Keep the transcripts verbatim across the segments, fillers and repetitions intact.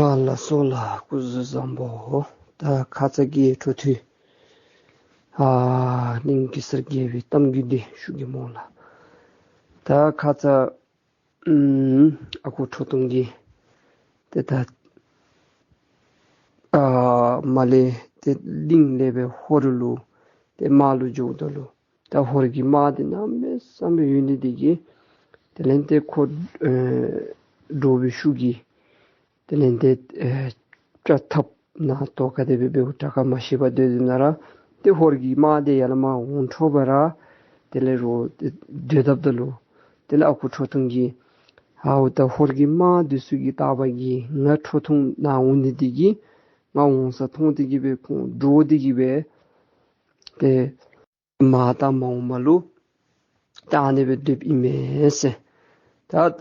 ཨ་ལགས་སོ་ལགས། སྐུ་གཟུགས་བཟང་པོ། ད་ཁ་ཙ་གི་འཕྲོ་མཐུད་ཨ་གླིང་གེ་སར་རྒྱལ་པོའི་གཏམ་རྒྱུད་འདི་ཞུ་གེ་སྨོ་ལགས། ད་ཁ་ཙ་ཨམ་ཨ་ཁུ་ཁྲོ་ཐུང་གིས་ཏེ་ད་ཨ་མར་ལས་ཏེ་གླིང་ལས་སྦེ་ཧོར་ལུ་ཏེ་དམག་ལུ་འགྱོཝ་ད་ལུ་ད་ཧོར་གྱི་དམག་འདི་གནམ་མེད་ས་མེད་ཡོད་ནི་འདི་གིས་དེ་ལས་ཏེ་ཁོ་ཨེ་འདྲོག་པའི་ཤུགས་ཀྱིས་དེ་ལས་ཏེ་ཨེ་བཀྲ་ཐབ་ནང་དོ་ག་དེ་སྦེ་འབདཝ་དྲག་ག་མ་ཤེས་པར་སྡོད་དེ་ནི་ར་ཏེ་ཧོར་གྱི་དམག་འདི་ཡར་ལས་མར་འོང་འཕྲོ་བ་ར་དེ་ལས་རོགས་ཏེ་སྡོད་དཔ་ད་ལུ་དེ་ལས་ཨ་ཁུ་ཁྲོ་ཐུང་གིས་ཨའོ་ད་ཧོར་གྱི་དམག་འདི་ཚུ་གིས་བལྟ་བ་གིས་ང་ཁྲོ་ཐུང་ནཱ་འོང་ནི་འདི་གིས་ང་འོང་ས་མཐོང་སྟེ་གི་སྦེ་ཁོང་འདྲོག་སྟེ་གི་སྦེ་ཏེ་མར་ད་མ་འོངམ་ལུ་ད་ཨ་ནི་སྦེ་སྡོདཔ་ཨིན་མས་ཟེར། ད་ཨེ་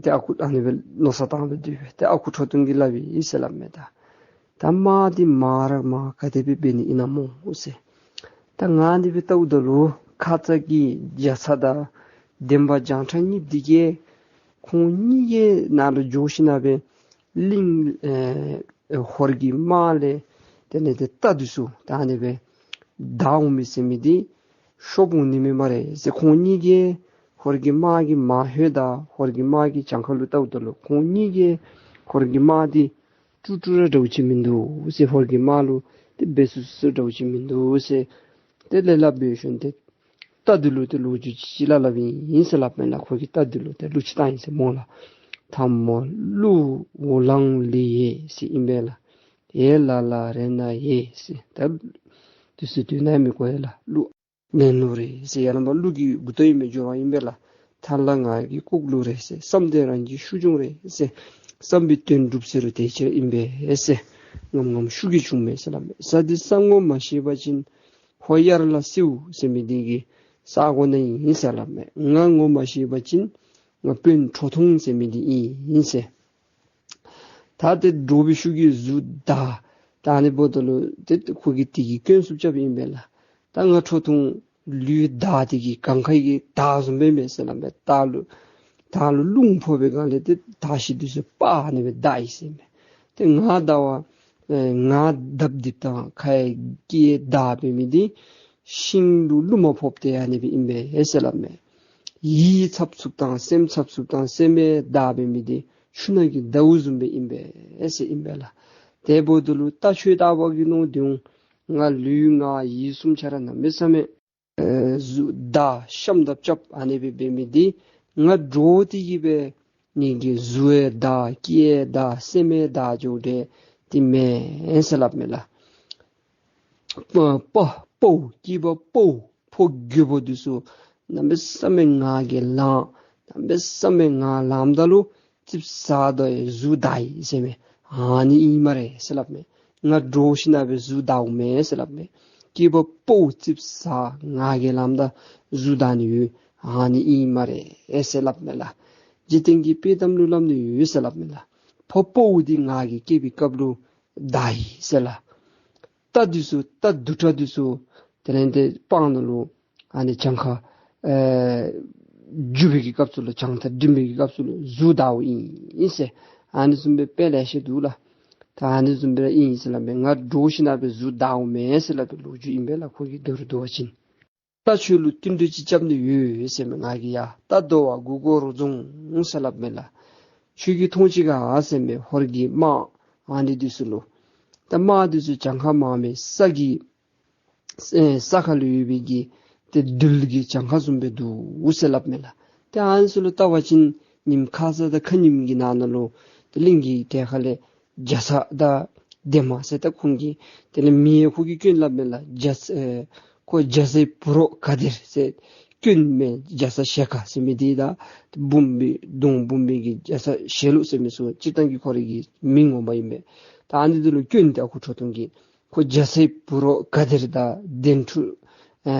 ཏེ་ཨ་ཁུ་ཨ་ནི་སྦེ་མནོ་བསམ་བཏང་སྦེ་སྡོདཔ་སྦེ་ཏེ་ཨ་ཁུ་ཁྲོ་ཐུང་གིས་སླབ་ཡི་ཟེར་སླབ་མས། ད་ད་དམག་འདི་མར་མར་ག་དེ་སྦེ་འབད་ནི་ཨིན་ན་སྨོ་ཟེར། ད་ང་འདི་སྦེ་བལྟཝ་ད་ལུ་ཁ་ཙ་གི་རྒྱ་ཚ་དང་འདན་མ་བྱང་ཁྲ་གཉིས་འདི་གིས་ཁོང་གཉིས་ཀྱིས་ནཱ་ལུ་འགྱོ་ཞིན་ན་སྦེ་གླིང་ཨེ་ཧོར་གྱི་དམག་ལས་དེ་ལས་ཏེ་རྟ་འདི་ཚུ་ད་ཨ་ནི་སྦེ་བདའ་འོང་མི་ཟེར་མི་འདི་ཤོབ་འོང་ནི་མས་སྨ་རེ་ཟེར། ཁོང་གཉིས་ཀྱིས་ཧོར་གྱི་དམག་གི་མ་ཧེ་དང་ཧོར་གྱི་དམག་གི་གྱངས་ཁ་ལུ་བལྟཝ་ད་ལུ་ཁོང་གཉིས་ཀྱིས་ཧོར་གྱི་དམག་འདི་དཀྲུག་དཀྲུག་ར་འདྲཝ་ཅིག་མིན་འདུག་ཟེར། ཧོར་གྱི་དམག་ལུ་ཏེ་འབད་ཚུགས་ཚུགས་འདྲཝ་ཅིག་མིན་འདུག་ཟེར། དེ་ལས་སླབ་སྦེ་ཞིནམ་ཏེ་རྟ་འདི་ལུ་ཏེ་ལོ་རྒྱུས་ཅིག་ཅིག་སླབ་སླབ་ཨིན་ཟེར་སླབ་མས་ལགས། ཁོ་གིས་རྟ་འདི་ལུ་ཏེ་གླུ་ཅིག་བཏང་ཡི་ཟེར་སྨོ་ལགས། ཐ་མ་གླུ་འོ་ལང་ལི་ཡེ་ཟེར་ཨིན་པས་ལགས། ཡེ་ལ་ལ་རེ་ན་ཡེ་ཟེར། ད་དུས་སུ་དུས་ན་མི་གོ་ཡ་ལགས། གླུ་ལེན་ལུགས་རེད་ཟེར། ཡང་ན་མ་གླུ་གི་མགུ་ཏོ་ཨིན་མས། སྦྱོར་བ་ཨིན་པས་ལགས། ཐ་ལ་ང་གི་ལྐོག་གླུ་རེད་ཟེར། བསམ་དོན་རང་གི་ཤུགས་འབྱུང་རེད་ཟེར། བསམ་པའི་དོན་འགྲུབ་ཟེར་རུང་དེ་ཕྱིར་ཨིན་པས་ཟེར། ངམ་ངམ་ཤུགས་ཀྱིས་བྱུང་མས་ཟེར་སླབ་མས། ས་འདི་ས་ངོ་མ་ཤེས་པ་ཅིན་ཧོར་དབྱར་ལ་སེའུ་ཟེར་མི་འདི་གི་ས་གོ་ནང་ཨིན་ཟེར་སླབ་མས། ང་ངོ་མ་ཤེས་པ་ཅིན་ང་དཔོན་ཁྲོ་ཐུང་ཟེར་མི་འདི་ཨིན་ཟེར། ད་ཏེ་འདྲོག་པའི་ཤུགས་ཀྱིས་གཟུགས་འདར། ད་ཨ་ནི་འབདཝ་ད་ལུ་ཏེ་ཁོ་གིས་དེ་གི་སྐྱོན་བསུབ་རྐྱབ་ཨིན་པས་ལགས། ད་ང་ཁྲོ་ཐུང་ལུས་འདར་ཏེ་གི་གངས་ཁ་གི་དར་བཟུམ་སྦེ་མས་ཟེར་སླབ་མས། དར་ལུ་དར་ལུ་རླུང་ཕོག་པའི་སྒང་ལས་ཏེ་དར་ཤིང་འདི་ཚུ་པ་ཨ་ནི་སྦེ་འདར་ཡི་ཟེར་མས། ཏེ་ང་འདར་བ་ཨེ་ང་ལྡབ་ལྡིབ་དང་ཁ་ཡི་སྐེ་འདར་འབད་མི་འདི་ཤིང་ལུ་རླུང་མ་ཕོགཔ་ཏེ་ཨ་ནི་སྦེ་ཨིན་པས་ཟེར་སླབ་མས། ཡིད་འཚབ་འཚུབ་དང་སེམས་འཚབ་འཚུབ་དང་སེམས་འདར་འབད་མི་འདི་ཆུ་ནང་གི་ཟླཝ་བཟུམ་སྦེ་ཨིན་པས་ཟེར་ཨིན་པས་ལགས། དེ་འབདཝ་ད་ལུ་རྟ་ཁྱོད་ལྟ་བུ་གིས་མནོ་དོ་འོང་། ང་ལུས་ངག་ཡིད་གསུམ་ཆ་ར་གནམ་མེད་ས་མེད་ཨེ་གཟུགས་འདར་ཤམ་ཐབས་རྐྱབ་ཨ་ནི་སྦེ་འབད་མི་འདི་ང་འདྲོག་སྟེ་གི་སྦེ་ངེ་གི་གཟུགས་ཡང་འདར་སྐེ་ཡང་འདར་སེམས་ཡང་འདར་འགྱོཝ་འདི་དེ་མེན་ཟེར་སླབ་མས་ལགས། པ་པ་ཕོ་སྐྱེས་པ་ཕོ་ཕོ་རྒོད་པོ་འདི་ཚུ་གནམ་མེད་ས་མེད་ངར་གྱིས་ལངས། གནམ་མེད་ས་མེད་ངར་ལངམ་ད་ལུ་ཙིགཔ་ཟ་དོ་ཡང་གཟུགས་འདར་ཡི་ཟེར་མས། ཨ་ནི་ཨིན་སྨ་རེ་ཟེར་སླབ་མས། ང་འདྲོག་ཞིན་ན་སྦེ་གཟུགས་འདརཝ་མེན་ཟེར་སླབ་མས། སྐྱེས་པ་ཕོ་ཙིགཔ་ཟ་ངར་གྱིས་ལངམ་ད་གཟུགས་འདར་ནི་ཡོད། ཨ་ནི་ཨིན་སྨ་རེ་ཟེར་སླབ་མས་ལགས། འཇིག་རྟེན་གྱི་དཔེ་གཏམ་ལུ་སླབ་ནི་ཡོད་ཟེར་སླབ་མས་ལགས། ཕོ་ཕོ་འདི་ངར་གྱིས་སྐྱེས་པའི་སྐབས་ལུ་འདར་ཡི་ཟེར་ལགས། རྟ་འདི་ཚུ་རྟ་དུག་ཁྲ་འདི་ཚུ་དེ་ལས་ཏེ་སྤང་ནང་ལུ་ཨ་ནི་གྱངས་ཁ་ཨེ་རྒྱུག་པའི་གི་སྐབས་སུ་ལུ་གྱངས་ཁ་འགྲིམ་པའི་གི་སྐབས་སུ་ལུ་གཟུགས་འདརཝ་ཨིན་ཟེར། ཨ་ནི་བཟུམ་སྦེ་དཔེ་ལེ་ཤ་འདུག་ལགས། ད་ཨ་ནི་བཟུམ་སྦེ་ར་ཨིན་ཟེར་སླབ་མས། ང་འདྲོག་ཞིན་ན་སྦེ་གཟུགས་འདརཝ་མེན་ཟེར་སླབ་པའི་ལོ་རྒྱུས་ཨིན་པས་ལགས། ཁོ་གིས་མདོར་བསྡུ་བ་ཅིན། རྟ་ཁྱོད་ལུ་བསྟུན་གྲོས་ཅིག་རྐྱབ་ནི་ཡོད་ཟེར་མས། ང་གིས་ཡ་རྟ་འདོ་བ་མགུ་སྐོར་རྫོང་ཟེར་སླབ་མས་ལགས། ཁྱོད་ཀྱིས་མཐོང་ཅི་ག་ཟེར་མས། ཧོར་གྱི་དམག་ཨ་ནི་འདི་ཚུ་ལུ། ད་དམག་འདི་ཚུ་གྱངས་ཁ་མང་མི་ས་གི་ཨེ་ས་ཁ་ལུ་ཡོད་པའི་གི་ཏེ་རྡུལ་གྱི་གྱངས་ཁ་བཟུམ་སྦེ་འདུག་ཟེར་སླབ་མས་ལགས། ཏེ་ཨ་ནི་ཚུ་ལུ་བལྟ་བ་ཅིན་ཉིནམ་ཁ་ཙ་དང་ཁ་ཉིནམ་གྱི་ནང་ན་ལུ་ཏེ་གླིང་གི་གྲལ་ཁ་ལས་རྒྱ་ཚ་དང་འདན་མ་ཟེར་ད་ཁོང་གི་དེ་ལས་མིང་ཡང་ཁོ་གིས་སྐྱོན་སླབ་མས་ལགས། རྒྱ་ཚ་ཨེ་ཁོ་རྒྱ་ཚའི་བུ་རོགས་ག་དེར་ཟེར་སྐྱོན་མས། རྒྱ་ཚ་ཞལ་དཀར་ཟེར་མི་འདི་དང་འབུམ་པའི་གདོང་འབུམ་པའི་གི་རྒྱ་ཚ་ཞལ་ལུ་ཟེར་མི་ཚུ་སྤྱིར་བཏང་གི་ཁོ་རའི་གི་མིང་ངོ་མ་ཨིན་མས། ད་ཨ་ནི་འདི་ལུ་སྐྱོན་ཏེ་ཨ་ཁུ་ཁྲོ་ཐུང་གིས་ཁོ་རྒྱ་ཚའི་བུ་རོགས་ག་དེར་དང་འདན་ཕྲུག་ཨེ་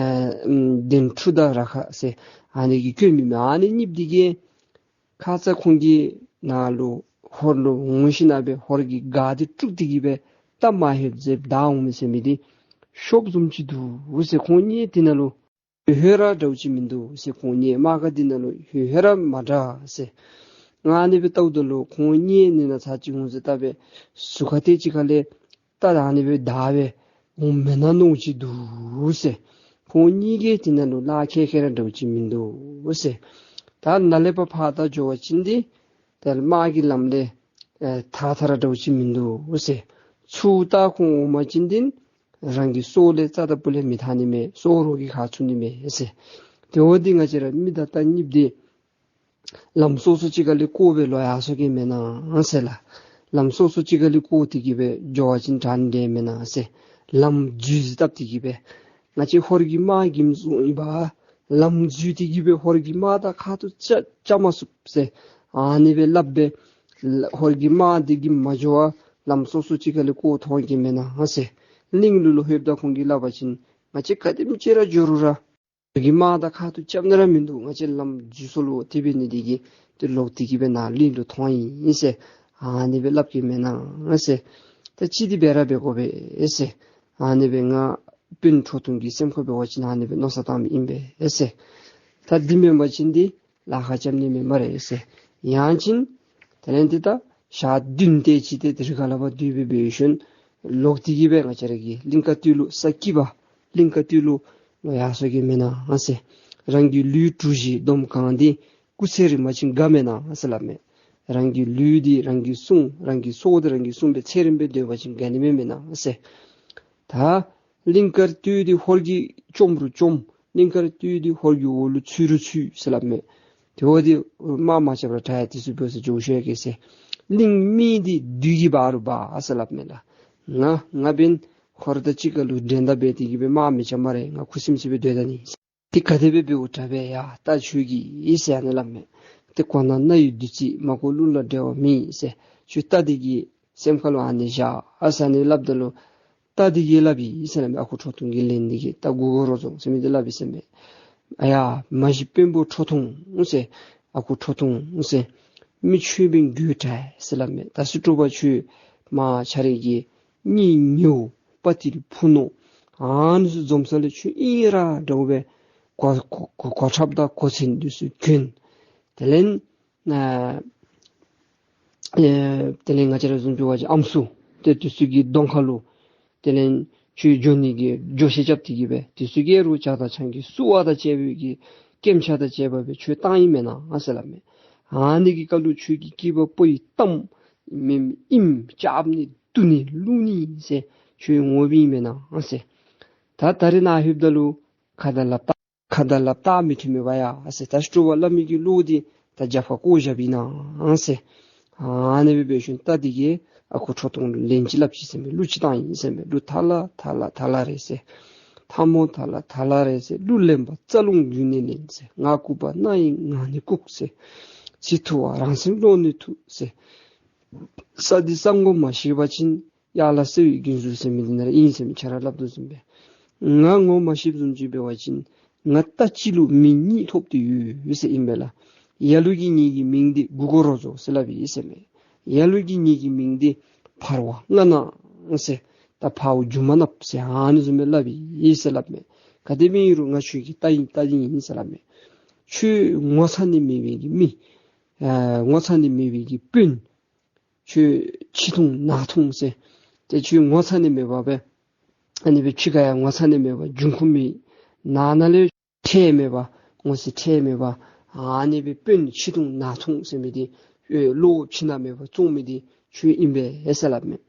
འདན་ཕྲུག་དང་ར་ཁ་ཟེར་ཨ་ནི་གི་སྐྱོན་མི་མེན། ཨ་ནི་གཉིས་འདི་གིས་ཁ་ཙ་ཁོང་གིས་ནཱ་ལུ་ཧོར་ལུ་འོང་ཞིན་ན་སྦེ་ཧོར་གྱི་སྒར་འདི་དཀྲུགས་ཏེ་གི་སྦེ་རྟ་མ་ལྷོདཔ་ཟེར་བདའ་འོང་མི་ཟེར་མི་འདི་ཤོབ་བཟུམ་ཅིག་འདུག་ཟེར། ཁོང་གཉིས་འདི་ནང་ལུ་ཧོད་ཧོད་ར་འདྲཝ་ཅིག་མིན་འདུག་ཟེར། ཁོང་གཉིས་དམག་སྒར་འདི་ནང་ལུ་ཧོད་ཧོད་ར་མ་འདྲ་ཟེར། ང་ཨ་ནི་སྦེ་བལྟཝ་ད་ལུ་ཁོང་གཉིས་ནི་ན་ཚར་ཅིག་འོང་ཟེར་བལྟ་སྦེ་ཟུར་ཁ་ཏེ་ཅིག་ཁ་ལས་རྟ་ཨ་ནི་སྦེ་བདའ་སྦེ་འོང་མེན་ན་མནོཝ་ཅིག་འདུག་ཟེར། ཁོང་གཉིས་ཀྱི་དེ་ནང་ལུ་ལཱ་ཁེ་ཁེ་ར་འདྲཝ་ཅིག་མིན་འདུག་ཟེར། ད་ནཱ་ལས་ཕར་ཕར་ད་འགྱོ་བ་ཅིན་འདི་ད་དམག་གི་ལམ་ལས་ཨེ་ཐར་ཐར་ར་འདྲཝ་ཅིག་མིན་འདུག་ཟེར། ཚུར་ད་ཁོང་འོང་པ་ཅིན་འདི་རང་གི་སྲོག་ལས་རྩ་དང་པོ་ལས་མི་ཐར་ནི་མས། སྲོག་རོག་གིས་ཁ་ཚུད་ནི་མས་ཟེར། དེ་འོ་འདི་ང་བཅས་ར་མི་དང་རྟ་གཉིས་འདི་ལམ་སོ་སོ་ཅིག་ཁ་ལས་བསྐོར་སྦེ་ལོག་ཡར་སོང་གེ་མེན་ན་ཟེར་ལགས། ལམ་སོ་སོ་ཅིག་ཁ་ལས་བསྐོར་ཏེ་གི་སྦེ་འགྱོ་བ་ཅིན་དྲག་ནི་འདྲས་མེན་ན་ཟེར། ལམ་འཛོལ་ཟེར་བཏབ་སྟེ་གི་སྦེ་ང་བཅས་ཧོར་གྱི་དམག་གིམ་སོང་ཨིན་པས། ལམ་འཛོལ་ཏེ་གི་སྦེ་ཧོར་གྱི་དམག་དང་ཁ་ཐུག་རྐྱབ་རྐྱབ་མ་ཚུགས་ཟེར། ཨ་ནི་སྦེ་སླབ་སྦེ་ཧོར་གྱི་དམག་འདི་གིས་མ་འགྱོ་བར་ལམ་སོ་སོ་ཅིག་ཁ་ལས་བསྐོར་ཐོན་གེ་མེན་ན་ཟེར། གླིང་ལུ་ལོག་ལྷོདཔ་ད་ཁོང་གིས་སླབ་པ་ཅིན་ང་བཅས་ག་དེམ་ཅིག་ར་འགྱོ་རུང་ར་གི་དམག་དང་ཁ་ཐུག་རྐྱབ་ནི་ར་མིན་འདུག། ང་བཅས་ལམ་འཛོལ་སོ་ལོ། དེ་འབད་ནི་འདི་གིས་ཏེ་ལོག་སྟེ་གི་སྦེ་ནཱ་གླིང་ལུ་ཐོན་ཡི་ཟེར། ཨ་ནི་སྦེ་སླབ་གེ་མེན་ན་ཟེར། ད་ཅི་འདི་སྦེ་ར་འབད་དགོ་པས་ཟེར། ཨ་ནི་སྦེ་ང་སྤུན་ཁྲོ་ཐུང་གི་སེམས་ཁར་འབད་བ་ཅིན་ཨ་ནི་སྦེ་མནོ་བསམ་བཏང་མི་ཨིན་པས་ཟེར། ད་འདི་མེན་པ་ཅིན་འདི་ལཱ་ཁག་རྐྱབ་ནི་མེན་སྨ་རེ་ཟེར། ཡང་ཅིན་དེ་ལས་འདི་ད་ཞག་བདུན་དེ་ཅིག་ཏེ་རི་ཁ་ལས་ཕར་སྡོད་སྦེ་འབད་ཞིནམ་ལོག་སྟེ་གི་སྦེ་ང་བཅས་ར་གི་གླིང་དཀར་སྟོད་ལུ་ས་སྐྱིད་པ་གླིང་དཀར་སྟོད་ལུ་ལོག་ཡར་སོང་གེ་མེན་ན་ཟེར། རང་གི་ལུས་གྲུ་བཞི་འདོམ་གང་སྟེ་སྐུ་ཚེ་རིང་པ་ཅིན་དགའ་མེན་ན་ཟེར་སླབ་མས། རང་གི་ལུས་འདི་རང་གིས་བསྲུང་རང་གི་སྲོག་འདི་རང་གིས་བསྲུང་སྦེ་ཚེ་རིང་སྦེ་སྡོད་པ་ཅིན་དགའ་ནི་མེད་མེན་ན་ཟེར། ད་གླིང་དཀར་སྟོད་འདི་ཧོར་གྱིས་བཅོམ་རུང་བཅོམ། གླིང་དཀར་སྟོད་འདི་ཧོར་གྱི་འོག་ལུ་ཚུད་རུང་ཚུད་ཟེར་སླབ་མས། དེ་འོ་འདི་དམག་མ་རྐྱབ་ར་དྲག་ཡ་དེ་ཚུ་འབད་ཟེར་འགྱོ་ཤེས་གེ་ཟེར། གླིང་མི་འདི་བདུད་ཀྱིས་འབག་རུང་འབག་ཟེར་སླབ་མས་ལགས། ང་ང་འབདན་ཧོར་དང་གཅིག་ཁར་ལུ་འགྲན་ཟླ་འབད་དེ་གི་སྦེ་དམག་མི་རྐྱབ་སྨ་རེ། ང་ཁུ་སིམ་སི་སྦེ་སྡོད་ད་ནི། ཏེ་ག་དེ་སྦེ་འབདཝ་དྲག་པས་ཡ། རྟ་ཁྱོད་ཀྱིས་ཨིན་ཟེར་ཨ་ནི་སླབ་མས། ཏེ་གོ་ན་རྣ་ཡི་བདུད་རྩི། མ་གོ་གླུ་ལ་འགྲེལ་བ་མེད་ཟེར། ཁྱོད་རྟ་འདི་གི་སེམས་ཁར་ལུ་ཨ་ནི་བཞག་ཨ་ཟེར་ཨ་ནི་སླབ་ད་ལུ་རྟ་འདི་གིས་སླབ་ཨིན་ཟེར་སླབ་མས། ཨ་ཁུ་ཁྲོ་ཐུང་གི་ལན་འདི་གིས་རྟ་མགུ་སྐོར་རོ་རྫོང་ཟེར་མི་འདི་སླབ་ཨིན་ཟེར་མས། ཨ་ཡ་མ་གཞི་དཔོན་པོ་ཁྲོ་ཐུང་ཟེར་ཨ་ཁུ་ཁྲོ་ཐུང་ཟེར་མི་ཁྱོད་འབདན་རྒོད་དྲགས་ཟེར་སླབ་མས། ད་སུ་དྲོ་པ་ཁྱོད་མ་ཁྱོད་ར་གི་གཉེན་ཉེཝ་དཔའ་ཐིལ་ཕུ་ནུ་ཨ་ནི་ཚུ་འཛོམས་ས་ལས་ཁྱོད་ཨིན་ར་འདྲཝ་སྦེ་གོ་གོ་གོ་ཁྲབ་དང་གོ་མཚོན་འདི་ཚུ་གྱོན། དེ་ལས་ཨ་ཨེ་དེ་ལས་ང་བཅས་ར་བཟུམ་ཅིག་འབད་བ་ཅིན་ཨམ་སྲུ་ཏེ་འདི་ཚུ་གི་གདོང་ཁ་ལུ་དེ་ལས་ཁྱོད་འགྱོ་ནི་གི་འགྱོ་ཤེས་རྐྱབ་སྟེ་གི་སྦེ་འདི་ཚུ་གིས་རུང་ཇ་དང་ཆང་གི་བསུ་བ་དང་བཅས་པའི་གི་སྐྱེམས་ཆ་དང་བཅས་པ་སྦེ་ཁྱོད་བཏང་ཡི་མེན་ན་ཟེར་སླབ་མས། ཨ་ནི་གི་སྐབས་ལུ་ཁྱོད་ཀྱི་སྐྱེས་པ་ཕོ་ཡི་གཏམ་མེན་ཨིནམ་རྐྱབ་ནི་བཏུ་ནི་བླུ་ནི་ཟེར་ཁྱོད་ངོ་བི་མེན་ན་ཟེར། ད་ད་རེས་ནཱ་ལྷོདཔ་ད་ལུ་ཁ་དང་ལགཔ་ཁ་དང་ལགཔ་མི་མཐུན་མས་པ་ཡ་ཟེར། ད་སྤྲོ་བ་སླབ་མི་གི་བློ་འདི་ད་རྒྱབ་ཁར་བཀོ་བཞགཔ་ཨིན་ན་ཟེར། ཨ་ནི་སྦེ་འབད་ཞིནམ་རྟ་འདི་གིས་ཨ་ཁུ་ཁྲོ་ཐུང་ལུ་ལན་ཅིག་སླབ་ཅི་ཟེར་མས། གླུ་ཅིག་བཏང་ཡི་ཟེར་མས། གླུ་ཐ་ལ་ཐ་ལ་ཐ་ལ་རེད་ཟེར། ཐ་མོ་ཐ་ལ་ཐ་ལ་རེད་ཟེར། གླུ་ལེན་པ་རྩ་རླུང་རྒྱུད་ནས་ལེན་ཟེར། ང་ལྐུགས་པ་རྣ་ཡི་ངང་ནས་ལྐུགས་ཟེར། ཚིག་ཐུ་བ་རང་སེམས་ཀློང་ནས་ཐུ་ཟེར། ས་འདི་ས་ངོ་མ་ཤེས་པ་ཅིན་གཡག་ལ་སེར་བའི་རྒྱུན་ཟུར་ཟེར་མི་འདི་ནང་ར་ཨིན་ཟེར་མི་ཁྱོད་ར་སླབ་དོ་བཟུམ་སྦེ། ང་ངོ་མ་ཤེསཔ་བཟུམ་ཅིག་འབད་བ་ཅིན་ང་རྟ་གཅིག་ལུ་མིང་གཉིས་ཐོབ་སྟེ་ཡོད་ཟེར་ཨིན་པས་ལགས། ཡ་ལུ་གི་ངེ་གི་མིང་འདི་མགུ་སྐོར་རོ་རྫོང་ཟེར་སླབ་ཨིན་ཟེར་མས། ཡ་ལུ་གི་ངེ་གི་མིང་འདི་འཕར་བ་རྔ་ནག་ཟེར། ད་འཕརཝ་རྒྱུ་མ་ནགཔོ་ཟེར་ཨ་ནི་བཟུམ་སྦེ་སླབ་ཨིན་ཟེར་སླབ་མས། ག་དེ་སྦེ་ཨིན་རུང་ང་ཁྱོད་ཀྱི་རྟ་ཨིན་རྟ་འདི་ཨིན་ཟེར་སླབ་མས། ཁྱོད་ངོ་ཚ་ནི་མེད་པའི་གི་མི་ཨ་ངོ་ཚ་ནི་མེད་པའི་གི་དཔོན། ཁྱོད་ཕྱི་ཐུང་ནང་ཐུང་ཟེར། ཏེ་ཁྱོད་ངོ་ཚ་ནི་མེད་པ་སྦེ་ཨ་ནི་སྦེ་ཕྱི་ཁར་ཡང་ངོ་ཚ་ནི་མེད་པ་འབྱུང་ཁུངས་མེད། ནང་ན་ལས་ཁྲལ་མེད་པ་ངོ་ཚ་ཁྲལ་མེད་པ་ཨ་ནི་སྦེ་དཔོན་ཕྱི་ཐུང་ནང་ཐུང་ཟེར་མི་འདི་ཨེ་བློ་ཕྱི་ནང་མེད་པར་བཙོང་མི་འདི་ཁྱོད་ཨིན་པས་ཟེར་སླབ་མས།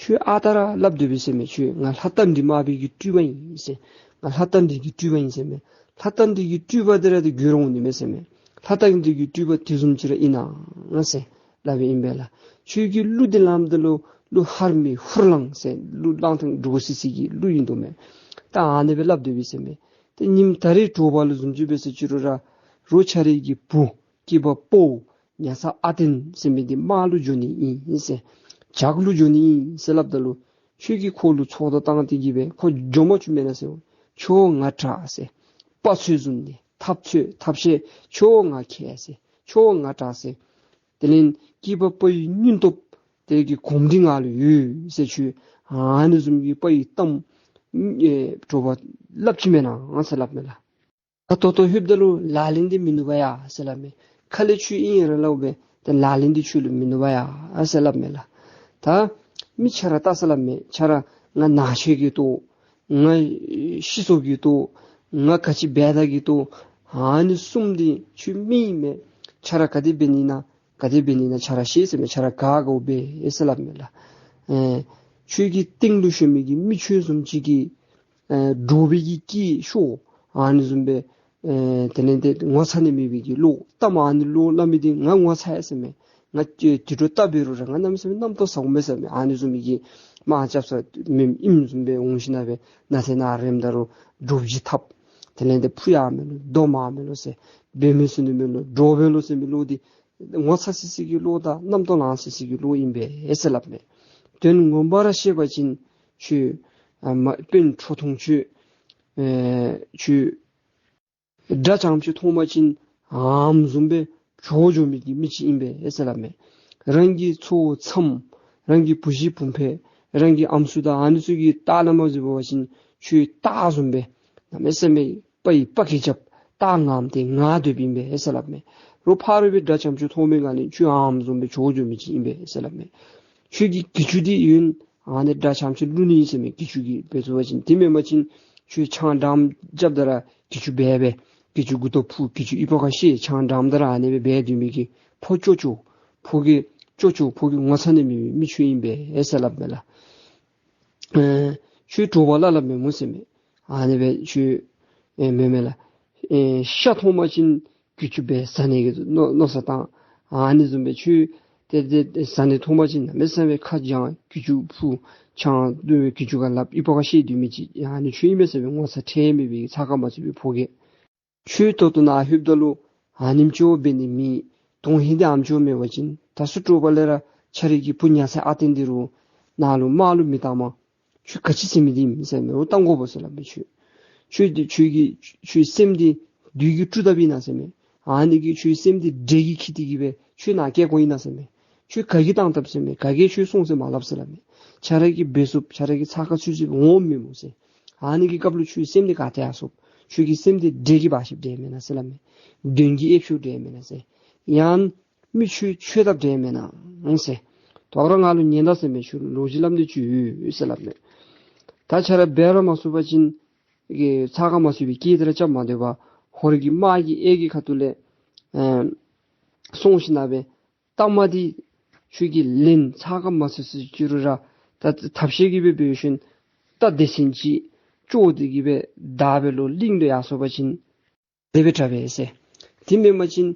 ཁྱོད་ཨ་རྟག་ར་སླབ་སྡོད་པས་ཟེར་མས། ཁྱོད་ང་ལྷ་རྟ་མགྲིན་དམར་པོའི་གི་སྤྲུལ་པ་ཨིན་ཟེར། ང་ལྷ་རྟ་མགྲིན་གྱི་སྤྲུལ་པ་ཨིན་ཟེར་མས། ལྷ་རྟ་མགྲིན་གྱི་སྤྲུལ་པ་འདི་ར་ཏེ་རྒྱུད་ར་འོང་ནི་མས་ཟེར་མས། ལྷ་རྟ་མགྲིན་གྱི་སྤྲུལ་པ་དེ་བཟུམ་ཅིག་ར་ཨིན་ན་ཟེར་སླབ་ཨིན་པས་ལགས། ཁྱོད་ཀྱི་གླུ་འདི་ལམ་འདི་ལུ་གླུ་ཧར་མི་ཧུར་ལང་ཟེར་གླུ་གླང་ཐང་འགྲོ་སི་སི་གི་གླུ་ཨིན་དོ་མས། ད་ཨ་ནི་སྦེ་སླབ་སྡོད་པས་ཟེར་མས། ཏེ་ཉིནམ་ད་རེས་དྲོ་པ་ལུ་བཟུམ་ཅིག་འབད་ཟེར་ཅི་རུང་ར་རོགས་ཁྱོད་རའི་གི་བུ་སྐྱེས་པ་ཕོ་ཉ་ཚ་ཨ་བརྟན་ཟེར་མི་འདི་དམག་ལུ་འགྱོ་ནི་ཨིན་ཟེར། ཇག་ལུ་འགྱོ་ནི་ཨིན་ཟེར་སླབ་ད་ལུ་ཁྱོད་ཀྱིས་ཁོ་ལུ་ཚོགས་གཏོར་བཏང་སྟེ་གི་སྦེ་ཁོ་འགྱོ་མ་བཅུག་མེན་ན་ཟེར། ཁྱོད་ང་དྲག་ཟེར། དཔའ་ཚོད་བཟུང་སྟེ་ཐབས་ཚོད་ཐབས་ཤེས་ཁྱོད་ང་མཁས་ཟེར། ཁྱོད་ང་དྲག་ཟེར། དེ་ལས་སྐྱེས་པ་ཕོ་ཡི་སྙིང་སྟོབས་དེ་གི་གོམས་འདྲིས་ང་ལུ་ཡོད་ཟེར། ཁྱོད་ཨ་ནི་བཟུམ་གྱི་དཔའ་ཡི་གཏམ་ཨེ་དྲོ་པ་སླབ་ཅི་མེན་ན་ཟེར་སླབ་མས་ལགས། ད་ཏོག་ཏོ་ལྷོདཔ་ད་ལུ་ལག་ལེན་འདི་མིན་འདུག་པ་ཡ་ཟེར་སླབ་མས། ཁ་ལས་ཆོས་ཨིན་ར་སླབ་པས། ཏེ་ལག་ལེན་འདི་ཁྱོད་ལུ་མིན་འདུག་པ་ཡ་ཟེར་སླབ་མས་ལགས། ད་མི་ཁྱོད་ར་བལྟ་ཟེར་སླབ་མས། ཁྱོད་ར་ང་ན་ཆེ་གི་ཏོ་ང་ཤི་སོ་གི་ཏོ་ང་ག་ཅི་འབད་ད་གི་ཏོ་ཨ་ནི་གསུམ་འདི་ཁྱོད་མི་ཨིན་མས། ཁྱོད་ར་ག་དེ་འབད་ནི་ན་ག་དེ་འབད་ནི་ན་ཁྱོད་ར་ཤེས་ཟེར་མས། ཁྱོད་ར་ག་དགའཝ་འབད་ཟེར་སླབ་མས་ལགས། ཨེ་ཁྱོད་ཀྱི་སྟེང་ལུ་ཞོན་མི་གི་མི་ཁྱོད་བཟུམ་ཅིག་གིས་ཨེ་འདྲོག་པའི་གི་སྐད་ཤོར་ཨ་ནི་བཟུམ་སྦེ་ཨེ་དེ་ལས་ཏེ་ངོ་ཚ་ནི་མེད་པའི་གི་བློ་གཏམ་ཨ་ནི་བློ་སླབ་མི་འདི་ང་ངོ་ཚ་ཡི་ཟེར་མས། ང་ཏེ་དུད་འགྲོ་ལྟ་འབད་རུང་ར་ང་གནམ་མེད་ས་མེད་རྣམ་རྟོག་ཟ་འོང་མས་ཟེར་མས། ཨ་ནི་བཟུམ་མའི་གི་དམག་རྐྱབ་ས་མེནམ་ཨིནམ་བཟུམ་སྦེ་འོང་ཞིན་ན་སྦེ་ནཱ་ཏེ་ནཱ་རནམ་ད་རུང་འདྲོག་བྱེལ་འཐབ། དེ་ལས་ཏེ་ཕུ་ཡར་མེ་ལོ་རྡོ་མར་མེ་ལོ་ཟེར་འབད་མི་ཚུགས་ནི་མེ་ལོ་འདྲོག་པས་ལོ་ཟེར་མི་བློ་འདི་ངོ་ཚ་སི་སི་གི་བློ་དང་རྣམ་རྟོག་ལང་སི་སི་གི་བློ་ཨིན་པས་ཟེར་སླབ་མས། དོན་ངོ་མ་ར་བཤད་པ་ཅིན་ཁྱོད་ཨ་མ་དཔོན་ཁྲོ་ཐུང་ཁྱོད་ཨེ་ཁྱོད་དགྲ་བྱམས་ཆུ་མཐོང་པ་ཅིན་ཨམ་བཟུམ་སྦེ་བྱོག་འགྱོ་མི་གི་མི་ཅིག་ཨིན་པས་ཟེར་སླབ་མས། རང་གི་ཚའོ་མཚམས་རང་གི་བུ་གཞི་བུམོ་ཕྲུག་རང་གི་ཨམ་སྲུ་དང་ཨ་ནི་ཚུ་གི་ལྟག་ལས་མར་འཛུལ་བ་ཅིན་ཁྱོད་སྟག་བཟུམ་སྦེ་གནམ་མེད་ས་མེད་དཔའ་ཡི་དཔའ་སྐད་རྐྱབ། སྟག་ངམ་ཏེ་ང་སྡོདཔ་ཨིན་པས་ཟེར་སླབ་མས། རོགས་ཕ་རོལ་པའི་དགྲ་བྱམས་ཆུ་མཐོང་མི་ག་ནི་ཁྱོད་ཨམ་བཟུམ་སྦེ་བྱོག་འགྱོ་མི་ཅིག་ཨིན་པས་ཟེར་སླབ་མས། ཁྱོད་ཀྱི་གྱི་ཅུ་འདི་ཡུན་ཨ་ནི་དགྲ་བྱམས་ཆུ་བླུག་ནི་ཨིན་ཟེར་མས། གྱི་ཅུ་གིས་འབད་ཚུགས་པ་ཅིན། དེ་མེན་པ་ཅིན་ཁྱོད་ཆང་འགྲམ་རྐྱབ་ད་ར་གྱི་ཅུ་འབད་སྦེ་གྱི་ཅུ་མགུ་ཏོ་ཕུ་གྱི་ཅུ་ཨི་པ་ཁ་ཤེ་ཆང་འགྲམ་ད་ར་ཨ་ནི་སྦེ་འབད་སྡོད་མི་གི་ཕོ་ཅོ་ཅོ་ཕོ་གི་ཅོ་ཅོ་ཕོ་གི་ངོ་ཚ་ནི་མེད་པའི་མི་ཁྱོད་ཨིན་པས་ཟེར་སླབ་མས་ལགས། ཨེ་ཁྱོད་དྲོ་པ་ལ་སླབ་མས་སྨོ་ཟེར་མས། ཨ་ནི་སྦེ་ཁྱོད་ཨེ་མེན་མས་ལགས། ཨེ་ཤ་མཐོང་པ་ཅིན་གྱི་ཅུ་སྦེ་ཟ་ནི་གི་མནོ་མནོ་བསམ་བཏང་། ཨ་ནི་བཟུམ་སྦེ་ཁྱོད་ཏེ་ཏེ་ཏེ་ཟ་ནི་མཐོང་པ་ཅིན་གནམ་མེད་ས་མེད་ཁ་བྱང་གྱི་ཅུ་ཕུ་ཆང་བཏུང་གྱི་ཅུ་ཁ་ལགཔ་ཨི་པ་ཁ་ཤེ་སྡོད་མི་ཅིག་ཨ་ནི་ཁྱོད་ཨིན་མས་ཟེར་སྦེ་ངོ་ཚ་ཁྲེལ་མེད་པའི་ཚ་ཁ་མ་ཚུད་པའི་ཕོ་རྒས། ཁྱོད་ད་ལྟོ་ནཱ་ལྷོདཔ་ད་ལུ་ཨ་ནེམ་ཅིག་འབད་ནི་མེད། དོན་ཧིང་འདི་ཨ་ནེམ་ཅིག་མེད་པ་ཅིན་ད་ཚུར་དྲོ་པ་ལས་ར་ཁྱོད་རའི་གི་བུ་ཉ་ཚ་ཨ་བརྟན་འདི་རུང་ནཱ་ལུ་དམག་ལུ་མི་བཏང་མས། ཁྱོད་ག་ཅི་ཟེར་མི་འདི་ཨིན་ཟེར་མས། འོ་བཏང་དགོ་པས་ཟེར་སླབ་མས། ཁྱོད་ཁྱོད་འདི་ཁྱོད་ཀྱི་ཁྱོད་སེམས་འདི་བདུད་ཀྱིས་དཀྲུགས་དཔ་ཨིན་ན་ཟེར་མས། ཨ་ནི་གིས་ཁྱོད་སེམས་འདི་འདྲེ་གིས་འཁྱིད་དེ་གིས་སྦེ་ཁྱོད་ནཱ་བསྐྱལ་དགོཔ་ཨིན་ན་ཟེར་མས། ཁྱོད་ག་གིས་བཏང་དཔ་ཟེར་མས། ག་གིས་ཁྱོད་སོང་ཟེར་མ་སླབ་ཟེར་སླབ་མས། ཁྱོད་ར་གིས་འབད་ཚུགསཔ་ཁྱོད་ར་གི་ཚ་ཁ་ཚུད་ཚུདཔ་འོང་མི་སྨོ་ཟེར། ཨ་ནི་གི་སྐབས་ལུ་ཁྱོད་སེམས་འདི་ག་ཏེ་ཡར་སོཔ། ཁྱོད་ཀྱི་སེམས་འདི་འདྲེ་གིས་འབག་ཤིཝ་འདྲས་མེན་ན་ཟེར་སླབ་མས། གདོན་གྱིས་ཨེབ་ཤིཝ་འདྲས་མེན་ན་ཟེར། ཡང་མི་ཁྱོད་ཆོས་དཔ་འདྲས་མེན་ན་ཟེར། དོ་རུང་ང་ལུ་ཉན་ད་ཟེར་མས། ཁྱོད་ལུ་ལོ་རྒྱུས་སླབ་ནི་ཅིག་ཡོད་ཟེར་སླབ་མས། ད་ཁྱོད་ར་འབད་ར་མ་ཚུགས་པ་ཅིན་གི་ཚ་ཁ་མ་ཚུད་པའི་སྐད་དེ་ར་རྐྱབ་མ་སྡོད་པར་ཧོར་གྱི་དམག་གི་གཡས་ཀྱི་ཁ་ཐུག་ལས་ཨེ་སོང་ཞིན་ན་སྦེ་རྟ་དམག་འདི་ཁྱོད་ཀྱིས་ལེན། ཚ་ཁ་མ་ཚུད་ཚུད་ཅིག་རུང་ར་ད་ཐབས་ཤེས་ཀྱིས་སྦེ་འབད་ཞིན་རྟ་སྡེ་ཚན་ཅིག་བཅོ་སྟེ་གིས་སྦེ་བདའ་སྦེ་ལོག་གླིང་ལུ་ཡར་སོང་པ་ཅིན་དེ་སྦེ་དྲག་པས་ཟེར། དེ་མེན་པ་ཅིན་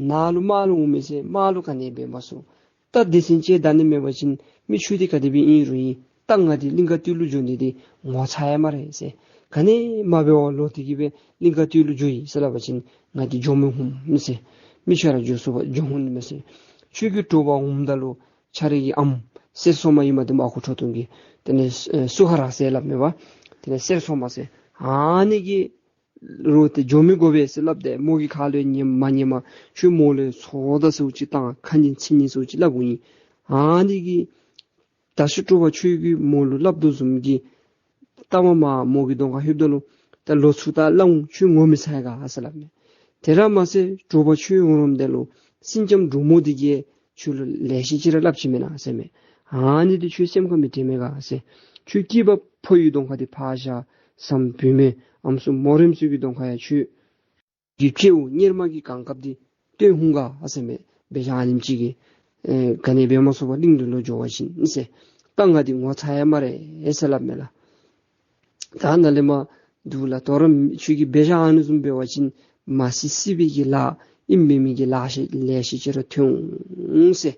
ནཱ་ལུ་དམག་ལུ་འོང་མས་ཟེར། དམག་ལུ་ག་ནི་འབད་མ་ཚུགས། རྟ་སྡེ་ཚན་ཅིག་བདའ་ནི་མེད་པ་ཅིན་མི་ཁྱོད་འདི་ག་དེ་སྦེ་ཨིན་རུང་ཨིན། རྟ་ང་འདི་གླིང་དཀར་སྟོད་ལུ་འགྱོ་ནི་འདི་ངོ་ཚ་ཡ་སྨ་རེ་ཟེར། ག་ནི་མ་འབད་བར་ལོག་སྟེ་གིས་སྦེ་གླིང་དཀར་སྟོད་ལུ་འགྱོ་ཡི་ཟེར་སླབ་པ་ཅིན་ང་འདི་འགྱོ་མི་ཧུམ་ཟེར། མི་ཁྱོད་ར་འགྱོ་ཚུགས་པ་འགྱོ་ཧུམ་མས་ཟེར། ཁྱོད་ཀྱིས་དྲོ་པ་འོངམ་ད་ལུ་ཁྱོད་རའི་གི་ཨམ་གསེར་སོ་མ་ཨིན་མས། དེ་དམག་ཁུ་ཁྲོ་ཐུང་གི་དེ་ལས་ཨེ་སུ་ཧ་ར་ཟེར་སླབ་མས་པ། དེ་ལས་གསེར་སོ་མ་ཟེར། ཨ་ནི་གི་རོགས་ཏེ་འགྱོ་མི་དགོ་པས་ཟེར་སླབ་སྟེ་མོ་གི་ཁ་ལུ་ཉན་མ་ཉནམ་ཁྱོད་མོ་ལུ་སོ་ད་ཟེརཝ་ཅིག་བཏང་། ཁ་ཉན་ཚིག་ཉན་ཟེརཝ་ཅིག་སླབ་འོང་ཡི། ཨ་ནི་གི་ད་ཤུལ་དྲོ་པ་ཁྱོད་ཀྱིས་མོ་ལུ་སླབ་དོ་བཟུམ་གྱི་ལྟ་མ་མ་མོ་གི་གདོང་ཁར་ལྷོདཔ་ད་ལུ་ད་ལོག་ཚུར་ད་སླབ་འོང་ཁྱོད་ངོ་མི་ཚ་ཡ་ག་ཟེར་སླབ་མས། དེ་ར་མ་ཚད་དྲོ་པ་ཁྱོད་འོང་རནམ་ད་ལུ་སེང་ལྕམ་འབྲུག་མོ་འདི་གིས་ཁྱོད་ལུ་ལེ་ཤ་ཅིག་ར་སླབ་ཅི་མེན་ན་ཟེར་མས། ཨ་ནི་འདི་ཁྱོད་སེམས་ཁར་མི་དྲན་མས་ག་ཟེར། ཁྱོད་སྐྱེས་པ་ཕོ་ཡི་གདོང་ཁ་འདི་ཕར་བཞག། བཟའ་མི་བུད་མེད་ཨམ་སྲུ་མོ་རེངམ་ཚུ་གི་གདོང་ཁར་ཡང་ཁྱོད་གི་སྤྱི་བོ་གཉེར་མ་གི་གང་ཁབ་འདི་སྟོན་འོང་ག་ཟེར་མས། འབད་བཞག་ཨ་ནེམ་ཅིག་གིས་ཨེ་ག་ནི་འབད་མ་ཚུགས་པར་གླིང་ལུ་ལོག་འགྱོ་བ་ཅིན་ཟེར། རྟ་ང་འདི་ངོ་ཚ་ཡ་སྨ་རེ་ཟེར་སླབ་མས་ལགས། ད་ནཱ་ལས་མར་འདུག་ལགས། དོ་རུང་ཁྱོད་ཀྱིས་འབད་བཞག་ཨ་ནི་བཟུམ་འབད་བ་ཅིན་མ་སྲིད་སྲིད་པའི་གི་ལཱ་ཨིནམ་མེནམ་གི་ལཱ་ཤེས་ལེ་ཤ་ཅིག་ར་ཐོན་འོང་ཟེར།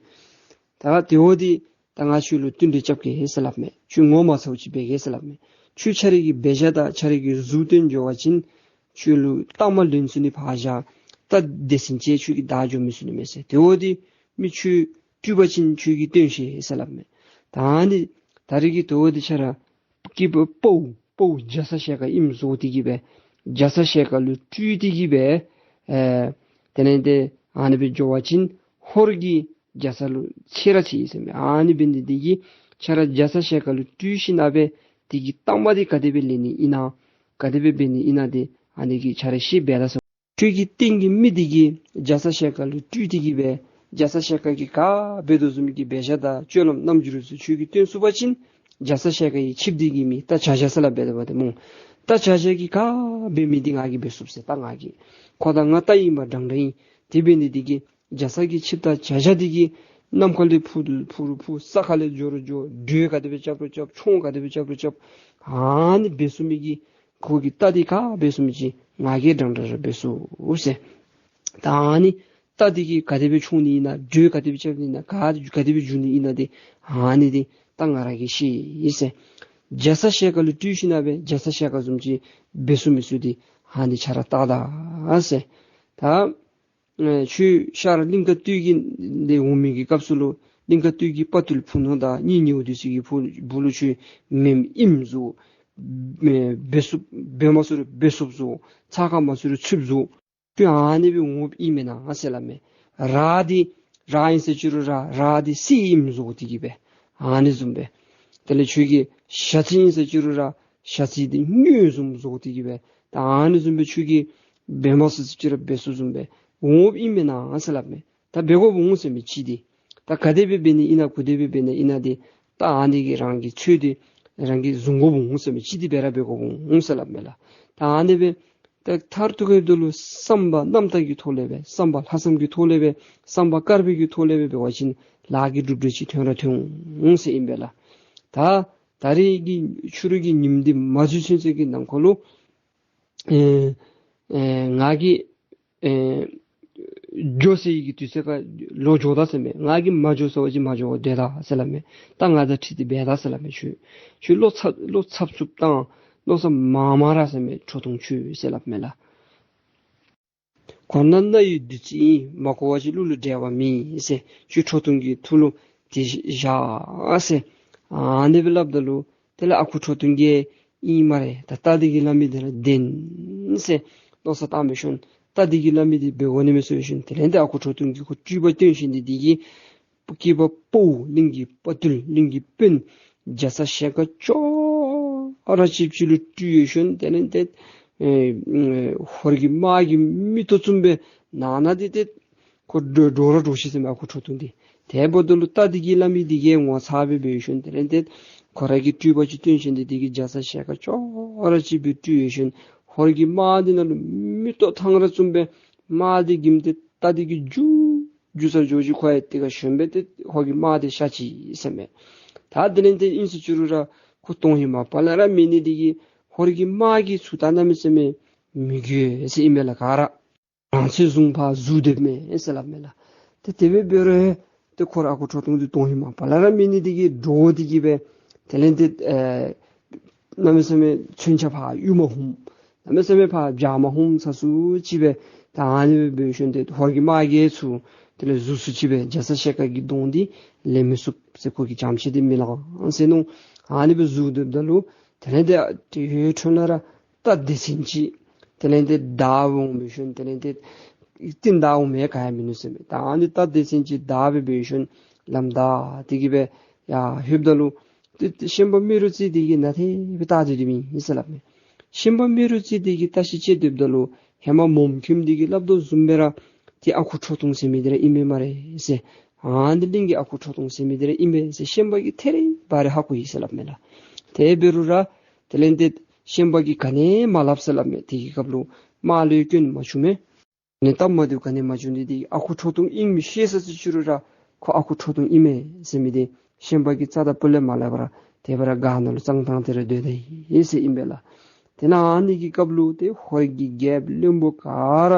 ད་དེ་འོ་འདི་ད་ང་ཁྱོད་ལུ་བསྟུན་གྲོས་རྐྱབ་གེ་ཟེར་སླབ་མས། ཁྱོད་ངོ་མ་ཚ་བ་ཅིག་འབད་གེ་ཟེར་སླབ་མས། ཁྱོད་ཁྱོད་རའི་གི་འབད་བཞག་དང་ཁྱོད་རའི་གི་གཟུགས་སྟོན་འགྱོ་བ་ཅིན་ཁྱོད་ལུ་རྟ་དམག་ལེན་ཚུགས་ནི་ཕར་བཞག། རྟ་སྡེ་ཚན་ཅིག་ཁྱོད་ཀྱིས་བདའ་འགྱོ་མི་ཚུགས་ནི་མས་ཟེར། དེ་འོ་འདི་མི་ཁྱོད་སྤྲུལ་པ་ཅིན་ཁྱོད་ཀྱིས་སྟོན་ཤིག་ཟེར་སླབ་མས། ད་ནི་ད་རེས་ཀྱི་དེ་འོ་འདི་ཁྱོད་ར་སྐྱེས་པ་ཕོ་ཕོ་རྒྱ་ཚ་ཞལ་དཀར་ཨིནམ་བཟོ་སྟེ་གིས་སྦེ་རྒྱ་ཚ་ཞལ་དཀར་ལུ་སྤྲུལ་ཏེ་གིས་སྦེ་ཨེ་དེ་ལས་ཏེ་ཨ་ནི་སྦེ་འགྱོ་བ་ཅིན་ཧོར་གྱི་རྒྱ་ཚ་ལུ་ཆེ་ར་ཆེ་ཡི་ཟེར་མས། ཨ་ནི་འབད་ནི་འདི་གིས་ཁྱོད་ར་རྒྱ་ཚ་ཞལ་དཀར་ལུ་སྤྲུལ་ཞིན་ན་སྦེ་དེ་གི་རྟགས་མ་འདི་ག་དེ་སྦེ་ལེན་ནི་ཨིན་ན་ག་དེ་སྦེ་འབད་ནི་ཨིན་ན་འདི་ཨ་ནི་གི་ཁྱོད་ར་ཤེས་འབད་ད་ཟེར། ཁྱོད་ཀྱི་སྟེང་གི་མི་འདི་གིས་རྒྱ་ཚ་ཞལ་དཀར་ལུ་སྤྲུལ་ཏེ་གིས་སྦེ་ རྒྱ་ཚ་ཞལ་དཀར་གྱིས་ག་འབད་དོ་བཟུམ་གྱི་འབད་བཞག་དང་སྤྱོད་ལམ་རྣམ་འགྱུར་ཚུ་ཁྱོད་ཀྱིས་སྟོན་ཚུགས་པ་ཅིན་རྒྱ་ཚ་ཞལ་དཀར་གྱི་ཆིབས་འདི་གི་མིང་རྟ་བྱ་བཞག་ཟེར་སླབ་འབད་དོ་བ་ཏེ་སྨོ། རྟ་བྱ་བཞག་གིས་ག་འབད་མི་འདི་ང་གིས་འབད་ཚུགས་ཟེར། ད་ང་གིས་ཁོ་ད་ང་རྟ་ཨིན་པ་འདྲན་འདྲ་ཨིན། དེ་འབད་ནི་འདི་གིས་རྒྱ་ཚ་གི་ཆིབས་རྟ་བྱ་བཞག་འདི་གིས་གནམ་ཁ་ལས་འཕུར་རུང་འཕུར་རུང་འཕུར། ས་ཁ་ལས་འགྱོ་རུང་འགྱོ། འགྲོས་ག་དེ་སྦེ་རྐྱབ་རུང་རྐྱབ། མཆོང་ག་དེ་སྦེ་རྐྱབ་རུང་རྐྱབ། ཨ་ནི་འབད་ཚུགས་མི་གི་ཁོ་གི་རྟ་འདི་ག་འབད་ཚུགས་མི་ཅིག་ང་གིས་འདྲན་འདྲ་ར་འབད་ཚུགས་ཟེར། ད་ཨ་ནི་རྟ་འདི་གིས་ག་དེ་སྦེ་མཆོང་ནི་ཨིན་ན། འགྲོས་ག་དེ་སྦེ་རྐྱབ་ནི་ཨིན་ན། ག་ག་དེ་སྦེ་འགྱོ་ནི་ཨིན་ན་འདི་ཨ་ནི་འདི་ད་ང་ར་གིས་ཤེས་ཟེར། རྒྱ་ཚ་ཞལ་དཀར་ལུ་སྤྲུལ་ཞིན་ན་སྦེ་རྒྱ་ཚ་ཞལ་དཀར་བཟུམ་ཅིག་འབད་ཚུགས་མི་ཚུགས་འདི་ཨ་ནི་ཁྱོད་ར་བལྟ་ད་ཟེར། ད་ཨེ་ཁྱོད་ཤར་གླིང་དཀར་སྟོད་ཀྱི་ལས་འོང་མི་གི་སྐབས་སུ་ལུ་གླིང་དཀར་སྟོད་ཀྱི་དཔའ་བརྟུལ་ཕུ་ནུ་དང་གཉེན་ཉེཝ་འདི་ཚུ་གི་སྦུག་སྦུག་ལུ་ཁྱོད་མེནམ་ཨིནམ་བཟོ། ཨེ་འབད་ཚུགས་འབད་མ་ཚུགས་རུང་འབད་ཚུགསཔ་བཟོ། ཚགས་ཁར་མ་ཚུད་རུང་ཚུདཔ་བཟོ། ཁྱོད་ཨ་ནི་སྦེ་འོངམ་ཨིན་མེན་ན་ཟེར་སླབ་མས། ར་འདི་ར་ཨིན་ཟེར་ཅི་རུང་ར་ར་འདི་སེར་ཨིནམ་བཟོ་སྟེ་གི་སྦེ་ཨ་ནི་བཟུམ་སྦེ། དེ་ལས་ཁྱོད་ཀྱི་ཞ་ཚི་ཨིན་ཟེར་ཅི་རུང་ར་ཞ་ཚི་འདི་སྨྱོས་བཟུམ་བཟོ་སྟེ་གི་སྦེ། ད་ཨ་ནི་བཟུམ་སྦེ་ཁྱོད་ཀྱིས་འབད་མ་ཚུགས་ཟེར་ཅི་རུང་འབད་ཚུགསཔ་བཟུམ་སྦེ་འོངམ་ཨིན་མེན་ན་ཟེར་སླབ་མས། ད་འབད་དགོཔ་འོང་ཟེར་མི་ཅིག་འདི་ད་ག་དེ་སྦེ་འབད་ནི་ཨིན་ན་ག་དེ་སྦེ་འབད་ནི་ཨིན་ན་འདི་ད་ཨ་ནི་གི་རང་གི་ཚོད་འདི་རང་གིས་བཟུང་དགོཔ་འོང་ཟེར་མི་ཅིག་འདི་སྦེ་ར་འབད་དགོཔ་འོང་ཟེར་སླབ་མས་ལགས། ད་ཨ་ནི་སྦེ་ད་མཐར་ཐུག་གི་དོན་ལུ་བསམ་པ་རྣམ་དག་གི་ཐོག་ལས་སྦེ་བསམ་པ་ལྷག་བསམ་གྱི་ཐོག་ལས་སྦེ་བསམ་པ་དཀར་པོའི་གི་ཐོག་ལས་སྦེ་འབད་བ་ཅིན་ལཱ་གི་གྲུབ་འབྲས་ཅིག་ཐོན་ར་ཐོན་འོང་ཟེར་ཨིན་པས་ལགས། ད་ད་རིས་ཀྱི་ཕྱི་རུ་གི་ཉིནམ་འདི་མ་འཛུལ་ཚུན་ཚོད་ཀྱི་ནང་འཁོད་ལུ་ཨེ་ཨེ་ང་གིས་ཨེ་འགྱོ་ཟེར་བའི་གི་དུས་ཚོད་ཁར་ལོག་འགྱོ་ད་ཟེར་མས། ང་གིས་མ་འགྱོ་ཟེར་བ་ཅིན་མ་འགྱོ་བར་སྡོད་ད་ཟེར་སླབ་མས། ད་ང་དང་འཁྲིལ་ཏེ་འབད་ད་ཟེར་སླབ་མས། ཁྱོད་ཁྱོད་བློ་འཚབ་བློ་འཚབ་འཚུབ་བཏང་། མནོ་བསམ་མང་མང་ར་ཟེར་མས། ཁྲོ་ཐུང་ཁྱོད་ཟེར་སླབ་མས་ལགས། གོ་ན་རྣ་ཡི་བདུད་རྩི་ཡིན། མ་གོ་བ་ཅིན་གླུ་ལུ་འགྲེལ་བ་མེད་ཟེར། ཁྱོད་ཁྲོ་ཐུང་གི་ཐུགས་ལུ་དེ་བཞག་ཟེར། ཨ་ནི་སྦེ་སླབ་ད་ལུ་དེ་ལས་ཨ་ཁུ་ཁྲོ་ཐུང་གིས་ཨིན་སྨ་རེ། ད་རྟ་འདི་གིས་སླབ་མི་འདི་ར་བདེན་ཟེར་མནོ་བསམ་བཏང་སྦེ་ཞིནམ་ད་འདི་གིས་སླབ་མི་འདི་འབད་དགོ་ནི་མས་ཟེར་ཞིནམ་དེ་ལས་འདི་ཨ་ཁུ་ཁྲོ་ཐུང་གིས་ཁོ་སྤྲུལ་པ་སྟོན་ཞིནམ་འདི་འདི་གིས་སྐྱེས་པ་ཕོ་གླིང་གི་དཔའ་བརྟུལ་གླིང་གི་དཔོན་རྒྱ་ཚ་ཞལ་དཀར་ཅོག་ར་ཅིག་ཅིག་ལུ་སྤྲུལ་ཡོད་ཞིནམ་དེ་ལས་འདི་ཨེ་ཧོར་གྱི་དམག་གི་མིག་ཏོ་བཙུམ་སྦེ་ནང་ན་འདི་འདི་ཁོ་འདྲོག་འདྲོག་ར་འདྲོག་ཅི་ཟེར་མས་ཨ་ཁུ་ཁྲོ་ཐུང་འདི། དེ་འབདཝ་ད་ལུ་རྟ་འདི་གིས་སླབ་མི་འདི་གིས་ངོ་ཚ་སྦེ་འབད་ཞིནམ་དེ་ལས་འདི་ཁོ་ར་གིས་སྤྲུལ་པ་ཅིག་སྟོན་ཞིནམ་འདི་འདི་གིས་རྒྱ་ཚ་ཞལ་དཀར་ཅོག་ར་ཅིག་སྦེ་སྤྲུལ་ཡོད་ཞིནམ་ཧོར་གྱི་དམག་འདི་ནང་ལུ་མིག་ཏོ་ཐང་ར་བཙུམ་སྦེ་དམག་འདི་གིས་འདི་རྟ་འདི་གིས་རྒྱུག་རྒྱུག་ས་འགྱོ་ཅི། ཁོ་ཡང་དེ་ཁར་ཞོན་སྦེ་འདི་ཧོར་གྱི་དམག་འདི་ཤ་ཅི་ཟེར་མས། ད་དེ་ལས་འདི་ཨིན་ཟེར་ཅི་རུང་ར་ཁོ་དོན་ཧིང་མ་པ་ལས་ར་མེད་ནི་འདི་གིས་ཧོར་གྱི་དམག་གིས་ཚུར་ད་གནམ་མེད་ས་མེད་མི་འགྱོ་ཟེར་ཨིན་མས་ལགས། ག་ར་རང་ཚོད་བཟུང་ཕར་ཟུར་སྡོདཔ་མས་ཟེར་སླབ་མས་ལགས། ཏེ་དེ་སྦེ་འབད་རུང་ཏེ་ཁོ་ར་ཨ་ཁུ་ཁྲོ་ཐུང་འདི་དོན་ཧིང་མ་པ་ལས་ར་མེད་ནི་འདི་གིས་འདྲོག་སྟེ་གི་སྦེ་དེ་ལས་ཏེ་ཨེ་གནམ་མེད་ས་མེད་མཚོན་ཆ་ཕར་གཡུག་མ་ཧུམ། གནམ་མེད་ས་མེད་ཕར་བྱ་མ་ཧུམ་ས་སུ་ཅིག་སྦེ་ད་ཨ་ནི་སྦེ་འབད་ཞིནམ་ཏེ་ཧོར་གྱི་དམག་གིས་ཚུར་དེ་ལས་ཟུར་སུ་ཅིག་སྦེ་རྒྱ་ཚ་ཞལ་དཀར་གྱི་གདོང་འདི་ལེན་མི་ཚུགས་ཟེར་ཁོ་གིས་བྱམས་བརྩེ་འདི་མི་ལང་ཟེར་མནོ། ཨ་ནི་སྦེ་ཟུར་སྡོདཔ་ད་ལུ་དེ་ལས་ཏེ་དེའི་འཕྲོ་ལས་ར་རྟ་སྡེ་ཚན་ཅིག་དེ་ལས་ཏེ་བདའ་འོང་འབད་ཞིནམ་དེ་ལས་ཏེ་རྟིང་བདའ་འོང་མི་ག་ཡང་མིན་ནུག་ཟེར་མས། ད་ཨ་ནི་རྟ་སྡེ་ཚན་ཅིག་བདའ་སྦེ་འབད་ཞིནམ་ལམ་བདའ་སྟེ་གི་སྦེ་ཡར་ལྷོདཔ་ད་ལུ་ཏེ་ཤན་པ་རྨེ་རུ་རྩེ་འདི་གིས་ནཱ་དེ་སྦེ་བལྟ་སྡོད་དེ་མི་ཨིན་ཟེར་སླབ་མས། ཤན་པ་རྨེ་རུ་རྩེ་འདི་གིས་བལྟ་ཞིབ་དཔྱད་སྡོདཔ་ད་ལུ་ཧེ་མ་མོམ་ཁྱིམ་འདི་གིས་སླབ་དོ་བཟུམ་སྦེ་ར་ཏེ་ཨ་ཁུ་ཁྲོ་ཐུང་ཟེར་མི་འདི་ར་ཨིན་མས་སྨ་རེ་ཟེར། ཨ་ནི་གླིང་གི་ཨ་ཁུ་ཁྲོ་ཐུང་ཟེར་མི་འདི་ར་ཨིན་པས་ཟེར་ཤན་པ་གིས་ཐད་རི་བ་རི་ཧ་གོ་ཡི་ཟེར་སླབ་མས་ལགས། དེ་འབད་རུང་ར་དེ་ལས་ཏེ་ཤན་པ་གིས་ག་ནི་མ་སླབ་ཟེར་སླབ་མས། དེ་གི་སྐབས་ལུ་དམག་ལུ་སྐྱོན་མ་བྱུང་མས། ནི་སྟབས་མ་བདེཝ་ག་ནི་མ་བྱུང་། འདི་འདི་ཨ་ཁུ་ཁྲོ་ཐུང་ཨིན་མི་ཤེས་ས་ཅིག་ཅི་རུང་ར་ཁོ་ཨ་ཁུ་ཁྲོ་ཐུང་ཨིན་མས་ཟེར་མི་འདི་ཤན་པ་གིས་རྩ་དང་སྤུ་ལས་མ་སླབ་པར་དེ་སྦེ་ར་སྒར་ནང་ལུ་གཙང་ཐང་སྟེ་ར་སྡོད་ད་ཡི་ཟེར་ཨིན་པས་ལགས། དེ་ནང་ཨ་ནི་གི་སྐབས་ལུ་ཏེ་ཧོར་གྱི་རྒྱལཔོ་བློན་པོ་ག་ར་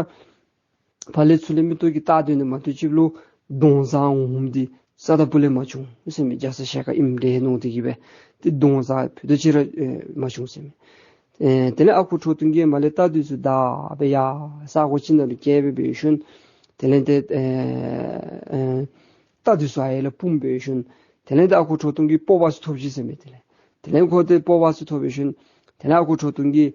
ཕར་ལས་ཚུར་ལས་མིག་ཏོ་གིས་བལྟ་སྡོད་ནི་མ་གཏོགས་ཅིག་ལུ་གདོང་བཟང་འོངམ་འདི་རྩ་དང་སྤུ་ལས་མ་བྱུང་ཟེར་མས། རྒྱ་ཚ་ཞལ་དཀར་ཨིནམ་འདྲས་མནོ་སྟེ་གི་སྦེ་ཏེ་གདོང་བཟང་ཕུད་རྡོག་ཅིག་ར་ཨེ་མ་བྱུང་ཟེར་མས། ཨེ་དེ་ལས་ཨ་ཁུ་ཁྲོ་ཐུང་གིས་མར་ལས་རྟ་འདི་ཚུ་བདའ་སྦེ་ཡར་ས་གོ་ཅིག་ནང་ལུ་བསྐྱལ་སྦེ་འབད་ཞིནམ་དེ་ལས་ཏེ་ཨེ་ཨེ་རྟ་འདི་ཚུ་ཨ་ཡར་ལས་སྤུངས་འབད་ཞིནམ་དེ་ལས་ཏེ་ཨ་ཁུ་ཁྲོ་ཐུང་གིས་སྤོབས་པ་ཚུ་ཐོབ་ཅི་ཟེར་མས། དེ་ལས་དེ་ལས་ཁོ་ཏེ་སྤོབས་པ་ཚུ་ཐོབ་འབད་ཞིནམ་དེ་ལས་ཨ་ཁུ་ཁྲོ་ཐུང་གིས་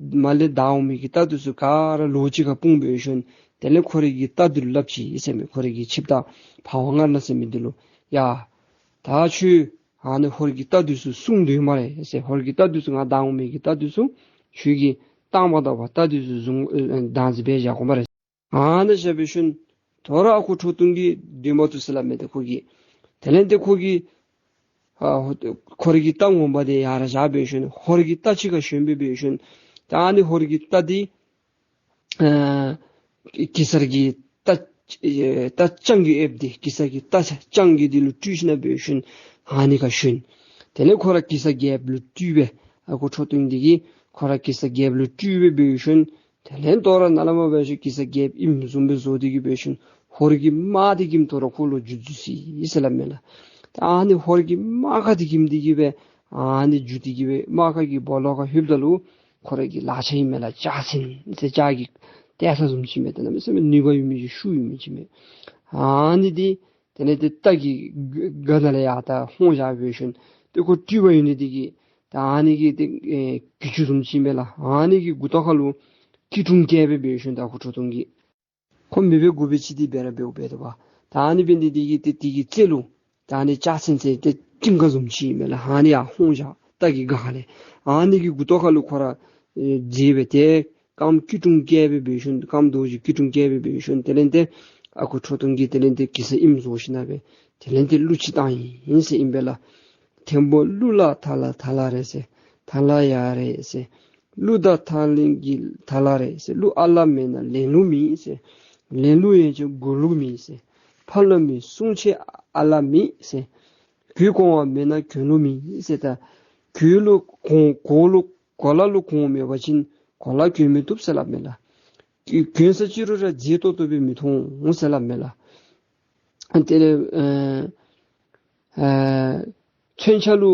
མར་ལས་བདའ་འོང་མི་གི་རྟ་འདི་ཚུ་ག་ར་ལོགས་ཅིག་ཁར་སྤུངས་འབད་ཞིནམ་དེ་ལས་ཁོ་རའི་གི་རྟ་འདི་ལུ་སླབ་ཅི་ཟེར་མས། ཁོ་རའི་གི་ཆིབས་རྟ་འཕང་བ་ངར་ནག་ཟེར་མི་འདི་ལུ་ཡ་ད་ཁྱོད་ཨ་ནི་ཧོར་གྱི་རྟ་འདི་ཚུ་བསྲུང་སྡོད་སྨ་རེ་ཟེར། ཧོར་གྱི་རྟ་འདི་ཚུ་ང་བདའ་འོང་མི་གི་རྟ་འདི་ཚུ་ཁྱོད་ཀྱིས་བཏང་པ་དང་པ་རྟ་འདི་ཚུ་བཟུང་ཨེ་བདག་འཛིན་འབད་བཞག་དགོ་སྨ་རེ། ཨ་ནི་བཞག་འབད་ཞིནམ་ དོ་རུང་ཨ་ཁུ་ཁྲོ་ཐུང་གིས་སྡོད་མ་བཏུབ་ཟེར་སླབ་མས། ཏེ་ཁོ་གིས་དེ་ལས་ཏེ་ཁོ་གིས་ཨ་ཧོ་ཁོ་ར་གི་རྟ་ངོ་མ་དེ་ཡར་བཞག་འབད་ཞིནམ་ཧོར་གྱི་རྟ་ཅིག་ཁར་ཞོན་སྦེ་འབད་ཞིནམ་ད་ཨ་ནི་ཧོར་གྱི་རྟ་དེ་ཨ་གེ་སར་གྱི་རྟ་ཨེ་རྟ་རྐྱང་རྒོད་ཨེབ་དེ་གེ་སར་གྱི་རྟ་རྐྱང་རྒོད་དེ་ལུ་སྤྲུལ་ཞིནམ་འབད་ཞིནམ་ཨ་ནི་ཁར་ཞོན། དེ་ལས་ཁོ་ར་གེ་སར་རྒྱལཔོ་ལུ་སྤྲུལ་སྦེ་ཨ་ཁུ་ཁྲོ་ཐུང་དེ་གིས་ཁོ་ར་གེ་སར་རྒྱལཔོ་ལུ་སྤྲུལ་སྦེ་འབད་ཞིནམ་དེ་ལས་དོ་རུང་ནཱ་ལས་མར་འབད་ཞིནམ་གེ་སར་རྒྱལཔོ་ཨིནམ་བཟུམ་སྦེ་བཟོ་སྟེ་གིས་འབད་ཞིནམ་ཧོར་གྱི་དམག་དེ་གིས་དོ་རུང་ཁོ་ལུ་རྒྱུག་རྒྱུག་ཅི་ཟེར་སླབ་མས་ལགས། ད་ཨ་ནི་ཧོར་གྱི་དམག་ཁ་དེ་གིས་དེ་གིས་སྦེ་ཨ་ནི་རྒྱུག་སྟེ་གིས་སྦེ་དམག་ཁ་གི་སྦོ་ལོགས་ཁར་ལྷོདཔ་ད་ལུ་ཁོ་ར་གི་ལག་ཆ་ཨིན་མས་ལགས། ལྕགས་ཚན་ཟེར་ལྕགས་ཀྱི་ཏེ་ས་བཟུམ་ཅིག་མས། ད་གནམ་མེད་ས་མེད་ནུས་པ་ཡོད་མི་ཅིག་ཤུགས་ཡོད་མི་ཅིག་མས། ཨ་ནི་དེ་དེ་ལས་ཏེ་རྟ་གི་སྒ་ནང་ལས་ཡར་ད་ཧོང་བཞག་འབད་ཞིནམ་ཏེ་ཁོ་སྤྲུལ་པ་ཡོད་ནི་དེ་གིས་ད་ཨ་ནི་གི་ཏེ་ཨེ་གྱི་ཅུང་བཟུམ་ཅིག་མས་ལགས། ཨ་ནི་གི་མགུ་ཏོག་ཁ་ལུ་སྐྱིལ་ཀྲུང་བཀལ་སྦེ་འབད་ཞིནམ་ད་ཨ་ཁུ་ཁྲོ་ཐུང་གིས་ཁོ་མེད་པའི་དགུ་པའི་ཅིག་དེ་སྦེ་ར་འབདཝ་འབད་དོ་བ། ད་ཨ་ནི་འབད་ནི་དེ་གིས་ཏེ་དེ་གི་རྩེ་ལུ་ད་ཨ་ནི་ལྕགས་ཚན་ཟེར་ཏེ་ཀྲིང་ཀ་བཟུམ་ཅིག་མས་ལགས། ཨ་ནི་ཡར་ཧོང་བཞག་རྟ་གི་སྒ་ཁ་ལས། ཨ་ནི་གི་མགུ་ཏོག་ཁ་ལུ་ཁོ་ར་ཨེ་མཛེས་སྦེ་ཏེ་རྐངམ་སྐྱིལ་ཀྲུང་བཀལ་སྦེ་འབད་ཞིནམ་རྐངམ་རྡོ་རྗེ་སྐྱིལ་ཀྲུང་བཀལ་སྦེ་འབད་ཞིནམ་དེ་ལས་ཏེ་ཨ་ཁུ་ཁྲོ་ཐུང་གིས་དེ་ལས་ཏེ་གེ་སར་ཨིནམ་བཟོ་ཞིནམ་སྦེ་དེ་ལས་ཏེ་གླུ་ཅིག་བཏང་ཡི་ཟེར་ཨིན་པས་ལགས། ཐེམ་པོ་གླུ་ལ་ཐ་ལ་ཐ་ལ་རེད་ཟེར། ཐ་ལ་ཡ་རེད་ཟེར། གླུ་དང་ཐ་ལན་གྱི་ཐ་ལ་རེད་ཟེར། གླུ་ཨ་ལ་མེད་ན་ལེན་ལུགས་མེད་ཟེར། ལེན་ལུགས་ཡོད་ཀྱང་གོ་ལུགས་མེད་ཟེར། ཕ་ལ་མི་གསུང་ཆེ་ཨ་ལ་མེད་ཟེར། གོས་གོང་བ་མེད་ན་གྱོན་ལུགས་མེད་ཟེར། ད་གོས་ལུ་གོང་གོ་ལུ་གོ་ལ་ལུ་གོང་མེད་པ་ཅིན་གོ་ལ་གྱོན་མི་བཏུབ་ཟེར་སླབ་མས་ལགས། གྱོན་ས་ཅིག་རུང་ར་མཛེས་ཏོག་ཏོ་སྦེ་མི་མཐོང་ཟེར་སླབ་མས་ལགས། དེ་ལས་ཨ་ཨ་མཚོན་ཆ་ལུ་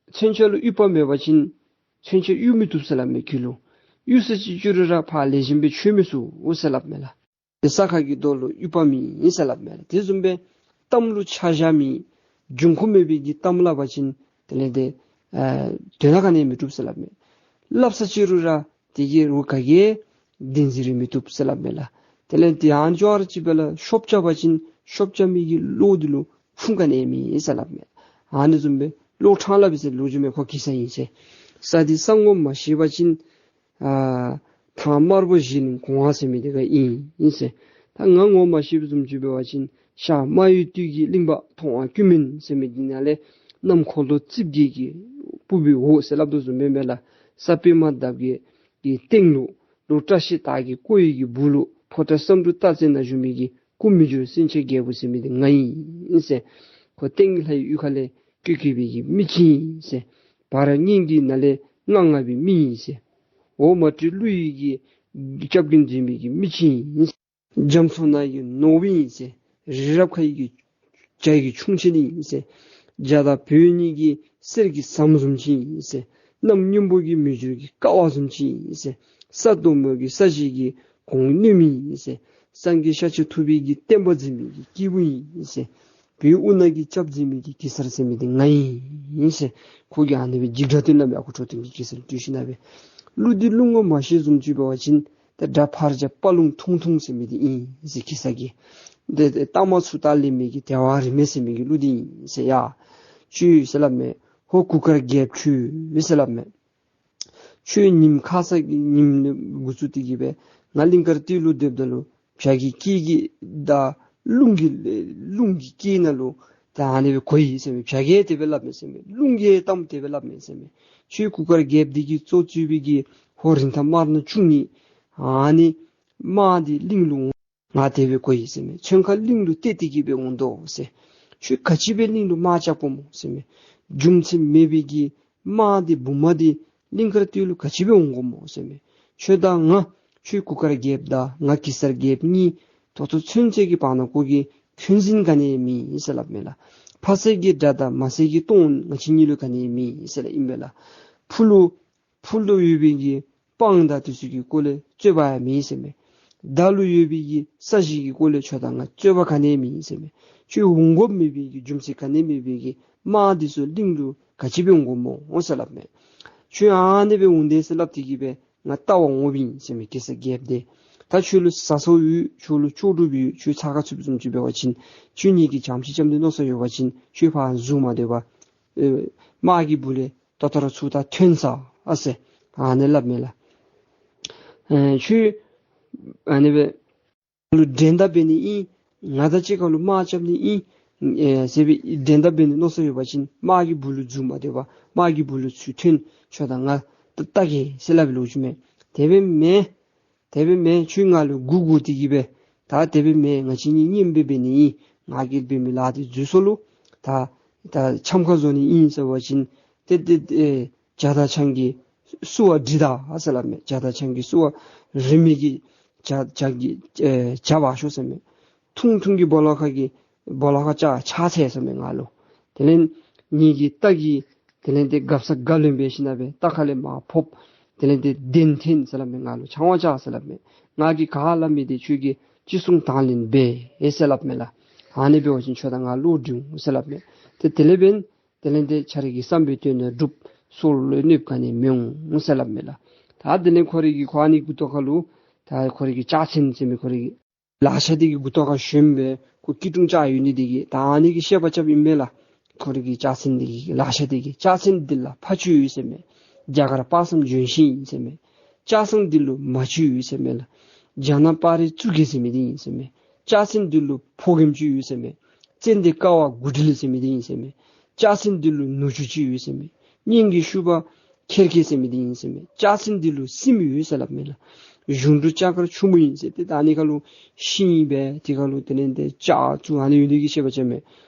མཚོན་ཆ་ལུ་དབྱུག་པ་མེད་པ་ཅིན་མཚོན་ཆ་དབྱུག་མི་བཏུབ་ཟེར་སླབ་མས། གྱི་ལུ་དབྱུག་ས་ཅིག་ཅུ་རུ་ར་ཕར་ལེགས་ཤོམ་སྦེ་ཆོད་མི་ཚུགས་ཟེར་སླབ་མས་ལགས། དེ་ས་ཁ་གི་རྡོ་ལུ་དབྱུག་པ་མེད་ཟེར་སླབ་མས་ལགས། དེ་བཟུམ་སྦེ་གཏམ་ལུ་ཆ་བཞག་མེད། འབྱུང་ཁུངས་མེད་པའི་གི་གཏམ་སླབ་པ་ཅིན་དེ་ལས་དེ་ཨ་དོན་དག་ག་ནི་མི་འགྲུབ་ཟེར་སླབ་མས། སླབ་ས་ཅིག་རུང་ར་དེ་གི་རུ་ག་གིས་བདེན་འཛིན་རེ་མི་བཏུབ་ཟེར་སླབ་མས་ལགས། དེ་ལས་དེ་ཡང་ཅོག་ར་ཅིག་སྦེ་ལགས་ཤོབ་རྐྱབ་པ་ཅིན་ཤོབ་རྐྱབ་མི་གི་བློ་དེ་ལུ་ཕུང་ག་ནི་མེད་ཟེར་སླབ་མས། ཨ་ནི་བཟུམ་སྦེ་བློ་ཕྲང་སླབ་ཨིན་ཟེར་ལོ་རྒྱུས་མས། ཁོ་གེ་སར་ཨིན་ཟེར། ས་འདི་ས་ངོ་མ་ཤེས་པ་ཅིན་ཨ་ཐང་དམར་པོ་བཞིན་གོང་བ་ཟེར་མི་དེ་ག་ཨིན་ཨིན་ཟེར། ད་ང་ངོ་མ་ཤེས་པ་བཟུམ་ཅིག་འབད་བ་ཅིན་ཤར་རྨ་ཡུལ་སྟོད་ཀྱི་གླིང་པ་མཐོང་བ་ཀུན་སྨོན་ཟེར་མི་འདི་ནང་ལས་གནམ་འཁོར་ལོ་རྩིབས་བརྒྱད་ཀྱི་སྤུབས་པའི་འོག་ཟེར་སླབ་དོ་བཟུམ་སྦེ་མས་ལགས། ས་པདྨ་འདབ་བརྒྱད་ཀྱི་སྟེང་ལུ་ལུ་བཀྲ་ཤིས་རྟགས་ཀྱི་བརྐོས་ཡི་གི་སྦུག་ལུ་ཕོ་བྲང་བསམ་འགྲུབ་རྟ་རྩེ་ནང་བཞུགས་མི་གི་སྐུ་མི་འགྱུར་སེང་ཆེན་རྒྱལ་པོ་ཟེར་མི་འདི་ང་ཨིན་ཟེར། ཁོ་ཏིང་ལྷའི་ཡུལ་ཁ་ལས་བཀོད་བཀོད་པའི་གི་མི་ཅིག་ཨིན་ཟེར། བར་སྙིང་གི་ནང་ལས་མངའ་མངའ་བའི་མི་ཨིན་ཟེར། འོག་མ་ཏྲི་ཀླུ་ཡི་གི་སྐྱབས་མགོན་འཛིན་པའི་གི་མི་ཅིག་ཨིན་ཟེར། རྒྱ་མཚོ་ནང་གི་ནོར་བུ་ཨིན་ཟེར། རི་རབ་ཁ་ཡི་གི་བྱ་ཡི་གི་ཁྱུང་ཆེན་ཨིན་ཟེར། རྒྱ་དང་བོད་གཉིས་ཀྱི་གསེར་གྱི་ཟམ་བཟུམ་ཅིག་ཨིན་ཟེར། གནམ་སྔོན་པོ་གི་མི་འགྱུར་གྱི་ཀ་བ་བཟུམ་ཅིག་ཨིན་ཟེར། ས་དོ་མོ་གི་ས་གཞི་གི་གོང་གནོན་མི་ཨིན་ཟེར། སངས་རྒྱས་ཤཱཀྱ་ཐུབ་པའི་གི་བསྟན་པ་འཛིན་མི་གི་སྐྱེས་བུ་ཨིན་ཟེར། བོད་དབུ་ནག་གི་སྐྱབས་འཛིན་མི་གི་གེ་སར་ཟེར་མི་འདི་ང་ཨིན་ཟེར། ཁོ་གིས་ཨ་ནི་སྦེ་འཇིགས་སྒྲ་སྟོན་སླབ་མས། ཨ་ཁུ་ཁྲོ་ཐུང་གིས་གེ་སར་ལུ་སྤྲུལ་ཞིནམ་སྦེ། གླུ་འདི་གླུ་ངོ་མ་ཤེས་བཟུམ་ཅིག་འབད་བ་ཅིན་ད་སྒྲ་ཕར་བྱ་དཔའ་ལུང་ཐུང་ཐུང་ཟེར་མི་འདི་ཨིན་ཟེར་གེ་སར་གྱིས། དེ་དེ་རྟགས་མ་ཚུ་རྟགས་ལེན་མི་གི་དལ་བ་རིས་མེད་ཟེར་མི་གི་གླུ་འདི་ཨིན་ཟེར། ཡ་ཁྱོད་ཟེར་སླབ་མས། ཧོར་གུར་དཀར་རྒྱལཔོ་ཁྱོད་ཟེར་སླབ་མས། ཁྱོད་ཉིམ་ཁ་ས་གི་ཉིམ་ལས་འགོ་བཙུགས་ཏེ་གིས་སྦེ་ང་གླིང་དཀར་སྟོད་ལུ་སྡོདཔ་ད་ལུ་བྱ་གི་སྐད་ཀྱི་དང་རླུང་གི་རླུང་གི་སྐད་ནང་ལུ་ད་ཨ་ནི་སྦེ་གོ་ཡི་ཟེར་མས། བྱ་གིས་དེ་སྦེ་སླབ་མས་ཟེར་མས། རླུང་གིས་གཏམ་དེ་སྦེ་སླབ་མས་ཟེར་མས། ཁྱོད་གུར་དཀར་རྒྱལཔོ་འདི་གིས་གཙོ་བཙུགས་པའི་གི་ཧོར་རིན་ཐང་དམར་ནག་བཅུ་གཉིས་ཨ་ནི་དམག་འདི་གླིང་ལུ་ང་དེ་སྦེ་གོ་ཡི་ཟེར་མས། ཚོན་ཁ་གླིང་ལུ་གཏད་དེ་གིས་སྦེ་འོང་དོ་ཟེར། ཁྱོད་ག་ཅི་སྦེ་གླིང་ལུ་དམག་རྐྱབ་དགོཔ་སྨོ་ཟེར་མས། རྒྱུ་མཚན་མེད་པའི་གི་དམག་འདི་འབུམ་མ་འདི་གླིང་དཀར་སྟོད་ལུ་ག་ཅི་སྦེ་འོང་དགོཔ་སྨོ་ཟེར་མས། ཁྱོད་དང་ང་ཁྱོད་གུར་དཀར་རྒྱལཔོ་དང་ང་གེ་སར་རྒྱལཔོ་གཉིས་ད་ལྟོ་ཚུན་ཚོད་ཀྱི་བར་ན་ཁོ་གིས་འཁོན་འཛིན་ག་ནི་མེད་ཟེར་སླབ་མས་ལགས། ཕ་སེ་གི་དགྲ་དང་མ་སེ་གི་གཏོང་ང་བཅས་གཉིས་ལུ་ག་ནི་མེད་ཟེར་སླབ་ཨིན་པས་ལགས། ཕུ་ལུ་ཕུ་ལུ་ཡོད་པའི་གི་སྤང་དང་དེ་ཚུ་གི་སྐོར་ལས་རྩོད་པ་ཡང་མེད་ཟེར་མས། མདའ་ལུ་ཡོད་པའི་གི་ས་གཞི་གི་སྐོར་ལས་ཁྱོད་དང་ང་རྩོད་པ་ག་ནི་མེད་ཟེར་མས། ཁྱོད་འོང་དགོཔ་མེད་པའི་གི་རྒྱུ་མཚན་ག་ནི་མེད་པའི་གི་དམག་འདི་ཚུ་གླིང་ལུ་ག་ཅི་སྦེ་འོང་དགོཔ་སྨོ་ཟེར་སླབ་མས། ཁྱོད་ཨ་ནི་སྦེ་འོང་དེས་ཟེར་སླབ་སྟེ་གིས་སྦེ་ང་བལྟ་བར་འོངམ་ཨིན་ཟེར་མས། གེ་སར་རྒྱལཔོ་འདི་ད་ཁྱོད་ལུ་ཟ་སོ་ཡོད། ཁྱོད་ལུ་ལྕོགས་གྲུབ་ཡོད། ཁྱོད་ཚ་ཁ་ཚུདཔ་བཟུམ་ཅིག་འབད་བ་ཅིན་ཁྱོད་ངེ་གི་བྱམས་ཅིག་བྱམས་ཏེ་མནོ་བསམ་ཡོད་པ་ཅིན་ཁྱོད་ཕར་འཛུལ་མ་སྡོད་པར་ཨེ་དམག་གི་སྦུག་ལས་ད་ལྟོ་ར་ཚུར་ད་ཐོན་ས་ཨ་ཟེར་ཨ་ནི་སླབ་མས་ལགས། ཨེ་ཁྱོད་ཨ་ནི་སྦེ་ ལུ་འགྲན་ཟླ་འབད་ནི་ཨིན། ང་དང་གཅིག་ཁར་ལུ་དམག་རྐྱབ་ནི་ཨིན། ཨེ་ཟེར་སྦེ་འགྲན་ཟླ་འབད་ནི་མནོ་བསམ་ཡོད་པ་ཅིན་དམག་གི་སྦུག་ལུ་འཛུལ་མ་སྡོད་པར་དམག་གི་སྦུག་ལུ་ཚུར་ཐོན། ཁྱོད་དང་ང་ལྟ་ལྟ་གེ་ཟེར་སླབ་པའི་ལོ་རྒྱུས་མས། དེ་སྦེ་མེན། དེ་སྦེ་མེན། ཁྱོད་ང་ལུ་མགུ་སྒུར་ཏེ་གི་སྦེ་ད་དེ་སྦེ་མེན། ང་བཅས་གཉིས་མཉམ་སྦེ་འབད་ནི་ཨིན། ང་གིས་འབད་མི་ལཱ་འདི་འཛོལ་སོ་ལོ། ད་ད་འཆམ་ཁ་བཟོ་ནི་ཨིན་ཟེར་བ་ཅིན་ཏེ་ཏེ་ཨེ་བྱ་དང་ཆང་གིས་བསུ་བ་འགྲིག་ད་ཟེར་སླབ་མས། བྱ་དང་ཆང་གིས་བསུ་བ་རིན་མེད་ཀྱི་བྱ་བྱ་གི་ཨེ་བྱ་བ་ཤོ་ཟེར་མས། ཐུང་ཐུང་གི་སྦོ་ལོགས་ཁ་གི་སྦོ་ལོགས་ཁ་ལྕགས་ཆག་ཚེ་ཟེར་མས་ང་ལུ། དེ་ལས་ངེ་གི་རྟ་གི་དེ་ལས་ཏེ་སྒ་ཕྱགས་སྒ་ལོན་འབད་ཞིན་ན་སྦེ་རྟ་ཁ་ལས་མར་ཕབ། དེ་ལས་ཏེ་གདན་འཐེན་ཟེར་སླབ་མས། ང་ལུ་ཆང་བ་བཅའ་ཟེར་སླབ་མས། ང་གིས་ག་སླབ་མི་འདི་ཁྱོད་ཀྱིས་ཅི་གསུང་དང་ལེན་འབད་ཨེ་ཟེར་སླབ་མས་ལགས། ཨ་ནི་འབད་བ་ཅིན་ཁྱོད་དང་ང་བློ་འགྲིག་འོང་ཟེར་སླབ་མས། ཏེ་དེ་ལས་འབདན་དེ་ལས་ཏེ་ཁྱོད་རའི་གི་བསམ་པའི་དོན་ནི་འགྲུབ། སྲོག་ལུ་གནོདཔ་ག་ནི་མི་འོང་ཟེར་སླབ་མས་ལགས། ད་དེ་ལས་ཁོ་རའི་གི་ཁོ་ཨ་ནི་མགུ་ཏོ་ཁ་ལུ་ད་ཁོ་རའི་གི་ལྕགས་ཚན་ཟེར་མི་ཁོ་རའི་གི་ལག་ཆ་འདི་གི་མགུ་ཏོ་ཁར་ཞོན་སྦེ་ཁོ་སྐྱིལ་ཀྲུང་བཅའ་ཡོད་ནི་འདི་གིས་ད་ཨ་ནི་གི་བཤད་པ་རྐྱབ་ཨིན་མས་ལགས། ཁོ་རའི་གི་ལྕགས་ཚན་འདི་གི་ལག་ཆ་འདི་གིས། ལྕགས་ཚན་འདི་ལ་ཕ་ཆོས་ཡོད་ཟེར་མས། རྒྱ་གར་དཔག་བསམ་ལྗོན་ཤིང་ཨིན་ཟེར་མས། ལྕགས་ཚན་འདི་ལུ་མ་ཆོས་ཡོད་ཟེར་མས་ལགས། རྒྱ་ནག་པར་རིས་གཙུག་རྒྱན་ཟེར་མི་འདི་ཨིན་ཟེར་མས། ལྕགས་ཚན་འདི་ལུ་ཕོ་རྒནམ་ཆོས་ཡོད་ཟེར་མས། ཙན་དན་ཀ་བ་དགུ་སྒྲིལ་ཟེར་མི་འདི་ཨིན་ཟེར་མས། ལྕགས་ཚན་འདི་ལུ་ནུ་གཅུང་ཅིག་ཡོད་ཟེར་མས། སྙན་གྱི་ཤུག་པ་ཁེར་ཁེར་ཟེར་མི་འདི་ཨིན་ཟེར་མས། ལྕགས་ཚན་འདི་ལུ་སྲིནམོ་ཡོད་ཟེར་སླབ་མས་ལགས། གཞུང་དྲུང་ལྕགས་མཁར་ཕྱུག་མོ་ཨིན་ཟེར། ཏེ་ད་ཨ་ནི་ཁ་ལུ་ཤིང་སྦེ་དེ་ཁ་ལུ་དེ་ལས་ཏེ་ལྕགས་ཚུ་ཨ་ནི་ཡོད་ནི་གི་བཤད་པ་རྐྱབ་མས།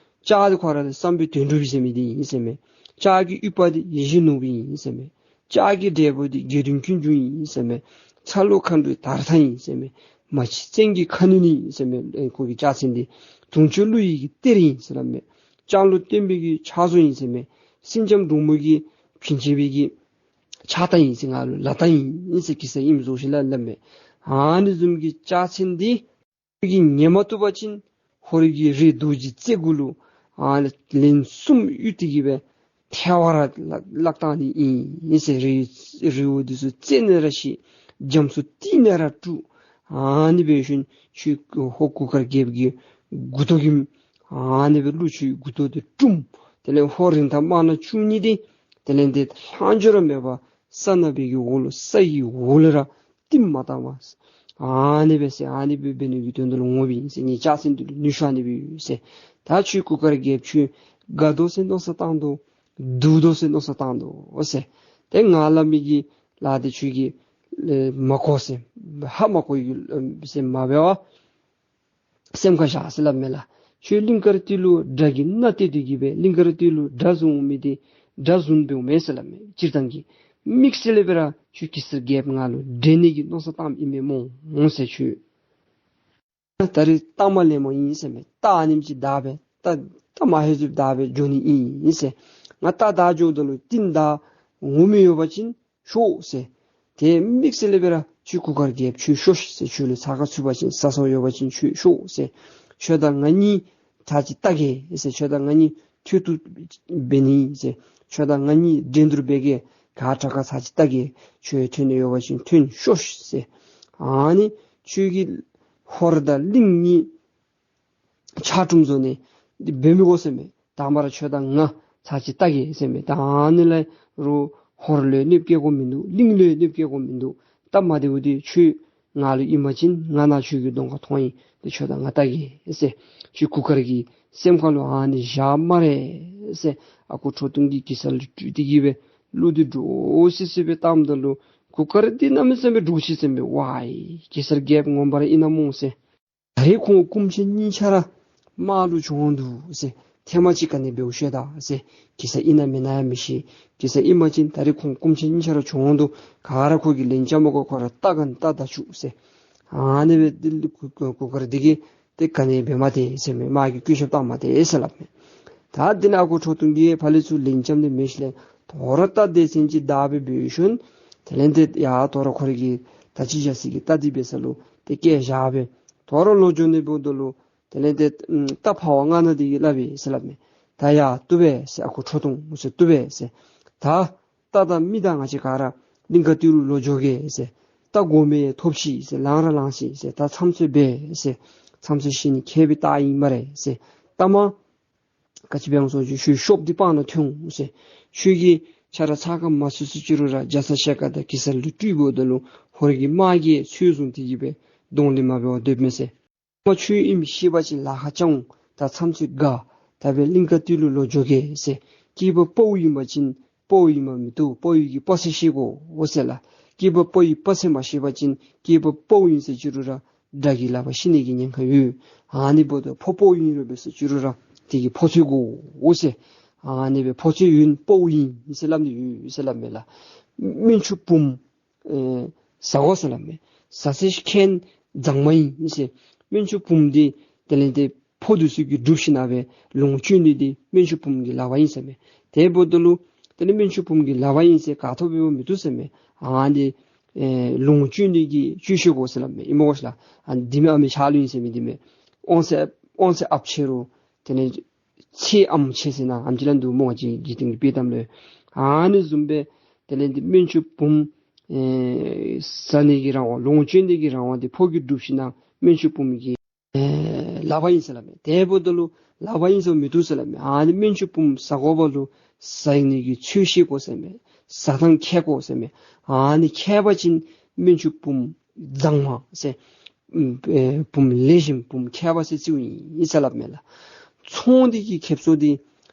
ལྕགས་འདི་ཁོ་ར་བསམ་པའི་དོན་འགྲུབ་ཟེར་མི་འདི་ཨིན་ཟེར་མས། ལྕགས་ཀྱི་ཡུ་བ་འདི་ཡིད་བཞིན་ནོར་བུ་ཨིན་ཟེར་མས། ལྕགས་ཀྱི་འབྲས་བུ་འདི་དགེ་འདུན་ཀུན་འབྱུང་ཨིན་ཟེར་མས། ཚ་ལུ་མཁའ་འགྲོའི་དར་ཐང་ཨིན་ཟེར་མས། མ་ཕྱི་བཙན་གྱི་ཁ་གནོན་ཨིན་ཟེར་མས། ཨེ་ཁོ་གི་ལྕགས་ཚན་འདི་དུང་ཆོས་ཀླུ་ཡི་གི་གཏེར་ཨིན་ཟེར་སླབ་མས། ལྕགས་ལུ་བརྟེན་པའི་གི་ཕྱག་བཟོ་ཨིན་ཟེར་མས། སེང་ལྕམ་འབྲུག་མོ་གིས་བྱིན་བྱིན་པའི་གི་ཕྱག་རྟགས་ཨིན་ཟེར། ང་ལུ་ལག་རྟགས་ཨིན་ཟེར་གེ་སར་ཨིནམ་བཟོ་ཞིནམ་ལས་སླབ་མས། ཨ་ནི་བཟུམ་གྱི་ལྕགས་ཚན་འདི་ཁྱོད་ཀྱིས་ཉན་མ་བཏུབ་པ་ཅིན་ཧོར་གྱི་རི་རྡོ་རྗེ་རྩེ་དགུ་ལུ་ཨ་ལན་གསུམ་གཡུག་སྟེ་གི་སྦེ་ཐལ་བར་བརླག་བརླག་བཏང་ནི་ཨིན་ཟེར། རི་རི་བོ་འདི་ཚུ་རྩད་ནས་ར་བཤིག། རྒྱ་མཚོ་གཏིང་ནས་ར་དཀྲུག། ཨ་ནི་འབད་ཞིནམ་ཁྱོད་ཧོར་གུར་དཀར་རྒྱལཔོ་གི་མགུ་ཏོ་གིས་ཨ་ནི་སྦེ་བླུག། ཁྱོད་མགུ་ཏོ་འདི་དཀྲུམ། དེ་ལས་ཧོར་རིན་ཐང་དམག་སྣ་བཅུ་གཉིས་འདི་དེ་ལས་ཏེ་ལྷག་འཕྲོ་ར་མེད་པར་ས་ནག་པའི་གི་འོག་ལུ་ས་ཡི་འོག་ལུ་ར་བསྟིམ་མ་བཏང་བར་ཨ་ནི་སྦེ་ཟེར། ཨ་ནི་སྦེ་འབད་ནི་གི་དོན་དུ་ལུ་འོངམ་ཨིན་ཟེར། ངེའི་ལྕགས་ཚན་འདི་ལུ་ནུས་ཤུགས་ཨ་ནི་སྦེ་ཡོད་ཟེར། ད་ཁྱོད་གུར་དཀར་རྒྱལཔོ་ཁྱོད་དགའ་དོ་ཟེར་མནོ་བསམ་བཏང་དོ། སྡུག་དོ་ཟེར་མནོ་བསམ་བཏང་དོ་ཟེར། ཏེ་ང་སླབ་མི་གི་ལཱ་འདི་ཁྱོད་ཀྱིས་ཨེ་མ་གོ་ཟེར། ཧ་མ་གོ་ཡི་ཟེར་མ་འབད་བར་སེམས་ཁར་བཞག་ཟེར་སླབ་མས་ལགས། ཁྱོད་གླིང་དཀར་སྟོད་ལུ་དགྲ་གི་མནའ་སྟེར་ཏེ་གི་སྦེ་གླིང་དཀར་སྟོད་ལུ་དགྲ་བཟུང་འོང་མི་འདི་དགྲ་བཟུང་འབདཝ་མེན་ཟེར་སླབ་མས། སྤྱིར་བཏང་གི་དམིགས་བསལ་སྦེ་ར་ཁྱོད་གེ་སར་རྒྱལཔོ་ང་ལུ་འགྲན་ནི་གི་མནོ་བསམ་བཏངམ་ཨིན་མས་སྨོ་ཟེར། ཁྱོད་ད་རིས་རྟགས་མ་ལེགས་མོ་ཨིན་ཟེར་མས། རྟགས་ཨ་ནེམ་ཅིག་བདའ་སྦེ་རྟགས་རྟགས་མ་ཧེ་ཟུབ་བདའ་སྦེ་འགྱོ་ནི་ཨིན་ཟེར། ང་རྟགས་བདའ་འགྱོཝ་ད་ལུ་རྟིང་བདའ་འོང་མི་ཡོད་པ་ཅིན་ཤོག་ཟེར། ཏེ་དམིགས་བསལ་སྦེ་ར་ཁྱོད་གུར་དཀར་རྒྱལཔོ་ཁྱོད་ཤོག་ཟེར། ཁྱོད་ལུ་ཚ་ཁ་ཚུད་པ་ཅིན་ཟ་སྲོག་ཡོད་པ་ཅིན་ཁྱོད་ཤོག་ཟེར། ཁྱོད་དང་ང་གཉིས་ཚར་གཅིག་བལྟ་གེ་ཟེར། ཁྱོད་དང་ང་གཉིས་ཐོད་ཐུག་འབད་ནི་ཟེར། ཁྱོད་དང་ང་གཉིས་འགྲན་བསྡུར་འབད་གེ། ག་དྲག་ག་ཚར་གཅིག་བལྟ་གེ། ཁྱོད་ཐོན་ནི་ཡོད་པ་ཅིན་ཐོན་ཤོག་ཟེར། ཨ་ནི་ཁྱོད་ཀྱིས་ཧོར་དང་གླིང་གཉིས་ཆགས་གྲུམ་བཟོ་ནི་འདི་འབད་མི་དགོ་ཟེར་མས། དང་པ་ར་ཁྱོད་དང་ང་ཚར་གཅིག་བལྟ་གེ་ཟེར་མས། ད་ཨ་ནི་ལས་རུང་ཧོར་ལུ་གནོདཔ་བཀལ་དགོཔ་མིན་འདུག། གླིང་ལུ་གནོདཔ་བཀལ་དགོཔ་མིན་འདུག། སྟབས་མ་བདེཝ་འདི་ཁྱོད་ང་ལུ་ཨིན་པ་ཅིན་ང་ནཱ་ཁྱོད་ཀྱི་གདོང་ཁར་མཐོང་ཡི། ཏེ་ཁྱོད་དང་ང་བལྟ་གེ་ཟེར། ཁྱོད་གུར་དཀར་གྱི་སེམས་ཁ་ལུ་ཨ་ནི་བཞག་སྨ་རེ་ཟེར། ཨ་ཁུ་ཁྲོ་ཐུང་གིས་གེ་སར་ལུ་སྤྲུལ་ཏེ་གི་སྦེ་གླུ་འདི་འདྲོག་སི་སི་སྦེ་བཏངམ་ད་ལུ་གུར་དཀར་འདི་གནམ་མེད་ས་མེད་འདྲོག་ཅི་ཟེར་མས། ཝའི་གེ་སར་རྒྱལཔོ་ངོ་མ་ར་ཨིན་ན་སྨོ་ཟེར། ད་རེས་ཁོང་སྐུ་མཆེད་གཉིས་ཆ་ར་དམག་ལུ་བྱོན་འདུག་ཟེར། ཐེངས་མ་གཅིག་ག་ནི་འབདཝ་ཤེས་ད་ཟེར། གེ་སར་ཨིན་ན་མེན་ན་ཡང་མི་ཤེས། གེ་སར་ཨིན་པ་ཅིན་ད་རེས་ཁོང་སྐུ་མཆེད་གཉིས་ཆ་ར་བྱོན་འདུག། ག་ར་ཁོ་གིས་ལན་རྐྱབ་མ་དགོ། ཁོ་ར་རྟ་གན་རྟ་བདའ་བཅུག་ཟེར། ཨ་ནི་སྦེ་འདི་གུར་དཀར་འདི་གིས་ཏེ་ག་ནི་འབད་མ་སྟེར་ཟེར་མས། དམག་གི་བཀོད་ཁྱབ་བཏང་མ་སྟེར་ཟེར་སླབ་མས། ད་འདི་ནང་ཨ་ཁུ་ཁྲོ་ཐུང་གིས་ཕར་ལས་ཚུར་ལན་རྐྱབ་ནི་མེད་ཞིནམ་ལས་དོ་རུང་རྟ་སྡེ་ཚན་གཅིག་བདའ་སྦེ་འབད་ཞིནམ་དེ་ལས་ཏེ་ཡ་དོ་རུང་ཁོ་རའི་གི་ད་ཅི་བཞག་ས་གི་རྟ་འདི་འབད་ས་ལུ་ཏེ་བསྐྱལ་བཞག་སྦེ་དོ་རུང་ལོག་འགྱོ་ནི་འབདཝ་ད་ལུ་དེ་ལས་ཏེ་རྟ་ཕར་བ་མངའ་ནག་འདི་གིས་སླབ་ཡི་ཟེར་སླབ་མས། ད་ཡ་བཏུབ་པས་ཟེར། ཨ་ཁུ་ཁྲོ་ཐུང་ཟེར་བཏུབ་པས་ཟེར། ད་རྟ་དང་མི་དང་ང་བཅས་ག་ར་གླིང་དཀར་སྟོད་ལུ་ལོག་འགྱོ་གེ་ཟེར། རྟ་དགོ་མི་ཐོབ་ཤིག་ཟེར། ལང་ར་ལང་ཤིག་ཟེར། ད་མཚམས་ཚོད་འབད་ཟེར། མཚམས་ཚོད་བཤད་ནི་མཁས་པའི་རྟགས་ཨིན་སྨ་རེ་ཟེར། ད་མ་ག་ཅི་འབད་འོང་ཟེར་བ་ཅིན་ཁྱོད་ཤོབ་འདི་སྤང་ནང་ཐོན་འོང་ཟེར། ཁྱོད་ཀྱིས་ཁྱོད་ར་ཚ་ཁ་མ་ཚུད་ཚུད་ཅི་རུང་ར་རྒྱ་ཚ་ཞལ་དཀར་དང་གེ་སར་ལུ་སྤྲུལ་འབདཝ་ད་ལུ་ཧོར་གྱི་དམག་གིས་ཚོད་བཟུང་སྟེ་གི་སྦེ་གདོང་ལེན་མ་འབད་བར་སྡོདཔ་མས་ཟེར། མ་ཁྱོད་ཨིནམ་ཤེས་པ་ཅིན་ལཱ་ཁག་བྱུང་། ད་མཚམས་ཚོད་དགའ། ད་སྦེ་གླིང་དཀར་སྟོད་ལུ་ལོག་འགྱོ་གེ་ཟེར། སྐྱེས་པ་དཔའ་བོ་ཨིན་པ་ཅིན་དཔའ་བོ་ཨིནམ་མི་བཏུབ། དཔའ་བོའི་གི་དཔའ་རྩལ་ཤེས་དགོ་ཟེར་ལགས། སྐྱེས་པ་དཔའ་བོའི་དཔའ་རྩལ་མ་ཤེས་པ་ཅིན་སྐྱེས་པ་དཔའ་བོ་ཨིན་ཟེར་བཅུག་རུང་ར་དགྲ་གི་ལག་པར་ཤི་ནི་གི་ཉེན་ཁ་ཡོད། ཨ་ནི་འབདཝ་ད་ཕོ་དཔའ་བོ་ཨིན་རུང་འབད་ཟེར་བཅུག་རུང་ར་དེ་གི་ཕོ་རྩལ་དགོ་ཟེར། ཨ་ནི་སྦེ་ཕོ་རྩལ་ཡོད་ན་དཔའ་བོ་ཨིན་ཟེར་སླབ་ནི་ཡོད་ཟེར་སླབ་མས་ལགས། སྨན་ཆུང་བུམོ་ཨེ་ཟ་དགོ་ཟེར་སླབ་མས། ཟ་ཚད་ཁེ་མཛངས་མ་ཨིན་ཟེར། སྨན་ཆུང་བུམོ་འདི་དེ་ལས་ཏེ་ཕོ་འདི་ཚུ་གིས་སྒྲུབ་ཞིན་ན་སྦེ་ལོངས་སྤྱོད་ནི་འདི་སྨན་ཆུང་བུམོ་གི་ལག་པར་ཨིན་ཟེར་མས། དེ་འབདཝ་ད་ལུ་དེ་ལས་སྨན་ཆུང་བུམོ་གི་ལག་པར་ཨིན་ཟེར་ག་ཐོབ་འབདཝ་མི་བཏུབ་ཟེར་མས། ཨ་ནི་ཨེ་ལོངས་སྤྱོད་ནི་གི་སྤྱོད་ཤེས་དགོ་ཟེར་སླབ་མས། ཨིན་མས་གོ་ཤ་ལགས། ཨ་ནི་འདི་མེན་ཨ་མའི་ཕྱག་ལུ་ཨིན་ཟེར་མི་འདི་མེན། དབང་ཚད་དབང་ཚད་ཨཔ་ཆེ་རུང་དེ་ལས་ཚེ་ཨམ་ཆེ་ཟེར་ན་ཨམ་ཅིག་ལ་འདུག་སྨོ། ང་བཅས་འཇིག་རྟེན་གྱི་དཔྱེ་གཏམ་ལུ། ཨ་ནི་བཟུམ་སྦེ་དེ་ལས་འདི་སྨན་ཆུང་བུམོ་ཨེ་ཟ་ནི་གི་རང་དབང་ལོངས་སྤྱོད་ནི་གི་རང་དབང་འདི་ཕོ་གིས་སྒྲུབ་ཞིན་ན་སྨན་ཆུང་བུམོ་གི་ཨེ་ལག་པར་ཨིན་ཟེར་སླབ་མས། དེ་འབདཝ་ད་ལུ་ལག་པར་ཨིན་ཟེར་མི་བཏུབ་ཟེར་སླབ་མས། ཨ་ནི་སྨན་ཆུང་བུམོ་ཟ་དགོ་པ་ལུ་ཟ་ནི་གི་ཚོད་ཤེས་དགོ་ཟེར་མས། ཟ་ཐངས་མཁས་དགོ་ཟེར་མས། ཨ་ནི་མཁས་པ་ཅིན་སྨན་ཆུང་བུམོ་མཛངས་མ་ཟེར། ཨེ་བུམོ་ལེགས་ཤོམ་བུམོ་མཁས་པ་ཟེར་བརྩིཝ་ཨིན་ཟེར་སླབ་མས་ལགས། ཚོང་འདི་གི་ཁེབ་སང་འདི་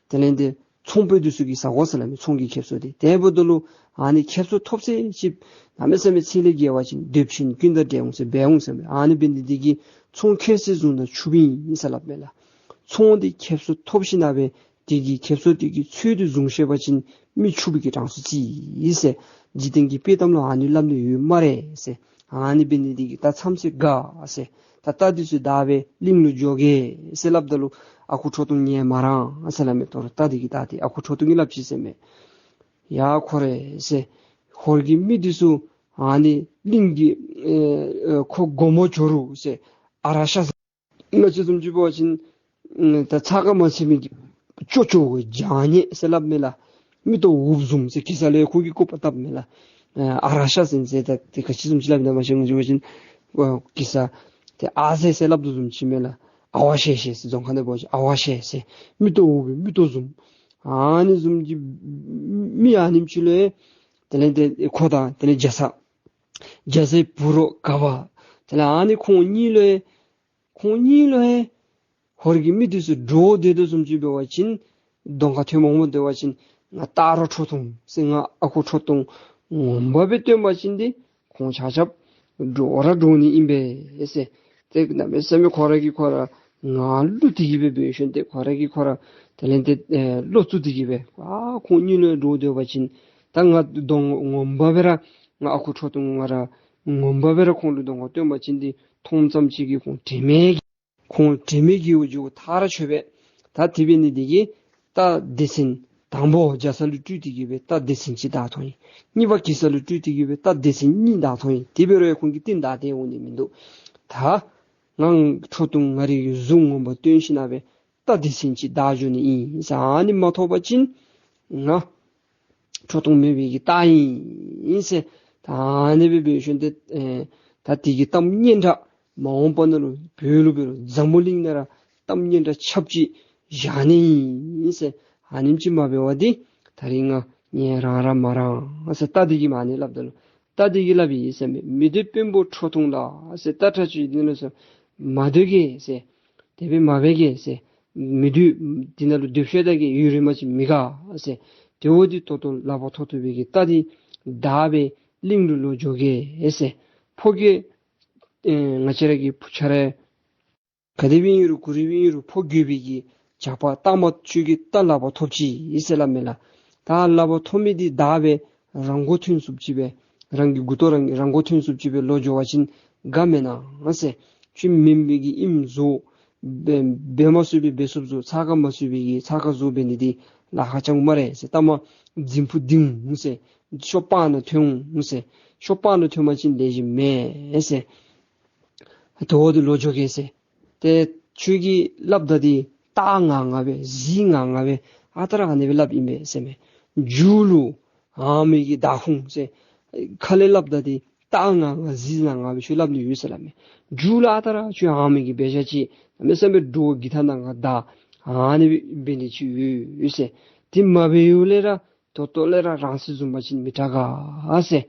དེ་ལས་འདི་ཚོང་དཔོན་འདི་ཚུ་གིས་ཟ་དགོ་ཟེར་སླབ་མས། ཚོང་གི་ཁེབ་སང་འདི། དེ་འབདཝ་ད་ལུ་ཨ་ནི་ཁེབ་སང་ཐོབ་ཚད་ཅིག་གནམ་མེད་ས་མེད་ཚད་ལས་བརྒལ་བ་ཅིན་འདོད་ཆེན་ཀུན་དང་འདྲ་འོང་ཟེར་འབད་འོང་ཟེར་མས། ཨ་ནི་འབད་ནི་འདི་གིས་ཚོང་ཁེབ་སང་བཟུང་ད་ཕྱུགཔོ་ཨིན་ཟེར་སླབ་མས་ལགས། ཚོང་འདི་ཁེབ་སང་ཐོབ་ཞིན་ན་སྦེ་དེ་གི་ཁེབ་སང་དེ་གི་ཚོད་འདི་བཟུང་ཤེས་པ་ཅིན་མི་ཕྱུགཔོ་གི་གྲངས་སུ་བརྩི་ཟེར། འཇིག་རྟེན་གྱི་དཔྱེ་གཏམ་ལུ་ཨ་ནི་སླབ་ནི་ཡོད་སྨ་རེ་ཟེར། ཨ་ནི་འབད་ནི་འདི་གིས་ད་མཚམས་ཚོད་དགའ་ཟེར། ད་རྟ་འདི་ཚུ་བདའ་སྦེ་གླིང་ལུ་འགྱོ་གེ་ཟེར་སླབ་ད་ལུ་ཨ་ཁུ་ཁྲོ་ཐུང་ཉན་མ་རང་ཟེར་སླབ་མས། དོ་རུང་རྟ་འདི་གིས་བདའ་སྟེ་ཨ་ཁུ་ཁྲོ་ཐུང་གིས་སླབ་ཅི་ཟེར་མས། ཡ་ཁོ་རེ་ཟེར། ཧོར་གྱི་མི་འདི་ཚུ་ཨ་ནི་གླིང་གི་ཨེ་ཨེ་ཁོ་དགོངསམ་འགྱོ་རུང་ཟེར་ཨ་ར་ཤ་ཟེར། ང་བཅས་བཟུམ་ཅིག་འབད་བ་ཅིན་ཨ་ད་ཚ་ཁ་མ་ཚིམ་མི་གི་ཅོ་ཅོ་གི་བྱང་ཉེས་ཟེར་སླབ་མས་ལགས། མིག་ཏོ་འུགཔ་བཟུམ་ཟེར་གེ་སར་ལས་ཁོ་གིས་བཀོད་པ་བཏབ་མས་ལགས། ཨ་ར་ཤ་ཟེར་ཟེར་ད་དེ་ག་ཅི་བཟུམ་ཅིག་སླབ་ཨིན་ན་མ་ཤེས། ང་བཅས་འབད་བ་ཅིན་ཨ་གེ་སར་དེ་ཨ་ཟེར་ཟེར་སླབ་དོ་བཟུམ་ཅིག་མས་ལགས། ཨ་ཝ་ཤེ་ཤེ་ཟེར་རྫོང་ཁ་ནང་འབད་བ་ཅིན་ཨ་ཝ་ཤེ་ཟེར། མིག་ཏོ་འུག་པའི་མིག་ཏོ་བཟུམ། ཨ་ནི་བཟུམ་གྱི་མི་ཨ་ནེམ་ཅིག་ལུ་དེ་ལས་དེ་ཁོ་དང་དེ་ལས་རྒྱ་ཚ་རྒྱ་ཚའི་བུ་རོགས་ག་བ་དེ་ལས་ཨ་ནི་ཁོང་གཉིས་ལུ་ཁོང་གཉིས་ལུ་ཧོར་གྱི་མི་འདི་ཚུ་འདྲོག་སྟེ་སྡོད་དོ་བཟུམ་ཅིག་འབད་བ་ཅིན་གདོང་ཁར་ཐོན་མ་འོངམ་སྡོད་པ་ཅིན་ང་སྟག་རོང་ཁྲོ་ཐུང་ཟེར་ང་ཨ་ཁུ་ཁྲོ་ཐུང་ངོ་མ་སྦེ་སྟོན་པ་ཅིན་འདི་ཁོང་ཆ་ཁྱབ་འདྲོག་ར་འདྲོག་ནི་ཨིན་པས་ཟེར། ཏེ་གནམ་མེད་ས་མེད་ཁོ་ར་གིས་ཁོ་ར་ངར་བླུག་སྟེ་གི་སྦེ་འབད་ཞིནམ་ཏེ་ཁོ་ར་གིས་ཁོ་ར་དེ་ལས་ཏེ་ཨེ་བློ་བཙུགས་ཏེ་གི་སྦེ་ཨ་ཁོང་གཉིས་ལུ་འདྲོག་སྡོད་པ་ཅིན་ད་ང་གདོང་ངོ་མ་སྦེ་ར་ང་ཨ་ཁུ་ཁྲོ་ཐུང་ང་ར་ངོ་མ་སྦེ་ར་ཁོང་ལུ་གདོང་ཁར་སྟོན་པ་ཅིན་འདི་མཐོངམ་ཙམ་ཅིག་གིས་ཁོང་དྲན་མེད་ཁོང་དྲན་མེད་ཀྱི་འགྱོ་ཐག་ར་ཆོད་པས། ད་དེ་འབད་ནི་འདི་གིས་རྟ་སྡེ་ཚན་དང་པོ་རྒྱ་ཚ་ལུ་སྤྲུལ་ཏེ་གི་སྦེ་རྟ་སྡེ་ཚན་ཅིག་བདའ་ཐོན་ཡི། གཉིས་པ་གེ་སར་ལུ་སྤྲུལ་ཏེ་གི་སྦེ་རྟ་སྡེ་ཚན་གཉིས་བདའ་ཐོན་ཡི། དེ་འབད་རུང་ཁོང་གིས་རྟིང་བདའ་སྟེ་འོང་ནི་མིན་འདུག། ད་ང་ཁྲོ་ཐུང་ང་རའི་གཟུགས་ངོ་མ་སྟོན་ཞིན་ན་སྦེ་རྟ་སྡེ་ཚན་ཅིག་བདའ་འགྱོ་ནི་ཨིན་ཟེར། ཨ་ནི་མ་ཐོབ་པ་ཅིན་ང་ཁྲོ་ཐུང་མེད་པའི་གི་རྟ་ཨིན་ཟེར། ད་ཨ་ནི་སྦེ་འབད་ཞིནམ་ཏེ་ཨེ་ད་དེ་གི་གཏམ་སྙན་གྲགས་མ་འོངས་པ་ནང་ལུ་བོད་ལུ་འབད་རུང་འཛམ་བུ་གླིང་ནང་ར་གཏམ་སྙན་གྲགས་ཁྱབ་ཅིག་བཞག་ནི་ཨིན་ཟེར། ཨ་ནེམ་ཅིག་མ་འབད་བར་འདི་ད་རིས་ང་ཉན་རང་ར་མ་རང་ཟེར་རྟ་འདི་གིས་མ་ཨ་ནི་སླབ་ད་ལུ་རྟ་འདི་གིས་སླབ་ཡི་ཟེར་མས། མི་སྡོད་དཔོན་པོ་ཁྲོ་ཐུང་ལགས་ཟེར། རྟ་ཁྲ་ཅིག་འདི་ནང་ལུ་སོང་མ་སྡོད་གེ་ཟེར། དེ་སྦེ་མ་འབད་གེ་ཟེར། མི་སྡོད་འདི་ནང་ལུ་སྡོད་ཤེས་ད་གེ་ཡུན་རིངམ་ཅིག་མི་དགའ་ཟེར། དེ་འབདཝ་ད་ཏོག་ཏོ་ལག་པ་མཐོ་མཐོ་སྦེ་གི་རྟ་འདི་བདའ་སྦེ་གླིང་ལུ་ལོག་འགྱོ་གེ་ཟེར། ཕོ་རྒྱས་ཨེ་ང་བཅས་ར་གི་བུ་ཆ་ར་ག་དེ་སྦེ་ཨིན་རུང་གུ་རུ་སྦེ་ཨིན་རུང་ཕོ་རྒོད་པའི་གི་ཇག་པ་རྟགས་མ་ཁྱོད་ཀྱིས་རྟ་ལག་པ་མཐོ་ཅིག་ཨིན་ཟེར་སླབ་མས་ལགས། ད་ལག་པ་མཐོ་མི་འདི་བདའ་སྦེ་རང་མགོ་ཐོན་ཚུགསཔ་ཅིག་སྦེ་རང་གི་མགུ་ཏོ་རང་རང་མགོ་ཐོན་ཚུགསཔ་ཅིག་སྦེ་ལོག་འགྱོ་བ་ཅིན་དགའ་མེན་ན་ཟེར། ཁྱོད་མེན་པའི་གི་ཨིནམ་བཟོ་འབད་འབད་མ་ཚུགས་པའི་འབད་ཚུགསཔ་བཟོ་ཚགས་ཁར་མ་ཚུད་པའི་གི་ཚགས་ཁར་བཟོ་འབད་ནི་འདི་ལཱ་ཁག་ཅིག་སྨ་རེ་ཟེར། ལྟ་མ་རྫུན་ཕུག་འདི་འོང་ཟེར། ཤོ་པ་ནང་ཐོན་འོང་ཟེར། ཤོ་པ་ནང་ཐོན་པ་ཅིན་ལེགས་ཤོམ་མེན་ཟེར། དོ་འོ་འདི་ལོག་འགྱོ་གེ་ཟེར། ཏེ་ཁྱོད་ཀྱིས་སླབ་ད་འདི་རྟ་ངར་ངར་སྦེ་གཟིག་ངར་ངར་སྦེ་ཨ་རྟག་ར་ཨ་ནི་སྦེ་སླབ་ཨིན་པས་ཟེར་མས། མཇུག་ལུ་ཨ་མི་གི་བདའ་ཁུངས་ཟེར། ཁ་ལས་སླབ་ད་འདི་རྟ་ངར་ངར་གཟིག་ངར་ངར་སྦེ་ཁྱོད་སླབ་ནི་ཡོད་ཟེར་སླབ་མས། མཇུག་ལུ་ཨ་རྟག་ར་ཁྱོད་ཨ་མི་གི་འབད་བཞག་ཅིག་གནམ་མེད་ས་མེད་འདྲོག་གི་ཐ་ན་ང་བདའ་ཨ་ནི་སྦེ་འབད་ནི་ཅིག་ཡོད་ཟེར། དེ་མ་འབད་ཡོད་ལས་ར་ད་ལྟོ་ལས་ར་རང་སྲིད་བཟུང་པ་ཅིན་མི་དྲག་ག་ཟེར།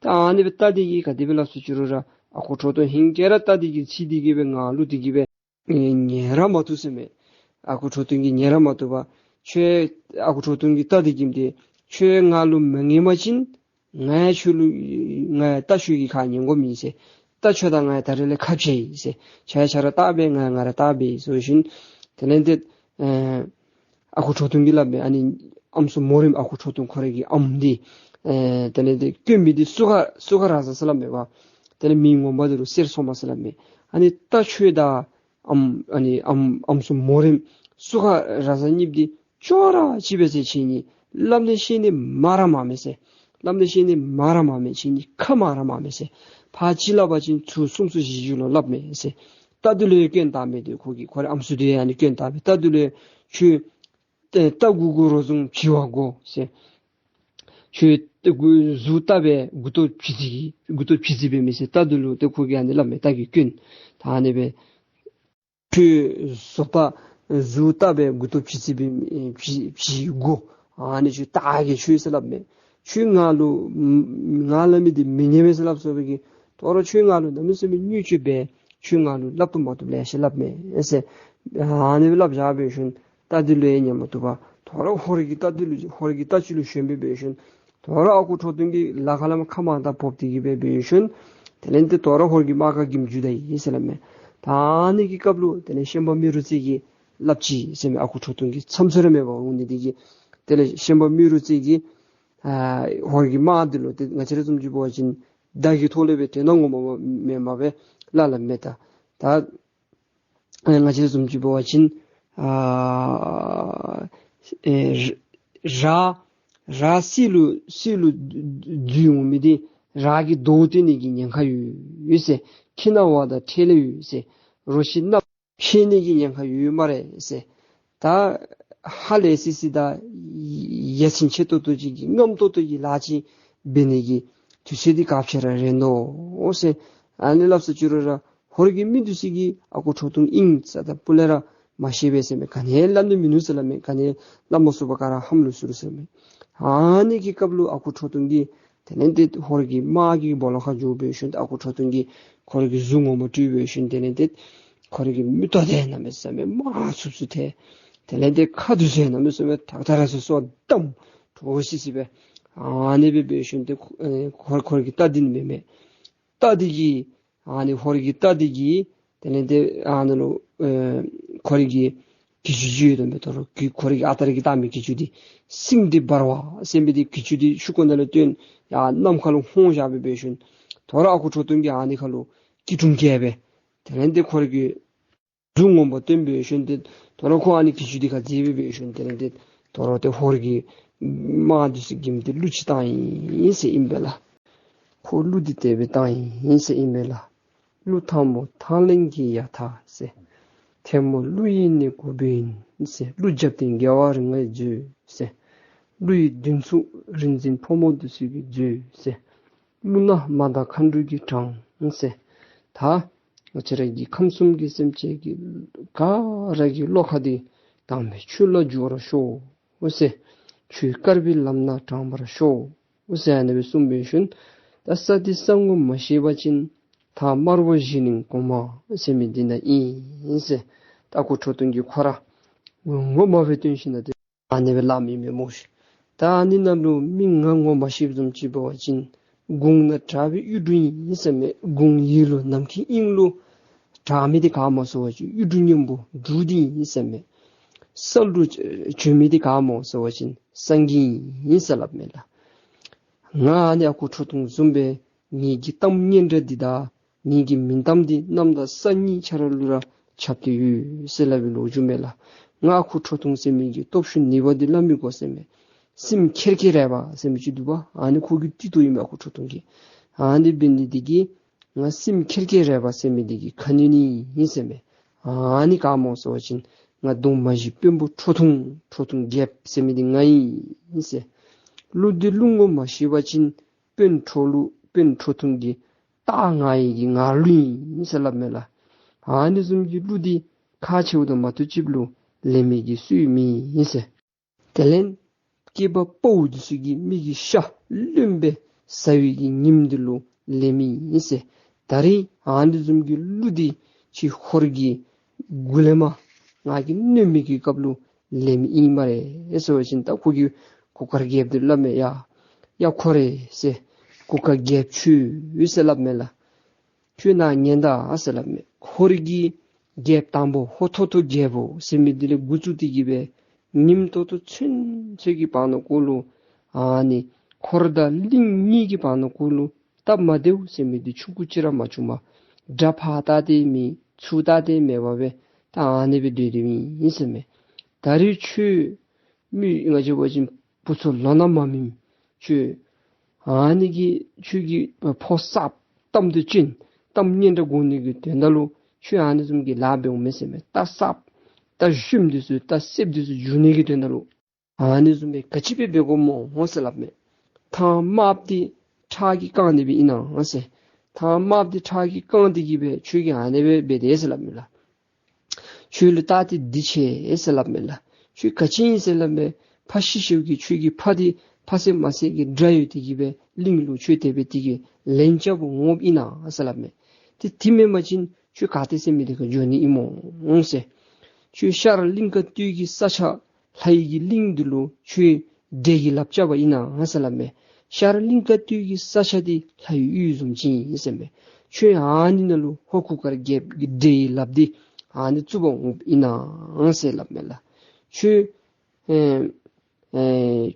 ད་ཨ་ནི་སྦེ་རྟ་འདི་གིས་ག་དེ་སྦེ་སླབ་སུ་བཅུག་རུང་ར་ ཨ་ཁུ་ཁྲོ་ཐུང་ཧིང་གེ་ར་བལྟ་སྟེ་གི་ཚིག་འདི་གིས་སྦེ་ང་ལུ་དེ་གིས་སྦེ་ཨེ་ཉན་ར་མ་བཏུབ་ཟེར་མས། ཨ་ཁུ་ཁྲོ་ཐུང་གིས་ཉན་ར་མ་བཏུབ་པར་ཁྱོད་ཨ་ཁུ་ཁྲོ་ཐུང་གིས་བལྟ་སྟེ་གི་འདི་ཁྱོད་ང་ལུ་མ་ཉན་པ་ཅིན་ང་ཡང་ཁྱོད་ལུ་ང་ཡང་རྟ་ཁྱོད་ཀྱི་ཁར་ཉན་དགོ་མེད་ཟེར། རྟ་ཁྱོད་དང་ང་ཡང་ད་རེས་ལས་ཁ་འབྱལ་ཡི་ཟེར། ཁྱོད་ཡང་ཁྱོད་ར་རྟ་འབད་ང་ཡང་ང་ར་རྟ་འབད་ཡི་ཟེར་ཞིནམ་དེ་ལས་འདི་ཨེ་ཨ་ཁུ་ཁྲོ་ཐུང་གིས་སླབ་མས། ཨ་ནི་ཨམ་སྲུ་མོ་རེངམ་ཨ་ཁུ་ཁྲོ་ཐུང་ཁོ་རའི་གི་ཨམ་འདི་ཨེ་དེ་ལས་འདི་སྐྱོན་མི་འདི་སུ་ག་སུ་ག་ར་ཟ་ཟེར་སླབ་མས་པ། དེ་ལས་མི་ངོ་མ་འདི་ལུ་གསེར་སོ་མ་ཟེར་སླབ་མས། ཨ་ནི་རྟ་ཁྱོད་དང་ཨམ་ཨ་ནི་ཨམ་ཨམ་སྲུ་མོ་རེངམ་སུ་ག་ར་ཟ་གཉིས་འདི་ཅོག་ར་གཅིག་པས་ཟེར། ཁྱེད་གཉིས་སླབ་ནི་ཤེས་ནི་མ་ར་མ་མེད་ཟེར། སླབ་ནི་ཤེས་ནི་མ་ར་མ་མེད། ཁྱེད་གཉིས་ཁ་མ་ར་མ་མེད་ཟེར། ཕར་གཅིག་སླབ་པ་ཅིན་ཚུར་གསུམ་ཚུར་བཞི་བཅུ་ལུ་སླབ་མས་ཟེར། རྟ་འདི་ལུ་ཡང་སྐྱོན་བཏགས་མི་འདི་ཁོ་གིས་ཁོ་རའི་ཨམ་སྲུ་འདི་ཡང་ཨ་ནི་སྐྱོན་བཏགས་མས། རྟ་འདི་ལུ་ཡང་ཁྱོད་ཏེ་རྟ་མགོ་དགུ་རོ་ཟུང་བྱི་བ་མགོ་ཟེར། ཁྱོད་ཏེ་མགུ་གཟུགས་བལྟ་སྦེ་མགུ་ཏོ་བྱི་ཙི་གི་མགུ་ཏོ་བྱི་ཙི་འབད་མི་ཟེར། རྟ་འདི་ལུ་ཏེ་ཁོ་གིས་ཨ་ནི་སླབ་མས། རྟ་གི་སྐྱོན་ད་ཨ་ནི་སྦེ་ཁྱོད་བཟོ་ལྟ་གཟུགས་བལྟ་སྦེ་མགུ་ཏོ་བྱི་ཙི་འབད་མི་བྱི་བྱི་མགོ་ཨ་ནི་ཁྱོད་རྟ་གི་ཁྱོད་ཟེར་སླབ་མས། ཁྱོད་ང་ལུ་ང་སླབ་མི་འདི་མི་ཉན་པས་ཟེར་སླབ་སོང་བའི་གི་དོ་རུང་ཁྱོད་ང་ལུ་གནམ་མེད་ས་མེད་བརྙས་བཅོས་འབད། ཁྱོད་ང་ལུ་སླབ་ཏུ་མ་བཏུབ་ལེ་ཤ་སླབ་མས་ཟེར། ཨ་ནི་སྦེ་སླབ་བཞག་འབད་ཞིནམ་རྟ་འདི་ལུ་ཡང་ཉན་མ་བཏུབ་པར་དོ་རུང་ཧོར་གྱི་རྟ་འདི་ལུ་ཧོར་གྱི་རྟ་ཅིག་ལུ་ཞོན་སྦེ་འབད་ཞིནམ་དོ་རུང་ཨ་ཁུ་ཁྲོ་ཐུང་གི་ལ་ཁ་ལས་མར་ཁ་མང་དྲགས་ཕབ་སྟེ་གི་སྦེ་འབད་ཞིནམ་དེ་ལས་འདི་དོ་རུང་ཧོར་གྱི་དམག་སྒར་འགྱིམ་འགྱོ་ད་ཡི་ཟེར་སླབ་མས། ད་ཨ་ནི་གི་སྐབས་ལུ་དེ་ལས་ཤན་པ་རྨེ་རུ་རྩེ་གིས་སླབ་ཅི་ཟེར་མས། ཨ་ཁུ་ཁྲོ་ཐུང་གི་མཚམས་སུ་ར་མེད་པར་འོང་ནི་འདི་གིས་དེ་ལས་ཤན་པ་རྨེ་རུ་རྩེ་གིས་ཨ་ཧོར་གྱི་དམག་འདི་ལུ་ཏེ་ང་བཅས་ར་བཟུམ་ཅིག་འབད་བ་ཅིན་མདའ་གི་ཐོག་ལས་སྦེ་དེ་ནང་ངོ་མ་མེན་མ་སྦེ་སླ་སླ་མེད་ད། ད་ཨེ་ང་བཅས་བཟུམ་ཅིག་འབད་བ་ཅིན་ཨ་ཨེ་ར་ར་ར་སི་ལུ་སི་ལུ་འཛུལ་འོང་མི་འདི་ར་གི་རྡོ་སྟོན་ནི་གི་ཉེན་ཁ་ཡོད་ཟེར། ཁྱི་ནག་པ་དང་ཕྲལ་ལས་ཡོད་ཟེར། རོ་ཁྱི་ནགཔ་ཤེས་ནི་གི་ཉེན་ཁ་ཡོད་སྨ་རེ་ཟེར། ད་ཧ་ལས་སི་སི་དང་ཡ་མཚན་ཆེ་ཏོག་ཏོ་ཅིག་གིས་རྔམ་ཏོག་ཏོ་གི་ལཱ་ཅིག་འབད་ནི་གི་དུས་ཚོད་འདི་ག་ཅི་ར་རན་དོ་ཟེར། ཨ་ནི་སླབ་ས་ཅི་རུང་ར་ཧོར་གྱི་མི་འདི་ཚུ་གིས་ཨ་ཁུ་ཁྲོ་ཐུང་ཨིན་ཟེར་ད་སྤུ་ལས་ར་མ་ཤེས་པས་ཟེར་མས། ག་ནི་སླབ་ནི་མིན་ནུག་ཟེར་སླབ་མས། ག་ནི་སླབ་མ་ཚུགས་པར་ག་ར་ཧམ་ལུས་སོ་ཟེར་མས། ཨ་ནི་གི་སྐབས་ལུ་ཨ་ཁུ་ཁྲོ་ཐུང་གིས་དེ་ལས་འདི་ཧོར་གྱི་དམག་གི་སྦོ་ལོགས་ཁར་འགྱོ་འབད་ཞིནམ་ཨ་ཁུ་ཁྲོ་ཐུང་གིས་ཁོ་རའི་གི་གཟུགས་ངོ་མ་བཀྲུས་འབད་ཞིནམ་དེ་ལས་འདི་ཁོ་རའི་གི་མིག་ཏོ་འདི་གནམ་མེད་ས་མེད་དམར་ཚུབ་ཚུབ་ཐལ། དེ་ལས་འདི་ཁ་འདི་ཚུ་གནམ་མེད་ས་མེད་ཐག་ཐག་ར་ཚུ་སོ་བསྡམས་འདྲོག་སི་སི་སྦེ་ཨ་ནི་སྦེ་འབད་ཞིནམ་འདི་ཨེ་ཁོ་ཁོ་རའི་གི་རྟ་འདི་ནི་མེན་མས། རྟ་འདི་གིས་ཨ་ནི་ཧོར་གྱི་རྟ་འདི་གིས་དེ་ལས་འདི་ཨ་ནཱ་ལུ་ཨེ་ཁོ་རའི་གི་གྱི་ཅུ་ཅིག་ཡོད་དོ་མས། དོ་རུང་གི་ཁོ་རའི་གི་ཨ་རྟག་ར་གིས་བཏགས་མི་གྱི་ཅུ་འདི་སིང་སྒྲི་འབར་བ་ཟེར་མི་འདི་གྱི་ཅུ་འདི་ཤུ་ཀོ་ནང་ལུ་བཏོན་ཡར་གནམ་ཁ་ལུ་ཧོང་བཞག་སྦེ་འབད་ཞིནམ་དོ་རུང་ཨ་ཁུ་ཁྲོ་ཐུང་གིས་ཨ་ནི་ཁར་ལུ་སྐྱིལ་ཀྲུང་བཀལ་སྦེ་དེ་ལས་འདི་ཁོ་རའི་གི་གཟུགས་ངོ་མ་བཏོན་འབད་ཞིནམ་འདི་དོ་རུང་ཁོ་ཨ་ནི་གྱི་ཅུ་འདི་ཁར་འཛེགས་སྦེ་འབད་ཞིནམ་དེ་ལས་འདི་དོ་རུང་ཏེ་ཧོར་གྱི་དམག་འདི་ཚུ་གིས་འདི་གླུ་ཅིག་བཏང་ཡི་ཟེར་ཨིན་པས་ལགས། ཁོ་གླུ་འདི་དེ་སྦེ་བཏང་ཡི་ཟེར་ཨིན་པས་ལགས། གླུ་ཐ་མོ་ཐང་ལྷན་གྱི་ཡ་ཐ་ཟེར། ཐལ་མོ་གླུ་ཡི་གནས་དགུ་པོ་ཡིན་ཟེར། གླུ་རྒྱབ་སྟེ་རྒྱལ་བ་རིགས་ལྔའི་མཛོད་ཟེར། གླུ་ཡི་མདུན་ཚུགས་རིག་འཛིན་ཕོ་མོ་འདི་ཚུ་གི་མཛོད་ཟེར། གླུ་ནག་མ་དང་མཁའ་འགྲོ་གི་བྲང་ཟེར། ད་ང་བཅས་ར་གི་ཁམས་གསུམ་གྱི་སེམས་ཅན་གྱི་ག་ར་གི་བློ་ཁ་འདི་དམ་པའི་ཆོས་ལ་འཇུག་པར་ཤོག་ཟེར། ཆོས་དཀར་པོའི་ལམ་སྣ་དྲངས་པར་ཤོག་ཟེར་ཨ་ནི་སྦེ་གསུངས་འབད་ཞིནམ་ད་ས་འདི་ས་ངོ་མ་ཤེས་པ་ཅིན་ད་དམར་པོ་གཞི་ནིང་གོང་མ་ཟེར་མི་འདི་ནང་ཨིན་ཟེར། ད་ཨ་ཁུ་ཁྲོ་ཐུང་གིས་ཁོ་ར་ངོ་མ་སྦེ་སྟོན་ཞིནམ་ད་ཏེ་ཨ་ནི་སྦེ་སླབ་མི་མེན་མོ་ཤིག། ད་ཨ་ནི་ནང་ལུ་མི་ང་ངོ་མ་ཤེསཔ་བཟུམ་ཅིག་འབད་བ་ཅིན་དགུང་ན་དྲག་པའི་གཡུ་འབྲུག་ཨིན་ཟེར་མས། དགུང་ཡིད་ལུ་ནམ་མཁའི་དབྱིངས་ལུ་དྲག་མི་འདི་ག་སྨོ་ཟེར་བ་ཅིན་གཡུ་འབྲུག་སྔོན་པོ་འབྲུག་འདི་ཨིན་ཟེར་མས། ས་ལུ་བྱོན་མི་འདི་ག་སྨོ་ཟེར་བ་ཅིན་སངས་རྒྱས་ཨིན་ཟེར་སླབ་མས་ལགས། ང་ཨ་ནི་ཨ་ཁུ་ཁྲོ་ཐུང་བཟུམ་སྦེ་ངེ་གི་གཏམ་སྙན་གྲགས་འདི་དང་ངེ་གི་མིང་གཏམ་འདི་གནམ་དང་ས་གཉིས་ཆ་ར་ལུ་ར་ཁྱབ་སྟེ་ཡོད་ཟེར་སླབ་པའི་ལོ་རྒྱུས་མས་ལགས། ང་ཨ་ཁུ་ཁྲོ་ཐུང་ཟེར་མི་གི་སྟོབས་ཤུགས་ནུས་པ་འདི་སླབ་མི་དགོ་ཟེར་མས། སེམས་ཁེར་ཁེར་རེ་བ་ཟེར་མི་ཅིག་འདུག་པ། ཨ་ནི་ཁོ་གི་སྟོད་ཐོག་ཨིན་མས་ཨ་ཁུ་ཁྲོ་ཐུང་གི། ཨ་ནི་འབད་ནི་འདི་གིས་ང་སེམས་ཁེར་ཁེར་རེ་བ་ཟེར་མི་འདི་གིས་ཁ་ནི་ནི་ཨིན་ཟེར་མས། ཨ་ནི་ག་སྨོ་ཟེར་བ་ཅིན་ང་གདོང་མ་བཞི་དཔོན་པོ་ཁྲོ་ཐུང་ཁྲོ་ཐུང་རྒྱལཔོ་ཟེར་མི་འདི་ང་ཨིན་ཟེར། གླུ་འདི་གླུ་ངོ་མ་ཤེས་པ་ཅིན་དཔོན་ཁྲོ་ལུ་དཔོན་ཁྲོ་ཐུང་གི་རྟ་ང་ཡི་གི་ང་གླུ་ཨིན་ཟེར་སླབ་མས་ལགས། ཨ་ནི་བཟུམ་གྱི་གླུ་འདི་ཁག་ཆེཝ་དང་མ་ཐུག་ཅིག་ལུ་ལེན་མི་གི་སྲོལ་མེད་ཟེར། དེ་ལས་སྐྱེས་པ་དཔའ་བོ་འདི་ཚུ་གིས་མི་གི་ཤ་རློན་སྦེ་ཟ་བའི་གི་ཉིནམ་འདི་ལུ་ལེན་མི་ཨིན་ཟེར། ད་རིས་ཨ་ནི་བཟུམ་གྱི་གླུ་འདི་ཁྱོད་ཧོར་གྱི་གུ་ལས་མར་ང་གིས་གནོན་མི་གི་སྐབས་ལུ་ལེན་མི་ཨིན་སྨ་རེ་ཟེར་བ་ཅིན་ད་ཁོ་གིས་གུར་དཀར་རྒྱལཔོ་འདི་སླབ་མས། ཡ་ཡ་ཁོ་རེ་ཟེར། གུར་དཀར་རྒྱལཔོ་ཁྱོད་ཟེར་སླབ་མས་ལགས། ཁྱོད་ནཱ་ཉན་ད་ཟེར་སླབ་མས། ཧོར་གྱི་རྒྱལཔོ་དང་པོ་ཧོར་ཐོར་ཐོར་རྒྱལ་པོ་ཟེར་མི་འདི་ལས་འགོ་བཙུགས་ཏེ་གི་སྦེ་ཉིནམ་ད་ལྟོ་ཚུན་ཚོད་ཀྱི་བར་ན་གུ་ལུ་ཨ་ནི་ཧོར་དང་གླིང་གཉིས་ཀྱི་བར་ན་གུ་ལུ་སྟབས་མ་བདེཝ་ཟེར་མི་འདི་ཆུང་ཀུ་ཅིག་ར་མ་བྱུང་བར་དགྲ་ཕར་བལྟ་སྟེ་མེད་ཚུར་བལྟ་སྟེ་མེད་པར་སྦེ་ད་ཨ་ནི་སྦེ་སྡོད་སྡོདཔ་ཨིན་ཟེར་མས། ད་རིས་ཁྱོད་མི་ང་བཅས་འབད་བ་ཅིན་བུ་ཚ་ལོ་ན་མང་མི་ཁྱོད་ཨ་ནི་གི་ཁྱོད་ཀྱི་ཕོ་གསརཔ་གཏམ་དེ་ཅིག་གཏམ་སྙན་གྲགས་དགོ་ནི་གི་དོན་དག་ལུ་ཁྱོད་ཨ་ནི་བཟུམ་གྱི་ལཱ་འབདཝ་མས་ཟེར་མས། རྟ་གསརཔ་རྟ་ཞོནམ་འདི་ཚུ་རྟ་སེརཔོ་འདི་ཚུ་འགྱུར་ནི་གི་དོན་དག་ལུ་ཨ་ནི་བཟུམ་སྦེ་ག་ཅི་སྦེ་འབད་དགོཔ་སྨོ་ཟེར་སླབ་མས། ཐང་དམརཔོ་འདི་ཁྲག་གིས་བཀང་ནི་སྦེ་ཨིན་ན་ཟེར། ཐང་དམརཔོ་འདི་ཁྲག་གིས་བཀང་སྟེ་གི་སྦེ་ཁྱོད་ཀྱིས་ཨ་ནི་སྦེ་འབད་དེས་ཟེར་སླབ་མས་ལགས། ཁྱོད་ལུ་རྟགས་འདི་འདི་ཆེ་ཟེར་སླབ་མས་ལགས། ཁྱོད་ག་ཅི་ཨིན་ཟེར་སླབ་མས། ཕ་ཤི་ཤིཝ་གི་ཁྱོད་ཀྱི་ཕ་འདི་ཕ་བསད་མ་བསད་ཀྱི་དགྲ་ཡོད་དེ་གི་སྦེ་གླིང་ལུ་ཁྱོད་དེ་སྦེ་དེ་གི་ལན་རྐྱབ་པར་འོངམ་ཨིན་ན་ཟེར་སླབ་མས། ཏེ་དེ་མེན་པ་ཅིན་ཁྱོད་ག་ཏེ་ཟེར་མི་འདི་ཁར་འགྱོ་ནི་ཨིན་སྨོ་ཟེར། ཁྱོད་ཤར་གླིང་དཀར་སྟོད་ཀྱི་ས་ཆ་ལྷ་ཡི་གི་གླིང་འདི་ལུ་ཁྱོད་འདྲེ་གི་ལགཔ་རྐྱབ་པར་ཨིན་ན་ཟེར་སླབ་མས། ཤར་གླིང་དཀར་སྟོད་ཀྱི་ས་ཆ་འདི་ལྷ་ཡི་ཡུལ་བཟུམ་ཅིག་ཨིན་ཟེར་མས། ཁྱོད་ཨ་ནི་ནང་ལུ་ཧོར་གུར་དཀར་རྒྱལཔོ་གི་འདྲེ་ཡི་ལགཔ་འདི་ཨ་ནི་བཙུགས་པར་འོངམ་ཨིན་ན་ཟེར་སླབ་མས་ལགས། ཁྱོད་ཨེ་ཨེ་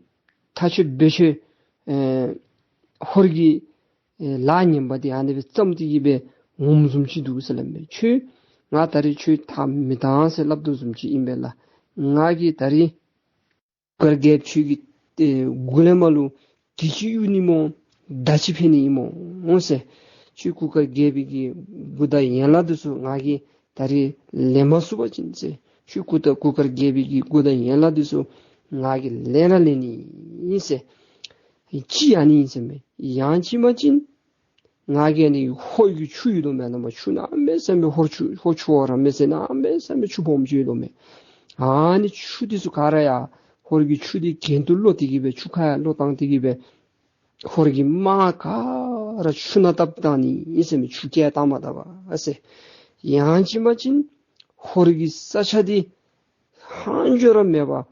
ཐག་ཆོད་འབད་ཤོག། ཨེ་ཧོར་གྱི་ཨེ་ལཱ་ངན་པ་འདི་ཨ་ནི་སྦེ་བརྩམས་ཏེ་གི་སྦེ་འོངམ་བཟུམ་ཅིག་འདུག་ཟེར་སླབ་མས། ཁྱོད་ང་ད་རིས་ཁྱོད་ཐག་མི་དང་ཟེར་སླབ་དོ་བཟུམ་ཅིག་ཨིན་པས་ལགས། ང་གིས་ད་རིས་གུར་དཀར་རྒྱལཔོ་ཁྱོད་ཀྱི་ཨེ་མགུ་ལས་མར་ལུ་གྲི་ཅིག་གཡུག་ནི་སྨོ་མདའ་ཅིག་འཕེན་ནི་ཨིན་སྨོ་ཟེར། ཁྱོད་གུར་དཀར་རྒྱལ་པོའི་གི་མགུ་དང་ཡན་ལག་འདི་ཚུ་ང་གིས་ད་རིས་ལེན་མ་ཚུགས་པ་ཅིན་ཟེར། ཁྱོད་གུར་དཀར་གུར་དཀར་རྒྱལ་པོའི་གི་མགུ་དང་ཡན་ལག་འདི་ཚུ་ང་གིས་ལེན་ར་ལེན་ནི་ཨིན་ཟེར། ཅིག་ཨ་ནི་ཨིན་ཟེར་མས། ཡང་ཅིན་མ་ཅིན་ང་གིས་ཨ་ནི་ཧོར་གྱི་ཆུ་ཡོད་དོ་མས། ནཱ་མར་ཆུ་གནམ་མེད་ས་མེད་ཧོར་ཆུ་ཧོར་ཆུ་བོ་ར་མེད་ཟེར། གནམ་མེད་ས་མེད་ཆུ་སྦོམ་ཅིག་ཡོད་དོ་མས། ཨ་ནི་ཆུ་འདི་ཚུ་ག་ར་ཡར་ཧོར་གྱི་ཆུ་འདི་གྱེན་དུ་ལོག་སྟེ་གི་སྦེ་ཆུ་ཁ་ཡར་ལོག་བཏང་སྟེ་གི་སྦེ་ཧོར་གྱི་དམག་ག་ར་ཆུ་ནང་བཏབ་བཏང་ནི་ཨིན་ཟེར་མས། ཆུ་རྐྱལ་བཏང་མ་བཏང་པར་ཟེར། ཡང་ཅིན་མ་ཅིན་ཧོར་གྱི་ས་ཆ་འདི་ཧང་འགྱོ་ར་མེད་པར་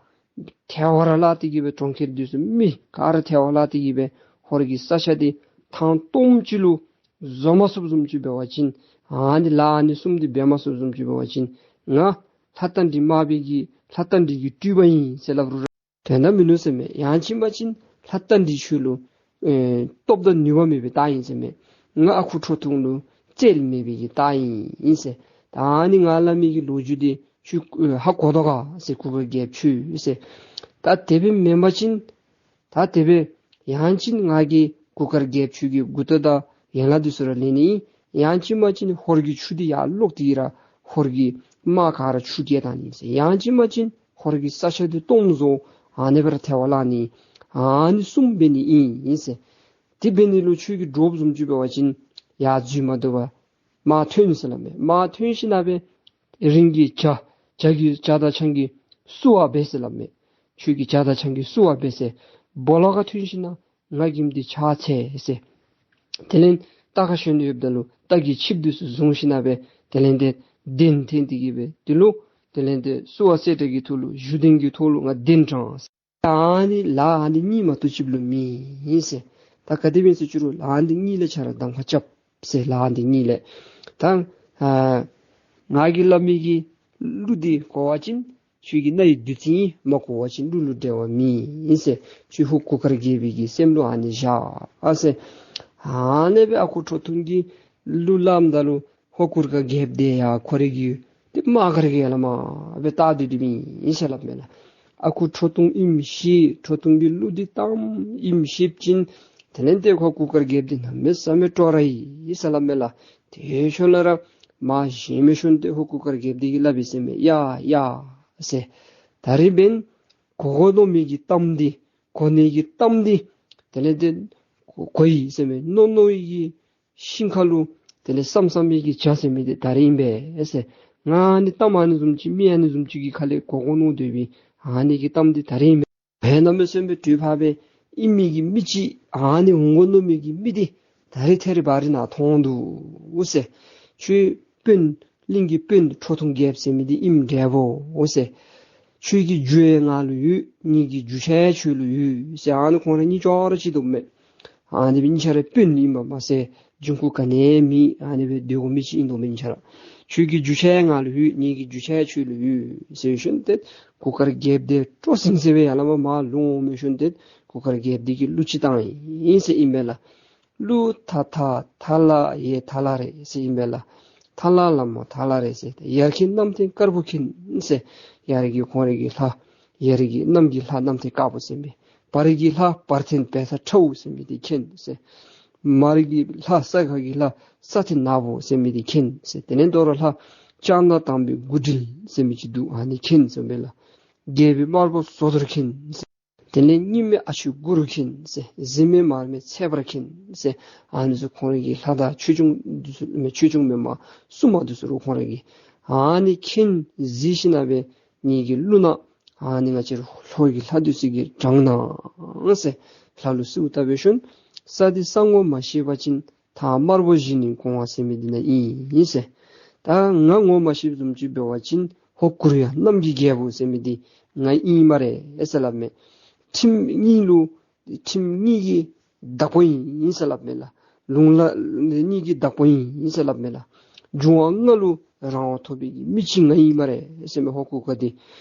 ཐལ་བ་ར་བརླག་སྟེ་གི་སྦེ་གྲོང་ཁྱེར་འདི་ཚུ་མེ་ག་ར་ཐལ་བ་བརླག་སྟེ་གི་སྦེ་ཧོར་གྱི་ས་ཆ་འདི་ཐང་སྟོངམ་ཅིག་ལུ་བཟོ་མ་ཚུགསཔ་བཟུམ་ཅིག་འབད་བ་ཅིན་ཨ་ནི་ལཱ་ཨ་ནི་གསུམ་འདི་འབད་མ་ཚུགསཔ་བཟུམ་ཅིག་འབད་བ་ཅིན་ང་ལྷ་རྟ་མགྲིན་དམར་པོའི་གི་ལྷ་རྟ་མགྲིན་གྱི་སྤྲུལ་པ་ཨིན་ཟེར་སླབ་རུང་ར་དོན་དག་མིན་ནུག་ཟེར་མས། ཡང་ཅིན་མ་ཅིན་ལྷ་རྟ་མགྲིན་ཁྱོད་ལུ་ཨེ་སྟོབས་དང་ནུས་པ་མེད་པའི་རྟགས་ཨིན་ཟེར་མས། ང་ཨ་ཁུ་ཁྲོ་ཐུང་ལུ་རྩལ་མེད་པའི་གི་རྟགས་ཨིན་ཟེར། ད་ཨ་ནི་ང་སླབ་མི་གི་ལོ་རྒྱུས་འདི་ཁྱོད་ཨེ་ཧ་གོ་དོ་ག་ཟེར། གུར་དཀར་རྒྱལཔོ་ཁྱོད་ཟེར། ད་དེ་སྦེ་མེན་པ་ཅིན་ད་དེ་སྦེ་ཡང་ཅིན་ང་གིས་གུར་དཀར་རྒྱལཔོ་ཁྱོད་ཀྱི་མགུ་ཏོ་དང་ཡན་ལག་འདི་ཚུ་ར་ལེན་ནི་ཨིན། ཡང་ཅིན་མ་ཅིན་ཧོར་གྱི་ཆུ་འདི་ཡར་ལོག་སྟེ་གི་ར་ཧོར་གྱི་དམག་ག་ར་ཆུ་རྐྱལ་བཏང་ནི་ཨིན་ཟེར། ཡང་ཅིན་མ་ཅིན་ཧོར་གྱི་ས་ཆ་འདི་སྟོངམ་བཟོ་ཨ་ནི་སྦེ་ར་ཐལ་བ་བརླག་ནི་ཨ་ནི་གསུམ་འབད་ནི་ཨིན་ཟེར། དེ་འབད་ནི་ལུ་ཁྱོད་ཀྱིས་འདྲོགཔ་བཟུམ་ཅིག་འབད་བ་ཅིན་ཡར་འཛུལ་མ་བཏུབ་པར་མར་ཐོན་ཟེར་སླབ་མས། མར་ཐོན་ཞིནམ་སྦེ་རིང་གི་བྱ་བྱ་གི་བྱ་དང་ཆང་གིས་བསུ་བ་འབད་ཟེར་སླབ་མས། ཁྱོད་ཀྱིས་བྱ་དང་ཆང་གིས་བསུ་བ་འབད་ཟེར། སྦོ་ལོགས་ཁར་ཐོན་ཞིནམ་ང་གིས་འདི་ཕྱག་འཚལ་ཟེར། དེ་ལས་རྟ་ཁར་ཞོན་ཏེ་ཡོདཔ་ད་ལུ་རྟ་གི་ཆིབས་འདི་ཚུ་བཟུང་ཞིནམ་སྦེ་དེ་ལས་ཏེ་གདན་འཐེན་ཏེ་གི་སྦེ་དེ་ལུ་དེ་ལས་ཏེ་བསུ་བ་གསེར་བཀྲ་གི་ཐོག་ལུ་བཞུགས་གདན་གྱི་ཐོག་ལུ་ང་གདན་དྲངས་ཟེར། ད་ཨ་ནི་ལཱ་ཨ་ནི་གཉིས་མ་གཏོགས་ཅིག་ལུ་མེད་ཟེར། ད་ག་དེ་སྦེ་ཟེར་ཅི་རུང་ལཱ་ཨ་ནི་གཉིས་ལས་ཁྱོད་ར་གདམ་ཁ་རྐྱབ་ཟེར། ལཱ་ཨ་ནི་གཉིས་ལས་ད་ཨ་ང་གིས་སླབ་མི་གི་གླུ་འདི་གོ་བ་ཅིན་ཁྱོད་ཀྱི་རྣ་ཡི་བདུད་རྩི་ཨིན། མ་གོ་བ་ཅིན་གླུ་ལུ་འགྲེལ་བ་མེད་ཟེར། ཁྱོད་ཧོར་གུར་དཀར་རྒྱལ་པོའི་གི་སེམས་ལུ་ཨ་ནི་བཞག་ཟེར། ཨ་ནི་སྦེ་ཨ་ཁུ་ཁྲོ་ཐུང་གིས་གླུ་སླབ་ད་ལུ་ཧོར་གུར་དཀར་རྒྱལཔོ་འདི་ཡང་ཁོ་རའི་གི་ཏེ་དམག་སྒར་གྱི་ཡར་ལས་མར་སྦེ་བལྟ་སྡོད་སྡོདཔ་ཨིན་ཟེར་སླབ་མས་ལགས། ཨ་ཁུ་ཁྲོ་ཐུང་ཨིནམ་ཤེས། ཁྲོ་ཐུང་གིས་གླུ་འདི་བཏངམ་ཨིནམ་ཤེསཔ་ཅིན་དེ་ལས་ཏེ་ཧོར་གུར་དཀར་རྒྱལཔོ་འདི་གནམ་མེད་ས་མེད་སྤྲོ་ར་ཡི་ཟེར་སླབ་མས་ལགས། དེ་ཤུལ་ལས་ར་མར་གཞན་མི་ཤོང་སྟེ་ཧོར་གུར་དཀར་རྒྱལཔོ་འདི་གིས་སླབ་ཡི་ཟེར་མས། ཡ་ཡ་ཟེར། ད་རིས་འབདན་གོ་གོ་ནོ་མི་གི་གཏམ་འདི་གོ་ནི་གི་གཏམ་འདི་དེ་ལས་ཏེ་གོ་ཡི་ཟེར་མས། མནོ་མནོ་ཡི་གི་ཤིང་ཁ་ལུ་དེ་ལས་བསམ་བསམ་མི་གི་བྱ་ཟེར་མི་འདི་ད་རིས་ཨིན་པས་ཟེར། ང་ཨ་ནི་གཏམ་ཨ་ནི་བཟུམ་ཅིག་མི་ཨ་ནི་བཟུམ་ཅིག་གི་ཁ་ལས་གོ་གོ་མནོ་སྡོད་པའི་ཨ་ནི་གི་གཏམ་འདི་ད་རིས་ཨིན་པས། ཧེ་ནང་མི་གསོན་པོའི་དུས་ཕར་སྦེ་ཨིན་མི་གི་མི་ཅིག་ཨ་ནི་འོང་གོ་མནོ་མི་གི་མི་འདི་ ད་རིས་ཐད་རི་བ་རི་ནང་ཐོན་འདུག་ཟེར། ཁྱོད་དཔོན་གླིང་གི་དཔོན་ཁྲོ་ཐུང་རྒྱལཔོ་ཟེར་མི་འདི་ཨིནམ་འདྲ་བོ་ཟེར། ཁྱོད་ཀྱི་རྒྱུ་ཡང་ང་ལུ་ཡོད། ངེ་གི་རྒྱུ་ཆ་ཡང་ཁྱོད་ལུ་ཡོད་ཟེར། ཨ་ནི་ཁོང་ར་གཉིས་ཅོག་ར་གཅིག་འདུག་མས། ཨ་ནི་སྦེ་གཉིས་ཆ་ར་དཔོན་ཨིནམ་མ་ཚད་འབྱུང་ཁུངས་ག་ནི་མེད། ཨ་ནི་སྦེ་སྡོད་དགོ་མི་ཅིག་ཨིན་འདུག་མས་གཉིས་ཆ་ར། ཁྱོད་ཀྱི་རྒྱུ་ཆ་ཡང་ང་ལུ་ཡོད། ངེ་གི་རྒྱུ་ཆ་ཡང་ཁྱོད་ལུ་ཡོད་ཟེར་ཞིནམ་ཏེ་གུར་དཀར་རྒྱལཔོ་འདི་སྤྲོ་ཟིང་ཟེར་སྦེ་ཡར་ལས་མར་མར་ལོང་འོང་མི་ཞིནམ་ཏེ་གུར་དཀར་རྒྱལཔོ་འདི་གིས་གླུ་ཅིག་བཏང་ཡི་ཟེར་ཨིན་པས་ལགས། གླུ་ཐ་ཐ་ཐ་ལ་ཡེ་ཐ་ལ་རེད་ཟེར་ཨིན་པས་ལགས། ཐ་ལ་ལ་མོ་ཐ་ལ་རེད་ཟེར། ཡར་མཁྱེན་གནམ་མཁྱེན་དཀར་པོ་མཁྱེན་ཟེར། ཡར་གྱི་ཁོང་རའི་གི་ལྷ། ཡར་གྱི་གནམ་གྱི་ལྷ་གནམ་མཁྱེན་དཀར་པོ་ཟེར་མི། བར་གྱི་ལྷ་བར་མཁྱེན་བལ་ས་ཁྲ་བོ་ཟེར་མི་འདི་མཁྱེན་ཟེར། མར་གྱི་ལྷ་ས་ཁ་གི་ལྷ་ས་མཁྱེན་ནག་པོ་ཟེར་མི་འདི་མཁྱེན་ཟེར། དེ་ནས་མདོ་རུ་ལྷ་ལྕགས་ནག་དམ་པའི་མགུ་འདྲིལ་ཟེར་མི་ཅིག་འདུག། ཨ་ནི་མཁྱེན་ཟེར་མས་ལགས། རྒྱལ་པོའི་དམར་པོ་ཟོ་དོར་མཁྱེན་ཟེར། དེ་ནས་སྙིགས་མའི་ཨ་ཆུ་གུ་རུ་མཁྱེན་ཟེར། གཟིམ་མལ་མར་མེ་ཚེ་འབར་མཁྱེན་ཟེར། ཨ་ནི་ཚུ་ཁོང་རའི་གི་ལྷ་དང་ཆོས་སྐྱོང་འདི་ཚུ་མེན་ཆོས་སྐྱོང་མེན་མ་སྲུང་མ་འདི་ཚུ་རུ་ཁོང་རའི་གི་ཨ་ནི་མཁྱེན་གཟིགས་ཞིནམ་སྦེ་ངེ་གི་གླུ་ནང་ཨ་ནི་ང་བཅས་ར་ཧོར་གྱི་ལྷ་འདི་ཚུ་གིས་དྲངས་གནང་ཟེར། ལྷ་ལུ་གསོལཝ་བཏབ་པའི་ཤུལ་ས་འདི་ས་ངོ་མ་ཤེས་པ་ཅིན་ཐང་དམར་པོ་བཞི་ནི་གོང་བ་ཟེར་མི་འདི་ནང་ཨིན་ཟེར། ད་ང་ངོ་མ་ཤེསཔ་བཟུམ་ཅིག་འབད་བ་ཅིན་ཧོར་གུར་ཡང་གནམ་གྱི་རྒྱལ་པོ་ཟེར་མི་འདི་ང་ཨིན་སྨ་རེ་ཟེར་སླབ་མས། ཁྲིམས་གཉིས་ལུ་ཁྲིམས་གཉིས་ཀྱི་བདག་པོ་ཨིན་ཟེར་སླབ་མས་ལགས། ལུང་ལ་གཉིས་ཀྱི་བདག་པོ་ཨིན་ཟེར་སླབ་མས་ལགས། འབྱུང་བ་ལྔ་ལུ་རང་དབང་ཐོབ་པའི་གི་མི་ཅིག་ང་ཨིན་སྨ་རེ་ཟེར་མས། ཧོར་གུར་དཀར་འདི་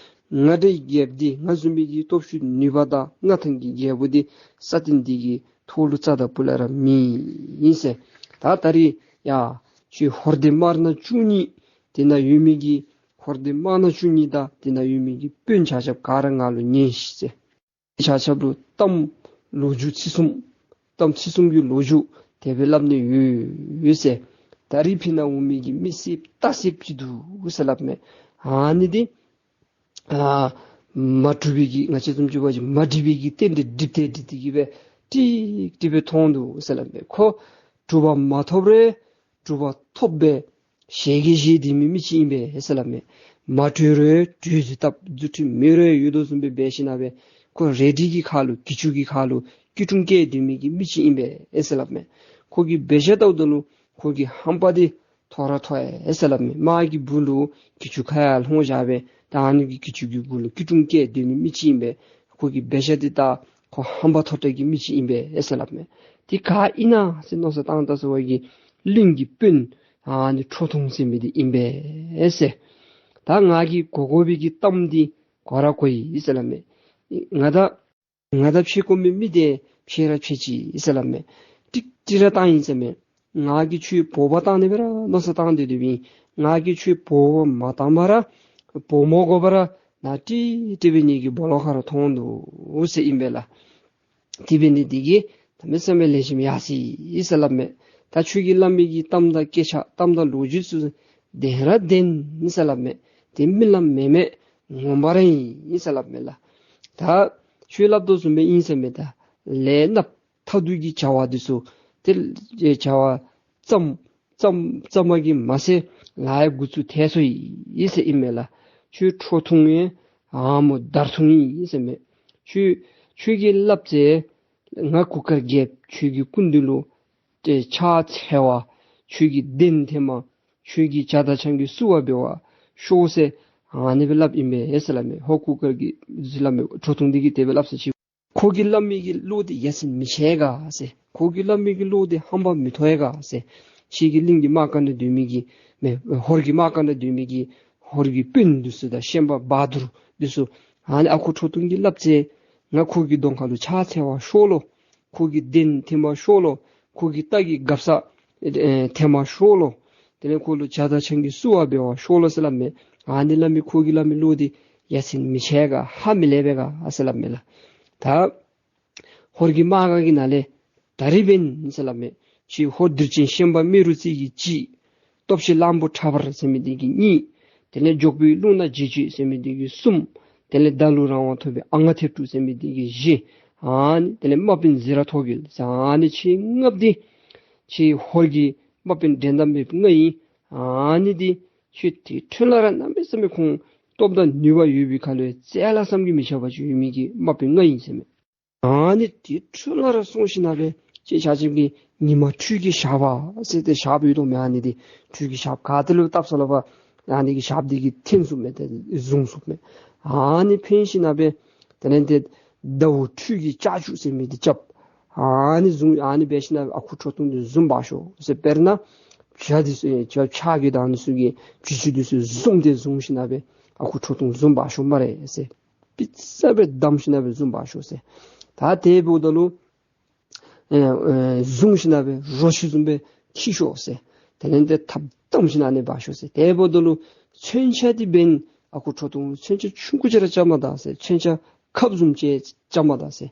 ང་འདྲ་རྒྱལཔོ་འདི་ང་བཟུམ་མའི་གི་སྟོབས་ཤུགས་ནུས་པ་དང་མངའ་ཐང་གི་རྒྱལ་པོ་འདི་ས་སྟེང་འདི་གི་ཐོག་ལུ་རྩ་དང་སྤུ་ལས་ར་མེད་ཨིན་ཟེར། ད་ད་རིས་ཡ་ཁྱོད་ཧོར་སྡེ་དམར་ནག་བཅུ་གཉིས་དེ་ནང་ཡོད་མི་གི་ཧོར་སྡེ་དམར་ནག་བཅུ་གཉིས་དང་དེ་ནང་ཡོད་མི་གི་དཔོན་ཆ་ཁྱབ་ག་ར་ང་ལུ་ཉན་ཤིག་ཟེར། ཆ་ཁྱབ་ལུ་གཏམ་ལོ་རྒྱུས་ཚིག་གསུམ་གཏམ་ཚིག་གསུམ་གྱི་ལོ་རྒྱུས་དེ་སྦེ་སླབ་ནི་ཡོད་ཟེར། ད་རིས་ཕི་ནང་འོང་མི་གི་མི་སེར་ལྟ་སེརཔོ་ཅིག་འདུག་ཟེར་སླབ་མས། ཨ་ནི་འདི་ཨ་མ་གྲུབ་པའི་གི་ང་བཅས་བཟུམ་ཅིག་འབད་བ་ཅིན་མ་འགྲིག་པའི་གི་རྟེན་འབྲེལ་འགྲིག་སྟེ་འགྲིག་སྟེ་གི་སྦེ་ཀྲིག་ཀྲི་སྦེ་མཐོང་འདུག་ཟེར་སླབ་མས། ཁོ་གྲུབ་པ་མ་ཐོབ་རུང་གྲུབ་པ་ཐོབ་སྦེ་ཞལ་གྱིས་བཞེས་སྡོད་མི་མི་ཅིག་ཨིན་པས་ཟེར་སླབ་མས། མ་གྲོལ་རུང་གྲོལ་ཚུ་བཏབ། རྫུ་འཕྲུལ་མེད་རུང་ཡོད་དོ་བཟུམ་སྦེ་འབད་ཞིནམ་སྦེ་ཁོ་རལ་གྲི་གི་ཁ་ལུ་གྱི་ཅུང་གི་ཁ་ལུ་སྐྱིལ་ཀྲུང་བཀལ་སྡོད་མི་གི་མི་ཅིག་ཨིན་པས་ཟེར་སླབ་མས། ཁོ་གི་འབད་བཞག་ལྟཝ་ད་ལུ་ཁོ་གི་ཧམ་པ་འདི་མཐོ་ར་མཐོ་ཡི་ཟེར་སླབ་མས། དམག་གི་སྦུག་ལུ་གྱི་ཅུང་ཁ་ཡར་ལྷོང་བཞག་སྦེ་ད་ཨ་ནི་གི་གྱི་ཅུང་གི་གུ་ལུ་སྐྱིལ་ཀྲུང་བཀལ་སྡོད་མི་མི་ཅིག་ཨིན་པས། ཁོ་གི་འབད་བཞག་འདི་ད་ཁོ་ཧམ་པ་མཐོ་དྲགས་ཀྱི་མི་ཅིག་ཨིན་པས་ཟེར་སླབ་མས། དེ་ག་ཨིན་ན་ཟེར་མནོ་བསམ་བཏང་ད་ཟེར་བ་གི་གླིང་གི་དཔོན་ཨ་ནི་ཁྲོ་ཐུང་ཟེར་མི་འདི་ཨིན་པས་ཟེར། ད་ང་གིས་གོ་དགོ་པའི་གི་གཏམ་འདི་གོ་ར་གོ་ཡི་ཟེར་སླབ་མས། ང་དང་ང་དང་ཕྱད་དགོ་མི་མི་འདི་ཕྱད་ར་ཕྱད་ཅི་ཟེར་སླབ་མས། ཀྲིག་ཀྲི་ར་བཏང་ཡི་ཟེར་མས། ང་གིས་ཁྱོད་འབོ་བར་བཏང་ནི་སྦེ་ར་མནོ་བསམ་བཏང་སྡོད་སྡོདཔ་ཨིན། ང་གིས་ཁྱོད་འབོ་བར་མ་བཏང་པར་ར་འབོ་མ་དགོ་པར་ར་ནཱ་ཀྲིག་ཀྲི་སྦེ་ངེ་གི་སྦོ་ལོགས་ཁར་ཐོན་འདུག་ཟེར་ཨིན་པས་ལགས། དེ་འབད་ནི་འདི་གིས་གནམ་མེད་ས་མེད་ལེགས་ཤོམ་ཡར་སོ་ཡི་ཟེར་སླབ་མས། ད་ཁྱོད་ཀྱིས་སླབ་མི་གི་གཏམ་དང་སྐད་ཆ་གཏམ་དང་ལོ་རྒྱུས་ཚུ་བདེན་ར་བདེན་ཟེར་སླབ་མས། དེ་རྨི་ལམ་མེན་མས། ངོ་མ་ར་ཨིན་ཟེར་སླབ་མས་ལགས། ད་ཁྱོད་སླབ་དོ་བཟུམ་སྦེ་ཨིན་ཟེར་མས། ད་ལས་ནགཔོ་མཐའ་ཐུག་གི་བྱ་བ་འདི་ཚུ་དེ་བྱ་བ་བརྩམ་བརྩམ་བརྩམ་པ་གིས་མ་ཚད་ལཱ་ཡང་འགོ་བཙུགས་ཐལ་སོ་ཡི་ཟེར་ཨིན་མས་ལགས། ཁྱོད་ཁྲོ་ཐུང་ཡང་ཨ་མོ་འདར་ཐུང་ཨིན་ཟེར་མས། ཁྱོད་ཁྱོད་ཀྱིས་སླབ་ཚེ་ང་གུར་དཀར་རྒྱལཔོ་ཁྱོད་ཀྱི་སྐུ་མདུན་ལུ་ཏེ་ཕྱག་འཚལ་བར་ཁྱོད་ཀྱི་གདན་ཐེངས་མ་ཁྱོད་ཀྱི་ཇ་དང་ཆང་གི་བསུ་བ་འབད་བར་ཤོག་ཟེར་ཨ་ནི་སྦེ་སླབ་ཨིན་པས་ཟེར་སླབ་མས། ཧོར་གུར་དཀར་གྱིས་ཟེར་སླབ་མས། ཁྲོ་ཐུང་འདི་གིས་དེ་སྦེ་སླབ་ས་ཅིག་ཁོ་གིས་སླབ་མི་གི་བློ་འདི་ཡ་མཚན་མི་ཆེ་ག་ཟེར། ཁོ་གིས་སླབ་མི་གི་བློ་འདི་ཧམ་པ་མི་མཐོ་ཡ་ག་ཟེར། ཁྱོད་ཀྱི་གླིང་གི་དམག་སྒར་ནང་སྡོད་མི་གི་མེན་ཧོར་གྱི་དམག་སྒར་ནང་སྡོད་མི་གི་ཧོར་གྱི་དཔོན་འདི་ཚུ་དང་ཤན་པ་བ་དུར་འདི་ཚུ་ཨ་ནི་ཨ་ཁུ་ཁྲོ་ཐུང་གིས་སླབ་ཚེ་ང་ཁོ་གི་གདོང་ཁ་ལུ་ཕྱག་འཚལ་བར་ཤོག་ལོ། ཁོ་གི་གདན་ཐེངས་མ་ཤོག་ལོ། ཁོ་གི་རྟ་གི་སྒ་ས་ཨེ་ཐེངས་མ་ཤོག་ལོ། དེ་ལས་ཁོ་ལུ་ཇ་དང་ཆང་གི་བསུ་བ་འབད་བར་ཤོག་ལོ་ཟེར་སླབ་མས། ཨ་ནི་སླབ་མི་ཁོ་གིས་སླབ་མི་བློ་འདི་ཡ་མཚན་མི་ཆེ་ག་ཧ་མི་ལས་པས་ག་ཟེར་སླབ་མས་ལགས། ད་ཧོར་གྱི་དམག་སྒར་གྱི་ནང་ལས་ད་རིས་འབདན་ཟེར་སླབ་མས། ཁྱོད་ཧོར་གདོས་ཅན་ཤན་པ་རྨེ་རུ་རྩེ་གིས་གཅིག། སྟོབས་ཆེན་གླང་པོ་ཁྲ་འབར་ཟེར་མི་འདི་གིས་གཉིས། དེ་ལས་འཇོག་པའི་རླུང་ནག་འཇིགས་བྱེད་ཟེར་མི་འདི་གིས་གསུམ། དེ་ལས་མདའ་ལུ་རང་དབང་ཐོབ་པའི་ཨ་ང་ཐེ་ཕྲུག་ཟེར་མི་འདི་གིས་བཞི། ཨ་ནི་དེ་ལས་དམག་དཔོན་ཟི་ར་ཐོག་གི་ཟེར་ཨ་ནི་ཁྱེད་ལྔ་པོ་འདི་ཁྱེད་ཧོར་གྱི་དམག་དཔོན་འགྲན་ཟླ་མེད་པ་ལྔ་ཨིན། ཨ་ནི་འདི་ཁྱོད་དེ་འཕྲོ་ལས་ར་གནམ་མེད་ས་མེད་ཁོང་སྟོབས་དང་ནུས་པ་ཡོད་པའི་ཁར་ལུ་རྩ་ལས་བསམ་གྱིས་མི་ཁྱབ་པ་ཅིག་ཡོད་མི་གི་དམག་དཔོན་ལྔ་ཨིན་ཟེར་མས། ཨ་ནི་དེ་འཕྲོ་ལས་ར་སོང་ཞིནམ་ལས་ ཁྱེད་ཆ་ཁྱབ་ཀྱིས་ཉི་མ་ཁྲུས་ཀྱི་ཞགས་པ་ཟེར་ཏེ་ཞགས་པ་ཡོད་དོ་མས། ཨ་ནི་འདི་ཁྲུས་ཀྱི་ཞགས་པ་ག་ཏེ་ལུ་བཏབ་ས་ལུ་འབད་ཨ་ནི་གི་ཞགས་པ་འདི་གིས་འཐེན་ཚུགས་མས། ཏེ་བཟུང་ཚུགས་མས། ཨ་ནི་འཕེན་ཞིནམ་ལས་དེ་ལས་ཏེ་ཟླཝ་ཁྲུས་ཀྱི་ལྕགས་ཀྱུ་ཟེར་མི་འདི་རྐྱབ། ཨ་ནི་བཟུང་ཨ་ནི་འབད་ཞིནམ་ལས་ཨ་ཁུ་ཁྲོ་ཐུང་འདི་བཟུང་འབག་ཤོག་ཟེར། དཔེར་ན་བྱ་འདི་ཚུ་བྱ་ཕྱག་གི་དང་འདི་ཚུ་གིས་བྱི་ཅུང་འདི་ཚུ་བཟུང་སྟེ་བཟུང་ཞིནམ་ལས་ཨ་ཁུ་ཁྲོ་ཐུང་བཟུང་འབག་ཤོག་སྨ་རེ་ཟེར། པི་ཙ་སྦེ་བསྡམས་ཞིནམ་ལས་བཟུང་འབག་ཤོག་ཟེར། ད་དེ་འབདཝ་ད་ལུ་ཨེ་ཨེ་བཟུང་ཞིནམ་ལས་རོ་ཁྱི་བཟུམ་སྦེ་འཁྱིད་ཤོག་ཟེར། དེ་ལས་ཏེ་ཐགཔ་བསྡམས་ཞིནམ་ལས་ཨ་ནི་འབག་ཤོག་ཟེར། དེ་འབདཝ་ད་ལུ་མཚོན་ཆ་འདི་འབདན་ཨ་ཁུ་ཁྲོ་ཐུང་མཚོན་ཆ་ཆུང་ཀུ་ཅིག་ར་རྐྱབ་མ་ད་ཟེར། མཚོན་ཆ་ཁབ་བཟུམ་ཅིག་རྐྱབ་མ་ད་ཟེར།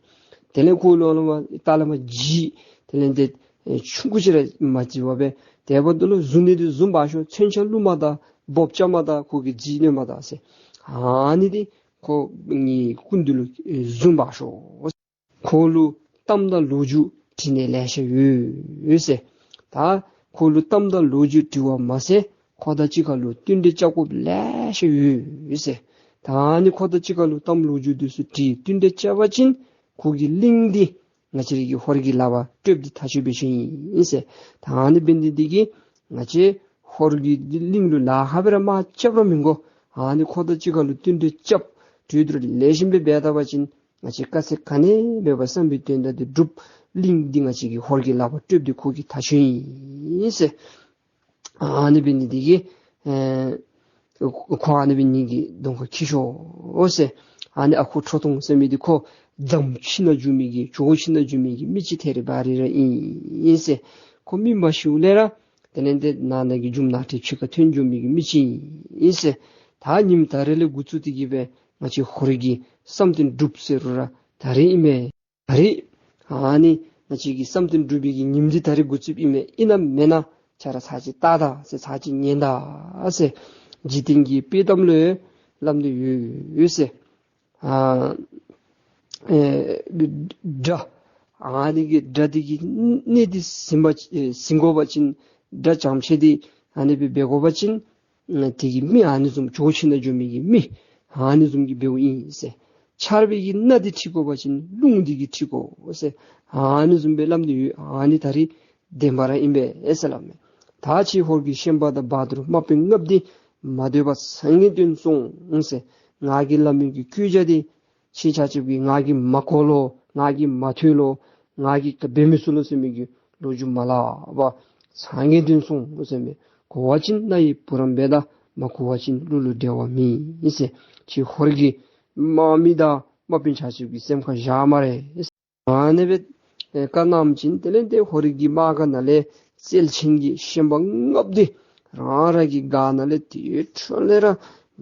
དེ་ལས་ཁོ་ལུ་ཨ་ནི་མ་ད་ལས་མ་ལྗིད་དེ་ལས་ཏེ་ཨེ་ཆུང་ཀུ་ཅིག་ར་མ་བྱིན་པར་སྦེ་དེ་འབདཝ་ད་ལུ་བཟུང་ནི་འདི་བཟུང་འབག་ཤོག། མཚོན་ཆ་བླུགས་མ་ད། འབོ་བརྐྱབ་མ་ད། ཁོ་གིས་རྫི་གནོད་མ་ད་ཟེར། ཨ་ནི་འདི་ཁོ་གཉིས་སྐུ་མདུན་ལུ་ཨེ་བཟུང་འབག་ཤོག། ཁོ་ལུ་གཏམ་དང་ལོ་རྒྱུས་དྲི་ནི་ལེ་ཤ་ཡོད་ཟེར། ད་ཁོ་ལུ་གཏམ་དང་ལོ་རྒྱུས་དྲི་བ་མ་ཚད་ཁོ་དང་གཅིག་ཁར་ལུ་བསྟུན་གྲོས་རྐྱབ་དགོཔ་ལེ་ཤ་ཡོད་ཟེར། ད་ཨ་ནི་ཁོ་དང་གཅིག་ཁར་ལུ་གཏམ་ལོ་རྒྱུས་འདི་ཚུ་དྲི་བསྟུན་གྲོས་རྐྱབ་པ་ཅིན་ཁོ་གི་གླིང་འདི་ང་བཅས་རའི་གི་ཧོར་གྱི་ལག་པར་སྤྲོདཔ་འདི་ཐག་ཆོད་སྦེ་ཤེས་ཨིན་ཟེར། ད་ཨ་ནི་འབད་ནི་འདི་གིས་ང་བཅས་ཧོར་གྱི་གླིང་ལུ་ལཱ་ཁག་སྦེ་ར་མ་རྐྱབ་ར་མི་དགོ། ཨ་ནི་ཁོ་དང་གཅིག་ཁར་ལུ་བསྟུན་གྲོས་རྐྱབ་གྲོས་བསྡུར་ལེགས་ཤོམ་སྦེ་འབད་ད་པ་ཅིན་ང་བཅས་དཀའ་ཚེགས་ག་ནི་མེད་པར་བསམ་པའི་དོན་དག་འདི་འགྲུབ། གླིང་འདི་ང་བཅས་ཀྱི་ཧོར་གྱི་ལག་པར་སྤྲོདཔ་འདི་ཁོ་གི་ཐག་ཆོད་ཨིན་ཟེར། ཨ་ནི་འབད་ནི་འདི་གིས་ཨེ་ཁོ་ཨ་ནི་འབད་ནི་གི་གདོང་ཁར་འཁྱིད་ཤོག་ཟེར། ཨ་ནི་ཨ་ཁུ་ཁྲོ་ཐུང་ཟེར་མི་འདི་ཁོ་རྫམ་ཕྱི་ནང་འགྱོ་མི་གི་ཇོ་ཕྱི་ནང་འགྱོ་མི་གི་མི་ཅིག་ཐད་རི་བ་རི་ར་ཨིན་ཟེར། ཁོ་མི་མ་ཤིཝ་ལས་ར་དེ་ལས་ཏེ་ནང་ན་གི་རྒྱུ་མ་ནང་ཁྲོལ་ཕྱི་ཁར་ཐོན་འགྱོ་མི་གི་མི་ཅིག་ཨིན་ཟེར། ད་ཉིནམ་ད་རིས་ལས་འགོ་བཙུགས་ཏེ་གི་སྦེ་ང་བཅས་ཧོར་གྱི་བསམ་དོན་འགྲུབ་ཟེར་རུང་ར་ད་རིས་ཨིན་མས། ད་རིས་ཨ་ནི་ང་བཅས་ཀྱི་བསམ་དོན་འགྲུབ་པའི་གི་ཉིནམ་འདི་ད་རིས་འགོ་བཙུགསཔ་ཨིན་མས། ཨིན་ན་མེན་ན་ཁྱེད་ར་ཚར་ཅིག་བལྟ་ད་ཟེར། ཚར་ཅིག་ཉན་ད་ཟེར། འཇིག་རྟེན་གྱི་དཔྱེ་གཏམ་ལུ་སླབ་ནི་ཡོད་ཟེར། ཨ་ཨེ་དགྲ་ཨ་ནི་གི་དགྲ་འདི་གི་གནས་འདི་ཟིན་པ་ཨེ་ཟིན་དགོ་པ་ཅིན་དགྲ་བྱང་ཆེ་འདི་ཨ་ནི་སྦེ་འབད་དགོ་པ་ཅིན་ཨ་དེ་གི་མི་ཨ་ནི་བཟུམ་ཇོ་ཕྱི་ནང་འགྱོ་མི་གི་མི་ཨ་ནི་བཟུམ་གྱིས་འབདཝ་ཨིན་ཟེར། ཆར་པའི་གི་སྣ་འདི་འཁྲིད་དགོ་པ་ཅིན་རླུང་འདི་གིས་འཁྲིད་དགོ་ཟེར། ཨ་ནི་བཟུམ་སྦེ་སླབ་ནི་ཡོད། ཨ་ནི་ད་རིས་བདེན་པ་ར་ཨིན་པས་ཟེར་སླབ་མས། ད་ཁྱེད་ཧོར་གྱི་ཤན་པ་དང་བ་དུར་དམག་དཔོན་ལྔ་པོ་འདི་མ་སྡོད་པར་སངས་རྒྱས་དོན་སོང་ཟེར། ང་གིས་སླབ་མི་གི་བཀོད་རྒྱ་འདི་ཁྱེད་ཆ་ཁྱབ་ཀྱིས་ང་གིས་མ་གོ་ལོ། ང་གིས་མ་ཐོས་ལོ། ང་གིས་ག་འབད་མི་ཚུགས་ལོ་ཟེར་མི་གི་ལོ་རྒྱུས་མ་སླབ་པར་སངས་རྒྱས་དོན་སོང་ཟེར་མས། གོ་བ་ཅིན་རྣ་ཡི་བུ་རམ་འབད་ད། མ་གོ་བ་ཅིན་གླུ་ལུ་འགྲེལ་བ་མེད་ཟེར། ཁྱེད་ཧོར་གྱི་དམག་མི་དང་དམག་དཔོན་ཆ་ཁྱབ་ཀྱིས་སེམས་ཁར་བཞག་སྨ་རེ། ཨ་ནི་སྦེ་ཨེ་བཀའ་གནངམ་ཅིག་དེ་ལས་ཏེ་ཧོར་གྱི་དམག་སྒར་ནང་ལས་རྩལ་ཆེན་གྱི་ཤན་པ་ལྔ་པོ་འདི་རང་རང་གི་སྒར་ནང་ལས་དེ་འཕྲོ་ལས་ར་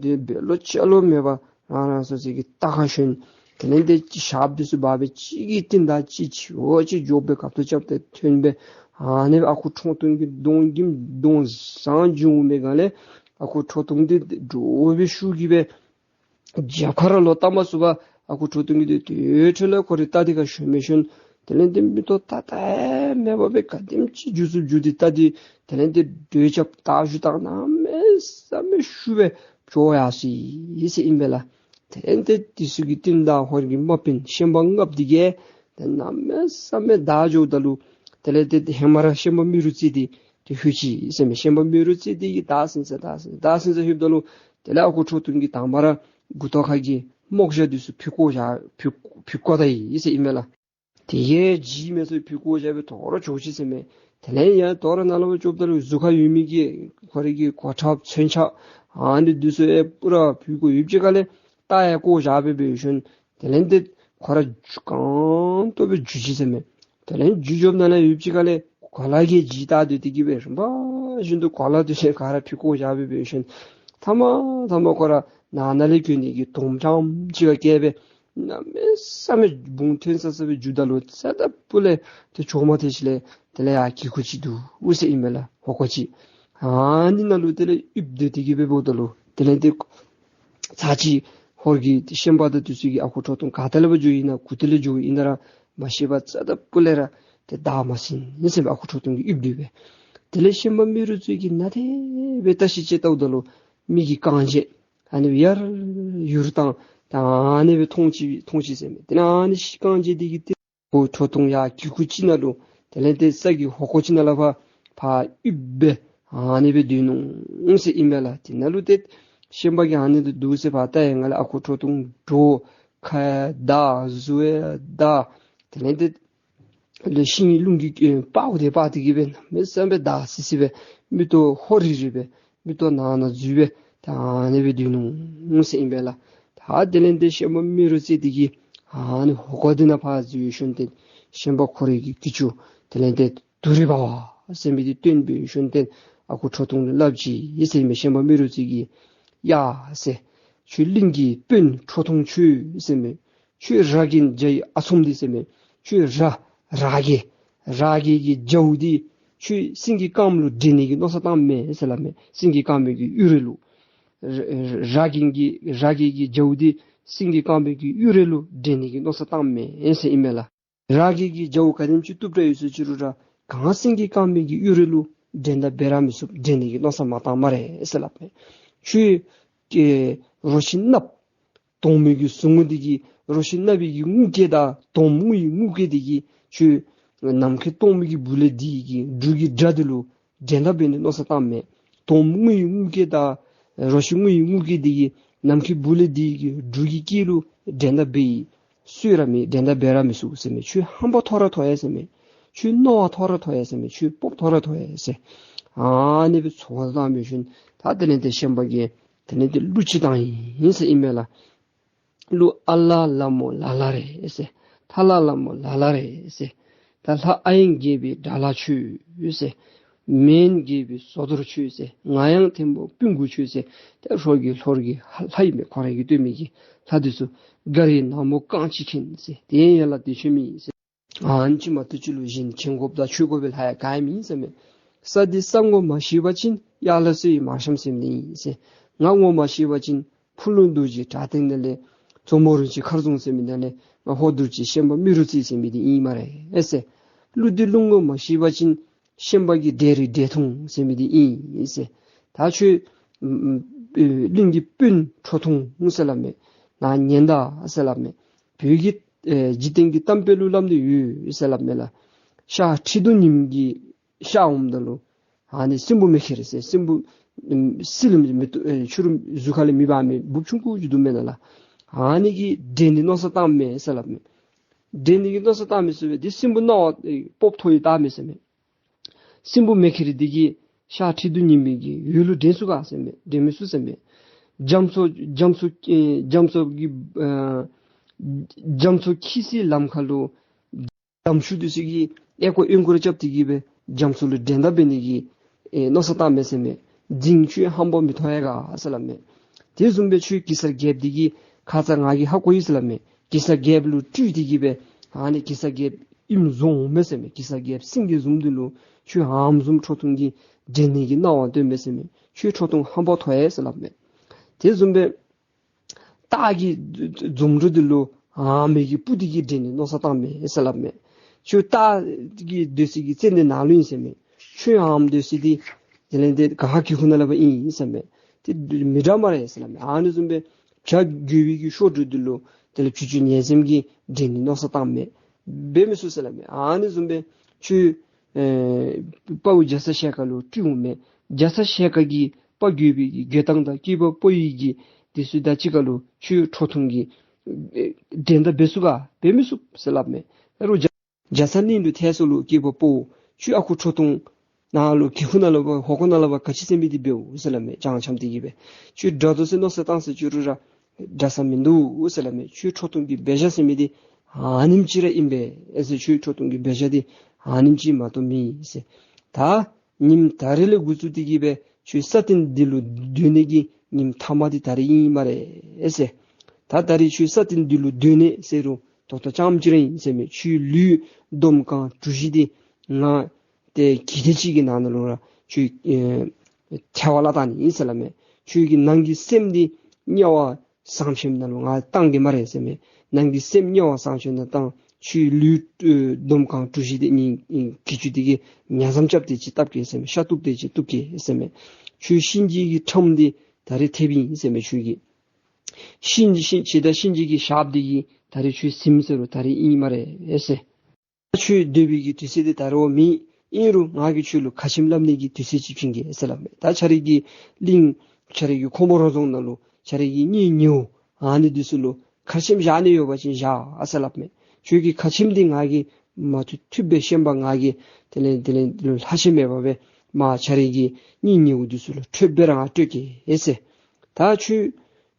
དེ་འབད་ལོ་ཅ་ལོ་མེད་པར་རང་རང་སོ་སོ་གི་རྟ་ཁར་ཞོན། དེ་ལས་ཏེ་ཞགས་པ་འདི་ཚུ་འབག་སྦེ་གཅིག་གི་རྟིང་བདའ་གཅིག་ཕྱི་འོག་གཅིག་འགྱོ་སྦེ་གབ་ཏོ་རྐྱབ་སྟེ་ཐོན་སྦེ་ཨ་ནི་སྦེ་ཨ་ཁུ་ཁྲོ་ཐུང་གི་གདོང་གི་གདོང་བཟང་བྱུང་མི་སྒང་ལས་ཨ་ཁུ་ཁྲོ་ཐུང་འདི་འདྲོག་སྦེ་ཤུགས་ཀྱིས་སྦེ་རྒྱབ་ཁར་ལོག་བལྟ་མ་ཚུགས་པར་ཨ་ཁུ་ཁྲོ་ཐུང་གིས་དེ་དེ་འཕྲོ་ལས་ཁོ་རའི་རྟ་འདི་ཁར་ཞོན་མི་ཞོན། དེ་ལས་ཏེ་མིག་ཏོ་ཏག་ཏག་མེད་པར་སྦེ་ག་དེམ་ཅིག་འགྱོ་ཚུགས་འགྱོ་སྟེ་རྟ་འདི་དེ་ལས་ཏེ་དྲོད་ཆབ་ད་ཞུ་ད་གནམ་མེད་ས་མེད་ཤུགས་སྦེ་འགྱོ་ཡར་སོ་ཡི་ཟེར་ཨིན་པས་ལགས། དེ་ལས་ཏེ་དེ་ཚུ་གི་རྟིང་བདའ་ཧོར་གྱི་དམག་དཔོན་ཤན་པ་ལྔ་པོ་འདི་གིས་ཏེ་གནམ་མེད་ས་མེད་བདའ་འགྱོཝ་ད་ལུ་དེ་ལས་ཏེ་ཧེ་མ་ར་ཤན་པ་རྨེ་རུ་རྩེ་འདི་ཏེ་ལྷོད་ཅི་ཟེར་མས། ཤན་པ་རྨེ་རུ་རྩེ་འདི་གིས་བདའ་ཟུན་ཟེར་བདའ་ཟུན་བདའ་ཟུན་ཟེར་ལྷོདཔ་ད་ལུ་དེ་ལས་ཨ་ཁུ་ཁྲོ་ཐུང་གིས་དང་པ་ར་མགུ་ཏོ་ཁ་གི་རྨོག་ཞྭ་འདི་ཚུ་ཕུད་བཀོ་བཞག་ཕུད་ཕུད་བཀོ་ད་ཡི་ཟེར་ཨིན་མས་ལགས། དེ་གིས་ལྗིད་མེད་སར་ཕུད་བཀོ་བཞག་སྦེ་དོ་རུང་འགྱོ་ཅི་ཟེར་མས། དེ་ལས་ཡང་དོ་རུང་ནཱ་ལུ་འགྱོཝ་ད་ལུ་གཟུགས་ཁར་ཡོད་མི་གི་ཁོ་རའི་གི་གོ་ཁྲབ་མཚོན་ཆ་ཨ་ནི་འདི་ཚུ་ཡང་པུ་ར་ཕུད་བཀོ་ཡོདཔ་ཅིག་ཁ་ལས་རྟ་ཡང་བཀོ་བཞག་སྦེ་འབད་ཞིནམ་དེ་ལས་ཏེ་ཁོ་ར་གང་ཐོབ་སྦེ་འགྱོ་ཅི་ཟེར་མས། དེ་ལས་འགྱོ་འགྱོཝ་ད་ལས་ཡོདཔ་ཅིག་ཁ་ལས་གོ་ལ་གིས་ལྗིད་བལྟ་སྡོད་དེ་གི་སྦེ་རིམ་པ་བཞིན་དུ་གོ་ལ་འདི་ཚུ་ག་ར་ཕུད་བཀོ་བཞག་སྦེ་འབད་ཞིནམ་མཐའ་མ་མཐའ་མ་ཁོ་ར་ནང་ན་ལས་གྱོན་ནི་གི་དོང་རྐྱངམ་ཅིག་ཁར་བཀལ་སྦེ་གནམ་མེད་ས་མེད་དབུགས་ཐོན་ས་ས་སྦེ་འགྱོཝ་ད་ལུ་རྩ་དང་སྤུ་ལས་ཏེ་མཆོག་མ་ཐེག་ཞིནམ་ལས་དེ་ལས་ཡར་གི་ཁུག་ཅིག་འདུག་ཟེར་ཨིན་མས་ལགས། ཧོ་ཀ་ཅིག་ཨ་ནི་ནང་ལུ་དེ་ལས་ཡིབ་སྡོད་དེ་གི་སྦེ་འབདཝ་ད་ལུ་དེ་ལས་ཏེ་ཚར་ཅིག་ཧོར་གྱི་ཤན་པ་དང་འདི་ཚུ་གིས་ཨ་ཁུ་ཁྲོ་ཐུང་ག་ཏེ་ལས་འབད་འགྱོཝ་ཨིན་ན་གུ་ཏེ་ལས་འགྱོཝ་ཨིན་ན་ར་མ་ཤེས་པར་རྩ་དང་སྤུ་ལས་ར་ཏེ་བདའ་མ་ཟུན་ཟེར་མས། ཨ་ཁུ་ཁྲོ་ཐུང་གིས་ཡིབ་སྡོད་སྦེ། དེ་ལས་ཤན་པ་རྨེ་རུ་རྩེ་གིས་ནཱ་དེ་སྦེ་བལྟ་ཤེས་ཅིག་བལྟཝ་ད་ལུ་མི་གི་རྐང་རྗེས་ཨ་ནི་ཡར་ཡུར་བཏང་ད་ཨ་ནི་སྦེ་མཐོང་ཅི་མཐོང་ཅི་ཟེར་མས། དེ་ལས་ཨ་ནི་རྐང་རྗེས་འདི་གིས་ཏེ་ཁོ་ཁྲོ་ཐུང་ཡར་གི་ཁུག་ཅིག་ནང་ལུ་ དེ་ལས་ཏེ་ས་གི་ཧོ་ཀོ་ཅིག་ནང་ལས་ཕར་ཕར་ཡིབ་སྦེ་ཨ་ནི་སྦེ་སྡོད་ནུག་ཟེར་ཨིན་མས་ལགས། དེ་ནང་ལུ་ཏེ་ཤན་པ་གིས་ཨ་ནི་འདི་འདུག་ཟེར་ཕར་བལྟ་ཡི། ང་ལས་ཨ་ཁུ་ཁྲོ་ཐུང་འདྲོག། ཁ་ཡང་འདར། གཟུགས་ཡང་འདར། དེ་ལས་ཏེ་ལས་ཤིང་རླུང་གིས་ཨེ་སྤརཝ་དེ་སྤར་ཏེ་གི་སྦེ་གནམ་མེད་ས་མེད་འདར་སི་སི་སྦེ་མིག་ཏོ་ཧོ་རི་རི་སྦེ་མིག་ཏོ་ནང་ན་འཛུལ་སྦེ་ད་ཨ་ནི་སྦེ་སྡོད་ནུག་ཟེར་ཨིན་པས་ལགས། ད་དེ་ལས་ཏེ་ཤན་པ་རྨེ་རུ་རྩེ་དེ་གིས་ཨ་ནི་ཧོ་ཀོ་དེ་ནང་ཕར་འཛུལ་ཞིནམ་ཏེ་ཤན་པ་ཁོ་རའི་གི་གྱི་ཅུང་དེ་ལས་ཏེ་དུ་རི་བ་བ་ཟེར་མི་དེ་བཏོན་སྦེ་ཞིནམ་ཏེ་ཨ་ཁུ་ཁྲོ་ཐུང་ལུ་སླབ་ཅི་ཟེར་ཨིན་མས། ཤན་པ་རྨེ་རུ་རྩེ་གིས་ཡ་ཟེར། ཁྱོད་གླིང་གི་དཔོན་ཁྲོ་ཐུང་ཁྱོད་ཟེར་མས། ཁྱོད་ར་རྒན་རྒྱའི་ཨ་ཚོམ་འདི་ཟེར་མས། ཁྱོད་ར་ར་རྒན་ར་རྒན་གྱི་རྒྱཝ་འདི་ཁྱོད་སེང་གེ་དཀརམོ་ལུ་འགྲན་ནི་གི་མནོ་བསམ་བཏངམ་མས་ཟེར་སླབ་མས། སེང་གེ་དཀརམོ་གི་གཡུ་རལ་ལུ་ར་ར་རྒན་གྱི་ར་རྒན་གྱི་རྒྱཝ་འདི་སེང་གེ་དཀརམོ་གི་གཡུ་རལ་ལུ་འགྲན་ནི་གི་མནོ་བསམ་བཏངམ་མས་ཟེར་ཨིན་མས་ལགས། ར་རྒན་གྱི་རྒྱཝ་ག་དེམ་ཅིག་གཏུབ་དྲགས་ཡོད་ཟེར་ཅི་རུང་ར་ག་སེང་གེ་དཀརམོ་གི་གཡུ་རལ་ལུ་འགྲན་ཟླ་འབད་ར་མི་ཚུགས། འགྲན་ནི་གི་མནོ་བསམ་མ་བཏངམ་སྨ་རེ་ཟེར་སླབ་མས། ཁྱོད་ཀྱི་རོ་ཁྱི་གནགཔོ་དོག་མོ་གི་ཟུག་རྔུ་འདི་གིས་རོ་ཁྱི་གནག་པོའི་གི་རྔུ་སྐད་དང་དོག་མོ་གི་རྔུ་སྐད་འདི་གིས་ཁྱོད་ནམ་མཁའི་སྟོང་མོ་གི་སྦུག་ལས་འདི་གི་འབྲུག་གི་སྒྲ་འདི་ལུ་འགྲན་ཟླ་འབད་ནི་མནོ་བསམ་བཏངམ་མས། དོག་མོ་གི་རྔུ་སྐད་དང་རོ་ཁྱི་རྔུ་ཡི་རྔུ་སྐད་འདི་གིས་ནམ་མཁའི་སྦུག་ལས་འདི་གི་འབྲུག་གི་སྐད་ལུ་འགྲན་ཟླ་འབད་ཡི་སུ་ར་མི་འགྲན་ཟླ་འབད་ར་མི་ཚུགས་ཟེར་མས། ཁྱོད་ཧམ་པ་མཐོ་ར་མཐོ་ཡི་ཟེར་མས། ཁྱོད་རྣོ་བ་མཐོ་ར་མཐོ་ཡི་ཟེར་མས། ཁྱོད་སྤོབས་མཐོ་ར་མཐོ་ཡི་ཟེར། ཨ་ནི་སྦེ་ཚོར་བ་བཏང་སྦེ་ཞིནམ་ད་དེ་ལས་ཏེ་ཤན་པ་གིས་དེ་ལས་ཏེ་གླུ་ཅིག་བཏང་ཡི་ཟེར་ཨིན་མས་ལགས། གླུ་ཨ་ལ་ལ་མོ་ལ་ལ་རེད་ཟེར། ཐ་ལ་ལ་མོ་ལ་ལ་རེད་ཟེར། ད་ལྷ་ཨ་ཡང་རྒྱལ་པོའི་དགྲ་ལྷ་ཁྱོད་ཟེར། མེན་རྒྱལ་པོའི་ཟོ་དོར་ཁྱོད་ཟེར། ང་ཡང་ཐེམ་པོ་སྤུན་དགུ་ཁྱོད་ཟེར། ད་ཧོར་གྱི་ཧོར་གྱི་ལྷ་ཨིན་མས། ཁོ་ར་གིས་བསྟོད་མི་གི་ལྷ་འདི་ཚུ་ག་རེ་ནག་མོ་རྐང་གཅིག་མཁྱེན་ཟེར། དེ་ཡང་ཡན་ལག་བདེ་ཆེན་མི་ཨིན་ཟེར། ཨ་ནི་ཅིག་མ་གཏོགས་ཁྱོད་ལུ་གཞན་མཁྱེན་དགོཔ་དང་ཆོས་དགོ་པའི་ལྷ་ཡང་ག་ཡང་མེད་ཟེར་མས། ས་འདི་ས་ངོ་མ་ཤེས་པ་ཅིན་ཡར་ལ་སོ་ཡི་མར་ཤམ་ཟེར་མི་ཨིན་ཟེར། ང་ངོ་མ་ཤེས་པ་ཅིན་ཕུ་ལུང་རྡོ་རྗེ་བྲག་སྟེང་ནང་ལས་མཛོ་མོ་རིན་ཆེན་མཁར་རྫོང་ཟེར་མི་ནང་ལས་ང་ཧོར་རྡོ་རྗེ་ཤན་པ་རྨེ་རུ་རྩེ་ཟེར་མི་འདི་ཨིན་སྨ་རེ་ཟེར། གླུ་འདི་གླུ་ངོ་མ་ཤེས་པ་ཅིན་ཤན་པ་གི་འདྲེ་རི་འདྲེ་ཐུང་ཟེར་མི་འདི་ཨིན་ཟེར། ད་ཁྱོད་ཨམ་ཨམ་ཨེ་གླིང་གི་དཔོན་ཁྲོ་ཐུང་ཟེར་སླབ་མས། ནཱ་ཉན་ད་ཟེར་སླབ་མས། བོད་ཀྱི་ཨེ་འཇིག་རྟེན་གྱི་གཏམ་དཔེ་ལུ་སླབ་ནི་ཡོད་ཟེར་སླབ་མས་ལགས། ཤར་ཁྲི་གདུགས་ཉིམ་གྱི་ཤར་འོངམ་ད་ལུ་ཨ་ནི་སྲིན་པོ་མེ་ཁྱེར་ཟེར། སྲིན་པོ་ཨམ་སྲིལ་མེ་ཏོག་ཨེ་ཕྱི་རུ་གཟུགས་ཁ་ལས་མེ་འབར་མི་འབུཔ་ཆུང་ཀུ་ཅིག་འདུག་མེན་ན་ལགས། ཨ་ནི་གིས་འདྲེན་ནི་མནོ་བསམ་བཏངམ་མས་ཟེར་སླབ་མས། འདྲེན་ནི་གི་མནོ་བསམ་བཏངམ་མས་ཟེར་བས། འདི་སྲིན་པོ་རྣོ་བ་ཨེ་སྤོབས་མཐོ་ཡི་རྟགས་མས་ཟེར་མས། སྲིན་པོ་མེ་ཁྱེར་འདི་གིས་ཤར་ཁྲི་གདུགས་ཉིམ་གྱི་ཡུལ་ལུ་འདྲེན་ཚུགས་ག་ཟེར་མས། འདྲེན་མི་ཚུགས་ཟེར་མས། རྒྱ་མཚོ་རྒྱ་མཚོ་ཨེ་རྒྱ་མཚོ་གི་ཨ་རྒྱ་མཚོ་འཁྱིལ་སའི་ལམ་ཁ་ལུ་འདམ་ཆུ་འདི་ཚུ་གིས་ཨེ་སྐོར་ཨེ་སྐོར་རྐྱབ་སྟེ་གི་སྦེ་རྒྱ་མཚོ་ལུ་འགྲན་ཟླ་འབད་ནི་གི་ཨེ་མནོ་བསམ་བཏངམ་མས་ཟེར་མས། རྫིང་ཁྱོད་ཧམ་པ་མི་མཐོ་ཡ་ག་ཟེར་སླབ་མས། དེ་བཟུམ་སྦེ་ཁྱོད་གེ་སར་རྒྱལཔོ་འདི་གི་ཁ་ཙ་ང་གིས་ཧ་གོ་ཡི་ཟེར་སླབ་མས། གེ་སར་རྒྱལཔོ་ལུ་སྤྲུལ་ཏེ་གི་སྦེ་ཨ་ནི་གེ་སར་རྒྱལཔོ་ཨིནམ་བཟོ་འོང་མས་ཟེར་མས། གེ་སར་རྒྱལཔོ་སེང་གེ་བཟུམ་འདི་ལུ་ཁྱོད་ཧམ་བཟུམ་ཁྲོ་ཐུང་གིས་འདྲེན་ནི་གི་སྣང་བ་སྟོནམ་མས་ཟེར་མས། ཁྱོད་ཁྲོ་ཐུང་ཧམ་པ་མཐོ་ཡ་ཟེར་སླབ་མས། དེ་བཟུམ་སྦེ་སྟག་གི་འཛོམས་འགྲོ་འདི་ལུ་ཨ་མེ་གི་སྤུ་འདི་གིས་འདྲེན་ནི་མནོ་བསམ་བཏངམ་མས་ཟེར་སླབ་མས། ཁྱོད་སྟག་གི་སྡོད་ས་གི་ཙན་དན་ནང་ལུ་ཨིན་ཟེར་མས། ཁྱོད་ཨམ་སྡོད་ས་འདི་དེ་ལས་ཏེ་ག་ཧ་གི་ཁུག་ནང་ལས་ཕར་ཨིན་ཟེར་མས། དེ་མི་འདྲ་སྨ་རེ་ཟེར་སླབ་མས། ཨ་ནི་བཟུམ་སྦེ་བྱ་རྒོད་པོའི་གི་གཤོག་སྒྲོ་འདི་ལུ་དེ་ལས་བྱི་ཅུང་ཉལ་ཟེམ་གྱིས་འདྲེན་ནི་མནོ་བསམ་བཏངམ་མས། འབད་མི་ཚུགས་ཟེར་སླབ་མས། ཨ་ནི་བཟུམ་སྦེ་ཁྱོད་ཨེ་དཔའ་བོ་རྒྱ་ཚ་ཞལ་དཀར་ལུ་སྤྲུལ་འོང་མས། རྒྱ་ཚ་ཞལ་དཀར་གིས་དཔའ་རྒོད་པོའི་གི་རྒོད་གཏམ་དང་སྐྱེས་པ་ཕོ་ཡི་གི་དེ་ཚུ་དང་གཅིག་ཁར་ལུ་ཁྱོད་ཁྲོ་ཐུང་གིས་ཨེ་འགྲན་ཟླ་འབད་ཚུགས་ག། འབད་མི་ཚུགས་ཟེར་སླབ་མས། ཨ་རོ་རྒྱ་རྒྱ་ཚ་གླིང་དུ་ཐལ་སོང་ལོ་སྐྱེས་པ་ཕོ། ཁྱོད་ཨ་ཁུ་ཁྲོ་ཐུང་ནཱ་ལུ་གི་ཁུག་ནང་ལུ་ཕར་ཧོ་ཀོ་ནང་ལུ་ཕར་ག་ཅི་ཟེར་མི་འདི་འབདཝ་ཟེར་སླབ་མས། ཅང་འཆམ་སྟེ་གི་སྦེ་ཁྱོད་དགྲ་འདུག་ཟེར་མནོ་བསམ་བཏང་ཟེར་ཅི་རུང་ར་དགྲ་ས་མིན་འདུག་ཟེར་སླབ་མས། ཁྱོད་ཁྲོ་ཐུང་གི་འབད་བཞག་ཟེར་མི་འདི་ཨ་ནེམ་ཅིག་ར་ཨིན་པས་ཨེ་ཟེར། ཁྱོད་ཁྲོ་ཐུང་གི་འབད་བཞག་འདི་ཨ་ནེམ་ཅིག་མ་གཏོགས་མེད་ཟེར། ད་ཉིནམ་ད་རེས་ལས་འགོ་བཙུགས་ཏེ་གི་སྦེ་ཁྱོད་ས་སྟེང་འདི་ལུ་སྡོད་ནི་གི་ཉིནམ་ཐ་མ་འདི་ད་རེས་ཨིན་སྨ་རེ་ཟེར། ད་ད་རེས་ཁྱོད་ས་སྟེང་འདི་ལུ་སྡོད་ནི་ཟེར་རུང་ད་ལྟོ་རྐྱངམ་གཅིག་ར་ཨིན་ཟེར་མས། ཁྱོད་ལུས་འདོམ་གང་གྲུ་བཞི་འདི་ང་ཏེ་གི་དེ་ཅིག་གི་ནང་ན་ལུ་ར་ཁྱོད་ཨེ་ཐལ་བར་བརླག་བཏང་ནི་ཨིན་ཟེར་སླབ་མས། ཁྱོད་ཀྱི་ནང་གི་སེམས་འདི་དམྱལ་བ་ཟངས་ཆེན་ནང་ལུ་ང་བཏང་གེ་སྨ་རེ་ཟེར་མས། ནང་གི་སེམས་དམྱལ་བ་ཟངས་ཆེན་ནང་བཏང་། ཁྱོད་ལུས་ཨེ་འདོམ་གང་གྲུ་བཞི་འདི་གཉིས་ཨེ་གི་ཅུང་འདི་གིས་ཉ་ཟམ་རྐྱབ་སྟེ་ཅིག་བཏབ་གེ་ཟེར་མས། ཤ་གཏུབ་སྟེ་ཅིག་གཏུབ་གེ་ཟེར་མས། ཁྱོད་གཤིན་རྗེ་གི་ཁྲམ་འདི་ད་རེས་ཐེབས་ཨིན་ཟེར་མས། ཁྱོད་ཀྱི་གཤིན་རྗེ་གཤིན་འཆི་བདག་གཤིན་རྗེ་གི་ཞགསཔ་འདི་གིས་ད་རེས་ཁྱོད་ཟིནམ་ཟེར་རུང་ད་རེས་ཨིན་སྨ་རེ་ཟེར། ཁྱོད་སྡོད་པའི་གི་དུས་ཚོད་འདི་ད་རུང་མེད། ཨིན་རུང་ང་གིས་ཁྱོད་ལུ་ཁ་ཆེམས་སླབ་ནི་གི་དུས་ཚོད་ཅིག་བྱིན་གེ་ཟེར་སླབ་མས། ད་ཁྱོད་རའི་གི་གླིང་ཁྱོད་རའི་གི་ཁོ་མོ་རོང་རྫོང་ནང་ལུ་ཁྱོད་རའི་གི་གཉེན་ཉེཝ་ཨ་ནི་འདི་ཚུ་ལུ་ཁ་ཆེམས་བཞག་ནི་ཡོད་པ་ཅིན་བཞག་ཨ་ཟེར་སླབ་མས། ཁྱོད་ཀྱི་ཁ་ཆེམས་འདི་ང་གིས་མ་ཐུབ་ཐུབ་སྦེ་ཤན་པ་ང་གིས་དེ་ལས་དེ་ལས་ལྷག་ཆད་མེད་པར་སྦེ་མ་ཁྱོད་རའི་གི་གཉེན་ཉེཝ་འདི་ཚུ་ལུ་འཕྲོདཔ་སྦེ་ར་ང་སྤྲོད་གེ་ཟེར། ད་ཁྱོད་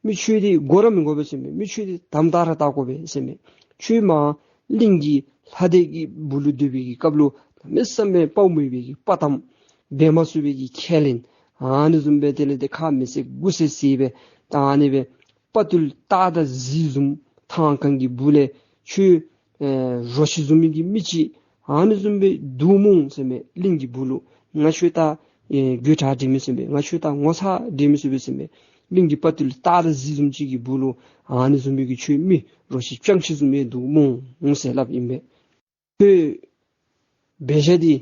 མི་ཁྱོད་འདི་དགོ་ར་མི་དགོ་པས་ཟེར་མས། མི་ཁྱོད་འདི་དམ་དྲག་ར་བལྟ་དགོ་པས་ཟེར་མས། ཁྱོད་མར་གླིང་གི་ལྷ་སྡེ་གི་སྦུག་ལུ་སྡོད་པའི་གི་སྐབས་ལུ་གནམ་མེད་ས་མེད་དཔའ་མོ་ཡོད་པའི་གི་དཔའ་གཏམ་འབད་མ་ཚུགས་པའི་གི་ཁས་ལེན་ཨ་ནི་བཟུམ་སྦེ་དེ་ལས་དེ་ཁ་མི་གསལ་དགུ་གསལ་ཟེར་སྦེ་ད་ཨ་ནི་སྦེ་དཔའ་བརྟུལ་སྟག་དང་གཟིག་བཟུམ་ཐང་གང་གི་སྦུག་ལས་ཁྱོད་ཨེ་རོ་ཁྱི་བཟུམ་མའི་གི་མི་ཅིག་ཨ་ནི་བཟུམ་སྦེ་འདུག་སྨོ་ཟེར་མས། གླིང་གི་སྦུག་ལུ་ང་ཁྱོད་ད་ཨེ་དགོད་བྲ་འདྲེས་མི་ཚུགས་པས། ང་ཁྱོད་ད་ངོ་ཚ་འདྲེས་མི་ཚུགས་པས་ཟེར་མས། གླིང་གི་དཔའ་བརྟུལ་སྟག་དང་གཟིག་བཟུམ་ཅིག་གི་སྦུག་ལུ་ཨ་ནི་བཟུམ་སྦེ་གི་ཁྱོད་མི་རོ་ཁྱི་སྤྱང་ཁྱི་བཟུམ་སྦེ་འདུག་སྨོ་ཟེར་སླབ་ཨིན་པས། ཁྱོད་འབད་བཞག་འདི་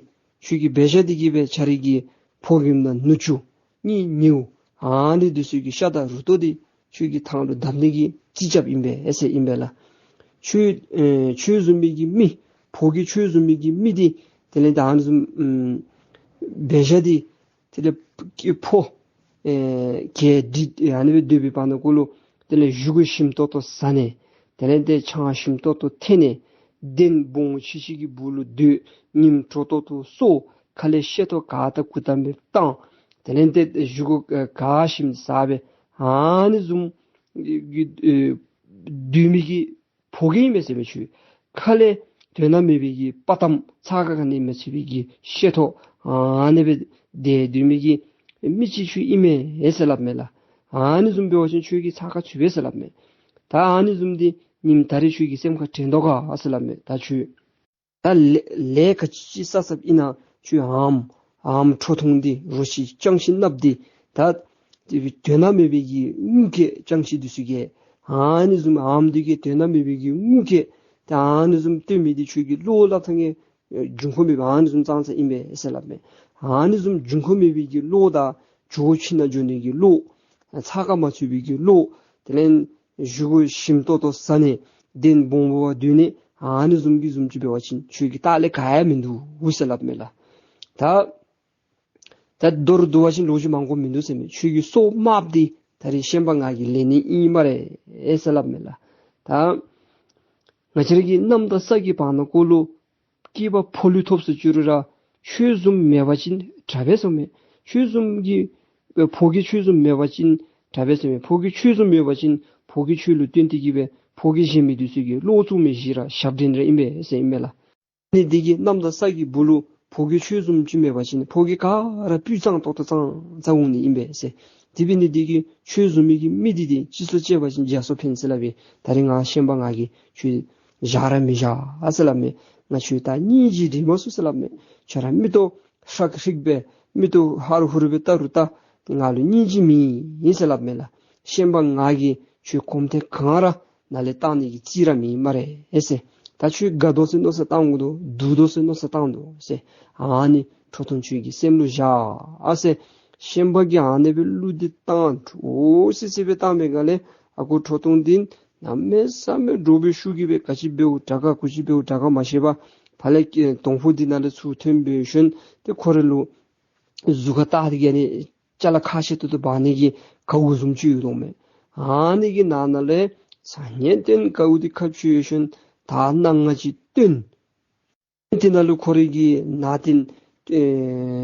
ཁྱོད་ཀྱི་འབད་བཞག་འདི་གིས་སྦེ་ཁྱོད་རའི་གི་ཕོ་རྒནམ་དང་ནུ་གཅུང་གཉེན་ཉེཝ་ཨ་ནི་འདི་ཚུ་གི་ཤ་དང་རུ་ཏོ་འདི་ཁྱོད་ཀྱི་ཐང་ལུ་བརྡབ་ནི་གི་རྩིས་རྐྱབ་ཨིན་པས་ཨེ་ཟེར་ཨིན་པས་ལགས། ཁྱོད་ཨེ་ཁྱོད་བཟུམ་མའི་གི་མི་ཕོ་རྒནམ་ཁྱོད་བཟུམ་མའི་གི་མི་འདི་དེ་ལས་ད་ཨ་ནི་བཟུམ་ཨམ་འབད་བཞག་འདི་དེ་ལས་ཀྱི་ཕོ་ཨེ་གྱལ་སྒྲིག་ཨ་ནི་སྦེ་སྡོད་པའི་བར་ན་ཀོ་ལུ་དེ་ལས་བཞེས་སྒོ་ཞིམ་ཏོག་ཏོ་བཟའ་ནི། དེ་ལས་དེ་ཆང་ཞིམ་ཏོག་ཏོ་འཐུང་ནི། གདན་སྦོམ་ཆི་ཆི་གི་སྦུག་ལུ་སྡོད། ཉིམ་དྲོ་ཏོག་ཏོ་གསོ། ཁ་ལས་བཤད་ཐོ་ག་དང་གུ་དང་སྦེ་བཏང་། དེ་ལས་དེ་བཞེས་སྒོ་ག་ཞིམ་བཟའ་སྦེ་ཨ་ནི་བཟུམ་གི་ཨེ་སྡོད་མི་གི་ཕོ་རྒནམ་ཨིན་མས་ཟེར་མས། ཁྱོད་ཁ་ལས་དོན་དག་མེད་པའི་གི་དཔའ་གཏམ་ཚ་ཁ་ག་ནི་མ་ཚུད་པའི་གི་བཤད་ཐོ་ཨ་ནི་སྦེ་དེ་སྡོད་མི་གི་མི་ཅིག་ཁྱོད་ཨིན་མས་ཨེ་ཟེར་སླབ་མས་ལགས། ཨ་ནི་བཟུམ་འབད་བ་ཅིན་ཁྱོད་ཀྱི་ཚ་ཁ་ཚུད་པས་ཟེར་སླབ་མས། ད་ཨ་ནི་བཟུམ་འདི་ཉིནམ་ད་རིས་ཁྱོད་ཀྱི་སེམས་ཁར་དྲན་དོ་ག་ཨ་ཟེར་སླབ་མས། ད་ཁྱོད་ད་ལས་ལས་ག་ཅི་བསགས་བསགསཔ་ཨིན་ན་ཁྱོད་ཨམ་ཨམ་ཁྲོ་ཐུང་འདི་རོ་ཁྱི་སྤྱང་ཁྱི་གནགཔོ་འདི་ད་དོན་དག་མེད་པའི་གི་ངུ་སྐད་སྤྱང་ཁྱི་འདི་ཚུ་གིས་ཨ་ནི་བཟུམ་ཨམ་འདི་གིས་དོན་དག་མེད་པའི་གི་ངུ་སྐད་ད་ཨ་ནི་བཟུམ་སྟོན་མི་འདི་ཁྱོད་ཀྱི་བློ་སླབ་ཐངས་ཀྱི་འབྱུང་ཁུངས་མེད་པའི་ཨ་ནི་བཟུམ་ཙང་ཙ་ཨིན་པས་ཟེར་སླབ་མས། ཨ་ནི་བཟུམ་འབྱུང་ཁུངས་མེད་པའི་གི་བློ་དང་ཇོ་ཁྱི་ནང་འགྱོ་ནི་གི་བློ་ཚ་ཁ་མ་ཚུད་པའི་གི་བློ་དེ་ལས་བཞེས་སྒོ་ཞིམ་ཏོག་ཏོ་བཟའ་ནི་གདན་སྦོམ་སྦོམ་སྡོད་ནི་ཨ་ནི་བཟུམ་གྱི་བཟུམ་ཅིག་འབད་བ་ཅིན་ཁྱོད་ཀྱི་ལྟག་ལས་ག་ཡང་མིན་འདུག་ཟེར་སླབ་མས་ལགས། ད་ད་མདོར་བསྡུ་བ་ཅིན་ལོ་རྒྱུས་མང་པོ་མིན་འདུག་ཟེར་མས། ཁྱོད་ཀྱི་སྲོག་དམརཔོ་འདི་ད་རིས་ཤན་པ་ང་གིས་ལེན་ནི་ཨིན་སྨ་རེ་ཨེ་ཟེར་སླབ་མས་ལགས། ད་ང་བཅས་ར་གི་གནམ་དང་ས་གི་བར་ན་ཀོ་ལུ་སྐྱེས་པ་ཕོ་ལུས་ཐོབ་སུ་བཅུག་རུང་ར་ཁྱོད་བཟུམ་མེད་པ་ཅིན་དྲག་པས་ཟེར་མས། ཁྱོད་བཟུམ་གྱི་ཕོ་རྒནམ་ཁྱོད་བཟུམ་མེད་པ་ཅིན་དྲག་པས་ཟེར་མས། ཕོ་རྒནམ་ཁྱོད་བཟུམ་མེད་པ་ཅིན་ཕོ་རྒནམ་ཁྱོད་ལུ་བརྟེན་ཏེ་གིས་སྦེ་ཕོ་རྒནམ་གཞན་མི་འདི་ཚུ་གིས་བློ་བཙུགས་མི་བཞི་ར་ཞབས་འདྲེན་ར་ཨིན་པས་ཟེར་ཨིན་མས་ལགས། ནི་འདི་གིས་གནམ་དང་ས་གི་སྦུག་ལུ་ཕོ་རྒནམ་ཁྱོད་བཟུམ་ཅིག་མེད་པ་ཅིན་ཕོ་རྒནམ་ག་ར་སྤུས་གཙང་ཏོག་ཏོ་ཙང་ཙ་འོང་ནི་ཨིན་པས་ཟེར། དེ་འབད་ནི་འདི་གིས་ཁྱོད་བཟུམ་མའི་གི་མི་འདི་འདི་སྤྱི་ཚོགས་བཅོས་པ་ཅིན་རྒྱ་མཚོ་འཕེན་ཟེར་སླབ་པས། ད་རིས་ང་ཤན་པ་ང་གིས་ཁྱོད་བཞག་ར་མི་བཞག་ཨ་ཟེར་སླབ་མས། ང་ཁྱོད་དང་སྙིང་རྗེ་འདྲེས་མ་ཚུགས་ཟེར་སླབ་མས། ཁྱོད་ར་མིག་ཏོ་ཧྲིག་ཧྲིག་སྦེ་མིག་ཏོ་ཧ་རུ་ཧུ་རུ་སྦེ་བལྟ་རུང་བལྟ་ང་ལུ་སྙིང་རྗེ་མེད་ཨིན་ཟེར་སླབ་མས་ལགས། ཤན་པ་ང་གིས་ཁྱོད་གོམ་ཐེངས་གང་ར་ནཱ་ལས་བཏང་ནི་གི་རྩིས་ར་མེད་སྨ་རེ་ཨེ་ཟེར། ད་ཁྱོད་དགའ་དོ་ཟེར་མནོ་བསམ་བཏང་དོ་སྡུག་དོ་ཟེར་མནོ་བསམ་བཏང་དོ་ཟེར། ཨ་ནི་ཁྲོ་ཐུང་ཁྱོད་ཀྱི་སེམས་ལུ་བཞག་ཨ་ཟེར། ཤན་པ་གིས་ཨ་ནི་སྦེ་གླུ་འདི་བཏང་འདྲོག་སི་སི་སྦེ་བཏང་པའི་སྒང་ལས་ཨ་ཁུ་ཁྲོ་ཐུང་འདི་གནམ་མེད་ས་མེད་འདྲོག་པའི་ཤུགས་ཀྱིས་སྦེ་ག་ཅི་འབདཝ་དྲག་ག་གུ་ཅི་འབདཝ་དྲག་ག་མ་ཤེས་པར་ཕར་ལས་ཀྱི་དོང་ཕུ་འདི་ནང་ལས་ཚུར་ཐོན་འབད་ཞིནམ་ཏེ་ཁོ་རའི་ལུ་གཟུགས་ཁར་བཏགས་ཏེ་གི་ཨ་ནི་ཅ་ལ་ཁ་ཤས་ཏོག་ཏོ་འབག་ནི་གི་གའུ་བཟུམ་ཅིག་ཡོད་དོ་མས། ཨ་ནི་གི་ནང་ན་ལས་སང་ཉིན་བརྟན་གའུ་འདི་ཁ་ཕྱེ་ཞིནམ་ད་སྣ་ལྔ་ཅིག་བཏོན། དེ་ནང་ལུ་ཁོ་རའི་གི་ནང་རྟེན་ཨེ་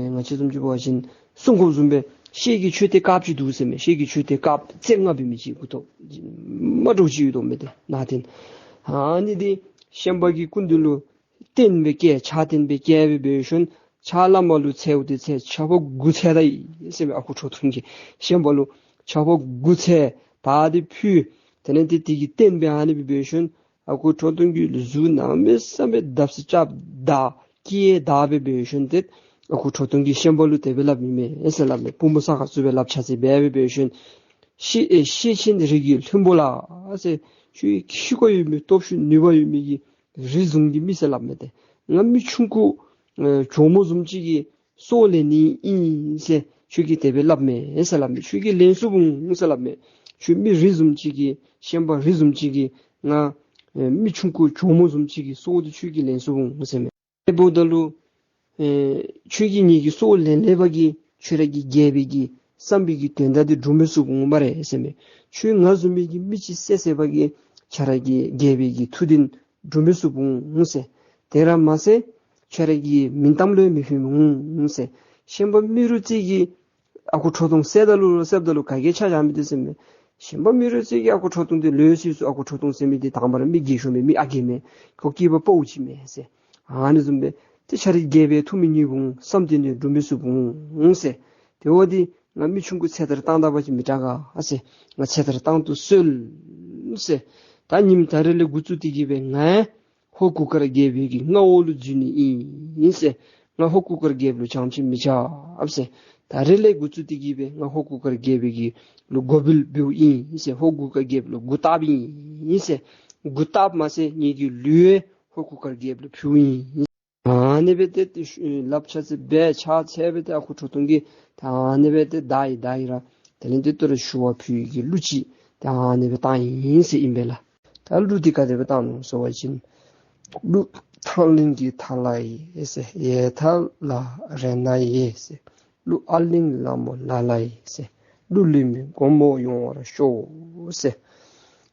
ང་བཅས་བཟུམ་ཅིག་འབད་བ་ཅིན་སྲུང་སྐྱོབ་བཟུམ་སྦེ་ཤེལ་གྱི་མཆོད་རྟེན་དཀརཔོ་ཅིག་འདུག་ཟེར་མས། ཤེལ་གྱི་མཆོད་རྟེན་དཀརཔོ་རྩེ་ལྔ་འབད་མི་ཅིག་མགུ་ཏོ་དམར་འདྲོག་ཅིག་ཡོད་དོ་མས་ཏེ་ནང་རྟེན། ཨ་ནི་འདི་ཤན་པ་གི་སྐུ་མདུན་ལུ་རྟེན་སྦེ་བཀལ་ཕྱག་རྟེན་སྦེ་བཀལ་སྦེ་འབད་ཞིནམ་ཕྱག་ལམ་ལུ་འཚལཝ་ད་འཚལ་ཕྱག་པོ་དགུ་འཚལ་ད་ཡི་ཟེར་མས། ཨ་ཁུ་ཁྲོ་ཐུང་གིས་ཤན་པ་ལུ་ཕྱག་པོ་དགུ་འཚལ་ད་འདི་ཕུལ། དེ་ལས་ཏེ་དེ་གི་རྟེན་སྦེ་ཨ་ནི་སྦེ་འབད་ཞིནམ་ཨ་ཁུ་ཁྲོ་ཐུང་གི་གཟུགས་གནམ་མེད་ས་མེད་བརྡབ་གསིག་རྐྱབ་ད་སྐད་ད་སྦེ་འབད་ཞིནམ་ཏེ་ཨ་ཁུ་ཁྲོ་ཐུང་གིས་ཤན་པ་ལུ་དེ་སྦེ་སླབ་ཨིན་མས་ཟེར་སླབ་མས། པུས་མོ་ས་ཁར་བཙུགས་སྦེ་ལགཔ་ཕྱག་འཚལ་སྦེ་སྦེ་འབད་ཞིནམ་ཤེ་ཨེ་ཤེ་ཆེན་རིགས་ཀྱི་བློན་པོ་ལགས་ཟེར། ཁྱོད་ཁྱི་གོ་ཡོད་མི་སྟོབས་ཤུགས་ནུས་པ་ཡོད་མི་གི་རི་བཟུམ་གྱི་མི་ཟེར་སླབ་མས་ཏེ། ང་མི་ཆུང་ཀུ་ཨེ་གྱོག་མོ་བཟུམ་ཅིག་གི་སྲོག་ལེན་ནི་ཨིན་ཟེར་ཁྱོད་ཀྱིས་དེ་སྦེ་སླབ་མས་ཟེར་སླབ་མས། ཁྱོད་ཀྱིས་ལེན་ཚུགས་འོང་ཟེར་སླབ་མས། ཁྱོད་མི་རི་བཟུམ་ཅིག་གི་ཤན་པ་རི་བཟུམ་ཅིག་གིས་ང་ ཨེ་མི་ཆུང་ཀུ་གྱོག་མོ་བཟུམ་ཅིག་གི་སྲོག་འདི་ཁྱོད་ཀྱིས་ལེན་ཚུགས་འོང་ཟེར་མས། ཨེ་འབདཝ་ད་ལུ་ཨེ་ཁྱོད་ཀྱིས་ངེ་གི་སྲོག་ལེན་ལེན་པ་གིས་ཁྱོད་ར་གི་རྒྱལ་པོའི་གི་བསམ་པའི་གི་དོན་དག་འདི་འགྲུབ་མི་ཚུགས་འོང་སྨ་རེ་ཟེར་མས། ཁྱོད་ང་བཟུམ་མའི་གི་མི་ཅིག་བསད་བསད་པ་གིས་ཁྱོད་ར་གི་རྒྱལ་པོའི་གི་ཐུགས་འདི་འགྲུབ་མི་ཚུགས་འོང་ཟེར། དེ་ར་མ་ཚད་ཁྱོད་ར་གི་མིང་གཏམ་ལུ་མི་ཕན་འོང་ཟེར། ཤན་པ་རྨེ་རུ་རྩེ་གིས་ཨ་ཁུ་ཁྲོ་ཐུང་བསད་ད་ལུ་བསདཔ་ད་ལུ་ག་གིས་ཆ་བཞག་མི་འདུག་ཟེར་མས། ཤན་པ་རྨེ་རུ་རྩེ་གིས་ཨ་ཁུ་ཁྲོ་ཐུང་འདི་ལོག་སོང་ཟེར། ཨ་ཁུ་ཁྲོ་ཐུང་ཟེར་མི་འདི་དང་པ་ར་མི་རྒས་ཤོས་མས། མི་ཨ་རྒས་མས། ཁོ་སྐྱེས་པ་ཕོ་ཅིག་མས་ཟེར། ཨ་ནི་བཟུམ་སྦེ་ཏེ་ཁྱོད་རའི་རྒྱལ་པོའི་ཐུགས་མི་མཉེས་འོང་། བསམ་དོན་འདི་འགྲུབ་མི་ཚུགས་འོང་ཟེར། དེ་འབདཝ་ད་ང་མི་ཆུང་ཀུ་ཚེ་ཐར་བཏང་ད་པ་ཅིན་མི་དྲག་ག་ཟེར། ང་ཚེ་ཐར་བཏང་དུ་གསོལ་ཟེར། ད་ཉིནམ་ད་རེས་ལས་འགོ་བཙུགས་ཏེ་གིས་སྦེ་ང་ཧོར་གུར་དཀར་རྒྱལ་པོའི་གི་མངའ་འོག་ལུ་འཛུལ་ནི་ཨིན་ཟེར། ང་ཧོར་གུར་དཀར་རྒྱལཔོ་ལུ་བྱང་ཆུབ་མི་བྱ་ཟེར། ད་རེས་ལས་འགོ་བཙུགས་ཏེ་གིས་སྦེ་ང་ཧོར་གུར་དཀར་རྒྱལ་པོའི་གི་ལུ་མགོ་འབུལ་འབུལཝ་ཨིན་ཟེར། ཧོར་གུར་དཀར་རྒྱལཔོ་ལུ་མགུ་བཏགསཔ་ཨིན་ཟེར། མགུ་བཏགསཔ་མ་ཚད་ངེ་གི་ལུས་ཡང་ཧོར་གུར་དཀར་རྒྱལཔོ་ལུ་ཕུལཝ་ཨིན། ཨ་ནི་སྦེ་ཏེ་ཏེ་ལགཔ་ཕྱག་འཚལ་སྦེ་ཕྱག་འཚལ་སྦེ་ཏེ་ཨ་ཁུ་ཁྲོ་ཐུང་གིས་ད་ཨ་ནི་སྦེ་ཏེ་བདའ་ཡི་བདའ་ཡི་ར་དེ་ལས་ཏེ་ད་རུང་ཞུ་བ་ཕུལ་ཡི་གི་གླུ་ཅིག་ད་ཨ་ནི་སྦེ་བཏང་ཡི་ཟེར་ཨིན་པས་ལགས། ད་གླུ་འདི་ག་དེ་སྦེ་བཏང་ནུག་ཟེར་བ་ཅིན། གླུ་ཐང་གླིང་གི་ཐ་ལ་ཡི་ཟེར། ཡེ་ཐ་ལ་རེ་ན་ཡེ་ཟེར། གླུ་ཨ་གླིང་ལ་མོ་ལ་ལ་ཡི་ཟེར། གླུ་ལེན་མི་མགོན་པོ་ཡོང་བར་ཤོག་ཟེར།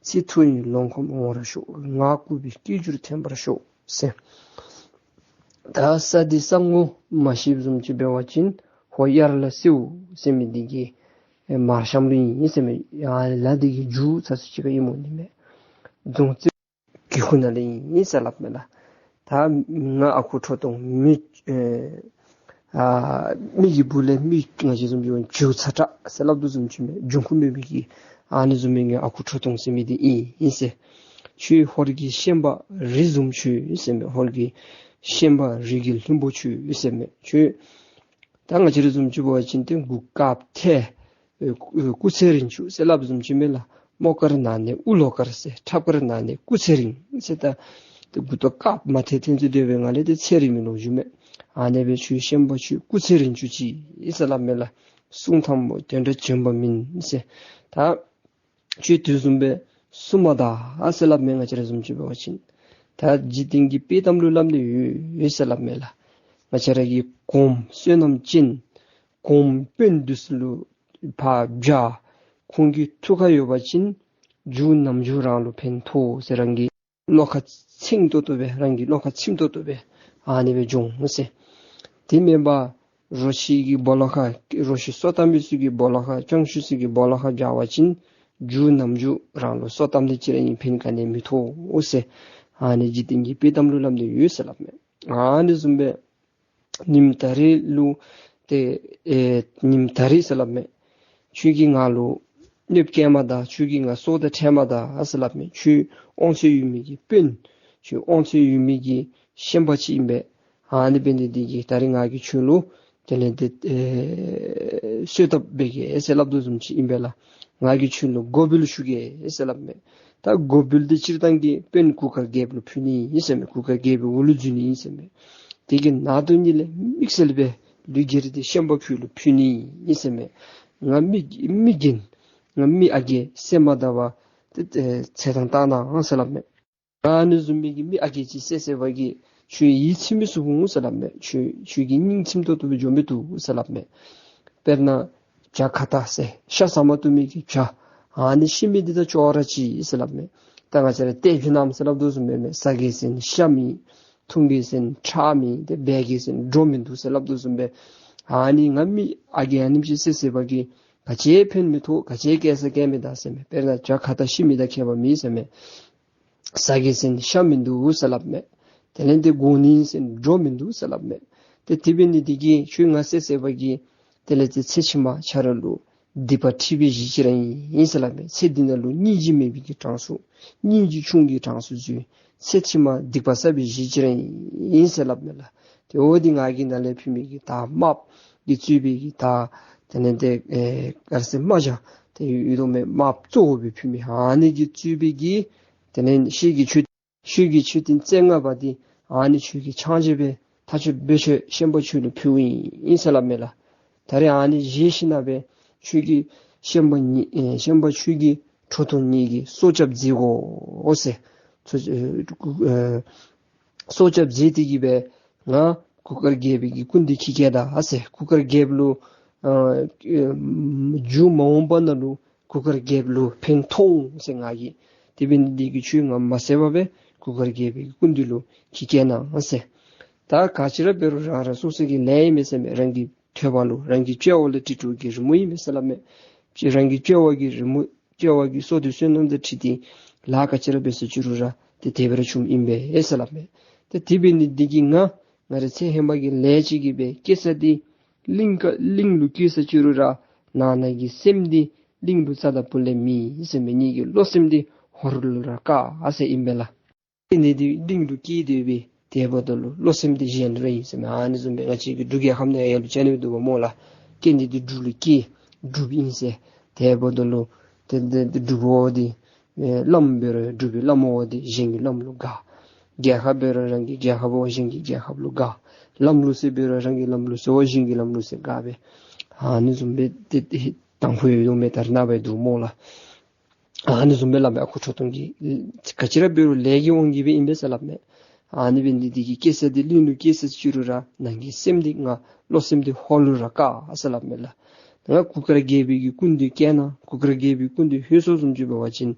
ཚེ་ཐུང་ཡི་ལོ་འཁོར་འོང་བར་ཤོག། ངག་ལྐུགས་པའི་སྐད་སྒྱུར་ཐོན་པར་ཤོག་ཟེར། ད་ས་འདི་ས་ངོ་མ་ཤེསཔ་བཟུམ་ཅིག་འབད་བ་ཅིན་ཧོར་དབྱར་ལ་སེའུ་ཟེར་མི་འདི་གི་ཨེ་མར་གཤམ་ལུ་ཨིན་ཟེར་མས། ཡར་ལ་འདི་གི་མཇུག་ཚ་སུ་ཅིག་ཁར་ཨིནམ་འོང་ནི་མས། རྫོང་རྩེ་གི་ཁུག་ནང་ལུ་ཨིན་ཟེར་སླབ་མས་ལགས། ད་ང་ཨ་ཁུ་ཁྲོ་ཐུང་མི་ཨེ་ཨ་མི་གི་སྦུག་ལས་མི་ང་བཅས་བཟུམ་ཅིག་འབྱོན་ཚར་དྲགས་ཟེར་སླབ་དོ་བཟུམ་ཅིག་མས། འབྱོན་ཁུངས་མེད་པའི་གི་ཨ་ནི་བཟུམ་མའི་ང་ཨ་ཁུ་ཁྲོ་ཐུང་ཟེར་མི་འདི་ཨིན་ཨིན་ཟེར། ཁྱོད་ཧོར་གྱི་ཤན་པ་རི་བཟུམ་ཁྱོད་ཟེར་མས། ཧོར་གྱི་ཤན་པ་རི་གི་ལྷུན་པོ་ཁྱོད་ཟེར་མས། ཁྱོད་ད་ང་བཅས་ར་བཟུམ་ཅིག་འབད་བ་ཅིན་ཏེ་མགུ་དཀརཔོ་ཐལ། ཨེ་སྐུ་ཚེ་རིང་ཅུག་ཟེར་སླབ་བཟུམ་ཅིག་མས་ལགས། རྨོག་དཀར་ནང་ནས་དབུ་ལོག་དཀར་ཟེར། ཁྲབ་དཀར་ནང་ནས་སྐུ་ཚེ་རིང་ཟེར། ད་ཏེ་མགུ་ཏོ་དཀརཔོ་མ་ཐལ་ཐལ་ཚུ་སྡོད་པའི་ངང་ལས་ཏེ་ཚེ་རིང་མི་ལོ་རྒྱུས་མས། ཨ་ནི་སྦེ་ཁྱོད་ཤན་པ་ཁྱོད་སྐུ་ཚེ་རིང་ཅུག་ཅིག་ཟེར་སླབ་མས་ལགས། གསུང་དམ་པོ་དོན་འགྲུབ་བྱོན་པ་མིན་ཟེར། ད་ཁྱོད་དེ་བཟུམ་སྦེ་གསུང་མ་ད་ཨ་ཟེར་སླབ་མས། ང་བཅས་ར་བཟུམ་ཅིག་འབད་བ་ཅིན་ད་འཇིག་རྟེན་གྱི་དཔེ་གཏམ་ལུ་སླབ་ནི་ཡོད་ཡོད་ཟེར་སླབ་མས་ལགས། ང་བཅས་ར་གི་གོངམ་བསོད་ནམས་ཅན་གོངམ་དཔོན་འདི་ཚུ་ལུ་ཕར་བྱ། ཁོང་གི་ཐུགས་ཁར་ཡོད་པ་ཅིན་མཇུག་ནམ་མཇུག་རང་ལུ་ཕན་ཐོགས་ཟེར། རང་གི་བློ་ཁ་ཚིམ་ཏོག་ཏོ་སྦེ་རང་གི་བློ་ཁ་ཚིམ་ཏོག་ཏོ་སྦེ་ཨ་ནི་སྦེ་འབྱུང་ཟེར། དེ་མེན་པར་རོ་ཁྱི་གི་སྦོ་ལོགས་ཁར་རོ་ཁྱི་སོ་བཏབ་མི་ཚུ་གི་སྦོ་ལོགས་ཁར་སྤྱང་ཁྱི་ཚུ་གི་སྦོ་ལོགས་ཁར་བྱ་བ་ཅིན་མཇུག་ནམ་མཇུག་རང་ལུ་སོ་བཏབ་ནི་ཅིག་ར་ཨིན། ཕན་ག་ནི་མི་ཐོགས་ཟེར། ཨ་ནི་འཇིག་རྟེན་གྱི་དཔེ་གཏམ་ལུ་སླབ་ནི་ཡོད་ཟེར་སླབ་མས། ཨ་ནི་བཟུམ་སྦེ་ཉིནམ་ད་རེས་ལུ་ཏེ་ཨེ་ཉིནམ་ད་རེས་ཟེར་སླབ་མས། ཁྱོད་ཀྱིས་ང་ལུ་གནོདཔ་བཀལ་མ་ད། ཁྱོད་ཀྱིས་ང་སྲོག་དང་ཕྲལ་མ་ད་ཟེར་སླབ་མས། ཁྱོད་དབང་ཚད་ཡོད་མི་གི་དཔོན་ཁྱོད་དབང་ཚད་ཡོད་མི་གི་ཤན་པ་ཅིག་ཨིན་པས། ཨ་ནི་འབད་ནི་འདི་གིས་ད་རེས་ང་གིས་ཁྱོད་ལུ་དེ་ལས་ཏེ་ཨེ་གསོལ་ཐབ་འབད་གེ་ཟེར་སླབ་དོ་བཟུམ་ཅིག་ཨིན་པས་ལགས། ང་གིས་ཁྱོད་ལུ་མགོ་འབུལ་ཞུ་གེ་ཟེར་སླབ་མས། ད་མགོ་འབུལ་འདི་སྤྱིར་བཏང་གི་དཔོན་གུར་དཀར་རྒྱལཔོ་ལུ་ཕུལ་ནི་ཨིན་ཟེར་མས། གུར་དཀར་རྒྱལཔོའི་འོག་ལུ་འཛུལ་ནི་ཨིན་ཟེར་མས། དེ་གི་ནང་དོན་ཉིད་ལས་དམིགས་བསལ་སྦེ་ལུས་སྒེར་འདི་ཤན་པ་ཁྱོད་ལུ་ཕུལ་ནི་ཨིན་ཟེར་མས། ང་མི་མི་རྒན་ང་མི་ཨ་རྒས་བསད་མ་ད་བར་ཏེ་ཚེ་ཐང་བཏང་གནང་ཟེར་སླབ་མས། ཨ་ནི་བཟུམ་མའི་གི་མི་ཨ་རྒས་ཅིག་བསད་བསད་པ་གིས་ཁྱོད་ཡིད་ཚིམ་མི་ཚུགས་འོང་ཟེར་སླབ་མས། ཁྱོད་ཁྱོད་ཀྱི་སྙིང་ཚིམ་ཏོག་ཏོ་སྦེ་འགྱོ་མི་བཏུབ་ཟེར་སླབ་མས། དཔེར་ན་བྱ་ཁྭ་ཏ་ཟེར་ཤ་ཟ་མ་བཏུབ་མི་གི་བྱ་ཨ་ནི་ཤི་མི་འདི་དང་ཅོག་ར་གཅིག་ཟེར་སླབ་མས། ད་ང་བཅས་ར་ཏེ་བྱི་ནམ་ཟེར་སླབ་དོ་བཟུམ་སྦེ་མས། ཟ་གེ་ཟེར་ན་ཤ་མེད། འཐུང་གེ་ཟེར་ན་ཁྲག་མེད། ཏེ་འབད་གེ་ཟེར་ན་སྒྲོ་མིན་འདུག་ཟེར་སླབ་དོ་བཟུམ་སྦེ་ཨ་ནི་ང་མི་ཨ་རྒས་ཨ་ནེམ་ཅིག་བསད་བསད་པ་གིས་ག་ཅི་ཕན་མི་ཐོགས། ག་ཅི་སྐྱེལ་ས་སྐྱེལ་མི་ད་ཟེར་མས། དཔེར་ན་བྱ་ཁྭ་ཏ་ཤི་མི་དང་ཁྱད་པར་མེད་ཟེར་མས། ཟ་གེ་ཟེར་ན་ཤ་མིན་འདུག་ཟེར་སླབ་མས། དེ་ལས་ཏེ་འགོ་ནི་ཟེར་ན་སྒྲོ་མིན་འདུག་ཟེར་སླབ་མས། ཏེ་དེ་འབད་ནི་འདི་གིས་ཁྱོད་ང་བསད་བསད་པ་གིས་དེ་ལས་ཏེ་ཚེ་ཕྱི་མ་ཁྱོད་ར་ལུ་སྡིག་པ་འཁྲི་བའི་གཞི་ཅིག་ར་ཨིན་ཟེར་སླབ་མས། ཚེ་འདི་ནང་ལུ་སྙིང་རྗེ་མེད་པའི་གི་གྲངས་སུ་སྙིང་རྗེ་ཆུང་གི་གྲངས་སུ་འཛུལ། ཚེ་ཕྱི་མ་སྡིག་པ་བསགས་པའི་གཞི་ཅིག་ར་ཨིན་ཟེར་སླབ་མས་ལགས། ཏེ་འོ་འདི་ང་གིས་ནཱ་ལས་ཕུལ་མི་གི་ད་རྨགཔ་གིས་གཙོས་པའི་གི་ད་དེ་ལས་ཏེ་ཨེ་ག་ར་ཟེར་རྨ་བྱ་ཏེ་ཡོད་དོ་མས། རྨགཔ་གཙོ་བོ་སྦེ་ཕུལ་མི་ཨ་ནི་གིས་གཙོས་པའི་གི་དེ་ལས་ཤེལ་གྱི་མཆོད་ཤེལ་གྱི་མཆོད་རྟེན་རྩེ་ལྔ་པ་འདི་ཨ་ནི་ཁྱོད་ཀྱིས་ཕྱག་མཇལ་སྦེ་ཐག་ཆོད་འབད་ཤོག། ཤན་པ་ཁྱོད་ལུ་ཕུལཝ་ཨིན་ཟེར་སླབ་མས་ལགས། ད་རེས་ཨ་ནི་བཞེས་ཞིནམ་ལས་ཁྱོད་ཀྱིས་ཤན་པ་ངེ་ཨེ་ཤན་པ་ཁྱོད་ཀྱིས་ཁྲོ་ཐུང་ངེ་གི་སྲོག་སྐྱབས་མཛད་དགོ་ཟེར། ཚུ་ཨེ་སྲོག་སྐྱབས་མཛད་དེ་གི་སྦེ་ང་གུར་དཀར་རྒྱལ་པོའི་གི་སྐུ་མདུན་འཁྱིད་གེ་ད་ཨ་ཟེར། གུར་དཀར་རྒྱལཔོ་ལུ་ཨ་ཨེ་མཇུག་མ་འོང་པ་ནང་ལུ་གུར་དཀར་རྒྱལཔོ་ལུ་ཕན་ཐོགས་འོང་ཟེར་ང་གིས། དེ་འབད་ནི་འདི་གིས་ཁྱོད་ང་མ་བསད་པར་སྦེ་གུར་དཀར་རྒྱལ་པོའི་གི་སྐུ་མདུན་ལུ་འཁྱིད་གེ་གནང་ཨ་ཟེར། ད་ག་ཅི་ར་འབད་རུང་རང་རང་སོ་སོ་གི་ལས་ཨིན་མས་ཟེར་མས། རང་གི་ཐོས་པ་ལུ་རང་གི་དཔྱལ་བ་ལུ་དྲི་དྲི་བའི་རི་མོ་ཨིན་མས་ཟེར་སླབ་མས། ཅིག་རང་གི་དཔྱལ་བ་གི་རི་མོ་དཔྱལ་བ་གི་བསོད་སྡེ་བསོད་ནམས་དང་འཁྲིལ་ཏེ་ལཱ་ག་ཅི་ར་འབད་ཟེར་ཅི་རུང་ར་ཏེ་དེ་སྦེ་ར་བྱུངམ་ཨིན་པས་ཟེར་སླབ་མས། ཏེ་དེ་འབད་ནི་འདི་གིས་ང་ང་རའི་ཚེ་ཧེ་མ་གི་ལས་ཅིག་གིས་སྦེ་སྐྱེ་ས་འདི་གླིང་ཀ་གླིང་ལུ་སྐྱེས་ཟེར་ཅི་རུང་ར་ནང་ན་གི་སེམས་འདི་གླིང་ལུ་རྩ་དང་སྤུ་ལས་མེད་ཟེར་མས། ངེ་གི་བློ་སེམས་འདི་ཧོར་ལུ་ར་དཀར་ཟེར་ཨིན་པས་ལགས། སྐྱེ་ནི་འདི་གླིང་དུ་སྐྱེས་ཏེ་སྦེ་དེ་འབདཝ་ད་ལུ་བློ་སེམས་འདི་གཞན་ར་ཨིན་ཟེར་མས། ཨ་ནི་བཟུམ་སྦེ་ང་བཅས་ཀྱི་འབྲུག་རྒྱལ་ཁབ་ནང་ཡང་ལུ་ཅིག་ཨ་ནི་སྦེ་འདུག་པ་སྨོ་ལགས། སྐྱེ་ནི་འདི་འབྲུག་ལུ་སྐྱེས་འབྲུགཔ་ཨིན་ཟེར། དེ་འབདཝ་ད་ལུ་ཏེ་ཏེ་ཏེ་འབྲུག་པོ་འདི་ཨེ་བླམ་འབད་རུང་འབྲུག་པའི་བླམ་འོ་འདི་གཞན་གྱི་བླམ་ལུ་དགའ། རྒྱལ་ཁབ་འབད་རུང་རང་གི་རྒྱལ་ཁབ་འོ་གཞན་གྱི་རྒྱལ་ཁབ་ལུ་དགའ། ལམ་ལུགས་སྲོལ་འབད་རུང་རང་གི་ལམ་ལུགས་སྲོལ་འོ་གཞན་གྱི་ལམ་ལུགས་སྲོལ་དགའ་སྦེ། ཨ་ནི་བཟུམ་སྦེ་ཏེ་ཏེ་དང་ཕུ་ཡོད་དོ་མས། ད་རེས་ནངས་པ་འདུག་སྨོ་ལགས། ཨ་ནི་བཟུམ་སྦེ་སླབ་མས། ཨ་ཁུ་ཁྲོ་ཐུང་གིས་ག་ཅི་ར་འབད་རུང་ལས་ཀྱི་དབང་གིས་སྦེ་ཨིན་པས་ཟེར་སླབ་མས། ཨ་ནི་འབད་ནི་འདི་གིས་སྐྱེ་ས་འདི་གླིང་ལུ་སྐྱེས་ཟེར་ཅི་རུང་ར་ནང་གི་སེམས་འདི་ང་བློ་སེམས་འདི་ཧོར་ལུ་ར་དཀར་ཟེར་སླབ་མས་ལགས། ང་གུར་དཀར་རྒྱལ་པོའི་གི་སྐུ་མདུན་སྐྱེས་ན་གུར་དཀར་རྒྱལ་པོའི་སྐུ་མདུན་ལྷོད་སོང་བཟུམ་ཅིག་འབད་བ་ཅིན་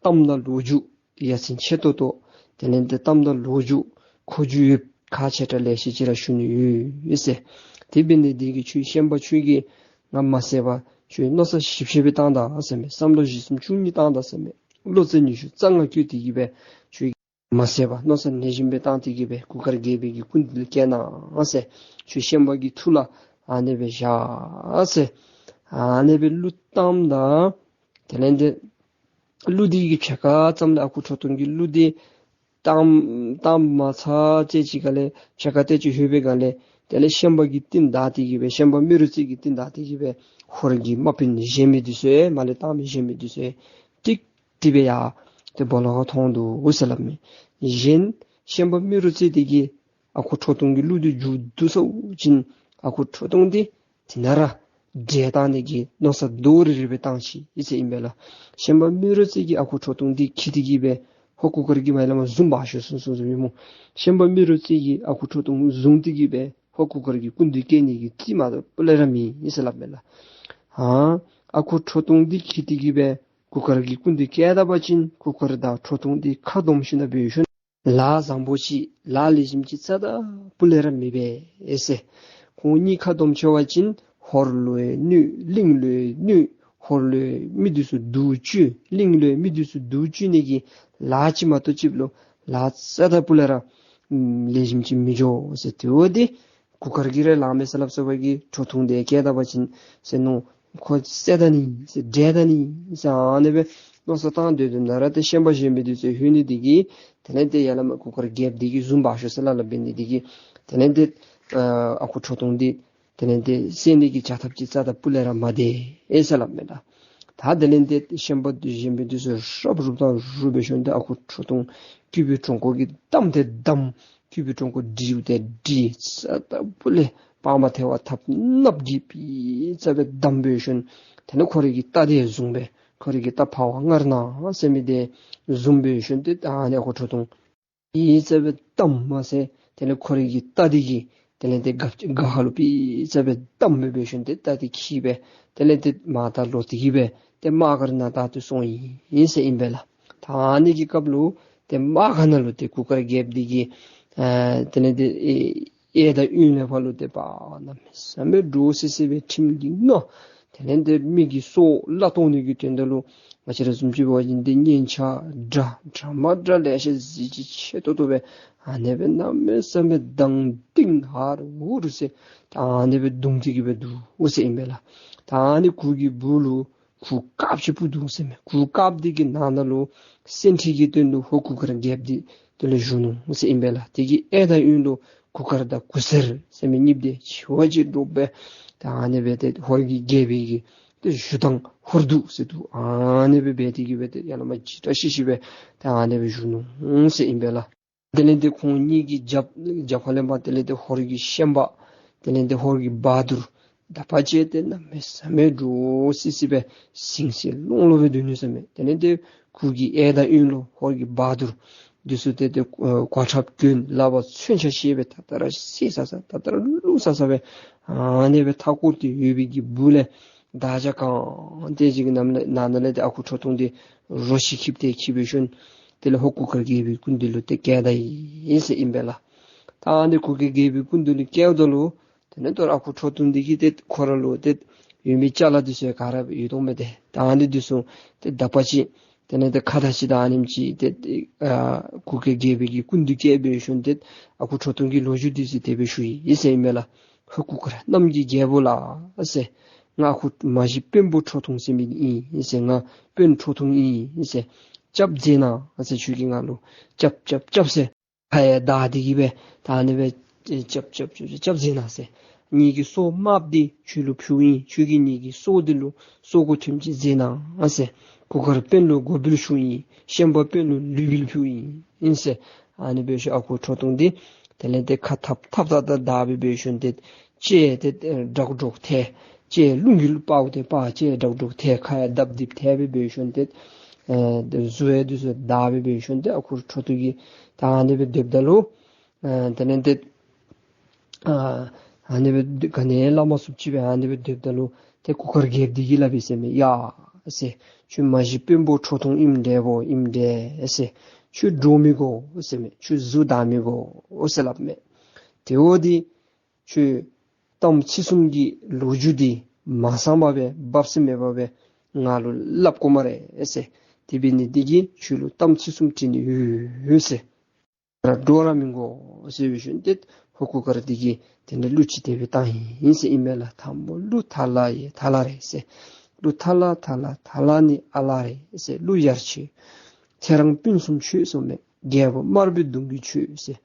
གཏམ་དང་ལོ་རྒྱུས་ཡ་མཚན་ཆེ་ཏོག་ཏོ། དེ་ལས་ཏེ་གཏམ་དང་ལོ་རྒྱུས་མཁོ་རྒྱུ་ཡོདཔ་ཁག་ཆེ་དྲགས་ལེ་ཤ་ཅིག་ར་ཞུ་ནི་ཡོད་ཟེར། དེ་འབད་ནི་འདི་གིས་ཁྱོད་ཤན་པ་ཁྱོད་ཀྱིས་ང་མ་བསད་པར་ཁྱོད་མནོ་བསམ་ཞིབ་ཞིབ་སྦེ་བཏང་ད་ཟེར་མས། བསམ་བློ་བཞི་གསུམ་བཅུ་གཉིས་བཏང་ད་ཟེར་མས། བློ་རྩེ་ཉི་ཤུ་རྩ་ལྔ་བསྐྱེད་དེ་གི་སྦེ་ཁྱོད་མ་བསད་པར་མནོ་བསམ་ལེགས་ཤོམ་སྦེ་བཏང་སྟེ་གི་སྦེ་གུར་དཀར་རྒྱལ་པོའི་གི་སྐུ་མདུན་ལུ་སྐྱེས་གནང་ཟེར། ཁྱོད་ཤན་པ་གི་ཐུགས་ལ་ཨ་ནི་སྦེ་བཞག་ཟེར། ཨ་ནི་སྦེ་གླུ་བཏངམ་ད་དེ་ལས་ཏེ་གླུ་འདི་གི་ཕྱེད་ཀ་ཙམ་ལས་ཨ་ཁུ་ཁྲོ་ཐུང་གིས་གླུ་འདི་བཏང་བཏང་མ་ཚར་ཅིག་ཅིག་ཁ་ལས་ཕྱེད་ཀ་དེ་ཅིག་ལྷོད་པའི་སྒང་ལས་དེ་ལས་ཤན་པ་གིས་རྟིང་བདའ་སྟེ་གི་སྦེ་ཤན་པ་རྨེ་རུ་རྩེ་གིས་རྟིང་བདའ་སྟེ་གི་སྦེ་ཧོར་གྱི་དམག་དཔོན་གཞན་མི་འདི་ཚུ་ཡང་མར་ལས་བཏང་མི་གཞན་མི་འདི་ཚུ་ཡང་ཀྲིག་ཀྲི་སྦེ་ཡར་ཏེ་སྦོ་ལོགས་ཁར་ཐོན་འདུག་ཟེར་སླབ་མས། གཞན་ཤན་པ་རྨེ་རུ་རྩེ་འདི་གིས་ཨ་ཁུ་ཁྲོ་ཐུང་གི་གླུ་འདི་མཇུག་བསྡུ་ཚརཝ་ཅིག་ཨ་ཁུ་ཁྲོ་ཐུང་འདི་དེ་ནང་ར་བསྒྲལ་བཏང་ནི་གི་མནོ་བསམ་རྡོག་རིལ་རི་སྦེ་བཏང་ཅི་ཨིན་ཟེར་ཨིན་པས་ལགས། ཤན་པ་རྨེ་རུ་རྩེ་གིས་ཨ་ཁུ་ཁྲོ་ཐུང་འདི་འཁྱིད་དེ་གི་སྦེ་ཧོར་གུར་དཀར་གྱི་མར་ལས་མར་བཟུང་འབག་ཤོར་སོང་སོང་ཟེར་མས་སྨོ། ཤན་པ་རྨེ་རུ་རྩེ་གིས་ཨ་ཁུ་ཁྲོ་ཐུང་བཟུང་སྟེ་གི་སྦེ་ཧོར་གུར་དཀར་གྱི་སྐུ་མདུན་སྐྱེལ་ནི་གི་རྩིས་མ་གཏོགས་སྤུ་ལས་ར་མེད་ཨིན་ཟེར་སླབ་མས་ལགས། ཨ་ཨ་ཁུ་ཁྲོ་ཐུང་འདི་འཁྱིད་དེ་གི་སྦེ་གུར་དཀར་གྱི་སྐུ་མདུན་སྐྱེལ་ད་པ་ཅིན་གུར་དཀར་དང་ཁྲོ་ཐུང་འདི་ཁ་སྡོམ་ཞིནམ་ལས་འབད་ཞིནམ་ལཱ་བཟང་པོ་ཅིག་ལཱ་ལེགས་ཤོམ་ཅིག་རྩ་དང་སྤུ་ལས་ར་མི་འབད་ཟེར། ཁོང་གཉིས་ཁ་སྡོམ་ཆོད་པ་ཅིན་ཧོར་ལུ་ཡང་གནོད་གླིང་ལུ་ཡང་གནོད། ཧོར་ལུ་ཡང་མི་འདི་ཚུ་སྡུག་བཅུག་གླིང་ལུ་ཡང་མི་འདི་ཚུ་སྡུག་བཅུག་ནི་གི་ལཱ་ཅིག་མ་གཏོགས་ཅིག་ལུ་ལཱ་རྩ་དང་སྤུ་ལས་ར་ལེགས་ཤོམ་ཅིག་མི་འགྱོ་ཟེར། དེ་འབདཝ་ད་གུར་དཀར་གྱིས་ར་ལཱ་མེད་ཟེར་སླབ་སོང་བ་གིས་ཁྲོ་ཐུང་འདི་སྐྱེལ་ད་པ་ཅིན་ཟེར་མནོ། ཁོ་བསད་ད་ནི་ཟེར་བསྒྲལ་ད་ནི་ཟེར་ཨ་ནི་སྦེ་མནོ་བསམ་བཏང་སྡོད་དོ་ན་ར་ཏེ་ཤན་པ་གཞན་མི་འདི་ཚུ་ལྷོད་ནི་འདི་གིས་དེ་ལས་ཏེ་ཡར་ལས་མར་གུར་དཀར་རྒྱལཔོ་འདི་གིས་བཟུང་འབག་ཤོག་ཟེར་སླབ་སླབ་འབད་ནི་འདི་གིས་དེ་ལས་ཏེ་ཨ་ཨ་ཁུ་ཁྲོ་ཐུང་འདི་དེ་ལས་ཏེ་བསད་ནི་གི་བྱ་ཐབས་ཅིག་རྩ་དང་སྤུ་ལས་ར་མ་དེ་ཨེ་ཟེར་སླབ་མས་ལགས། ད་དེ་ལས་ཏེ་ཤན་པ་འདི་གཞན་མི་འདི་ཚུ་རུབ་རུབ་དང་རུབ་འབད་ཞིནམ་ཏེ་ཨ་ཁུ་ཁྲོ་ཐུང་སྐྱིད་པའི་གྲོང་ཁོག་གི་བསྡམ་ཏེ་བསྡམ། སྐྱིད་པའི་གྲོང་ཁོག་འདྲིལཝ་ཏེ་འདྲིལ། རྩ་དང་སྤུ་ལས་པར་མ་ཐལ་བར་ཐབ་གནགཔོ་གིས་པི་ཙ་སྦེ་བསྡམས་འབད་ཞིནམ་དེ་ལས་ཁོ་རའི་གི་རྟ་འདི་བཟུང་སྦེ་ཁོ་རའི་གི་རྟ་ཕ་བ་ངར་ནག་ཟེར་མི་འདི་བཟུང་འབད་ཞིནམ་ཏེ་ད་ཨ་ནི་ཨ་ཁུ་ཁྲོ་ཐུང་པི་ཙ་སྦེ་བསྡམས་མ་ཚད་དེ་ལས་ཁོ་རའི་གི་རྟ་འདི་གིས་དེ་ལས་ཏེ་སྒ་སྒ་ཁ་ལུ་པི་ཙ་སྦེ་བསྡམས་འབད་འབད་ཞིནམ་ཏེ་རྟ་འདི་འཁྱིད་སྦེ་དེ་ལས་ཏེ་མར་ད་ལོག་སྟེ་གི་སྦེ་ཏེ་དམག་སྒར་ནང་ད་ལྟོ་སོང་ཡི་ཟེར་ཨིན་པས་ལགས། ད་ཨ་ནི་གི་སྐབས་ལུ་ཏེ་དམག་སྒར་ནང་ལུ་ཏེ་གུར་དཀར་རྒྱལཔོ་འདི་གི་ཨ་དེ་ལས་ཏེ་ཨེ་གཡས་དང་གཡོན་ལས་ཕར་ལུ་ཏེ་པ་གནམ་མེད་ས་མེད་འདྲོག་སི་སི་སྦེ་ཁྲིམས་ཀྱིས་མནར། དེ་ལས་ཏེ་མི་གི་སྲོག་བླག་གཏང་ནི་གི་དོན་དག་ལུ་ང་བཅས་ར་བཟུམ་ཅིག་འབད་བ་ཅིན་ཏེ་སྙན་ཆ་འདྲ་འདྲ་མ་འདྲ་ལེ་ཤ་གཟི་བརྗིད་ཆེ་ཏོག་ཏོ་སྦེ་ཨ་ནི་སྦེ་གནམ་མེད་ས་མེད་དང་ཏིང་ཧར་ཧུར་ཟེར་ད་ཨ་ནི་སྦེ་བརྡུང་སྟེ་གི་སྦེ་འདུག་ཟེར་ཨིན་པས་ལགས། ད་ཨ་ནི་གུར་གྱི་སྦུག་ལུ་གུར་དཀརཔོ་ཅིག་སྤུབས་འདུག་ཟེར་མས། གུར་དཀརཔོ་འདི་གི་ནང་ན་ལུ་སེང་ཁྲི་གི་སྟེང་ལུ་ཧོར་གུར་དཀར་རྒྱལཔོ་འདི་དེ་ལུ་བཞུགས་ནུག་ཟེར་ཨིན་པས་ལགས། དེ་གི་གཡས་དང་གཡོན་ལུ་གུར་དཀར་དང་གུར་སེར་ཟེར་མི་གཉིསཔོ་འདི་ཆེ་བ་ཅིག་འདྲོག་སྦེ་ད་ཨ་ནི་སྦེ་ཏེ་ཧོར་གྱི་རྒྱལ་པོའི་གི་ཏེ་བཞུགས་ཐངས་ཧོར་འདུག་ཟེར་འདུག། ཨ་ནི་སྦེ་འབད་དེ་གི་སྦེ་ཏེ་ཡར་ལས་མར་འཇིགས་སྐྲག་ཤི་ཤི་སྦེ་ད་ཨ་ནི་སྦེ་བཞུགས་ནུག་ཟེར་ཨིན་པས་ལགས། དེ་ལས་ཏེ་ཁོང་གཉིས་ཀྱི་རྒྱབ་རྒྱབ་ཁ་ལས་མར་དེ་ལས་ཏེ་ཧོར་གྱི་ཤན་པ་དེ་ལས་ཏེ་ཧོར་གྱི་བ་དུར་དག་པ་ཅིག་ཏེ་གནམ་མེད་ས་མེད་འདྲོག་སི་སི་སྦེ་ཟིང་ཟིང་ལོང་ལོང་སྦེ་སྡོད་ནུག་ཟེར་མས། དེ་ལས་ཏེ་ གུར་གྱི་གཡས་དང་གཡོན་ལུ་ཧོར་གྱི་བ་དུར་འདི་ཚུ་ཏེ་ཏེ་ཨ་གོ་ཁྲབ་གྱོན་ལག་པར་མཚོན་ཆ་བཤེད་སྦེ་ད་ལྟོ་ར་བསད་ཚར་ཚར་ད་ལྟོ་ར་བླུགས་ཚར་ཚར་སྦེ་ཨ་ནི་སྦེ་མཐའ་བསྐོར་ཏེ་ཡོད་པའི་གི་སྦུག་ལས་དར་ཇ་གང་སྟེ་ཅིག་གི་ནང་ལས་ནང་ན་ལས་ཏེ་ཨ་ཁུ་ཁྲོ་ཐུང་འདི་རོ་ཁྱི་འཁྱིད་དེ་འཁྱིད་སྦེ་ཞིནམ་དེ་ལས་ཧོར་གུར་དཀར་རྒྱལ་པོའི་སྐུ་མདུན་ལུ་ཏེ་བསྐྱལ་ད་ཡི་ཟེར་ཨིན་པས་ལགས། ད་ཨ་ནི་གུར་དཀར་རྒྱལ་པོའི་སྐུ་མདུན་ལུ་བསྐྱལཝ་ད་ལུ་དེ་ལས་ད་ཨ་ཁུ་ཁྲོ་ཐུང་འདི་གིས་ཏེ་ཁོ་ར་ལུ་ཏེ་ཡོད་མི་ཅ་ལ་འདི་ཚུ་ག་ར་ཡོད་དོ་མས། ཏེ་ད་ཨ་ནི་འདི་ཚུ་ཏེ་དག་པ་ཅིག་དེ་ལས་ཏེ་ཁ་བརྡ་ཅིག་དང་ཨ་ནེམ་ཅིག་ཏེ་ཨ་གུར་དཀར་རྒྱལ་པོའི་གི་སྐུ་མདུན་བསྐྱལ་སྦེ་ཞིནམ་ཏེ་ཨ་ཁུ་ཁྲོ་ཐུང་གིས་ལོ་རྒྱུས་འདི་ཚུ་དེ་སྦེ་ཞུ་ཡི་ཟེར་ཨིན་པས་ལགས། ཧོར་གུར་དཀར་གནམ་གྱི་རྒྱལ་པོ་ལགས་ཟེར། ང་ཨ་ཁུ་མ་གཞི་དཔོན་པོ་ཁྲོ་ཐུང་ཟེར་མི་ཨིན་ཟེར། ང་དཔོན་ཁྲོ་ཐུང་ཨིན་ཟེར། སྐྱབས་མཛད་གནང་ཟེར། ཁྱོད་ཀྱིས་ང་ལུ་སྐྱབས་སྐྱབས་སྐྱབས་ཟེར། ཁ་ཡང་བདའ་སྟེ་གི་སྦེ་ད་ཨ་ནི་སྦེ་སྐྱབས་སྐྱབས་སྐྱབས་སྐྱབས་མཛད་གནང་ཟེར། ངེ་གི་སྲོག་དམརཔོ་འདི་ཁྱོད་ལུ་ཕུལཝ་ཨིན། ཁྱོད་ཀྱིས་ངེ་གི་སྲོག་འདི་ལུ་སྲོག་གོ་ཐུན་ཅིག་མཛད་གནང་ཟེར། གུར་དཀར་དཔོན་ལུ་མགོ་འབུལ་ཞུཝ་ཨིན། ཤན་པ་དཔོན་ལུ་ལུས་འབུལ་ཕུལཝ་ཨིན་ཟེར། ཨ་ནི་སྦེ་ཞིནམ་ཨ་ཁུ་ཁྲོ་ཐུང་འདི་དེ་ལས་ཏེ་ཁ་ཐབ་ཐབ་ཐབ་ཐབ་བདའ་སྦེ་སྦེ་ཞིནམ་ཏེ་ལྕེ་ཏེ་ཨེ་སྒྲོག་སྒྲོག་ཐལ། ལྕེ་རླུང་གིས་སྤརཝ་ཏེ་སྤར། ལྕེ་སྒྲོག་སྒྲོག་ཐལ། ཁ་ཡང་བརྡབ་རྡིབ་ཐལ་སྦེ་སྦེ་ཞིནམ་ཏེ་ཨེ་གཟུགས་ཡང་འདི་ཚུ་བདའ་སྦེ་སྦེ་ཞིནམ་ཏེ་ཨ་ཁུ་ཁྲོ་ཐུང་གིས་ད་ཨ་ནི་སྦེ་སྡོདཔ་ད་ལུ་ཨེ་དེ་ལས་ཏེ་ཨ་ཨ་ནི་སྦེ་ག་ནི་ཡང་སླབ་མ་ཚུགསཔ་ཅིག་སྦེ་ཨ་ནི་སྦེ་སྡོདཔ་ད་ལུ་ཏེ་གུར་དཀར་རྒྱལཔོ་འདི་གིས་སླབ་ཡི་ཟེར་མས། ཡ་ཟེར། ཁྱོད་མ་གཞི་དཔོན་པོ་ཁྲོ་ཐུང་ཨིནམ་འདྲས་བོ་ཨིནམ་འདྲས་ཟེར། ཁྱོད་འདྲོག་མི་དགོ་ཟེར་མས། ཁྱོད་གཟུགས་བདའ་མི་དགོ་ཟེར་སླབ་མས། དེ་འབདཝ་ད་ཁྱོད་གཏམ་ཚིག་གསུམ་གྱི་ལོ་རྒྱུས་འདི་མ་གསང་པར་སྦེ་སྦ་གསང་མེད་པར་སྦེ་ང་ལུ་སླབ་དགོ་སྨ་རེ་ཟེར། དེ་འབད་ནི་འདི་གིས་ཁྱོད་ལུ་གཏམ་ཚིག་གསུམ་དྲི་ནི་ཡོད་ཟེར། ར་འདྲོག་ར་མི་དགོ་ཟེར་སྦེ་ཞིནམ་ཏེ་ཧོར་གུར་དཀར་འདི་གིས་དེ་ལས་གླུ་ཅིག་དེ་སྦེ་བཏང་ཡི་ཟེར་ཨིན་མས་ལགས། དང་པོ་གླུ་ཐ་ལ་ཡེ་ཐ་ལ་རེད་ཟེར། གླུ་ཐ་ལ་ཐ་ལ་ཐ་ལ་ནི་ཨ་ལ་རེད་ཟེར། གླུ་ཡར་ཆེ། ཁྱེད་རང་སྤུན་གསུམ་ཁྱོད་སོང་མེད། རྒྱལ་པོ་དམར་པོའི་གདུང་གི་ཁྱོད་ཟེར།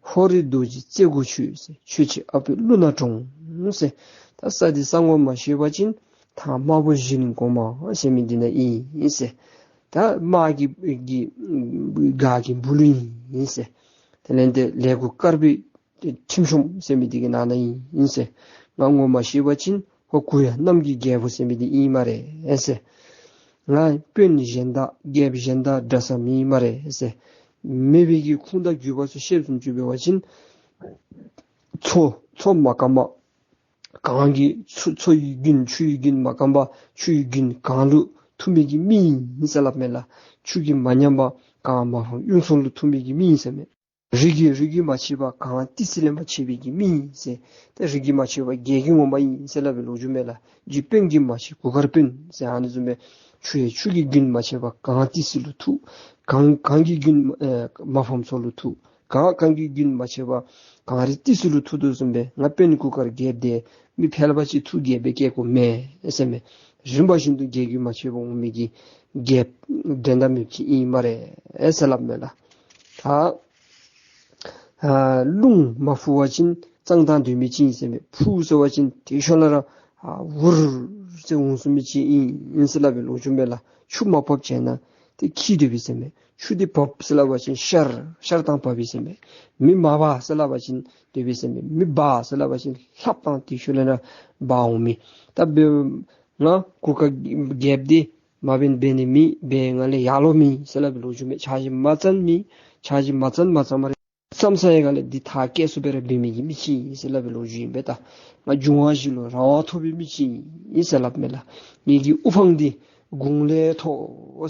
ཧོར་རི་རྡོ་རྗེ་རྩེ་དགུ་ཁྱོད་ཟེར། ཁྱོད་ཀྱི་ཨ་ཕོ་ཀླུ་ནག་གྲོངས་ཟེར། ད་ས་འདི་ས་ངོ་མ་ཤེས་པ་ཅིན་ཐང་དམར་པོ་ཞིང་གོང་མ་ཟེར་མི་འདི་ནང་ཨིན་ཟེར། ད་དམག་གི་གི་སྒར་གྱི་སྦུག་ལུ་ཨིན་ཟེར། དེ་ལས་ཏེ་ལས་འགུལ་དཀར་པོའི་ཁྲིམས་གཞུང་ཟེར་མི་འདི་གི་ནང་ན་ཨིན་ཟེར། ང་ངོ་མ་ཤེས་པ་ཅིན་ཧོར་གུ་ཡ་གནམ་གྱི་རྒྱལ་པོ་ཟེར་མི་འདི་ཨིན་སྨ་རེ་ཟེར། ང་དཔོན་གཞན་དག་རྒྱལཔོ་གཞན་དག་འདྲ་ས་མེད་སྨ་རེ་ཟེར། མེད་པའི་གི་ཁུངས་དང་རྒྱུ་མཚན་ཚུ་ཤེསཔ་བཟུམ་ཅིག་འབད་བ་ཅིན་མཚོ་མཚོ་མ་སྐམ་པར་གངས་ཀྱི་མཚོ་མཚོ་ཡི་རྒྱུན་ཆུ་ཡི་རྒྱུན་མ་སྐམ་པར་ཆུ་ཡི་རྒྱུན་གངས་ལུ་ཐུག་མི་གི་མི་ཨིན་ཟེར་སླབ་མས་ལགས། ཆུ་གིས་མ་ཉམས་པར་གངས་མ་ཕམ་གཡུ་མཚོ་ལུ་ཐུག་མི་གི་མི་ཨིན་ཟེར་མས། རི་གིས་རི་གིས་མ་ཆད་པར་གངས་ཏི་སེ་ལས་མར་ཆད་པའི་གི་མི་ཨིན་ཟེར། ཏེ་རི་གིས་མ་ཆད་པར་རྒྱལ་གྱི་ངོ་མ་ཨིན་ཟེར་སླབ་པའི་ལོ་རྒྱུས་མས་ལགས། རྒྱུ་དཔོན་གྱིས་མ་ཆད་གུར་དཀར་དཔོན་ཟེར་ཨ་ནི་བཟུམ་སྦེ་ཆུ་ཡང་ཆུ་གི་རྒྱུན་མ་ཆད་པར་གངས་ཏི་སེ་ལུ་ཐུག། གངས་གངས་ཀྱི་རྒྱུན་ཨེ་མ་ཕམ་མཚོ་ལུ་ཐུག། གངས་གངས་ཀྱི་རྒྱུན་མ་ཆད་པར་གངས་རི་ཏི་སེ་ལུ་ཐུག་དོ་བཟུམ་སྦེ་ང་དཔོན་གུར་དཀར་རྒྱལཔོ་འདི་མི་ཕལ་པ་ཅིག་ཐུགས་དགྱེས་པའི་སྐྱེ་དགུ་མེན་ཟེར་མས། རིམ་པ་བཞིན་དུ་རྒྱལ་རྒྱུད་མ་ཆད་པར་འོང་མི་གི་རྒྱལཔོ་འགྲན་ཟླ་མེདཔ་ཅིག་ཨིན་སྨ་རེ་ཟེར་སླབ་མས་ལགས། ད་ཨ་རླུང་མ་ཕུ་བ་ཅིན་གཙང་ཐང་སྡོད་མི་ཅིག་ཨིན་ཟེར་མས། ཕུ་ཟེར་བ་ཅིན་དེ་ཤུལ་ལས་ར་ཨ་འུར་ཟེར་འོང་ཚུགས་མི་ཅིག་ཨིན་ཟེར་སླབ་པའི་ལོ་རྒྱུས་མས་ལགས། ཆུ་མ་ཕབ་བྱས་ན་དེ་འཁྱིལ་སྡོད་པས་ཟེར་མས། ཆུ་འདི་ཕབ་ཟེར་སླབ་པ་ཅིན་ཤར་ཤར་ཐང་ཕབ་པས་ཟེར་མས། མེ་མ་འབར་ཟེར་སླབ་པ་ཅིན་སྡོད་པས་ཟེར་མས། མེ་འབར་ཟེར་སླབ་པ་ཅིན་ལྷབ་ཐང་དེ་ཤུལ་ལས་ར་འབར་འོང་མི། ད་འབདཝ་ང་གུར་དཀར་རྒྱལཔོ་འདི་མ་འབད་འབད་ནི་མེད། འབད་ང་ལས་ཡར་ལོང་མེད་ཟེར་སླབ་པའི་ལོ་རྒྱུས་མས། ཆགས་ཞེན་མ་ཙམ་མེད། ཆགས་ཞེན་མ་ཙམ་མ་ཙམ་མ་རེ་ཙམ་ས་ཡི་ག་ལས་འདི་ཐག་བཀལ་ཚུགས་པའི་ར་འབད་མི་གི་མི་ཅིག་ཨིན་ཟེར་སླབ་པའི་ལོ་རྒྱུས་ཨིན་པས། ད་ང་འབྱུང་བ་བཞི་ལུ་རང་དབང་ཐོབ་པའི་མི་ཅིག་ཨིན་ཟེར་སླབ་མས་ལགས། ངེ་གི་དབུ་འཕང་འདི་དགུང་ལས་མཐོ་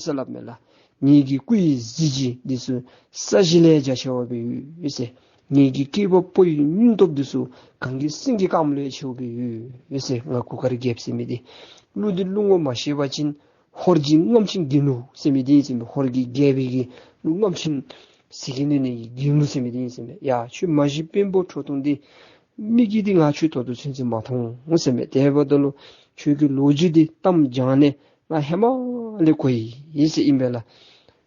ཟེར་སླབ་མས་ལགས། ངེ་གི་སྐུ་ཡི་གཟི་བརྗིད་འདི་ཚུ་ས་གཞི་ལས་རྒྱ་ཆེ་བ་སྦེ་ཡོད་ཟེར། ངེ་གི་སྐྱེས་པ་ཕོ་ཡི་སྙིང་སྟོབས་འདི་ཚུ་གངས་ཀྱི་སེང་གེ་དཀརམོ་ལས་ཆེ་བ་སྦེ་ཡོད་ཟེར། ང་གུར་དཀར་རྒྱལཔོ་ཟེར་མི་འདི་གླུ་འདི་གླུ་ངོ་མ་ཤེས་པ་ཅིན་ཧོར་གྱི་རྔམ་ཆེན་རྒྱན་ལུགས་ཟེར་མི་འདི་ཨིན་ཟེར་མས། ཧོར་གྱི་རྒྱལ་པོའི་གི་གླུ་རྔམ་ཆེན་ཟེར་གི་ནི་ནི་རྒྱན་ལུགས་ཟེར་མི་འདི་ཨིན་ཟེར་མས། ཡ་ཁྱོད་མ་གཞི་དཔོན་པོ་ཁྲོ་ཐུང་འདི་མི་གིས་འདི་ང་ཁྱོད་ད་ལྟོ་ཚུན་ཚོད་མ་མཐོང་ཟེར་མས། དེ་འབདཝ་ད་ལུ་ཁྱོད་ཀྱི་ལོ་རྒྱུས་འདི་གཏམ་རྒྱང་ནས་ང་ཧེ་མ་ལས་གོ་ཡི་ཟེར་ཨིན་པས་ལགས།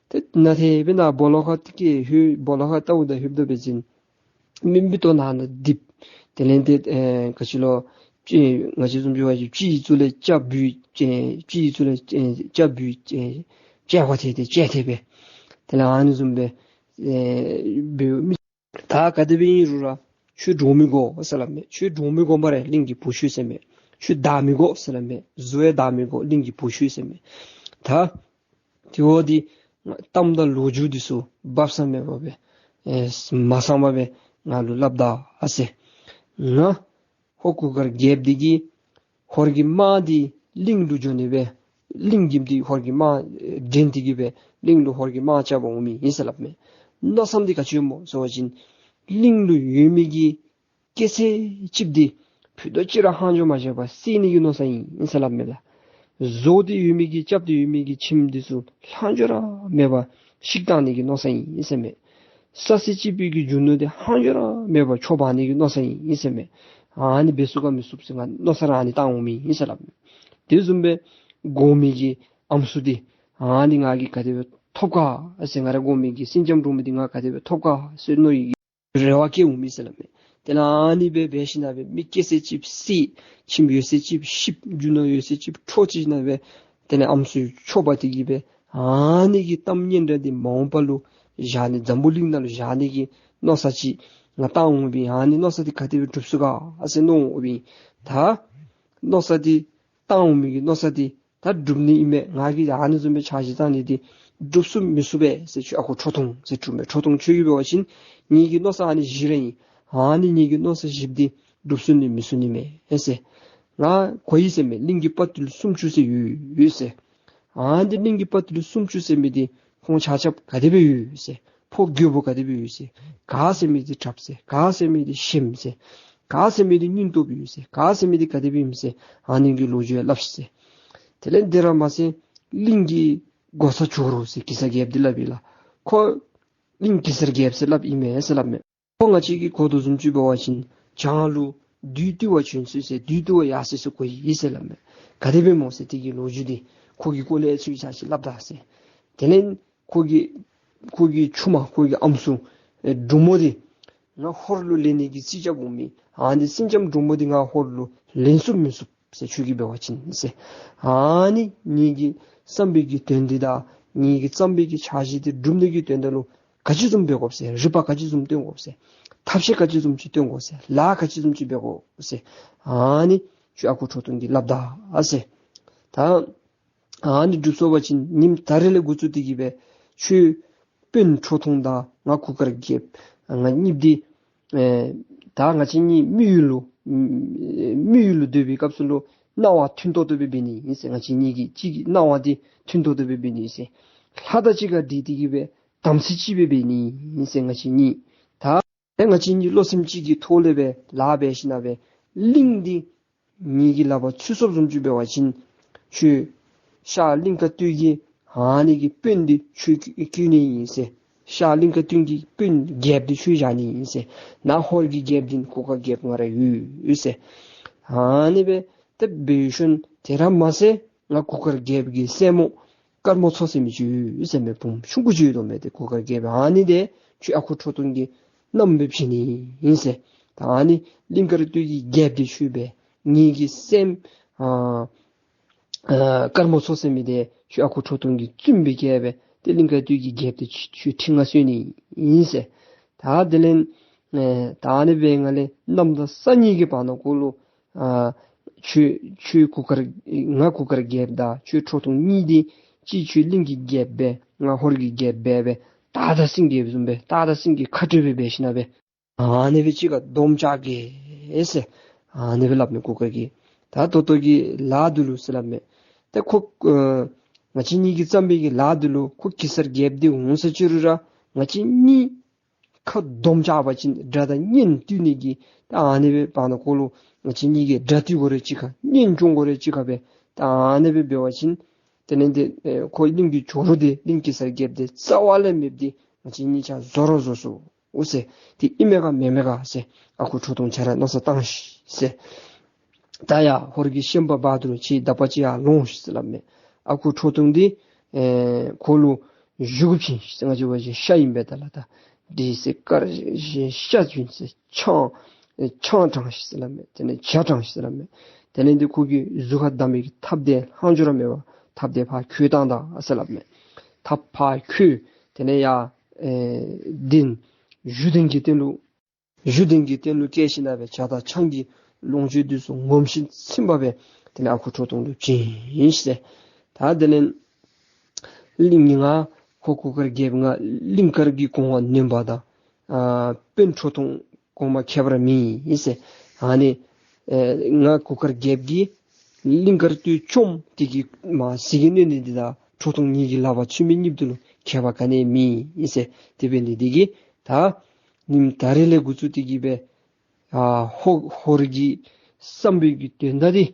ཏེ་ནཱ་ཏེ་སྦེ་ནཱ་སྦོ་ལོགས་ཁར་ཏེ་སྐྱེ་ཧུད་སྦོ་ལོགས་ཁར་ལྟཝ་ད་ལྷོདཔ་ད་འབད་བ་ཅིན་མི་མི་ལྟོ་ནང་ན་རྡིབ། དེ་ལས་ཏེ་ཨེ་ག་ཅི་ལོ་ཅིག་ང་བཅས་བཟུམ་ཅིག་འབད་བ་ཅིན་ཕྱི་ཡི་ཚུལ་ལས་སྐྱ་བུད་ཅིག་ཕྱི་ཡི་ཚུལ་ལས་ཨེ་སྐྱ་བུད་ཅིག་སྐྱ་བ་ཐལ་ཏེ་སྐྱ་ཐལ་སྦེ་དེ་ལས་ཨ་ནི་བཟུམ་སྦེ་ཨེ་འབད་མི་ད་ག་དེ་སྦེ་ཨིན་རུང་ར་ཁྱོད་འདྲོག་མི་དགོ་ཟེར་སླབ་མས། ཁྱོད་འདྲོག་མི་དགོ་སྨ་རེ་གླིང་གི་བུ་ཁྱོད་ཟེར་མས། ཁྱོད་བདའ་མི་དགོ་ཟེར་སླབ་མས། གཟུགས་ཡང་བདའ་མི་དགོ་གླིང་གི་བུ་ཁྱོད་ཟེར་མས། ད་དེ་འབདཝ་ད་ གཏམ་དང་ལོ་རྒྱུས་འདི་ཚུ་སྦ་གསང་མེད་པར་སྦེ་ཨེ་མ་གསང་པར་སྦེ་ང་ལུ་སླབ་ད་ཟེར། ང་ཧོར་གུར་དཀར་རྒྱལཔོ་འདི་གིས་ཧོར་གྱི་དམག་འདི་གླིང་ལུ་འགྱོ་ནི་སྦེ་གླིང་གི་འདི་ཧོར་གྱི་དམག་འདྲེན་ཏེ་གི་སྦེ་གླིང་ལུ་ཧོར་གྱི་དམག་རྐྱབ་པར་འོང་མི་ཨིན་ཟེར་སླབ་མས། མནོ་བསམ་འདི་ག་ཅི་སྨོ་ཟེར་བ་ཅིན་གླིང་ལུ་ཡོད་མི་གི་སྐྱེ་ཚེ་གཅིགཔོ་འདི་ཕུད་རྡོག་གཅིག་ར་ལྷག་འཕྲོ་མ་བྱས་པར་བསད་ནི་གི་མནོ་བསམ་ཨིན་ཟེར་སླབ་མས་ལགས། བཟོ་སྟེ་ཡོད་མི་གི་རྐྱབ་སྟེ་ཡོད་མི་གི་ཁྱིམ་འདི་ཚུ་ལྷག་འཕྲོ་ར་མེད་པར་བཤིག་གཏང་ནི་གི་མནོ་བསམ་ཨིན་ཟེར་མས། ས་ཚིགས་གཅིག་པོའི་གི་རྒྱུ་ནོར་འདི་ལྷག་འཕྲོ་ར་མེད་པར་འཕྲོག་འབག་ནི་གི་མནོ་བསམ་ཨིན་ཟེར་མས། ཨ་ནི་འབད་ཚུགས་ག་མི་ཚུགས་ཟེར་ང་མནོ་བསམ་ར་ཨ་ནི་བཏང་འོང་མི་ཨིན་ཟེར་སླབ་མས། དེ་བཟུམ་སྦེ་དགོ་མི་གི་ཨམ་སྲུ་འདི་ཨ་ནི་ང་གིས་ག་དེ་སྦེ་ཐོབ་ག་ཟེར། ང་ར་དགོ་མི་གི་སེང་ལྕམ་འབྲུག་མོ་འདི་ང་ག་དེ་སྦེ་ཐོབ་ག་ཟེར་མནོ་ཡི་རེ་བ་བསྐྱེད་འོང་མི་ཟེར་སླབ་མས། དེ་ལས་ཨ་ནི་སྦེ་འབད་ཞིནམ་སྦེ་མི་སྐྱེ་ཚེ་གཅིགཔོ་བསད། ཁྱིམ་ཡོད་ཚད་གཅིགཔོ་བཤིག། རྒྱུ་ནོར་ཡོད་ཚད་གཅིགཔོ་འཕྲོག་ཅི་ཞིནམ་སྦེ་དེ་ལས་ཨམ་སྲུ་འཕྲོག་འབག་སྟེ་གི་སྦེ་ཨ་ནི་གི་གཏམ་སྙན་གྲགས་འདི་མ་འོངས་པ་ལུ་བཞག་ནི་འཛམ་བུ་གླིང་ནང་ལུ་བཞག་ནི་གི་མནོ་བསམ་ཅིག་ང་བཏང་འོང་པས། ཨ་ནི་མནོ་བསམ་འདི་ག་དེ་སྦེ་འགྲུབ་ཚུགས་ག་ཟེར་མནོ་འོང་པས། ད་མནོ་བསམ་འདི་བཏང་འོང་མི་གི་མནོ་བསམ་འདི་ད་འགྲུབ་ནི་ཨིན་མས། ང་གིས་ཨ་ནི་བཟུམ་སྦེ་འཆར་གཞི་བཏང་ནི་འདི་འགྲུབ་ཚུགས་མི་ཚུགས་པས་ཟེར་ཁྱོད་ཨ་ཁུ་ཁྲོ་ཐུང་ཟེར་དྲིཝ་མས། ཁྲོ་ཐུང་ཁྱོད་ཀྱིས་འབད་བ་ཅིན་ངེ་གི་མནོ་བསམ་ཨ་ནི་བཞི་ར་ཨིན། ཨ་ནི་ངེ་གི་མནོ་བསམ་བཞི་པོ་འདི་འགྲུབ་ཚུགས་ནི་མི་ཚུགས་ནི་མས་ཟེར། ང་གོ་ཡི་ཟེར་མས། གླིང་གི་དཔའ་རྟུལ་སུམ་ཅུ་ཟེར་ཡོད་ཡོད་ཟེར། ཨ་ནི་གླིང་གི་དཔའ་རྟུལ་སུམ་ཅུ་ཟེར་མི་འདི་ཁོང་ཆ་ཁྱབ་ག་དེ་སྦེ་ཡོད་ཟེར། ཕོ་རྒོད་པོ་ག་དེ་སྦེ་ཡོད་ཟེར། ག་ཟེར་མི་འདི་དྲགཔ་ཟེར། ག་ཟེར་མི་འདི་ཞནམ་ཟེར། ག་ཟེར་མི་འདི་སྙིང་སྟོབས་ཡོད་ཟེར། ག་ཟེར་མི་འདི་ག་དེ་སྦེ་ཨིནམ་ཟེར། ཨ་ནི་གི་ལོ་རྒྱུས་ཡང་སླབ་ཤིག་ཟེར། དེ་ལས་དེ་ར་མ་ཚད་གླིང་གི་འགོག་བཟའ་ཇོ་རུ་ཟེར་གེ་སར་རྒྱལཔོ་འདི་སླབ་ཨིན་ལགས། ཁོ་གླིང་གེ་སར་རྒྱལཔོ་ཟེར་སླབ་ཨིན་མས་ཟེར་སླབ་མས། ཁོ་ང་བཅས་ཀྱིས་གོ་དོ་བཟུམ་ཅིག་འབད་བ་ཅིན་བྱང་ལུ་བདུད་འདུལ་བར་བྱོན་སོང་ཟེར། བདུད་འདུལ་བར་ཡར་སོང་ཟེར་གོ་ཡི་ཟེར་སླབ་མས། ག་དེ་སྦེ་སྨོ་ཟེར། དེ་གི་ལོ་རྒྱུས་འདི་ཁོ་གི་སྐོར་ལས་ཚུར་ཆ་ཅིག་སླབ་ད་ཟེར། དེ་ལས་ཁོ་གི་ཁོ་གི་ཆུང་མ་ཁོ་གི་ཨམ་སྲུ་ཨེ་འབྲུག་མོ་འདི་ང་ཧོར་ལུ་ལེན་ནི་གི་རྩིས་རྐྱབ་འོང་མི། ཨ་ནི་སེང་ལྕམ་འབྲུག་མོ་འདི་ང་ཧོར་ལུ་ལེན་ཚུགས་མི་ཚུགས་ཟེར་ཁྱོད་ཀྱིས་འབད་བ་ཅིན་ཟེར། ཨ་ནི་ངེ་གི་བསམ་པའི་གི་དོན་འདི་དང་ངེ་གི་བསམ་པའི་གི་འཆར་གཞི་འདི་འགྲུབ་ནི་གི་དོན་དག་ལུ་ག་ཅི་བཟུམ་འབད་དགོཔ་ཟེར། རིག་པ་ག་ཅི་བཟུམ་སྟོན་དགོཔ་ཟེར། ཐབས་ཤེས་ག་ཅི་བཟུམ་ཅིག་སྟོན་དགོ་ཟེར། ལཱ་ག་ཅི་བཟུམ་ཅིག་འབད་དགོ་ཟེར། ཨ་ནི་ཁྱོད་ཨ་ཁུ་ཁྲོ་ཐུང་གིས་སླབ་ད་ཟེར། ད་ཨ་ནི་འགྲུབ་སོང་པ་ཅིན་ཉིནམ་ད་རེས་ལས་འགོ་བཙུགས་ཏེ་གི་སྦེ་ཁྱོད་དཔོན་ཁྲོ་ཐུང་དང་ང་གུར་དཀར་རྒྱལཔོ་ང་གཉིས་འདི་ཨེ་ད་ང་བཅས་གཉིས་མི་ཡུལ་ལུ་མི་ཡུལ་ལུ་སྡོད་པའི་སྐབས་སུ་ལུ་སྣང་བ་མཐུན་ཏོག་ཏོ་སྦེ་འབད་ནི་ཨིན་ཟེར། ང་བཅས་གཉིས་ཀྱི་གཅིག་གི་སྣང་བ་འདི་མཐུན་ཏོག་ཏོ་སྦེ་འབད་ནི་ཨིན་ཟེར། ལྷ་དང་གཅིག་ཁར་འདྲིས་ཏེ་གི་སྦེ་དམ་ཚིག་གཅིག་སྦེ་འབད་ནི་ཨིན་ཟེར། ང་བཅས་གཉིས་ད་ཨེ་ང་བཅས་གཉིས་བློ་སེམས་གཅིག་གི་ཐོག་ལས་སྦེ་ལཱ་འབད་ཞིནམ་སྦེ་གླིང་འདི་ངེ་གི་ལག་པར་ཚུད་སོཔ་བཟུམ་ཅིག་འབད་བ་ཅིན་ཁྱོད་ཤར་གླིང་དཀར་སྟོད་ཀྱི་ཨ་ནི་གི་དཔོན་འདི་ཁྱོད་བཀོད་ནི་ཨིན་ཟེར། ཤར་གླིང་དཀར་སྟོད་ཀྱི་དཔོན་རྒྱལཔོ་འདི་ཁྱོད་བཞག་ནི་ཨིན་ཟེར། ནཱ་ཧོར་གྱི་རྒྱལཔོ་འདི་གུར་དཀར་རྒྱལཔོ་ང་ར་ཡོད་ཟེར། ཨ་ནི་སྦེ་ཏེ་འབད་ཞིནམ་དེ་ར་མ་ཚད་ང་གུར་དཀར་རྒྱལཔོ་གི་སྲས་མོ་དཀར་མོ་མཚོ་ཟེར་མི་ཅིག་ཡོད་ཟེར་མས། བུམོ་ཆུང་ཀུ་ཅིག་ཡོད་དོ་མས། ཏེ་གུར་དཀར་རྒྱལཔོ་ཨ་ནི་འདི་ཁྱོད་ཨ་ཁུ་ཁྲོ་ཐུང་གི་མནའམ་སྦེ་བྱིན་ནི་ཨིན་ཟེར། ད་ཨ་ནི་གླིང་དཀར་སྟོད་ཀྱི་རྒྱལཔོ་འདི་ཁྱོད་སྦེ་ངེ་གི་སྲསམོ་ཨ་ཨ་དཀར་མོ་མཚོ་ཟེར་མི་འདི་ཁྱོད་ཨ་ཁུ་ཁྲོ་ཐུང་གི་བཙུནམོ་སྦེ་བསྐྱལ་སྦེ་ཏེ་གླིང་དཀར་སྟོད་ཀྱི་རྒྱལཔོ་འདི་ཁྱོད་ཁྱོད་ཁྲི་མངའ་གསོལ་ནི་ཨིན་ཟེར། ད་དེ་ལས་ཨེ་ད་ཨ་ནི་སྦེ་ང་ལས་གནམ་དང་ས་གཉིས་ཀྱི་བར་ན་ཁོ་ལུ་ཨ་ཁྱོད་ཁྱོད་གུར་དཀར་ང་གུར་དཀར་རྒྱལཔོ་དང་ཁྱོད་ཁྲོ་ཐུང་གཉིས་འདི་གཅིག་ཁྱོད་གླིང་གི་རྒྱལཔོ་སྦེ་ང་ཧོར་གྱི་རྒྱལཔོ་སྦེ་སྦེ་སྟག་དང་སེང་གེ་བཟུམ་སྦེ་སྟག་དང་སེང་གེ་ཁ་སྤྲོད་སྦེ་འབད་ཞིནམ་སྦེ་ཨ་ནི་སྦེ་གཅིག་ཁར་སྡོམ་རྐྱབ་གེ་ཟེར་ཨ་ནི་སྦེ་སླབ་མས་གུར་དཀར་གྱིས། ད་ད་ལྟོ་གི་ལཱ་འདི་ལུ་ཟེར་སླབ་མས། ཏེ་ཁོ་ཨ་ང་བཅས་གཉིས་ཀྱིས་བརྩམས་པའི་གི་ལཱ་འདི་ལུ་ཁོ་གེ་སར་རྒྱལཔོ་འདི་འོང་ཟེར་ཅི་རུང་ར་ང་བཅས་གཉིས་ཁ་སྡོམ་རྐྱབ་པ་ཅིན་དགྲ་དང་གཉེན་བསྟུན་ནི་གི་ད་ཨ་ནི་སྦེ་བར་ན་ཁོ་ལུ་ང་བཅས་གཉིས་ཀྱིས་དགྲ་བསྟུན་དགོ་རུང་གཅིག་ཁར་གཉེན་སྐྱོང་དགོ་རུང་གཅིག་ཁར་སྦེ་ད་ཨ་ནི་སྦེ་འབད་བ་ཅིན་དེ་ལས་འདི་ཨེ་ཁོ་གླིང་གི་ཇོ་རུ་འདི་གླིང་གེ་སར་རྒྱལཔོ་འདི་རྩ་བ་ལས་མེདཔ་འདི་ང་བཅས་གཉིས་ཆ་བཟོ་ར་བཟོ་ཚུགས་ཟེར། དེ་ཨིན་མས་ག་མེན་མས་ག་ཟེར། ཨ་ཁུ་ཁྲོ་ཐུང་ཁྱོད་ར་མནོ་བསམ་བཏང་ཤིག་ཟེར། ད་ཡ་ཧོར་གྱི་ཤན་པ་བར་དུ་ཁྱོད་དག་པ་ཅིག་ཡར་ལོང་ཤིག་ཟེར་སླབ་མས། ཨ་ཁུ་ཁྲོ་ཐུང་འདི་ཨེ་ཁོ་ལུ་གཞུ་གུ་བྱིན་ཤིག་ཟེར། ང་བཅས་འབད་བ་ཅིན་ཤ་ཨིན་པས་ད་ལགས། ད་འདི་ཟེར་དཀར་ཤ་བྱིན་ཟེར་ཆང་ཨེ་ཆང་དྲངས་ཤིག་ཟེར་སླབ་མས། དེ་ལས་ཇ་དྲངས་ཤིག་ཟེར་སླབ་མས། དེ་ལས་འདི་ཁོ་གི་གཟུགས་ཁར་བསྡམས་པའི་གི་ཐགཔ་འདི་ལྷག་འཕྲོ་ར་མེད་པར་ཐགཔ་འདི་ཕར་འཁྱུ་བཏང་ད་ཟེར་སླབ་མས། ཐགཔ་ཕར་འཁྱུ། དེ་ལས་ཡ་ཨེ་འདི་གཞུ་གདན་གྱི་སྟེང་ལུ་གཞུ་གདན་གྱི་སྟེང་ལུ་བཀལ་ཞིནམ་སྦེ་ཇ་དང་ཆང་གི་ལོངས་སྤྱོད་འདི་ཚུ་ངོམས་ཤིང་ཚིམ་པ་སྦེ་དེ་ལས་ཨ་ཁུ་ཁྲོ་ཐུང་ལུ་བྱིན་ཟེར། ད་དེ་ལས་གླིང་ང་ ཧོར་གུར་དཀར་རྒྱལཔོ་ང་གླིང་དཀར་གྱི་གོང་བ་ནོན་པ་དང་ཨ་དཔོན་ཁྲོ་ཐུང་གོང་མ་ཁྱད་པར་མེད་ཨིན་ཟེར། ཨ་ནི་ཨེ་ང་གུར་དཀར་རྒྱལཔོ་གིས་གླིང་དཀར་སྟོད་བཅོམ་དེ་གི་མ་ཟིལ་གྱིས་གནོན་ནི་འདི་དང་ཁྲོ་ཐུང་ངེ་གི་ལག་པར་ཚུད་མི་གཉིས་འདི་ལུ་ཁྱད་པར་ག་ནི་མེད་ཨིན་ཟེར། དེ་འབད་ནི་འདི་གིས་ད་ཉིནམ་ད་རེས་ལས་འགོ་བཙུགས་ཏེ་གི་སྦེ་ཨ་ཧོར་ཧོར་གྱི་བསམ་པའི་གི་དོན་དག་འདི་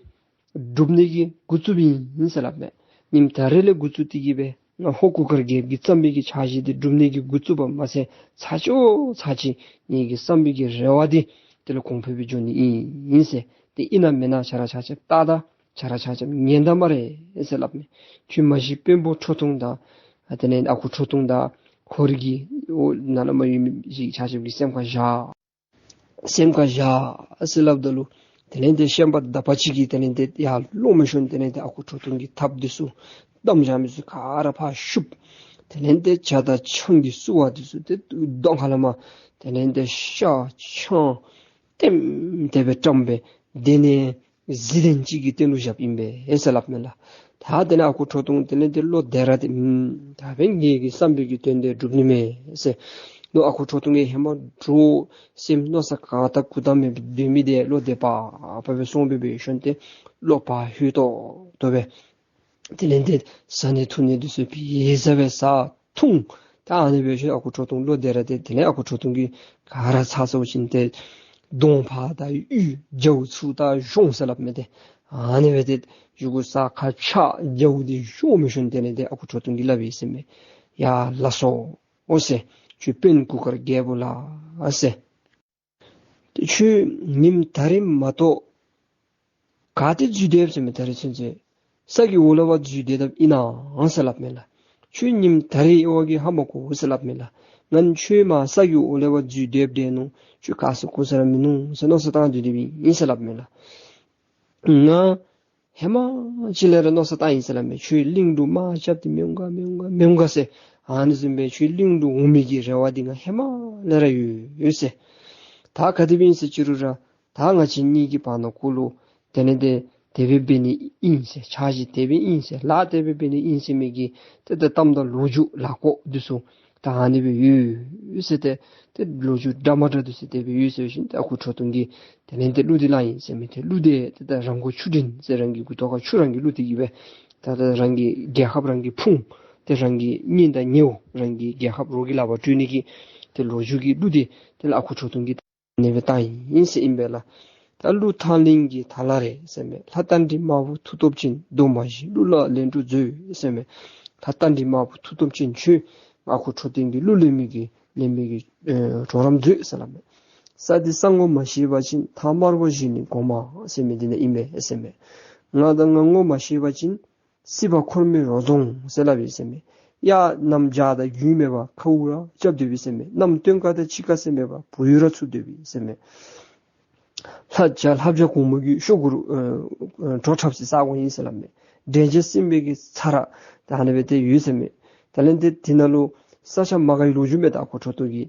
སྒྲུབ་ནི་གི་འགོ་བཙུགསཔ་ཨིན་ཟེར་སླབ་མས། ཉིནམ་ད་རེས་ལས་འགོ་བཙུགས་ཏེ་གི་སྦེ་ང་ཧོར་གུར་དཀར་རྒྱལཔོ་གི་བསམ་པའི་གི་འཆར་གཞི་འདི་སྒྲུབ་ནི་གི་འགོ་བཙུགསཔ་མ་ཚད་ཚར་གཅིག་ཚར་གཅིག་ངེ་གི་བསམ་པའི་གི་རེ་བ་འདི་དེ་ལས་གོང་འཕེལ་སྦེ་འགྱོ་ནི་ཨིན་ཟེར། ཏེ་ཨིན་ན་མེན་ན་ཁྱེད་ར་ཆ་ཁྱབ་བལྟ་ད། ཁྱེད་ར་ཆ་ཁྱབ་ཉན་ད་སྨ་རེ་ཟེར་སླབ་མས། ཁྱོད་མ་གཞི་དཔོན་པོ་ཁྲོ་ཐུང་དང་ཨ་དེ་ལས་ཨ་ཁུ་ཁྲོ་ཐུང་དང་ཧོར་གྱི་ཨོ་ནང་ན་མ་ཡོད་མི་ཅིག་ཆ་ཁྱབ་ཀྱི་སེམས་ཁར་བཞག། སེམས་ཁར་བཞག་ཟེར་སླབ་ད་ལུ་དེ་ལས་ཏེ་ཤན་པ་དག་པ་ཅིག་གིས་དེ་ལས་ཏེ་ཡར་ལོང་མི་ཤོང་། དེ་ལས་ཏེ་ཨ་ཁུ་ཁྲོ་ཐུང་གི་ཐགཔ་འདི་ཚུ་བསྡམས་བཞག་མི་ཚུ་ག་ར་ཕར་ཤུབ། དེ་ལས་ཏེ་ཇ་དང་ཆང་གི་བསུ་བ་འདི་ཚུ་ཏེ་གདོང་ཁ་ལས་མར་དེ་ལས་ཏེ་ཤ་ཆང་ལྟེམ་ལྟེ་སྦེ་བཀྲམ་སྦེ་དེ་ལས་གཟི་ལྡན་ཅིག་གི་སྟེང་ལུ་བཞགཔ་ཨིན་པས་ཟེར་སླབ་མས་ལགས། ད་དེ་ལས་ཨ་ཁུ་ཁྲོ་ཐུང་དེ་ལས་ཏེ་བློ་བདེ་ར་སྟེ་ཨམ་ད་འབདན་ངེ་གི་བསམ་པའི་གི་དོན་དེ་འགྲུབ་ནི་མས་ཟེར། ལོག་ཨ་ཁུ་ཁྲོ་ཐུང་གིས་ཧེ་མ་འདྲོག་སེམས་མནོ་བསམ་གང་དག་གུ་དང་མེད་པའི་སྡོད་མི་དེ་བློ་བདེ་བག་ཕེབས་སྦེ་སོང་སྦེ་འབད་ཞིནམ་ཏེ་བློ་བག་ཧུད་ཏོག་ཏོ་སྦེ་དེ་ལས་ཏེ་བཟའ་ནི་འཐུང་ནི་འདི་ཚུ་ཕར་བཟའ་སྦེ་བཟའ་འཐུང་། ད་ཨ་ནི་འབད་ཞིནམ་ཨ་ཁུ་ཁྲོ་ཐུང་བློ་བདེ་ར་སྟེ་དེ་ལས་ཨ་ཁུ་ཁྲོ་ཐུང་གིས་ག་ར་ཚར་སོང་ཞིནམ་ཏེ་གདོང་ཕར་དང་གཡུ་རྒྱཝ་ཚུ་དང་གཞོང་ཟེར་སླབ་མས་ཏེ། ཨ་ནི་སྦེ་ཏེ་གཡུ་གུ་ས་ཁ་ཆག་རྒྱཝ་འདི་གཞོང་མི་ཤོང་། དེ་ལས་ཏེ་ཨ་ཁུ་ཁྲོ་ཐུང་གིས་སླབ་ཡི་ཟེར་མས། ཡ་ལགས་སོ་ཨོ་ཟེར། ཁྱོད་དཔོན་གུར་དཀར་རྒྱལཔོ་ལགས་ཟེར། ཏེ་ཁྱོད་ཉིནམ་ད་རིས་མ་གཏོགས་ག་ཏེ་འཛུལ་སྡོདཔ་ཟེར་མས། ད་རིས་ཚུན་ཚོད་ས་གི་འོག་ལས་ཕར་འཛུལ་སྡོད་དཔ་ཨིན་ན་ཟེར་སླབ་མས་ལགས། ཁྱོད་ཉིནམ་ད་རིས་ཨེ་ཝ་གིས་ཧ་མ་གོ་ཟེར་སླབ་མས་ལགས། ང་ནི་ཁྱོད་མར་ས་གི་འོག་ལས་ཕར་འཛུལ་སྡོདཔ་སྡོད་ནུག། ཁྱོད་ག་ས་གོ་ས་ར་མིན་ནུག་ཟེར་མནོ་བསམ་བཏང་སྡོད་སྡོདཔ་ཨིན་ཟེར་སླབ་མས་ལགས། ང་ཧེ་མ་ཅིག་ལས་ར་མནོ་བསམ་བཏང་ཡི་ཟེར་སླབ་མས། ཁྱོད་གླིང་དུ་དམག་རྐྱབ་སྟེ་མི་འོང་ག་མི་འོང་ག་མི་འོང་ག་ཟེར། ཨ་ནི་བཟུམ་སྦེ་ཁྱོད་གླིང་དུ་འོང་མི་གི་རེ་བ་འདི་ང་ཧེ་མ་ལས་ར་ཡོད་ཡོད་ཟེར། ད་ག་དེ་སྦེ་ཨིན་ཟེར་ཅི་རུང་ར་ད་ང་བཅས་གཉིས་ཀྱི་བར་ན་ཁོ་ལུ་དེ་ལས་ཏེ་དེ་སྦེ་འབད་ནི་ཨིན་ཟེར། འཆར་གཞི་དེ་སྦེ་ཨིན་ཟེར། ལཱ་དེ་སྦེ་འབད་ནི་ཨིན་ཟེར་མི་གི་ཏེ་ད་གཏམ་དང་ལོ་རྒྱུས་ལཱ་ཁོག་འདི་ཚུ་ད་ཨ་ནི་སྦེ་ཡོད་ཟེར། ཏེ་ཏེ་ལོ་རྒྱུས་འདྲ་མ་འདྲ་འདི་ཚུ་དེ་སྦེ་ཡོད་ཟེར་ཞིནམ་ཏེ་ཨ་ཁུ་ཁྲོ་ཐུང་གིས་དེ་ལས་ཏེ་གླུ་འདི་བླངས་ཡི་ཟེར་མས། ཏེ་གླུ་འདི་ཏེ་ད་རང་མགོ་ཆུ་འདྲེན་ཟེར། རང་གི་མགུ་ཏོ་ཁར་ཆུ་རང་གིས་བླུགས་ཏེ་གི་སྦེ་ད་ད་རང་གི་རྒྱལ་ཁབ་རང་གིས་ཕུང་། ཏེ་རང་གི་གཉེན་དང་ཉེཝ་རང་གི་རྒྱལ་ཁབ་རོགས་ཀྱི་ལག་པར་སྤྲོད་ནི་གི་ཏེ་ལོ་རྒྱུས་ཀྱི་གླུ་འདི་དེ་ལས་ཨ་ཁུ་ཁྲོ་ཐུང་གིས་ཨ་ནི་སྦེ་བཏང་ཡི་ཟེར་ཨིན་པས་ལགས། ད་གླུ་ཐང་གླིང་གི་ཐ་ལ་རེད་ཟེར་མས། ལྷ་རྟ་མགྲིན་དམར་པོ་མཐུ་སྟོབས་ཅན། གདོང་མ་བཞི་གླུ་ལ་ལན་དྲུག་མཛོད་ཟེར་མས། ལྷ་རྟ་མགྲིན་དམར་པོ་མཐུ་སྟོབས་ཅན། ཁྱོད་ཨ་ཁུ་ཁྲོ་ཐུང་གི་གླུ་ལེན་མི་གི་ལེན་མི་གི་ཨེ་གྲོགས་རམ་མཛོད་ཟེར་སླབ་མས། ས་འདི་ས་ངོ་མ་ཤེས་པ་ཅིན། ཐང་དམར་པོ་བཞི་ནི་གོང་མ་ཟེར་མི་འདི་ནང་ཨིན་པས་ཟེར་མས། ང་དང་ང་ངོ་མ་ཤེས་པ་ཅིན། སྲིད་པ་འཁོར་མེད་རོ་རྫོང་ཟེར་སླབ་ཨིན་ཟེར་མས། གཡག་གནམ་བྱཱར་དང་རྒྱུས་མེད་པར་ཁཝ་ར་རྐྱབ་སྡོདཔ་ཨིན་ཟེར་མས། གནམ་སྟོན་ཁ་དང་དཔྱིད་ཁ་ཟེར་མེད་པར་བུ་ཡུག་ར་འཚུབ་སྡོདཔ་ཨིན་ཟེར་མས། ལྷ་བྱ་ལྷ་བྱ་གུང་མོ་གི་ཤོག་གུ་རུ་ཨ་ཨ་བྲོ་འཁྲབ་སའི་ས་གོ་ཨིན་ཟེར་སླབ་མས། འདྲེ་བྱ་སྲིན་པོའི་གི་ཚ་ར་ད་ཨ་ནི་སྦེ་ཏེ་ཡོད་ཟེར་མས། དེ་ལས་ཏེ་དེ་ནང་ལུ་ས་ཆ་མ་དགའ་བའི་ལོ་རྒྱུས་མེད། ད་ཨ་ཁུ་ཁྲོ་ཐུང་གིས་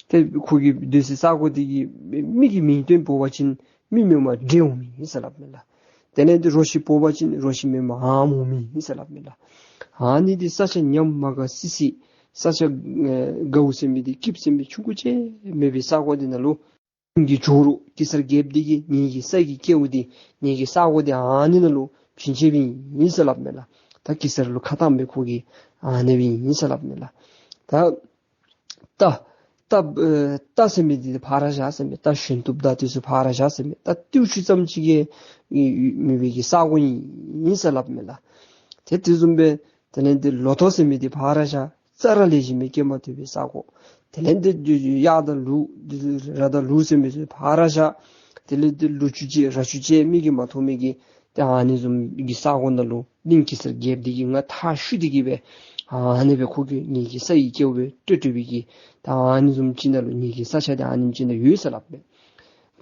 ཏེ་ཁོ་གི་སྡོད་སའི་ས་གོ་འདི་གི་མི་གི་མིང་བཏོན་འབོ་བ་ཅིན་མི་མེནམ་འདྲེ་འོང་མི་ཨིན་ཟེར་སླབ་མས་ལགས། དེ་ལས་ཏེ་རོ་ཁྱི་འབོ་བ་ཅིན་རོ་ཁྱི་མེནམ་འམ་འོང་མི་ཨིན་ཟེར་སླབ་མས་ལགས། ཨ་ནི་འདི་ས་ཆ་ཉམས་མ་དགའ་སི་སི་ས་ཆ་ཨེ་དགའཝ་ཟེར་མི་འདི་སྐྱིདཔ་ཟེར་མི་ཆུང་ཀུ་ཅིག་མེད་པའི་ས་གོ་འདི་ནང་ལུ་གླིང་གི་ཇོ་རུ་གེ་སར་རྒྱལཔོ་འདི་གིས་ངེ་གི་ས་གི་སྐལཝ་འདི་ངེ་གི་ས་གོ་འདི་ཨ་ནི་ནང་ལུ་བྱིན་བྱིནམ་ཨིན་ཟེར་སླབ་མས་ལགས། ད་གེ་སར་ལུ་ཁ་བཏང་མི་ཁོ་གིས་ཨ་ནི་སྦེ་ཨིན་ཟེར་སླབ་མས་ལགས། ད་རྟ་རྟ་ཨེ་རྟ་ཟེར་མི་འདི་ཕར་བཞག་ཟེར་མས། རྟ་ཞོན་གཏུབ་དང་འདི་ཚུ་ཕར་བཞག་ཟེར་མས། ད་ཏིའུ་ཆུ་ཙམ་ཅིག་གི་མེད་པའི་གི་ས་གོ་ཨིན་ཟེར་སླབ་མས་ལགས། ཏེ་དེ་བཟུམ་སྦེ་དེ་ལས་ཏེ་ལོ་ཐོག་ཟེར་མི་འདི་ཕར་བཞག། རྩྭ་ར་ལེགས་ཤོམ་སྦེ་སྐྱེ་མ་བཏུབ་པའི་ས་གོ། དེ་ལས་ཏེ་གཡག་དང་ལུག་ར་དང་ལུག་ཟེར་མི་ཚུ་ཕར་བཞག། དེ་ལས་ཏེ་ལུ་ཆུ་ཅིག་ར་ཆུ་ཅིག་མིག་གིས་མ་མཐོང་མི་གི་ཏེ་ཨ་ནི་བཟུམ་གྱི་ས་གོ་ནང་ལུ་གླིང་གེ་སར་རྒྱལཔོ་འདི་གིས་ང་ཐག་ཞུ་སྟེ་གི་སྦེ་ཨ་ནི་སྦེ་ཁོ་གིས་ངེ་གི་ས་ཡི་སྐལཝ་སྦེ་སྤྲོད་སྤྲོད་པའི་གི་ད་ཨ་ནི་བཟུམ་ཅིག་ནང་ལུ་ངེ་གི་ས་ཆ་འདི་ཨ་ནེམ་ཅིག་ནང་ཡོད་ཟེར་སླབ་མས།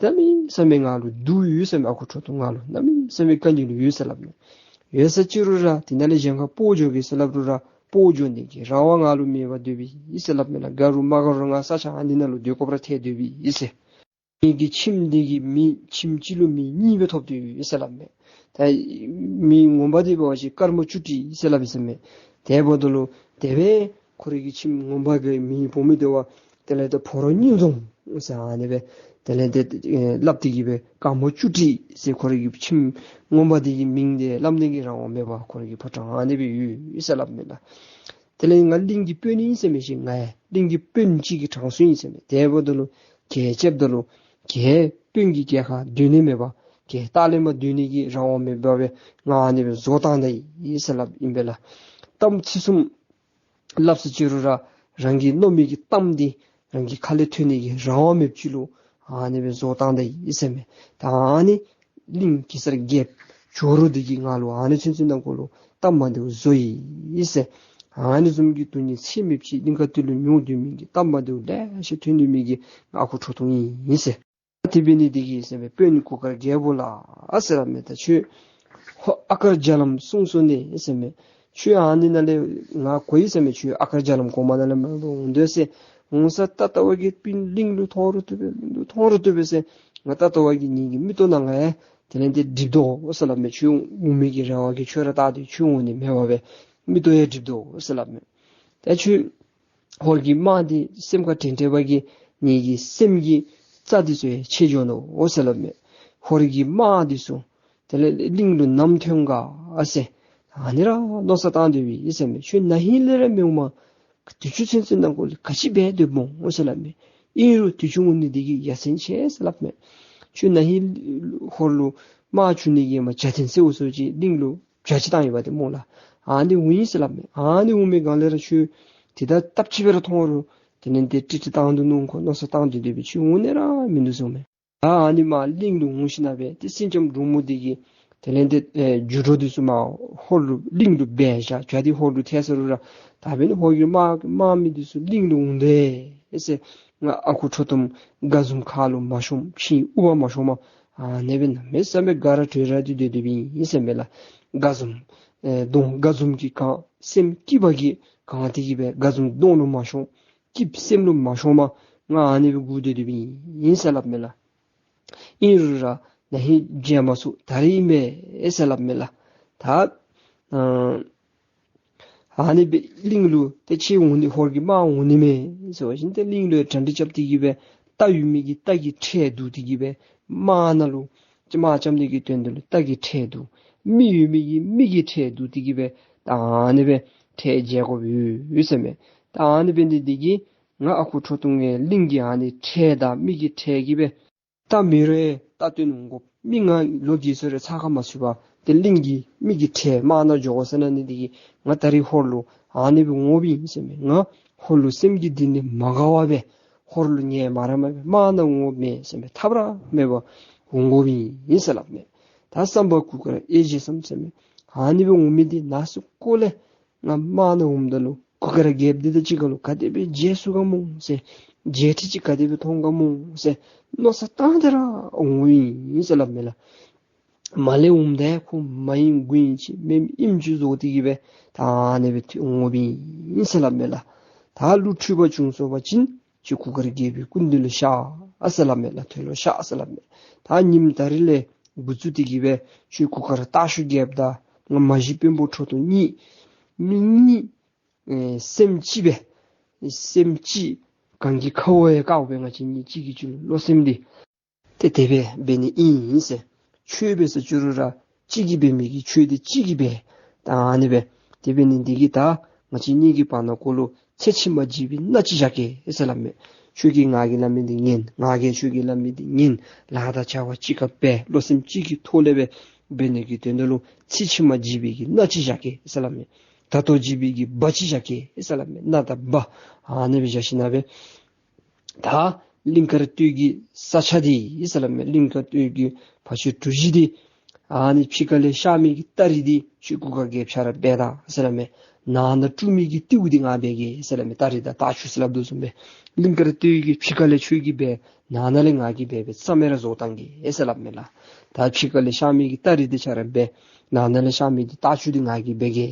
གནམ་མེད་ས་མེད་ང་ལུ་སྡུག་ཡོད་ཟེར་མས། ཨ་ཁུ་ཁྲོ་ཐུང་ང་ལུ་གནམ་མེད་ས་མེད་དཀའ་ངལ་ཡོད་ཟེར་སླབ་མས། ཡོད་ཟེར་ཅི་རུང་ར་དེ་ནང་ལས་གཞན་ཁར་སྤོ་འགྱོ་གེ་ཟེར་སླབ་རུང་ར་སྤོ་འགྱོ་ནི་གི་རང་དབང་ང་ལུ་མེད་པར་སྡོདཔ་ཨིན་ཟེར་སླབ་མས་ལགས། དགའ་རུང་མ་དགའ་རུང་ང་ས་ཆ་ཨ་ནི་ནང་ལུ་སྡོད་དགོཔ་ར་ཐལ་སྡོདཔ་ཨིན་ཟེར། ངེ་གི་ཁྱིམ་འདི་གི་མེ་ཁྱིམ་གཅིག་ལུ་མེ་གཉིས་སྦེ་ཐོབ་སྟེ་ཡོད་ཟེར་སླབ་མས། ད་མེ་ངོ་མ་འདི་འབད་བ་ཅིན་སྐར་མ་བཅུ་དྲུག་ཟེར་སླབ་ཨིན་ཟེར་མས། དེ་འབདཝ་ད་ལུ་དེ་སྦེ་ ཁོ་རའི་གི་ཁྱིམ་ངོ་མ་གི་མིང་བོ་མི་དེ་བ་དེ་ལས་ཏེ་ཕོ་རོག་སྙིང་རྫོང་ཟེར་ཨ་ནི་སྦེ་དེ་ལས་ཏེ་ཨེ་སླབ་སྟེ་གི་སྦེ་དཀར་མོ་བཅུ་དྲུག་ཟེར་ཁོ་རའི་གི་ཁྱིམ་ངོ་མ་དེ་གི་མིང་དེ་སླབ་ནི་གི་རང་དབང་མེད་པར་ཁོ་རའི་གི་ཕོ་བྲང་ཨ་ནི་སྦེ་ཡོད་ཟེར་སླབ་མས་ལགས། དེ་ལས་ང་གླིང་གི་དཔོན་ཨིན་ཟེར་མི་ཅིག་ང་ཡང་གླིང་གི་དཔོན་ཅིག་གི་གྲངས་སུ་ཨིན་ཟེར་མས། དེ་འབདཝ་ད་ལུ་གྱལ་རྐྱབ་ད་ལུ་གྱལ་དཔོན་གྱི་གྱལ་ཁར་སྡོད་ནི་མེད་པར་གྱལ་ལྟག་ལས་མར་སྡོད་ནི་གི་རང་དབང་མེད་པར་སྦེ་ང་ཨ་ནི་སྦེ་བཟོ་བཏང་ད་ཡི་ཟེར་སླབ་ཨིན་པས་ལགས། གཏམ་ཚིག་གསུམ་སླབ་ས་ཅི་རུང་ར་རང་གིས་མནོ་མི་གི་གཏམ་འདི་རང་གི་ཁ་ལས་ཐོན་ནི་གི་རང་དབང་མེདཔ་ཅིག་ལུ་ཨ་ནི་སྦེ་བཟོ་བཏང་ད་ཡི་ཟེར་མས། ད་ཨ་ནི་གླིང་གེ་སར་རྒྱལཔོ་ཇོ་རུ་འདི་གིས་ང་ལུ་ཨ་ནི་ཚུན་ཚོད་ནང་འཁོད་ལུ་གཏམ་མ་བདེཝ་བཟོ་ཡི་ཟེར། ཨ་ནི་བཟུམ་གྱི་དོན་ནི་ཚད་མེདཔ་ཅིག་གླིང་དཀར་སྟོད་ལུ་མྱོང་སྡོད་མི་གི་གཏམ་མ་བདེཝ་ལེ་ཤ་ཐོན་སྡོད་མི་གི་ཨ་ཁུ་ཁྲོ་ཐུང་ཨིན་ཟེར། དེ་འབད་ནི་འདི་གིས་ཟེར་མས། དཔོན་གུར་དཀར་རྒྱལ་པོ་ལགས་ཟེར་སླབ་མས། ད་ཁྱོད་ཧོ་ཨ་དཀར་རྒྱ་ལམ་སོང་སོང་ནི་ཟེར་མས། ཁྱོད་ཨ་ནི་ནང་ལས་ང་གོ་ཡི་ཟེར་མས། ཁྱོད་ཨ་དཀར་རྒྱ་ལམ་གོང་མ་ནང་ལས་མར་འོང་དོ་ཟེར། འོང་ས་ད་ལྟ་བ་གི་སྤུན་གླིང་ལུ་མཐོང་རུང་བཏུབ་པས། གླིང་ལུ་མཐོང་རུང་བཏུབ་པས་ཟེར། ང་ད་ལྟ་བ་གི་ངེ་གི་མིག་ཏོ་ནང་ང་ཡང་དེ་ལས་ཏེ་འགྲིག་དོ་ཟེར་སླབ་མས། ཁྱོད་འོང་མི་གི་རེ་བ་གིས་ཁྱོད་ར་བལྟ་སྟེ་ཁྱོད་འོང་ནི་མེད་པར་སྦེ་མིག་ཏོ་ཡང་འགྲིག་དོ་ཟེར་སླབ་མས། ད་ཁྱོད་ཧོར་གྱི་དམག་འདི་སེམས་ཁར་དྲན་དྲན་པ་གིས་ངེ་གི་སེམས་ཀྱི་རྩ་འདི་ཚུ་ཡང་ཆད་འགྱོ་ནུག་ཟེར་སླབ་མས། ཧོར་གྱི་དམག་འདི་ཚུ་དེ་ལས་གླིང་ལུ་ནམ་ཐོན་ག་ཟེར་ཨ་ནི་ར་མནོ་བསམ་བཏང་སྡོད་པས་ཟེར་མས། ཁྱོད་ན་ཧིང་ལས་ར་མི་འོང་མས། དུས་ཅི་ཚུན་ཚོད་ནང་འཁོད་ལུ་ག་ཅི་འབད་སྡོདཔ་སྨོ་ཟེར་སླབ་མས། ཨིན་རུང་དུས་ཅི་འོང་ནི་འདི་གིས་ཡ་མཚན་ཆེ་ཟེར་སླབ་མས། ཁྱོད་ན་ཧིང་ཧོར་ལུ་དམག་འཁྱིད་ནི་གི་མ་བྱ་ཐེན་སེའུ་སོ་ཅིག་གླིང་ལུ་བྱ་ཅིག་བཏང་ཡོདཔ་འདི་སྨོ་ལགས། ཨ་ནི་འོང་ཡི་ཟེར་སླབ་མས། ཨ་ནི་འོང་མི་སྒང་ལས་ར་ཁྱོད་དེ་ད་སྟབས་ཅིག་སྦེ་ར་མཐོང་རུང་དེ་ལས་ཏེ་ཀྲིག་ཀྲི་བཏང་སྡོད་ནུག་ཁོ་མནོ་བསམ་བཏང་སྡོད་སྡོད་པས། ཁྱོད་འོང་ནི་ར་མིན་འདུག་ཟེར་མས། ད་ཨ་ནི་མར་གླིང་ལུ་འོང་ཞིནམ་སྦེ་ཏེ་སེང་ལྕམ་འབྲུག་མོ་འདི་གིས་དེ་ལས་ཏེ་ཨེ་རྒྱུ་འགྲོ་འདི་ཚུ་མར་ཧོར་ལུ་གླིང་ལུ་འབད་བཞག། བྱ་འདི་ཧོར་ལུ་ཐལ་ས་རུང་ར་ད་འབདན་ཧོར་གྱི་དམག་དམག་མི་འདི་ཚུ་གླིང་ལུ་འོང་དེས་ཟེར། ང་ཨ་ཁུ་ཁྲོ་ཐུང་དགའ་འཛུམ་ཁ་ལུ་མ་ཤོངམ་ཕྱི་དབུགས་པ་མ་ཤོངམ་ཨ་ནི་སྦེ་གནམ་མེད་ས་མེད་དགའ་ར་སྤྲོ་ར་སྟེ་སྡོད་སྡོདཔ་ཨིན་ཟེར་མས་ལགས། དགའ་འཛུམ་ཨེ་གདོང་དགའ་འཛུམ་གྱིས་གང་སེམས་སྐྱིད་པ་གིས་གང་སྟེ་གི་སྦེ་དགའ་འཛུམ་གདོང་ལུ་མ་ཤོང་སྐྱིད་སེམས་ལུ་མ་ཤོངམ་ང་ཨ་ནི་སྦེ་སྒུག་སྡོད་སྡོདཔ་ཨིན་ཟེར་སླབ་མས་ལགས། ཨིན་རུང་ར་ན་ཧིང་མཇལ་མ་ཚུགས། ད་རིས་ཨིན་པས་ཟེར་སླབ་མས་ལགས། ད་ཨ་ཨ་ནི་སྦེ་གླིང་ལུ་ཏེ་ཁྱེད་འོང་ནི་ཧོར་གྱི་དམག་འོང་ནི་མས་ཟེར་བ་ཅིན་ཏེ་གླིང་ལུ་གྲ་སྒྲིག་རྐྱབ་སྟེ་གི་སྦེ་རྟ་ཡོད་མི་གིས་རྟ་གི་ཁྲལ་བསྡུ་སྟེ་གི་སྦེ་དམག་ནང་ལུ་དམག་རྐྱབ་ནི་གི་དོན་དུ་ལུ་རྟ་གི་ཁྲལ་བསྡུ། མི་ཡོད་མི་གིས་མི་གི་ཁྲལ་བསྡུ་སྟེ་གི་སྦེ་ད་ཨ་ནི་སྦེ་ཁྲལ་འཇལ་དགོཔ་ཡོད་ཟེར་མས། ད་ཨ་ནི་འབད་ནི་འདི་གིས་ང་ཨ་ཁུ་ཁྲོ་ཐུང་ངེ་གླིང་གི་ཨ་ནི་ཁྲལ་དང་མི་གི་ཁྲལ་གྱིས་སྦེ་རྟ་མེད་རུང་རྟ་བཏོན་འོང་དགོ། མི་ང་ལོ་རྒས་སོང་རུང་ཚ་ཁ་མ་ཚུད་པར་ཏེ་གླིང་གི་མི་གི་ཁྲལ་དམག་ནང་འགྱོ་དགོ་ཟེར་ན་ནི་འདི་གིས་ང་ད་རིས་ཧོར་ལུ་ཨ་ནི་སྦེ་འོངམ་ཨིན་ཟེར་མས། ང་ཧོར་ལུ་སེམས་ཀྱི་གཏིང་ནས་མ་དགའ་བར་སྦེ་ཧོར་ལུ་ངལ་མ་རངསམ་སྦེ་དམག་ནང་འོངམ་མེན་ཟེར་མས། ཐབས་ར་མེད་པར་འོང་དགོཔ་ཨིན་ཟེར་སླབ་མས། ད་བསམ་པ་གུར་དཀར་ཨེ་བྱེད་བསམ་ཟེར་མས། ཨ་ནི་སྦེ་འོང་མི་འདི་ནང་སུ་ཀོ་ལས་ང་དམག་ནང་འོངམ་ད་ལུ་གུར་དཀར་རྒྱལཔོ་འདི་དང་གཅིག་ཁར་ལུ་ག་དེ་སྦེ་མཇལ་ཚུགས་ག་སྨོ་ཟེར། མཇལ་ཁྲི་ཅིག་ག་དེ་སྦེ་མཐོང་ག་སྨོ་ཟེར་མནོ་བསམ་བཏང་སྟེ་ར་འོངམ་ཨིན་ཟེར་སླབ་མས་ལགས། མར་ལས་འོངམ་ད་ཁོ་མ་ཨིནམ་དགུ་ཨིནམ་ཅིག་མེནམ་ཨིནམ་ཅིག་བཟོ་སྟེ་གི་སྦེ་ད་ཨ་ནི་སྦེ་འོངམ་ཨིན་ཟེར་སླབ་མས་ལགས། ད་ལུ་འཁྲུལ་པ་བྱུང་སོང་པ་ཅིན་ཁྱོད་གུར་དཀར་རྒྱལ་པོའི་སྐུ་མདུན་ལུ་ཤར་ཟེར་སླབ་མས་ལགས། དོན་ལུ་ཤར་ཟེར་སླབ་མས། ད་ཉིནམ་ད་རིས་ལས་འགོ་བཙུགས་ཏེ་གི་སྦེ་ཁྱོད་གུར་དཀར་སྟག་ཞུ་རྒྱལཔོ་དང་ང་མ་གཞི་དཔོན་པོ་ཁྲོ་ཐུང་གཉིས་མི་གཉིས་ཨེ་སེམས་གཅིག་སྦེ་སེམས་གཅིག་གངས་ཀྱི་ཁ་བ་ཡང་དཀརཔོ་སྦེ་ང་བཅས་གཉིས་གཅིག་གི་གཅིག་ལུ་བློ་སེམས་འདི་ཏེ་དེ་སྦེ་འབད་ནི་ཨིན་ཟེར། ཆོས་འབད་ཟེར་ཅི་རུང་ར་གཅིག་གིས་འབད་མི་གི་ཆོས་འདི་གཅིག་གིས་འབད། ད་ཨ་ནི་སྦེ་དེ་འབད་ནི་འདི་གིས་ད་ང་བཅས་གཉིས་ཀྱི་བར་ན་ཁོ་ལུ་ཚེ་ཕྱི་མ་འཇིག་པའི་མནའ་ཅིག་བཞག་གེ་ཟེར་སླབ་མས། ཁྱོད་ཀྱིས་ང་གིས་སླབ་མི་འདི་ཉན། ང་གིས་ཁྱོད་ཀྱིས་སླབ་མི་འདི་ཉན། ལཱ་དང་བྱ་བ་གཅིག་ཁར་འབད། བློ་སེམས་གཅིག་གི་ཐོག་ལས་སྦེ་འབད་ནི་གི་དོན་དུ་ལུ་ཚེ་ཕྱི་མ་འཇིག་པའི་གི་མནའ་ཅིག་བཞག་གེ་ཟེར་སླབ་མས། ད་ལྟོ་འཇིག་པའི་གི་བ་ཅིག་བཞག་གེ་ཟེར་སླབ་མས། མནའ་དང་བ་ཨ་ནི་སྦེ་བཞག་ཞིནམ་སྦེ་ད་གླིང་དཀར་སྟོད་ཀྱི་ས་ཆ་འདི་ཟེར་སླབ་མས། གླིང་དཀར་སྟོད་ཀྱི་ཕ་ཤུལ་གྲུ་བཞི་འདི་ཨ་ནི་ཕྱི་ཁ་ལས་ཤར་མི་གི་སྟ་རི་འདི་ཁྱོད་གུར་དཀར་རྒྱལཔོ་ཁྱོད་ར་འབད་ད་ཟེར་སླབ་མས། ནང་ན་དཀྲུག་མི་གི་རྟེའུ་འདི་ང་འབད་གེ་ཟེར་སླབ་མས། སྟ་རི་དང་སྟག་ཆུ་ཟེར་སླབ་དོ་བཟུམ་སྦེ་གླིང་དཀར་སྟོད་ཀྱི་ཕྱི་ཁ་ལས་ཁྱོད་ཀྱིས་འབད། ནང་ན་ལས་ང་གིས་འབད་སྦེ་རྩ་མེད་ར་བཟོ་བཏང་གེ་ཟེར་སླབ་མས་ལགས། ད་ཕྱི་ཁ་ལས་ཤར་མི་གི་སྟ་རི་འདི་ཁྱོད་ར་འབད། ནང་ན་ལས་ཤར་མི་འདི་སྟག་ཆུ་འདི་ང་གིས་འབད་གེ་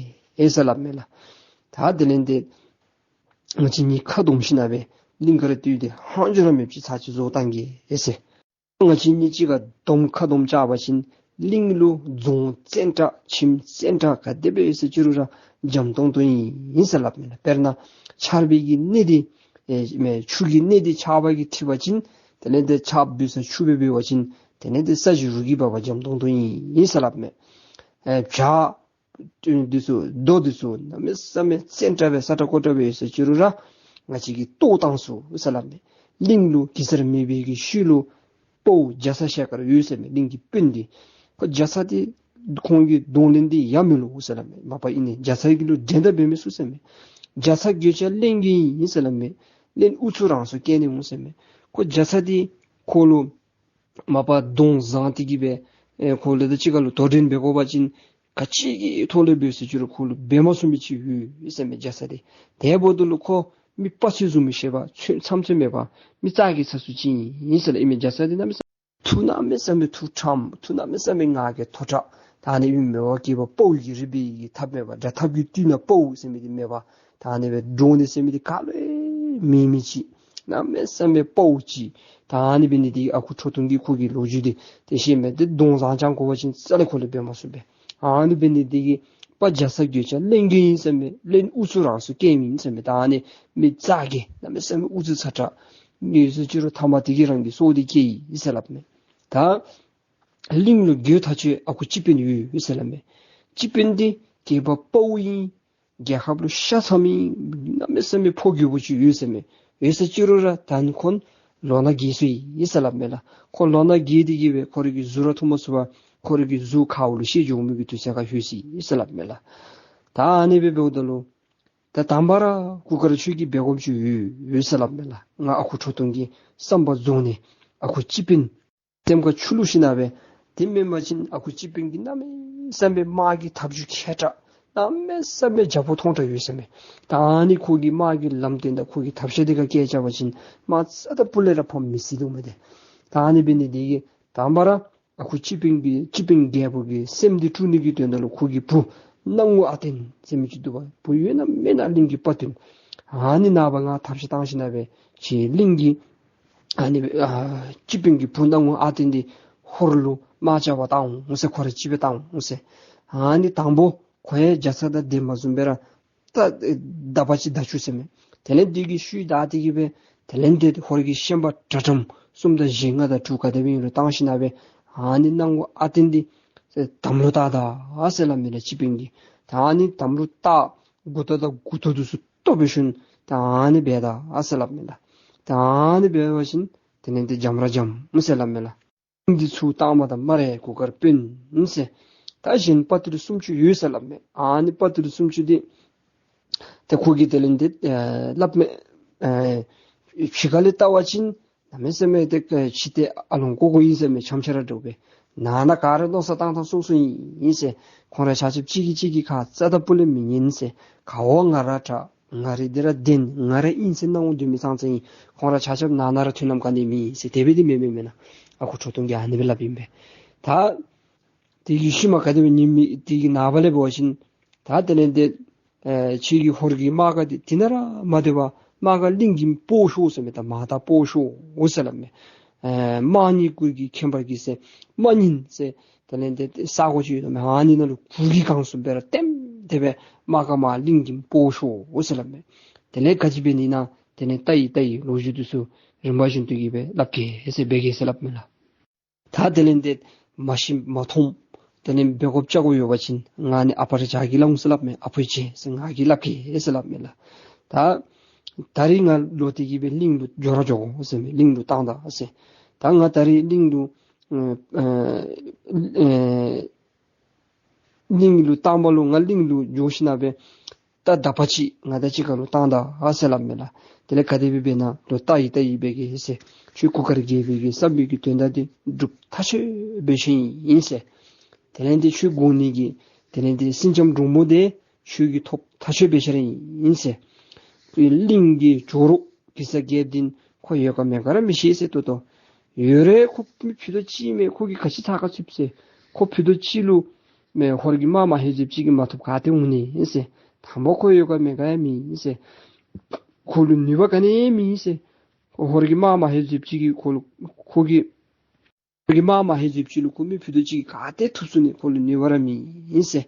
ཟེར་སླབ་མས་ལགས། ད་དེ་ལས་ཏེ་ང་བཅས་གཉིས་ཁ་བསྡོམས་ཞིནམ་སྦེ་གླིང་དཀར་སྟོད་འདི་ཧང་ཇོ་ར་མེདཔ་ཅིག་ཚར་ཅིག་བཟོ་བཏང་གེ་ཟེར། ང་བཅས་གཉིས་གཅིག་ཁར་བསྡོམས་ཁ་བསྡོམས་རྐྱབ་པ་ཅིན་ གླིང་ལུ་རྫོང་བཙན་དྲགས་ཁྱིམ་བཙན་དྲགས་ག་དེ་སྦེ་ཡོད་ཟེར་ཅི་རུང་ར་འཇམ་ཏོང་ཏོ་ཨིན་ཟེར་སླབ་མས་ལགས། དཔེར་ན་ཆར་པའི་གི་གནས་འདི་ཨེ་མེ་ཆུ་གི་གནས་འདི་ཆར་པ་གིས་འཁྲུད་པ་ཅིན་དེ་ལས་འདི་ཆརཔ་འབབ་ས་ཆུ་སྦེ་འབབ་པ་ཅིན་དེ་ལས་འདི་ས་གཞི་རུ་གི་འབབ་པ་འཇམ་ཏོང་ཏོ་ཨིན་ཟེར་སླབ་མས། ཨེ་བྱག་འདི་ཚུ་རྡོ་འདི་ཚུ་གནམ་མེད་ས་མེད་བཙན་དྲགས་སྦེ་སྲ་ཀྲག་ཀོ་ཀྲག་སྦེ་ཡོད་ཟེར་ཅི་རུང་ར་ང་བཅས་ཀྱིས་གཏོར་བཏང་ཚུགས་ཟེར་སླབ་མས། གླིང་ལུ་གེ་སར་མེད་པའི་གི་ཤུལ་ལུ་དཔའ་བོ་རྒྱ་ཚ་ཞལ་དཀར་ཡོད་ཟེར་མས། གླིང་གི་དཔོན་འདི་ཁོ་རྒྱ་ཚ་འདི་ཁོང་གི་གདོང་ལེན་འདི་ཡང་མི་ལུ་འོང་ཟེར་སླབ་མས། མ་པ་ཨིན་ནི་རྒྱ་ཚ་གི་ལུ་འགྲན་ཟླ་འབད་མི་ཚུགས་ཟེར་མས། རྒྱ་ཚ་གོད་ཆག་གླིང་གི་ཨིན་ཟེར་སླབ་མས། གླིང་ཨུ་ཚུགས་རང་སོར་བཀལ་ནི་འོང་ཟེར་མས། ཁོ་རྒྱ་ཚ་འདི་ཁོ་ལུ་མ་པ་གདོང་བཟང་སྟེ་གི་སྦེ་ཨེ་ཁོ་ལུ་ད་ཅི་ག་ལུ་དོ་འགྲན་འབད་དགོ་པ་ཅིན་ག་ཅི་གི་ཐོག་ལས་འབད་ཟེར་ཅི་རུང་ཁོ་ལུ་འབད་མ་ཚུགས་མི་ཅིག་ཡོད་ཟེར་མས་རྒྱ་ཚ་འདི། དེ་འབདཝ་ད་ལུ་ཁོ་མི་དཔའ་ཚུལ་བཟུམ་མི་ཤེས་པ་ཚུལ་ཚམ་ཚོད་མེད་པ་མི་རྩ་གི་ཚ་སུ་ཅིག་ཨིན་ཟེར་སླབ་ཨིན་མས། རྒྱ་ཚ་འདི་གནམ་མེད་ས་མཐུ་གནམ་མེད་ས་མེད་མཐུ་དྲགས་མཐུ་གནམ་མེད་ས་མེད་ངར་གི་མཐོ་དྲགས། ད་ཨ་ནི་ཨིནམ་མས་པ། གུས་པ་དཔའ་བོ་གི་རིག་པའི་གི་ཐབས་མེད་པ། དགྲ་ཐབས་ཀྱི་བཏུལ་ན་དཔའ་བོ་ཟེར་མི་འདི་མེད་པ། ད་ཨ་ནི་སྦེ་འདྲོག་ནི་ཟེར་མི་འདི་ག་ལུ་ཡང་མེད་མི་ཅིག། གནམ་མེད་ས་མེད་དཔའ་བོ་ཅིག། ད་ཨ་ནི་འབད་ནི་འདི་གིས་ཨ་ཁུ་ཁྲོ་ཐུང་གིས་ཁོ་གི་ལོ་རྒྱུས་འདི་དེ་ཤེས་མས། ཏེ་གདོང་བཟང་རྐྱང་དགོ་པ་ཅིན་རྩ་ལས་ཁོ་ལུ་འབད་མ་ཚུགས་པས། ཨ་ནི་འབད་ནི་འདི་གིས་དཔའ་རྒྱ་ཚ་གོད་ཆག་གླིང་གི་ཨིན་ཟེར་མས། གླིང་ཨུ་ཚུགས་རང་སོར་བཀལ་མི་ཨིན་ཟེར་མས། ད་ཨ་ནི་མི་རྩ་གི་གནམ་མེད་ས་མེད་ཨུ་ཚུགས་ཚ་དྲགས་ཨིན་ཟེར་ཅི་རུང་མཐའ་མ་དེ་གིས་རང་གི་སྲོག་འདི་བསྐྱལ་ཡི་ཟེར་སླབ་མས། ད་གླིང་ལུ་རྒོད་ཐག་ཆོད་ཨ་ཁུ་སྤྱི་དཔོན་ཡོད་ཡོད་ཟེར་སླབ་མས། སྤྱི་དཔོན་འདི་རྒྱལ་པོ་དཔའ་བོ་ཨིན། རྒྱལ་ཁབ་ལུ་ཤ་ཚ་མི་གནམ་མེད་ས་མེད་ཕོ་རྒོད་པོ་ཅིག་ཡོད་ཟེར་མས། ཡོད་ཟེར་ཅི་རུང་ར་ད་ཁོང་ལོ་ན་རྒས་སོ་ཡི་ཟེར་སླབ་མས་ལགས། ཁོང་ལོ་ན་རྒས་ཏེ་གི་སྦེ་ཁོ་རའི་གི་གཟུགས་ར་འཐུ་མ་ཚུགས་པར་ཁོ་རའི་གི་གཟུགས་ཁ་འོག་ལུ་བཤལ་འགྱོ་མི་གི་དུས་ཚོད་ཁར་ལྷོད་ཅི་ཟེར་སླབ་མས་ལགས། ད་ཨ་ནི་སྦེ་འབདཝ་ད་ལུ་ད་དང་པ་ར་གུར་དཀར་ཁྱོད་ཀྱིས་འབད་དགོཔ་ཅིག་ཡོད་ཡོད་ཟེར་སླབ་མས་ལགས། ང་ཨ་ཁུ་ཁྲོ་ཐུང་གི་བསམ་པ་རྫོགས་ནི་ཨ་ཁུ་སྤྱི་དཔོན་སེམས་ཁར་ཆུ་བླུགས་ཞིནམ་ལས་དེ་མེན་པ་ཅིན་ཨ་ཁུ་སྤྱི་དཔོན་གྱི་གནམ་མེད་ས་མེད་དམག་གི་ཐབས་ཇུས་མཁས་དྲགས་གནམ་མེད་ས་མེད་རྒྱ་པོ་མཐོང་དྲགས་ཡོད་ཟེར་མས། ད་ཨ་ནི་ཁོ་གི་དམག་གི་ལམ་སྟོན་དང་ཁོ་གི་ཐབས་ཤེས་འདི་ཁར་བཀལ་བཅུག་པ་ཅིན་དམག་རྩ་དང་སྤུ་ལས་ར་ཕམ་མི་སྲིད་དོ་མས་ཏེ། ད་ཨ་ནི་འབད་ནི་འདི་གིས་དང་པ་ར་ཨ་ཁུ་སྤྱི་དཔོན་གྱི་སྤྱི་དཔོན་རྒྱལ་པོ་གི་སེམས་འདི་དཀྲུག་ནི་གི་དོན་དག་ལུ་ཁོ་གི་བུ་སྣང་ངུ་ཨ་བརྟན་ཟེར་མི་ཅིག་འདུག་པ། བུ་ཡོད་ན་མེད་ན་གླིང་གི་དཔའ་བརྟུལ། ཨ་ནི་ནངས་པ་ང་ཐབས་ཤེས་བཏང་ཞིནམ་ལས་ཁྱེད་གླིང་གི་ཨ་ནི་ཨ་སྤྱི་དཔོན་གྱི་བུ་སྣང་ངུ་ཨ་བརྟན་འདི་ཧོར་ལུ་དམག་རྐྱབ་པར་བཏང་འོང་ཟེར། ཁོ་ར་གཅིག་སྦེ་བཏང་འོང་ཟེར། ཨ་ནི་དང་པ་ཁོ་ཡང་རྒྱ་ཚ་དང་ལྡན་པ་བཟུམ་སྦེ་ར་ད་ཨེ་དག་པ་ཅིག་བདའ་བཅུག་ཟེར་མས། དེ་ལས་འདི་གི་ཤུལ་བདའ་སྟེ་གི་སྦེ་དེ་ལས་འདི་ཧོར་གྱི་ཤན་པ་དྲག་དྲགམ་གསུམ་དང་བཞི་ལྔ་དང་དྲུག་ག་དེ་སྦེ་ཨིན་རུང་བཏང་ཞིནམ་ལས་ཨ་ནི་སྣང་ངུ་ཨ་བརྟན་འདི་དམ་ལུ་བཏགས་ད་ཟེར་སླབ་མས་ལགས་སྤྱི་དཔོན་གྱིས། ད་ཨ་ནི་དམ་ལུ་བཏགས་མགུ་ཏོ་དང་མགུ་ཏོ་འདི་ཚུ་བཏོག་སྦེ་ཞིནམ་ད་ཨ་ནི་འབད་ད་ཟེར་སླབ་མས་ལགས། ད་ཨ་ནི་འབད་བ་ཅིན་དེ་ལས་འདི་འཇམ་ར་འཇམ་ཟེར་སླབ་མས་ལགས། འདི་ཚུ་བཏང་མ་ད་སྨ་རེ་གུར་དཀར་དཔོན་ཟེར། ད་གཞན་དཔའ་བརྟུལ་སུམ་ཅུ་ཡོད་ཟེར་སླབ་མས། ཨ་ནི་དཔའ་བརྟུལ་སུམ་ཅུ་འདི་ཏེ་ཁོ་གིས་དེ་ལས་འདི་ཨེ་སླབ་མས། ཨེ་ཕྱི་ཁ་ལས་བལྟ་བ་ཅིན་གནམ་མེད་ས་མེད་ཏེ་ཨེ་ཕྱི་ཏེ་ཨ་ལོང་ཀོ་ཀོ་ཨིན་ཟེར་མས། འཆམ་འཆམ་ར་འདྲཝ་སྦེ། ནང་ན་ག་ར་མནོ་བསམ་བཏང་ཐངས་སོ་སོ་ཨིན་ཟེར། ཁོང་ར་ཆ་ཁྱབ་གཅིག་གིས་གཅིག་གི་ཁ་རྩ་དང་སྤུ་ལས་མི་ཉན་ཟེར། ག་བ་ང་ར་དྲག། ང་ར་འདི་ར་བདེན། ང་ར་ཨིན་ཟེར་སྣང་ངུ་སྡོད་མི་ཙང་ཙ་ཨིན། ཁོང་ར་ཆ་ཁྱབ་ནང་ན་ར་མཐུན་ལམ་ག་ནི་མེད་ཟེར། དེ་སྦེ་འདི་མེན་མེན་མེན་ན། ཨ་ཁུ་ཁྲོ་ཐུང་གིས་ཨ་ནི་སྦེ་སླབ་ཨིན་པས། ད་དེ་གི་ཤུལ་མ་ག་དེ་སྦེ་ཉིན་མི་དེ་གི་ནངས་པ་ལས་འབད་བ་ཅིན་ད་དེ་ལས་འདི་ཨེ་ཁྱེད་ཀྱི་ཧོར་གྱི་དམག་ག་འདི་དེ་ནང་ར་མ་སྡོད་པར་དམག་ག་གླིང་གི་སྤོ་ཤོག་ཟེར་མས། ད་མར་ད་སྤོ་ཤོག་ཟེར་སླབ་མས། ཨེ་དམག་གཉིས་གུར་གྱི་མཁྱེན་པར་གྱིས་ཟེར། དམག་གཉིས་ཟེར། དེ་ལས་འདི་ས་གོ་ཅིག་ཡོད་དོ་མས། ཨ་ནི་ནང་ལུ་གུར་གྱི་གང་སུ་སྦེ་ར་ལྟེམ་དེ་སྦེ་དམག་ག་མར་གླིང་གི་སྤོ་ཤོག་ཟེར་སླབ་མས། དེ་ལས་ག་ཅི་འབད་ནི་ན་དེ་ལས་ལྟ་ཡི་ལྟ་ཡི་ལོ་རྒྱུས་འདི་ཚུ་རིམ་པ་བཞིན་དུ་གི་སྦེ་སླབ་གེ་ཟེར་འབད་གེ་ཟེར་སླབ་མས་ལགས། ད་དེ་ལས་འདི་མ་ཤེས་མ་མཐོང་དེ་ལས་འབད་དགོཔ་བཅའ་དགོཔ་ཡོད་པ་ཅིན་ང་ནི་ཨ་པ་ར་བཅའ་གི་སླབ་འོང་ཟེར་སླབ་མས། ཨ་ཕོ་ཅིག་ཟེར་ང་གིས་སླབ་གེ་ཟེར་སླབ་མས་ལགས། ད་ད་རིས་ང་ལོག་སྟེ་གི་སྦེ་གླིང་ལུ་འགྱོ་ར་འགྱོ་ཟེར་མས། གླིང་ལུ་བཏང་ད་ཟེར། ད་ང་ད་རིས་གླིང་ལུ་ཨེ་ཨེ་གླིང་ལུ་བཏང་བ་ལུ་ང་གླིང་ལུ་འགྱོ་ཞིནམ་ལས་ད་དག་པ་ཅིག་ང་དང་གཅིག་ཁར་ལུ་བཏང་ད་ཟེར་སླབ་མས་ལགས། དེ་ལས་ག་དེ་སྦེ་འབད་ན་ལོ་ལྟ་ཡི་ལྟ་ཡི་འབད་གེ་ཟེར། ཁྱོད་གུར་དཀར་རྒྱལ་པོའི་གི་བསམ་པའི་གི་དོན་དག་འདི་འགྲུབ་ཐག་ཆོད་འབད་ཆི་ཨིན་ཟེར། དེ་ལས་འདི་ཁྱོད་དགོ་ནི་གི་དེ་ལས་འདི་སེང་ལྕམ་འབྲུག་མོ་འདི་ཁྱོད་ཀྱིས་ཐོབ་ཐག་ཆོད་འབད་ཆི་ར་ཨིན་ཟེར། གླིང་གི་ཇོ་རུ་གེ་སར་རྒྱལཔོ་འདི་ཁོ་ཡོད་ག་མེད་ག་ར་མི་ཤེས་ཟེར། ཏོག་ཏོ་ཡོད་རུང་ཁོ་མི་ཕུད་རྡོག་གཅིག་མས། ཁོ་གིས་ག་ཅི་ཐབས་ཁ་ཚུགས་ཟེར། ཁོ་ཕུད་རྡོག་གཅིག་ལུ་མེན་ཧོར་གྱི་དམག་མ་ཧེ་ཟེབ་ཅིག་གིས་མ་ཐུབ་ག་ཏེ་འོང་ནི་ཨིན་ཟེར། དང་པ་ཁོ་ཡོད་ག་མེད་ག་ཡང་མེད་ཨིན་ཟེར། ཁོ་ལུ་ནུས་པ་ག་ནི་ཡང་མེད་ཨིན་ཟེར། ཧོར་གྱི་དམག་མ་ཧེ་ཟེབ་ཅིག་གིས་ཁོ་ལུ་ཁོ་གི་ ཁོ་གིས་དམག་མ་ལྷོད་ཚུན་ཅིག་ལུ་ཁོ་མི་ཕུད་རྡོག་ཅིག་གིས་ག་ཏེ་ཐུབ་ཚུགས་ནི་ཁོ་ལུ་ནུས་པ་ར་མེད་ཟེར།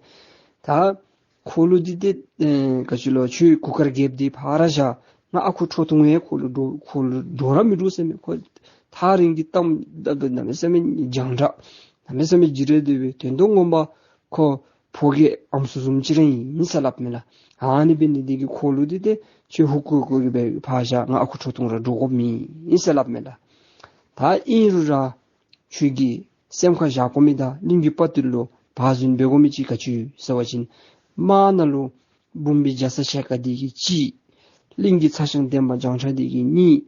ད་ཁོ་ལུ་འདི་ཏེ་ཨེ་ག་ཅི་ལོ་ཁྱོད་གུར་དཀར་རྒྱལཔོ་འདི་ཕར་བཞག། ང་ཨ་ཁུ་ཁྲོ་ཐུང་ཡང་ཁོ་ལུ་འགྲོ་ཁོ་ལུ་འགྲོ་ར་མི་འགྲོ་ཟེར་མས། ཁོ་ཐག་རིང་གི་གཏམ་ད་ད་གནམ་མེད་ས་མེད་རྒྱང་གྲགས་གནམ་མེད་ས་མེད་ལྗིད་ར་ལྡན་པས། དོན་དུ་ངོ་མ་ཁོ་ཕོ་རྒྱས་ཨམ་སྲུ་བཟུམ་ཅིག་ར་ཨིན་ཟེར་སླབ་མས་ལགས། ཨ་ནི་འབད་ནི་འདི་གིས་ཁོ་ལུ་འདི་ཏེ་ཁྱོད་ཧུ་ཀུ་ཀུ་གིས་སྦེ་ཕར་བཞག། ང་ཨ་ཁུ་ཁྲོ་ཐུང་ར་འགྲོ་དགོཔ་མེད་ཟེར་སླབ་མས་ལགས། ད་ཨིན་རུང་ར་ཁྱོད་ཀྱིས་སེམས་ཁར་བཞག་དགོ་མི་དང་གླིང་གི་དཔའ་རྟུལ་ལུ་བག་ཟོན་འབད་དགོ་མི་ཅིག་ག་ཅི་ཡོད་ཟེར་བ་ཅིན་དམག་ནང་ལུ་འབུམ་པའི་རྒྱ་ཚ་ཞལ་དཀར་འདི་གིས་གཅིག། གླིང་གི་ཚ་ཞང་འདན་མ་བྱང་ཁྲ་འདི་གིས་གཉིས།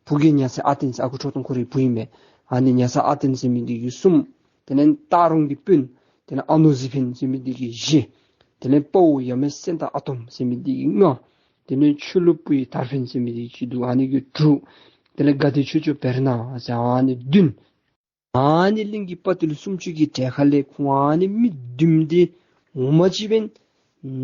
ཕོ་རྒྱས་ཉ་ཚ་ཨ་བརྟན་ཟེར་ཨ་ཁུ་ཁྲོ་ཐུང་ཁོ་རའི་བུ་ཨིན་མས། ཨ་ནི་ཉ་ཚ་ཨ་བརྟན་ཟེར་མི་འདི་གིས་གསུམ། དེ་ལས་སྟག་རོང་གི་སྤུན། དེ་ལས་ཨ་ནུ་གཟིག་འཕེན་ཟེར་མི་འདི་གིས་བཞི། དེ་ལས་དཔའ་བོ་ཡ་མེད་སེང་སྟག་ཨ་དོམ་ཟེར་མི་འདི་གིས་ལྔ། དེ་ལས་ཆོས་ལུ་བུ་ཡི་དར་འཕེན་ཟེར་མི་འདི་གིས་བཅུ་དྲུག། ཨ་ནི་གིས་དྲུག། དེ་ལས་དགའ་བདེ་ཆོས་སྐྱོང་བེར་ནག་ཟེར་ཨ་ནི་བདུན། ཨ་ནི་གླིང་གི་དཔའ་རྟུལ་སུམ་ཅུ་གི་གྲལ་ཁ་ལས་ཁོང་ཨ་ནི་མི་བདུན་འདི་ངོ་མ་ཅིག་འབདན་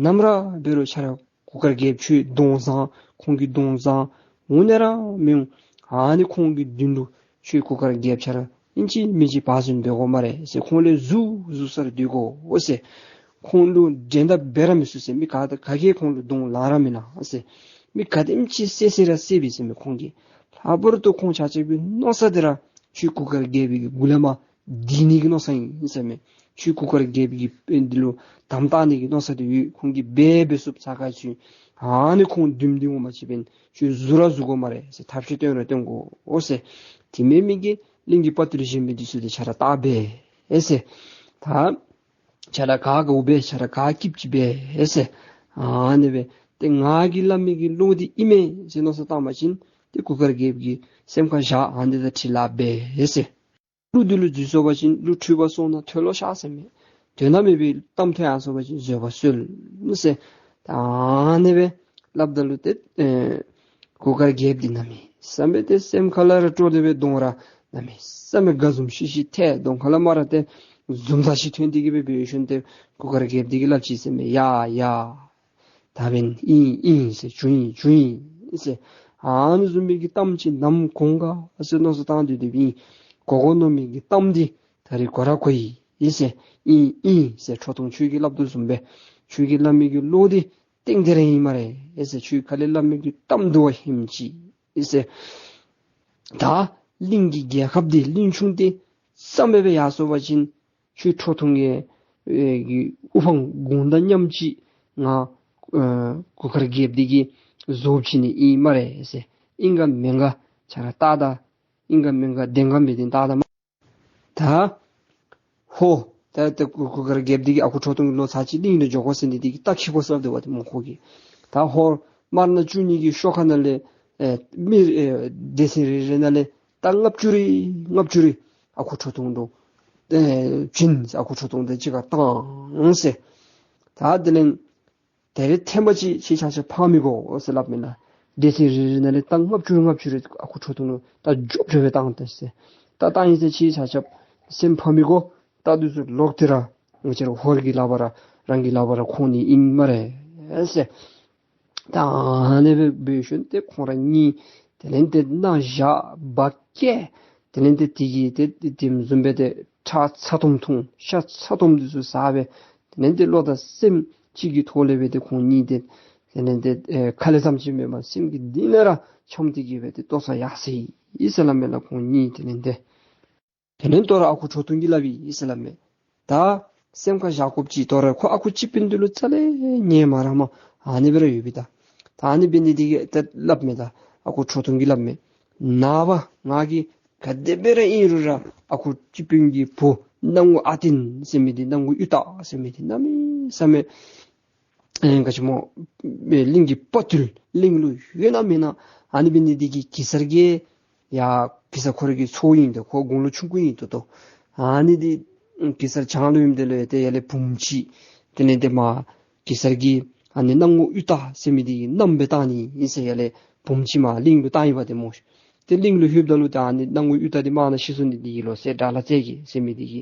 ནམ་ར་འབད་རུང་ཁྱོད་ར་གུར་དཀར་རྒྱལཔོ་ཁྱོད་གདོང་བཟང་ཁོང་གི་གདོང་བཟང་འོང་ནི་ར་མི་འོང་། ཨ་ནི་ཁོང་གི་མདུན་ལུ་ཁྱོད་གུར་དཀར་རྒྱལཔོ་ཁྱོད་ར་ཨིན་ཅི་མིན་ཅི་བག་ཟོན་འབད་དགོ་སྨ་རེ་ཟེར། ཁོང་ལས་ཟུར་ཟུར་སར་སྡོད་དགོ་ཟེར། ཁོང་ལུ་འགྲན་ཟླ་འབད་ར་མི་ཚུགས་ཟེར། མི་ག་དང་ག་གིས་ཁོང་ལུ་གདོང་ལང་ར་མི་ལང་ཟེར། མི་ག་དེམ་ཅིག་བསད་བསད་ར་བསད་པས་ཟེར་མས་ཁོང་གིས། ལྷག་པར་དུ་ཁོང་ཆ་ཁྱབ་ཀྱི་མནོ་བསམ་འདི་ར་ཁྱོད་གུར་དཀར་རྒྱལ་པོའི་གི་མགུ་ལས་མར་འདི་ནི་གི་མནོ་བསམ་ཨིན་ཟེར་མས། ཁྱོད་གུར་དཀར་རྒྱལ་པོའི་གི་དཔོན་འདི་ལུ་དམ་བཏགས་ནི་གི་མནོ་བསམ་འདི་ཡོད། ཁོང་གིས་འབད་འབད་ཚུགསཔ་ཚ་ཁ་ཚུ་ཨ་ནི་ཁོང་བདུན་འདི་ངོ་མ་ཅིག་འབདན་ཁྱོད་ཟུར་ར་ཟུར་དགོ་སྨ་རེ་ཟེར། ཐབས་ཤེས་སྟོན་ར་སྟོན་དགོ་ཟེར། དེ་མེན་མི་གི་གླིང་གི་དཔའ་རྟུལ་གཞན་མི་འདི་ཚུ་འདི་ཁྱོད་ར་བལྟ་འབད་ཟེར། ད་ཁྱོད་ར་ག་དགའཝ་འབད། ཁྱོད་ར་ག་སྐྱིདཔ་ཅིག་འབད་ཟེར། ཨ་ནི་སྦེ་ཏེ་ང་གིས་སླབ་མི་གི་བློ་འདི་ཨིན་མས་ཟེར་མནོ་བསམ་བཏང་པ་ཅིན་ཏེ་གུར་དཀར་རྒྱལཔོ་གིས་སེམས་ཁར་བཞག། ཨ་ནི་དང་འཁྲིལ་ལཱ་འབད་ཟེར། གླུ་འདི་ལུ་འཛུལ་སོང་པ་ཅིན་གླུ་འཁྲུལ་པ་སོང་ན་མཐོལ་ལོ་བཤགས་ཟེར་མས། དོན་དག་མེད་པའི་གཏམ་ཐོན་ཡར་སོང་པ་ཅིན་བཟོད་པ་གསོལ་ཟེར། ད་ཨ་ནི་སྦེ་སླབ་ད་ལུ་ཏེ་ཨེ་གུར་དཀར་རྒྱལཔོ་འདི་གནམ་མེད་ས་མེད་ཏེ་སེམས་ཁ་ལས་ར་སྤྲོ་སྟེ་སྦེ་གདོང་ར་གནམ་མེད་ས་མེད་དགའ་འཛུམ་ཤིག་ཤིག་ཐལ། གདོང་ཁ་ལས་མར་ར་ཏེ་འཛུམ་མདངས་ཤིག་ཐོན་ཏེ་གི་སྦེ་འབད་ཞིནམ་ཏེ་གུར་དཀར་རྒྱལཔོ་འདི་གིས་སླབ་ཅི་ཟེར་མས། ཡ་ཡ། ད་འབདན་ཨིན་ཨིན་ཟེར། བྱུང་ཡི་བྱུང་ཡི་ཟེར། ཨ་ནི་བཟུམ་མའི་གི་གཏམ་ཅིག་ནམ་གོ་ག་ཟེར་མནོ་བསམ་བཏང་སྡོད་སྡོདཔ་ཨིན། གོ་གོ་མནོ་མི་གི་གཏམ་འདི་ད་རིས་གོ་ར་གོ་ཡི་ཟེར། ཨིན་ཨིན་ཟེར། ཁྲོ་ཐུང་ཁྱོད་ཀྱིས་སླབ་དོ་བཟུམ་སྦེ་ཁྱོད་ཀྱིས་སླབ་མི་གི་བློ་འདི་གཏན་གཏན་ར་ཨིན་སྨ་རེ་ཟེར། ཁྱོད་ཁ་ལས་སླབ་མི་གི་གཏམ་འདི་བ་ཧེམ་ཅིག་ཟེར། ད་གླིང་གི་རྒྱལ་ཁབ་འདི་གླིང་ཆུང་འདི་བསམ་པ་སྦེ་ཡར་སོང་པ་ཅིན་ཁྱོད་ཁྲོ་ཐུང་གི་ཨེ་གི་དབུ་འཕང་དགུང་དང་མཉམ་ཅིག་ང་ཨེ་གུར་དཀར་རྒྱལཔོ་འདི་གིས་བཟོ་བྱིན་ནི་ཨིན་སྨ་རེ་ཟེར། ཨིན་ག་མེན་ག་ཁྱོད་ར་བལྟ་ད། ཨིན་ག་མེན་ག་བདེན་ག་མི་བདེན་བལྟ་ད་མ། ད་ཧོ་ད་ད་གུར་གུར་དཀར་རྒྱལཔོ་འདི་གིས་ཨ་ཁུ་ཁྲོ་ཐུང་གི་ལོག་ཚར་ཅིག་གླིང་ལུ་འགྱོ་དགོ་ཟེར་ནི་འདི་གིས་ད་ཁྱིད་དགོ་ཟེར་སླབ་སྡོད་པ་ཏེ་སྨོ་ཁོ་གིས། ད་ཧོར་དམར་ནག་བཅུ་གཉིས་ཀྱི་ཤོག་ཁ་ནང་ལས་ཨེ་མི་ཨེ་སྡེ་ཚན་རེ་རེ་ནང་ལས་རྟ་ལྔ་བཅུ་རེ་ལྔ་བཅུ་རེ་ཨ་ཁུ་ཁྲོ་ཐུང་ལུ་ཨེ་བྱིན། ཨ་ཁུ་ཁྲོ་ཐུང་དང་གཅིག་ཁར་བཏང་ཟེར། ད་དེ་ལས་ད་རེས་ཐེངས་མ་གཅིག་ཁྱེད་ཆ་ཁྱབ་ཕམ་མི་དགོ་ཟེར་སླབ་མས་ལགས། སྡེ་ཚན་རེ་རེ་ནང་ལས་རྟ་ལྔ་བཅུ་རེ་ལྔ་བཅུ་རེ་ཨ་ཁུ་ཁྲོ་ཐུང་ལུ་ད་རྒྱོབ་རྒྱོབ་སྦེ་བཏང་ད་ཟེར། ད་བཏང་ཡི་ཟེར། ཁྱེད་ཆ་ཁྱབ་སེམས་ཕམ་མི་དགོ། ད་འདི་ཚུ་ལོག་སྟེ་ར་ང་བཅས་ར་ཧོར་གྱི་ལག་པར་ར་རང་གི་ལག་པར་ར་འཁོད་ནི་ཨིན་སྨ་རེ་ཟེར། ད་ཨ་ནི་སྦེ་འབད་ཞིནམ་ཏེ་ཁོང་ར་གཉིས་དེ་ལས་ཏེ་མནའ་བཞག་འབག་སྐྱེལ། དེ་ལས་ཏེ་དེ་གིས་ཏེ་དེ་བཟུམ་སྦེ་ཏེ་ཁྲག་ཚ་ཏོམ་འཐུང་ཤ་ཚ་ཏོམ་འདི་ཚུ་ཟ་སྦེ་དེ་ལས་ཏེ་བློ་དང་སེམས་གཅིག་གི་ཐོག་ལས་སྦེ་ཏེ་ཁོང་གཉིས་ཏེ་དེ་ལས་ཏེ་ཨེ་ཁ་ལས་ཙམ་ཅིག་མེན་པར་སེམས་ཀྱི་གཏིང་ལས་ར་འཆམ་སྟེ་གི་སྦེ་ཏེ་ལྟོ་ཚང་ཡར་སོ་ཡི་ཟེར་སླབ་མས་ལགས། ཁོང་གཉིས་དེ་ལས་ཏེ་དེ་ལས་དོ་རུང་ཨ་ཁུ་ཁྲོ་ཐུང་གིས་སླབ་ཡི་ཟེར་སླབ་མས། ད་སེམས་ཁར་བཞག་དགོཔ་ཅིག་དོ་རུང་ཁོ་ཨ་ཁུ་སྤྱི་དཔོན་འདི་ལུ་རྩ་ལས་ཉན་མ་རངམ་ཨ་ནི་སྦེ་ར་ཡོད་པས་ད། ད་ཨ་ནི་འབད་ནི་འདི་གིས་ད་སླབ་མས་ད། ཨ་ཁུ་ཁྲོ་ཐུང་གིས་སླབ་མས། ནངས་པ་ང་གིས་ག་དེ་སྦེ་ར་ཨིན་རུང་ར་ཨ་ཁུ་སྤྱི་དཔོན་གྱི་བུ་སྣང་ངུ་ཨ་བརྟན་ཟེར་མི་འདི་སྣང་ངུ་གཡུ་སྟག་ཟེར་མི་འདི་གནམ་མེད་ས་མེད་ཨེ་ག་ཅི་སྨོ་ཨེ་གླིང་གི་དཔའ་རྟུལ་གླིང་ལུ་ཡོད་ན་མེད་ན། ཨ་ནི་འབད་ནི་འདི་གིས་གེ་སར་གྱིས་ཡ་གེ་སར་ཁོ་རའི་གི་ཚའོ་ཨིན་ཏེ་ཁོ་དགུང་ལོ་ཆུང་ཀུ་ཨིན་ཏོག་ཏོ། ཨ་ནི་འདི་གེ་སར་བྱང་ལུ་ཨིནམ་དེ་ལུ་ཡང་ཏེ་ཡར་ལས་བུམོ་ཅིག་དེ་ལས་ཏེ་མར་གེ་སར་གྱིས་ཨ་ནི་སྣང་ངུ་གཡུ་སྟག་ཟེར་མི་འདི་གི་མནའམ་སྦེ་བཏང་ནི་ཨིན་ཟེར། ཡར་ལས་བུམོ་ཅིག་མར་གླིང་ལུ་བཏང་ཡི་པ་ཏེ་སྨོ། ཏེ་གླིང་ལུ་ལྷོདཔ་ད་ལུ་ཏེ་ཨ་ནི་སྣང་ངུ་གཡུ་སྟག་འདི་དམག་ནང་ཤི་སོང་ནི་འདི་གིས་ལོག་སྲས་དགྲ་ལྷ་རྩེ་རྒྱལ་ཟེར་མི་འདི་གི་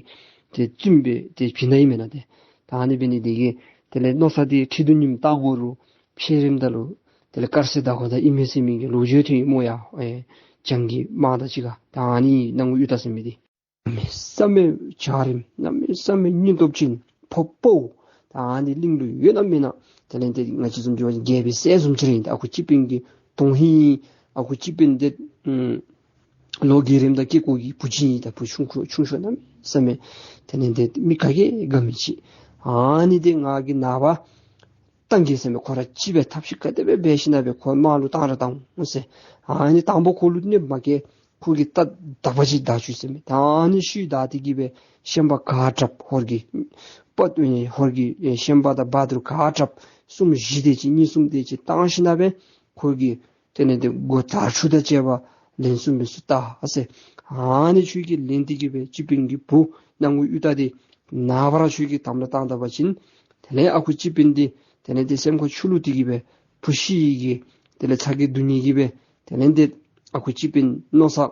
ཏེ་བཙུནམོ་སྦེ་ཏེ་བྱིན་ནི་ཨིན་མེན་ན་ཏེ། ད་ཨ་ནི་འབད་ནི་འདི་གིས་དེ་ལས་མནོ་བསམ་འདི་ཁྲི་གདུགས་ཉིམ་བཏང་དགོ་རུང་ཕྱི་རིམ་ད་ལུ་དེ་ལས་དཀར་གསལ་ཟླ་གོང་ད་ཨིན་མས་ཟེར་མི་གི་ལོ་རྒྱུས་ཐོན་ཡི་སྨོ་ཡ། ཨེ་བྱང་གི་དམག་དང་གཅིག་ཁར། ད་ཨ་ནི་སྣང་ངུ་གཡུ་སྟག་ཟེར་མི་འདི། གནམ་མེད་ས་མེད་འཇའ་རིསམོ་གནམ་མེད་ས་མེད་སྙིང་སྟོབས་ཅན་ཕོ་དཔའ་བོ། ད་ཨ་ནི་གླིང་ལུ་ཡོད་ན་མེད་ན་དེ་ལས་ཏེ་ང་བཅས་བཟུམ་ཅིག་འབད་བ་ཅིན་རྒྱལ་པོའི་སྲས་བཟུམ་ཅིག་ར་ཨིན། ད་ཨ་ཁུ་སྤྱི་དཔོན་གྱི་གདོང་ཧིང་ཨིན། ཨ་ཁུ་སྤྱི་དཔོན་འདི་ཨམ་ལོ་རྒས་རིམ་དང་སྐྱེ་སྐོར་གྱི་བུ་ཅིག་ཨིན། ད་བུ་ཆུང་ཀུ་ཆུང་ཤོས་གནམ་མེད་ས་མེད་དེ་ལས་ཏེ་མི་ག་གིས་དགའ་མི་ཅིག། ཨ་ནི་འདི་ང་གིས་ནངས་པ་བཏང་གེ་ཟེར་མས། ཁོ་ར་གཅིག་སྦེ་ཐབས་ཤེས་ག་དེ་སྦེ་འབད་ཞིན་ན་སྦེ་ཁོ་དམག་ལུ་བཏང་ར་བཏང་འོང་ཟེར། ཨ་ནི་དང་པ་ཁོ་ལུ་གནོདཔ་མ་བཀལ། ཁོ་གིས་རྟ་དག་པ་ཅིག་བདའ་བཅུག་ཟེར་མས། ད་ཨ་ནི་ཤུལ་བདའ་སྟེ་གི་སྦེ་ཤན་པ་ག་དྲགཔ་ཧོར་གྱི་པ་ཨེ་ཧོར་གྱི་ཨེ་ཤན་པ་དང་བ་དུར་ག་དྲགཔ་གསུམ་བཞི་དེ་ཅིག་གཉིས་གསུམ་དེ་ཅིག་བཏང་ཞིན་ན་སྦེ་ཁོ་གིས་དེ་ལས་ཏེ་མགོ་དར་ཕྱུག་དང་བཅས་པ་ལན་གསུམ་སྦེ་ཚུར་བཏགས་ཟེར། ཨ་ནི་ཁྱོད་ཀྱིས་ལེན་ཏེ་གི་སྦེ་སྤྱི་དཔོན་གྱི་བུ་སྣང་ངུ་གཡུ་སྟག་དེ་ནངས་པ་ར་ཁྱོད་ཀྱིས་དམ་ལ་བཏང་ད་པ་ཅིན་དེ་ལས་ཨ་ཁུ་སྤྱི་དཔོན་འདི་དེ་ལས་ཏེ་སེམས་ཁར་ཆུ་བླུགས་ཏེ་གི་སྦེ་བུ་ཤི་ཡི་གི་དེ་ལས་ཚ་གྱང་སྡུག་ནི་གི་སྦེ་དེ་ལས་ཏེ་ཨ་ཁུ་སྤྱི་དཔོན་མནོ་བསམ་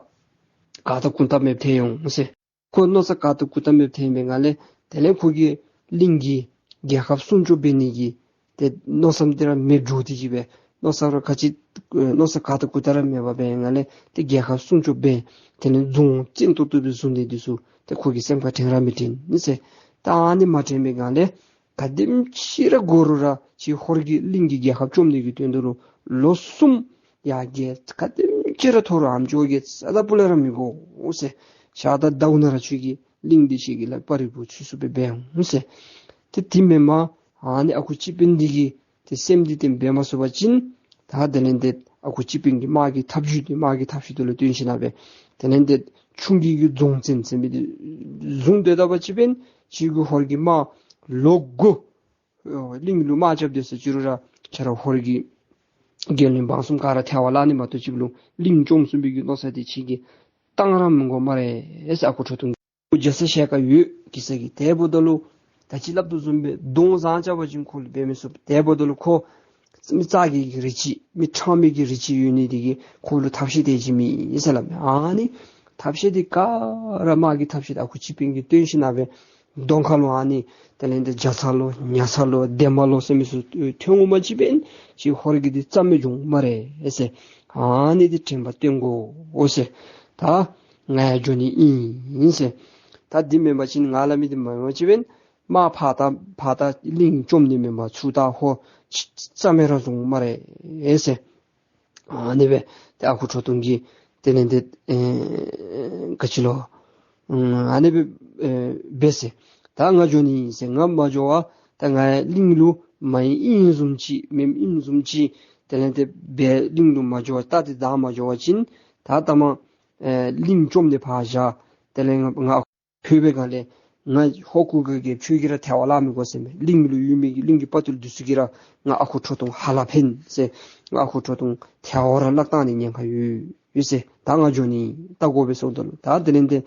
ག་དང་གུ་ད་མེདཔ་ཐལ་འོང་ཟེར། ཁོ་མནོ་བསམ་ག་ཏེ་གུ་ད་མེདཔ་ཐལ་མི་ངང་ལས་དེ་ལས་ཁོ་གིས་གླིང་གི་རྒྱལ་ཁབ་སྲུང་སྐྱོབ་འབད་ནི་གི་ཏེ་མནོ་བསམ་འདི་ར་མེདཔ་འགྱོ་སྟེ་གི་སྦེ་མནོ་བསམ་ར་ག་ཅི་མནོ་བསམ་ག་ཏེ་གུ་ད་ར་མེད་པར་འབད་ངང་ལས་ཏེ་རྒྱལ་ཁབ་སྲུང་སྐྱོབ་འབད་དེ་ལས་རྫོང་བཙན་ཏོག་ཏོ་སྦེ་བཟོ་ནི་འདི་ཚུ་ཏེ་ཁོ་གི་སེམས་ཁར་དྲན་ར་མི་དྲན་ཟེར། ད་ཨ་ནི་མ་དྲན་པའི་ངང་ལས་ག་དེམ་ཅིག་ར་འགོར་རུང་ར་ཁྱོད་ཧོར་གྱི་གླིང་གི་རྒྱལ་ཁབ་བཅོམ་ནི་གི་དོན་དུ་ལུ་ལོ་གསུམ་ཡར་རྒྱས་ག་དེམ་ཅིག་ར་འཐོར་རུང་ཨམ་ཅོག་གི་རྩ་དང་སྤུ་ལས་ར་མི་འགོར་འོང་ཟེར། ཞག་དང་ཟླཝ་ནང་ར་ཁྱོད་ཀྱིས་གླིང་འདི་ཁྱོད་ཀྱི་ལཱ་པར་རིལ་པོ་ཚུད་ཚུདཔ་སྦེ་འབད་འོང་ཟེར། ཏེ་དེ་མེན་པར་ཨ་ནི་ཨ་ཁུ་སྤྱི་དཔོན་འདི་གིས་ཏེ་སེམས་འདི་ཏེ་འབད་མ་ཚུགས་པ་ཅིན་ད་དེ་ལས་ཏེ་ཨ་ཁུ་སྤྱི་དཔོན་གྱི་དམག་གི་ཐབས་བྱུས་འདི་དམག་གི་ཐབས་བྱུས་འདི་ལུ་བརྟེན་ཞིན་ན་སྦེ་དེ་ལས་ཏེ་ཆུང་ཀུ་གི་རྫོང་བཙན་ཟེར་མི་འདི་བཟུང་སྡོད་ད་པ་ཅིན་འབདན་ཁྱོད་ཀྱི་ཧོར་གྱི་དམག་ལོ་དགུ་གླིང་ལུ་དམག་རྐྱབ་སྡོད་ཟེར་ཅི་རུང་ར་ཁྱོད་ར་ཧོར་གྱི་རྒྱལ་བློན་འབངས་གསུམ་ག་ར་ཐལ་བར་བརླག་ནི་མ་གཏོགས་ཅིག་ལུ་གླིང་བཅོམ་ཚུགས་པའི་གི་མནོ་བསམ་འདི་ཁྱོད་ཀྱིས་བཏང་ར་མི་དགོ་སྨ་རེ་ཟེར་ཨ་ཁུ་ཁྲོ་ཐུང་། རྒྱ་ཚ་ཞལ་དཀར་ཡོད་གི་ཟེར་གི། དེ་འབདཝ་ད་ལུ་ད་ཅི་སླབ་དོ་བཟུམ་སྦེ་གདོང་བཟང་རྐྱབ་པ་ཅིན་ཁོ་ལུ་འབད་མི་ཚུགས། དེ་འབདཝ་ད་ལུ་ཁོ་མི་ཙག་གི་རིགས་ཅིག་མི་ཕྲང་མི་གི་རིགས་ཅིག་ཡོད་ནི་དེ་གིས་ཁོ་ལུ་ཐབས་ཤེས་དེ་ཅིག་མེད་ཟེར་སླབ་མས། ཨ་ནི་ཐབས་ཤེས་འདི་ག་ར་དམག་གི་ཐབས་ཤེས་འདི་ཨ་ཁུ་སྤྱི་དཔོན་གྱིས་སྟོན་ཞིན་ན་སྦེ་གདོང་ཁ་ལུ་ཨ་ནི་དེ་ལས་ཏེ་རྒྱ་ཚ་ལོ་ཉ་ཚ་ལོ་འདན་མ་ལོ་ཟེར་མི་ཚུ་ཐོན་འོང་པ་ཅིན་འབདན་ཁྱོད་ཧོར་གྱི་འདི་རྩ་མེད་འགྱོ་འོང་སྨ་རེ་ཟེར། ཨ་ནི་འདི་དྲན་པ་བཏོན་དགོ་ཟེར། ད་ང་ཡང་འགྱོ་ནི་ཨིན་ཟེར། ད་འདི་མེན་པ་ཅིན་ང་སླབ་མི་འདི་མ་འོང་པ་ཅིན་འབདན་དམག་ཕར་ད་ཕར་ད་གླིང་བཅོམ་ནི་མེན་པར་ཚུར་ད་ཧོར་རྩ་མེད་ར་བཟོ་འོང་སྨ་རེ་ཟེར། ཨ་ནི་སྦེ་ཏེ་ཨ་ཁུ་ཁྲོ་ཐུང་གིས་དེ་ལས་ཏེ་ཨེ་ག་ཅི་ལོ་ཨ་ནི་སྦེ་ཨེ་འབད་ཟེར། ད་ང་འགྱོ་ནི་ཨིན་ཟེར། ང་མ་འགྱོ་བར་ད་ང་གླིང་ལུ་མ་ཨིན་བཟུམ་ཅིག་མེན་ཨིན་བཟུམ་ཅིག་དེ་ལས་ཏེ་སྦེ་གླིང་ལུ་མ་འགྱོ་བར་རྟ་འདི་བདའ་མ་འགྱོ་བ་ཅིན་ད་ལྟ་མ་ཨེ་གླིང་བཅོམ་སྟེ་ཕར་བཞག། དེ་ལས་ང་ང་ཕུད་པའི་སྒང་ལས་ང་ཧོར་གུར་དཀར་རྒྱལཔོ་ཁྱོད་ཀྱིས་ར་ཐལ་བར་བརླག་མི་དགོ་ཟེར་མས། གླིང་ལུ་ཡོད་མི་གི་གླིང་གི་དཔའ་རྟུལ་འདི་ཚུ་གིས་ར་ང་ཨ་ཁུ་ཁྲོ་ཐུང་ཧ་ལམ་ཕན་ཟེར། ང་ཨ་ཁུ་ཁྲོ་ཐུང་ཐལ་བར་ར་བརླག་བཏང་ནི་ཉེན་ཁ་ཡོད་ཡོད་ཟེར། ད་ང་འགྱོ་ནི་ད་དགོ་པས་ཟེརཝ་ད་ལུ་ད་དེ་ལས་ཏེ་